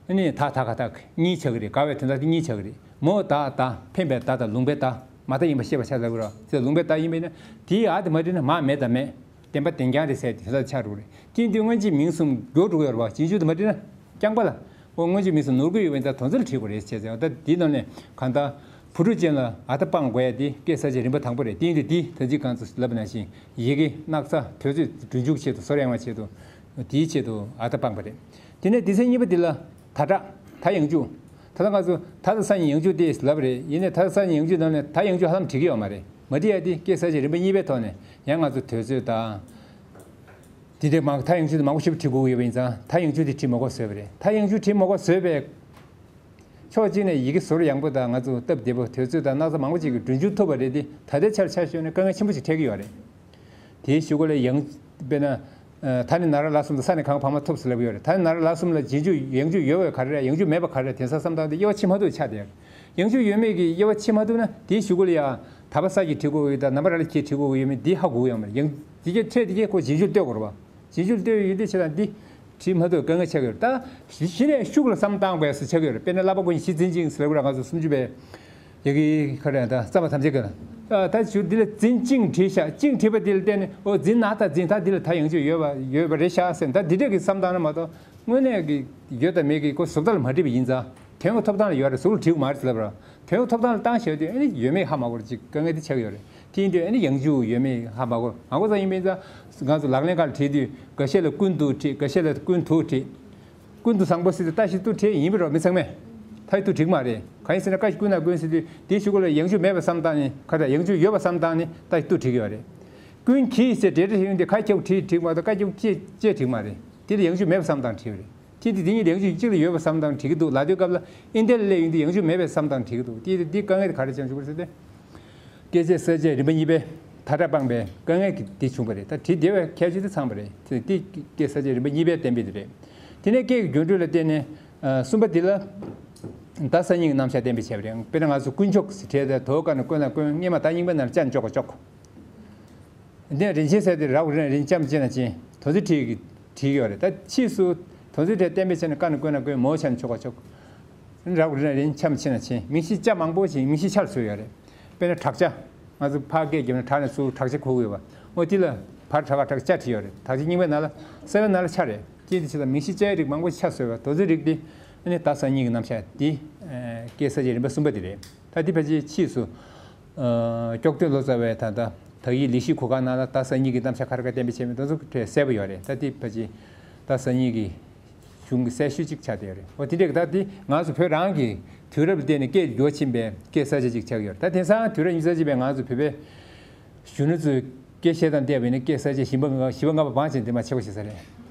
ཨ་ནི་ད་ད་ག་ད་གཉིས་ཆགས་ཀྱི་རེད། ག་བའི་དོན་དག་དེ་གཉིས་ཆགས་ཀྱི་རེད། མོ་ད་ད་འཕེན་པའི་ད་དང་ལུང་པའི་ད། མ་ད་ཡིན་པ་ཤེས་པར་བྱ་ལབ་རོ། དེ་ལུང་པའི་ད་ཡིན་པས་ན་དེའི་ཨ་དེ་མ་བྲིས་ན་མ་མེད་དང་མེད། བདེན་པ་བདེན་རྐྱང་རེད་ཟེར་དེ་ལ་ཆགས་འགྲོ་རེད། དེ་ཡིན་དུས་སྔོན་རྗེས་མིང་གསུམ་འགྱུར་འགྲོ་གི་ཡོད་རེད་བ། རྗེས་འཇུག་དེ་མ་བྲིས་ན་རྐྱང་པ་ལ། འོ། སྔོན་རྗེས་མིང་གསུམ་ནོར་གི་ཡོད་པ་ཡིན་ཙང་དོན་ཚན་ལ་བྲིས་དགོས་རེད་ཟེར་ཟེར་བ། ད་འདི་ནང་ནས་གང་ལྟར་བུ་ཕྲུག་ཅན་ལ་ཨ་ད་སྤང་དགོས་ཡ་དེ་སྐད་གསར་བཅད་རིམ་པ་དང་པོ་རེད། དེ་ཡིན་དུས་དེ་ད་ཅི་གང་ཚོ་ལབ་པ་ནང་བཞིན་ཡི་གེ་སྣག་ཚ་དུས་ཚོད་སྒྲིག་འཇུག་ཆེད་དུ་ཟོར་ཡང་བ་ཆེད་དུ་དེའི་ཆེད་དུ་ཨ་ད་སྤངས་པ་རེད། དེ་ནས་སྡེ་ཚན་གཉིས་པ་འདི་ལ་ད་དྲག་ད་ཡང་འཇུག་ད་ལྟ་ང་ཚོ་ད་དང་ས་གཉིས་ཡང་འཇུག་དེ་ལབ་རེད། ཡིན་ནའི་ད་དང་ས་གཉིས་ཡང་འཇུག་ནང་ནས་ད་ཡང་འཇུག་ཧ་ལམ་བྲིས་ཀྱི་ཡོད་མ་རེད། མ་བྲིས་ཡ་དེ་སྐད་གསར་བཅད་རིམ་པ་གཉིས་པའི་ཐོག་ནས་ཡང་ང་ཚོ་དུས་ཚོད་དང་། དེ་འདྲའི་མང་ད་ཡང་འཇུག་དེ་མང་པོ་ཞིག་བྲིས་དགོས་ཀྱི་ཡོད་པ་ཡིན་ཙང་ད་ཡང་འཇུག་དེ་བྲིས་མ་དགོས་བཟོས་པ་རེད། ད་ཡང་འཇུག་བྲིས་མ་དགོས་བཟོས་པའི་ཕྱོགས་གཅིག་ནས་ཡི་གེ་ཟོར་ཡང་པོ་དང་ང་ཚོ་སྟབས་བདེ་པོ་དུས་ཚོད་དང་སྣག་ཚ་མང་པོ་ཅིག་གི་གྲོན་ཆུང་ཐུབ་པ་རེད་དེ། ད་ལྟའི་ཆར་ཆ་བཞག་ན་དཀའ་ངལ་ཆེན་པོ་ཞིག་འཕྲད་ཀྱི་ཡོད་རེད། དེའི་གཞུག་གུ་ལ་ཡང་། དཔེར་ན། ཨ། ད་ནི་ན་ར་ལ་གསུམ་དང་ས་ནི་གང་བར་མ་ཐོབ་ཟེར་ལབ་ཡོད་རེད། ད་ནི་ན་ར་ལ་གསུམ་ལ་རྗེས་འཇུག་ཡང་འཇུག་ཡོད་པའི་ག་རེ་རེད། ཡང་འཇུག་མེད་པ་ག་རེ་རེད། དེང་སང་བསམ་སྟངས་དེ་དབྱེ་བ་ཕྱེ་མ་ཐུབ་ཆགས་བསྡད་ཡོད་རེད། ཡང་འཇུག་ཡོད་མེད་ཀྱི་དབྱེ་བ་ཕྱེ་མ་ཐུབ་ན་དེའི་གཞུག་གུ་ལ་ཡང་ད་བ་ས་ཀྱིས་བྲིས་དགོས་ཀྱི་ཡོད་དང་ན་བ་ར་ལ་ཁྱེད་བྲིས་དགོས་ཀྱི་ཡོད་མེད་འདི་ཧ་གོ་གི་ཡོད་མ་རེད། ཡང་དེ་གའི་ཕྲད་དེ་གའི་ཁོ་རྗེས་འཇུག་ལྟོས་དགོས་རེད་བ། རྗེས་འཇུག་ལྟོས་ཡོད་དུས་ཆེ་དང་འདི་བྲིས་མ་ཐུབ་དཀའ་ངལ་ཆགས་ཀྱི་ཡོད་རེད། ད་གཞི་ནས་ཤུགས་ལ་བསམ་བཏང་དགོས་ཟེར་ཆགས་ཀྱི་ཡོད་རེད། དཔེར་ན་བསླབ་པ་ཀུན་གཞི་འཛིན་ཅིང་ཟེར་ལབ་ར་ང་ཚོ་སུམ་ཅུ་པའི་ཡ་གི་ཁ་རེ་ད་བསམ་པ་ཐམས་ཅད་ཀྱི་ལ། ད་ཞུ་འདི་ལ་འཛིན་ཅིང་བྲིས་ཤག་ཅིང་བྲིས་པ་འདི་ལ་བརྟེན་ནས་འོ་འཛིན་ན་ད་འཛིན་ད་འདི་ལ་ད་ཡང་ཅིག་ཡོད་པ་ཡོད་པ་རེད་ཤག་ཟེར། ད་འདི་འདྲས་ཀྱི་བསམ་བཏང་ན་མ་གཏོགས་དངོས་གནས་ཀྱི་ཡོད་དང་མེད་ཀྱི་ཁོ་གཟུགས་ཐག་ལ་མ་བྲིས་པ་ཡིན་ཙང་དོན་གྱི་ཐོབ་ཐང་ལ་ཡོད་རེད། གཟུགས་ལ་བྲིས་པ་མ་རེད་ཟེར་ལབ་ར། དོན་གྱི་ཐོབ་ཐང་ལ་བཏང་བཞག་དུས་ཨ་ནི་ཡོད་མེད་ཧ་མ་གོ་ར་ཅིག་དཀའ་ངལ་དེ་ཆགས་ཀྱི་ཡོད་རེད། དེ་ཡིན་དུས་ཨ་ནི་ཡང་འཇུག་ཡོད་མེད་ཧ་མ་གོ། མ་གོ་ཙང་ཡིན་པ་ཡིན་ཙང་ང་ཚོ་ལག་ལེན་ཁག་ལ་བྲིས་དུས་འགའ་ཤས་ལ་ཀུན་ཏུ་བྲིས། འགའ་ཤས་ལ་ཀུན་དུ་བྲིས། ཀུན་ཏུ་བཟང་པོ་ཟེར་དུས་ཏ་ཞབས་ཀྱུ་ཏུ་བྲིས་ཡིན་པ་རེད་མི་ཚང་མས། ད་ཞབས་ཀྱུ་ཏུ་བྲིས་ཀྱི་མ་རེད། གང་ཡིན་ཟེར་ན་ཀ་ཞབས་ཀྱུ་ཀུ་ན་ཀུན་ཟེར་དུས་དེའི་གཞུག་གུ་ལ་ཡང་འཇུག་མེད་པ་བསམ་བཏང་ནས་ཁ་ད་ཡང་འཇུག་ཡོད་པ་བསམ་བཏང་ནས་ཏ་ཞབས་ཀྱུ་ཏུ་བྲིས་ཀྱི་ཡོད་རེད། ཀུན་གྱིས་ཟེར་འབྲེལ་སྒྲ་ཞིག་ཡོང་དུས་ཁ་ཞབས་ཀྱུ་བྲིས་བྲིས་མ་གཏོགས་ཀ་ཞབས་ཀྱུ་ཅེས་བྲིས་ཀྱི་མ་རེད། དེ་ལ་ཡང་འཇུག་མེད་པ་བསམ་བཏང་བྲིས་པ་རེད། དེ་དེ་དེ་གཉིས་ལ་ཡང་འཇུག་གཅིག་ལ་ཡོད་པ་བསམ་བཏང་བྲིས་ཀྱི་འདུག་ལབ་དུས་སྐབས་ལ་ཨིན་དེ་ལ་སླེབས་ཡོང་དུས་ཡང་འཇུག་མེད་པའི་བསམ་བཏང་བྲིས་ཀྱི་འདུག་དེ་དེ་དེ་དཀའ་ངལ་དེ་ག་རེ་བྱུང་བྱུང་བ་རེད་ཟེར་ཏེ། སྐད་བཅས་གསལ་བྱེད་རིམ་པ་གཉིས་པའི་ད་དྲག་སྤངས་པའི་དཀའ་ངལ་གྱི་དེ་བྱུང་བ་རེད། ད་བྲིས་བདེ་བའི་ཁྱད་ཆོས་དེ་ཚང་བ་རེད། དེ་དེ་སྐད་གསལ་བྱེད་རིམ་པ་གཉིས་པའི་གཏན་འབེབས་དེ་རེད། དེ་ནས་སྐད་ཀྱི་འགྱུར་འགྲོས་ལ་བརྟེན་ནས། ཨ། གསུམ་པ་དེ་ལ་ད་ས་གཉིས་ཀྱི་རྣམ་གཞག་གཏན་འབེབས་བྱས་པ་རེད། དཔེར་ན་ང་ཚོ་དཀོན་མཆོག་ཟེར་བྲིས་ཏེ་དོ་ཀ་ན་དཀོན་ན་དཀོན། སྔས་མ་ད་རྙིང་པའི་ནང་ལ་ཅ་ན་ཅོ་ག་ཅོག་དེ་ནས་རིན་ཆེན་ཟེར་དེ་ར་འོག་རི་ན་རིན་ཅ་མ་ཅི་ན་ཅན། དོན་ཚིག་བྲིས་ཀྱི་བྲིས་ཀྱི་ཡོད་རེད། ད་ཕྱིས་སུ་དོན་ཚིག་བྲིས་གཏན་འབེབས་བྱས་ན་ཀ་ན་དཀོན་ན་དཀོན། མོ་ཆ་ན་ཆོ་ག་ཆོག་ར་འོག་རི་ན་རིན་ཆ་མ་ཆི་ན་ཆེན། མིང་གཞི་ཅ་མང་པོ་ཞིག་མིང་གཞི་ཆ་ལ་བཟོས་ཡོད་རེད། དཔེར་ན་བྲག་ཅ། ང་ཚོ་ཕར་སྐད་བརྒྱབ་ན་བྲག་ནས་ཚུར་བྲག་ཅ་གོ་གི་ཡོད་པ། འོ་དེ་ལ་བར་བྲག་ག་བྲག་ཅ་བྲིས་ཡོད་རེད། བྲག་ཅ་རྙིང་པའི་ནང་ལ་གསར་པའི་ནང་ལ་ཆ་རེད། ཅི་དེ་ཆ་ད་མིང་གཞི་ཅའི་རིགས་མང་པོ་ཆ་བཟོས་པ། དོན་ཚིག་རིགས་དེ་ཨ་ནི་ད་ས་གཉིས་ཀྱི་རྣམ་གཞག་དེ་སྐད་གསལ་བྱེད་རིམ་པ་གསུམ་པ་དེ་རེད། ད་འདི་ཕལ་ཆེར་ཕྱིས་སུ་ཨ་སྐྱོགས་སྟོན་ལོ་ཙཱ་བས་ད་ལྟ་དག་ཡིག་ལེགས་བཤད་གོ་ཁ་ནང་ལ་ད་གསར་རྙིང་གི་རྣམ་གཞག་ཁ་ར་ཁ་གཏན་འབེབས་བྱས་མེད་དོན་ཚོ་གྲས་གསལ་པོ་ཡོད་རེད། ད་འདི་ཕལ་ཆེར་ད་གསར་རྙིང་གི་གཞུང་གི་གསལ་ཤོས་གཅིག་ཆགས་བསྡད་ཡོད་རེད། འོ་དེ་འདྲས་ད་འདི་ང་ཚོ་བོད་རང་གི་དུས་རབས་ལ་བལྟས་ནས་སྐད་འགྱུར་བ་ཕྱིན་པའི་སྐད་གསར་བརྗེ་གཅིག་ཆགས་ཡོད་རེད། ད་དེང་སང་དུས་རབས་ཉི་ཤུ་རྩ་གཅིག་པའི་ང་ཚོ་བོད་པའི་གཞོན་ནུ་ཚོས་སྐད་བཤད་སྟངས་བལྟས་པ་ཡིན་ན་སྐད་གསར་བརྗེ་བཞི་པ་ལྔ་བཞི་པ་ལྔ་པ་བང་ཆེན་དེ་མ་ཆེ་བ་ཞིག་ས་རེད།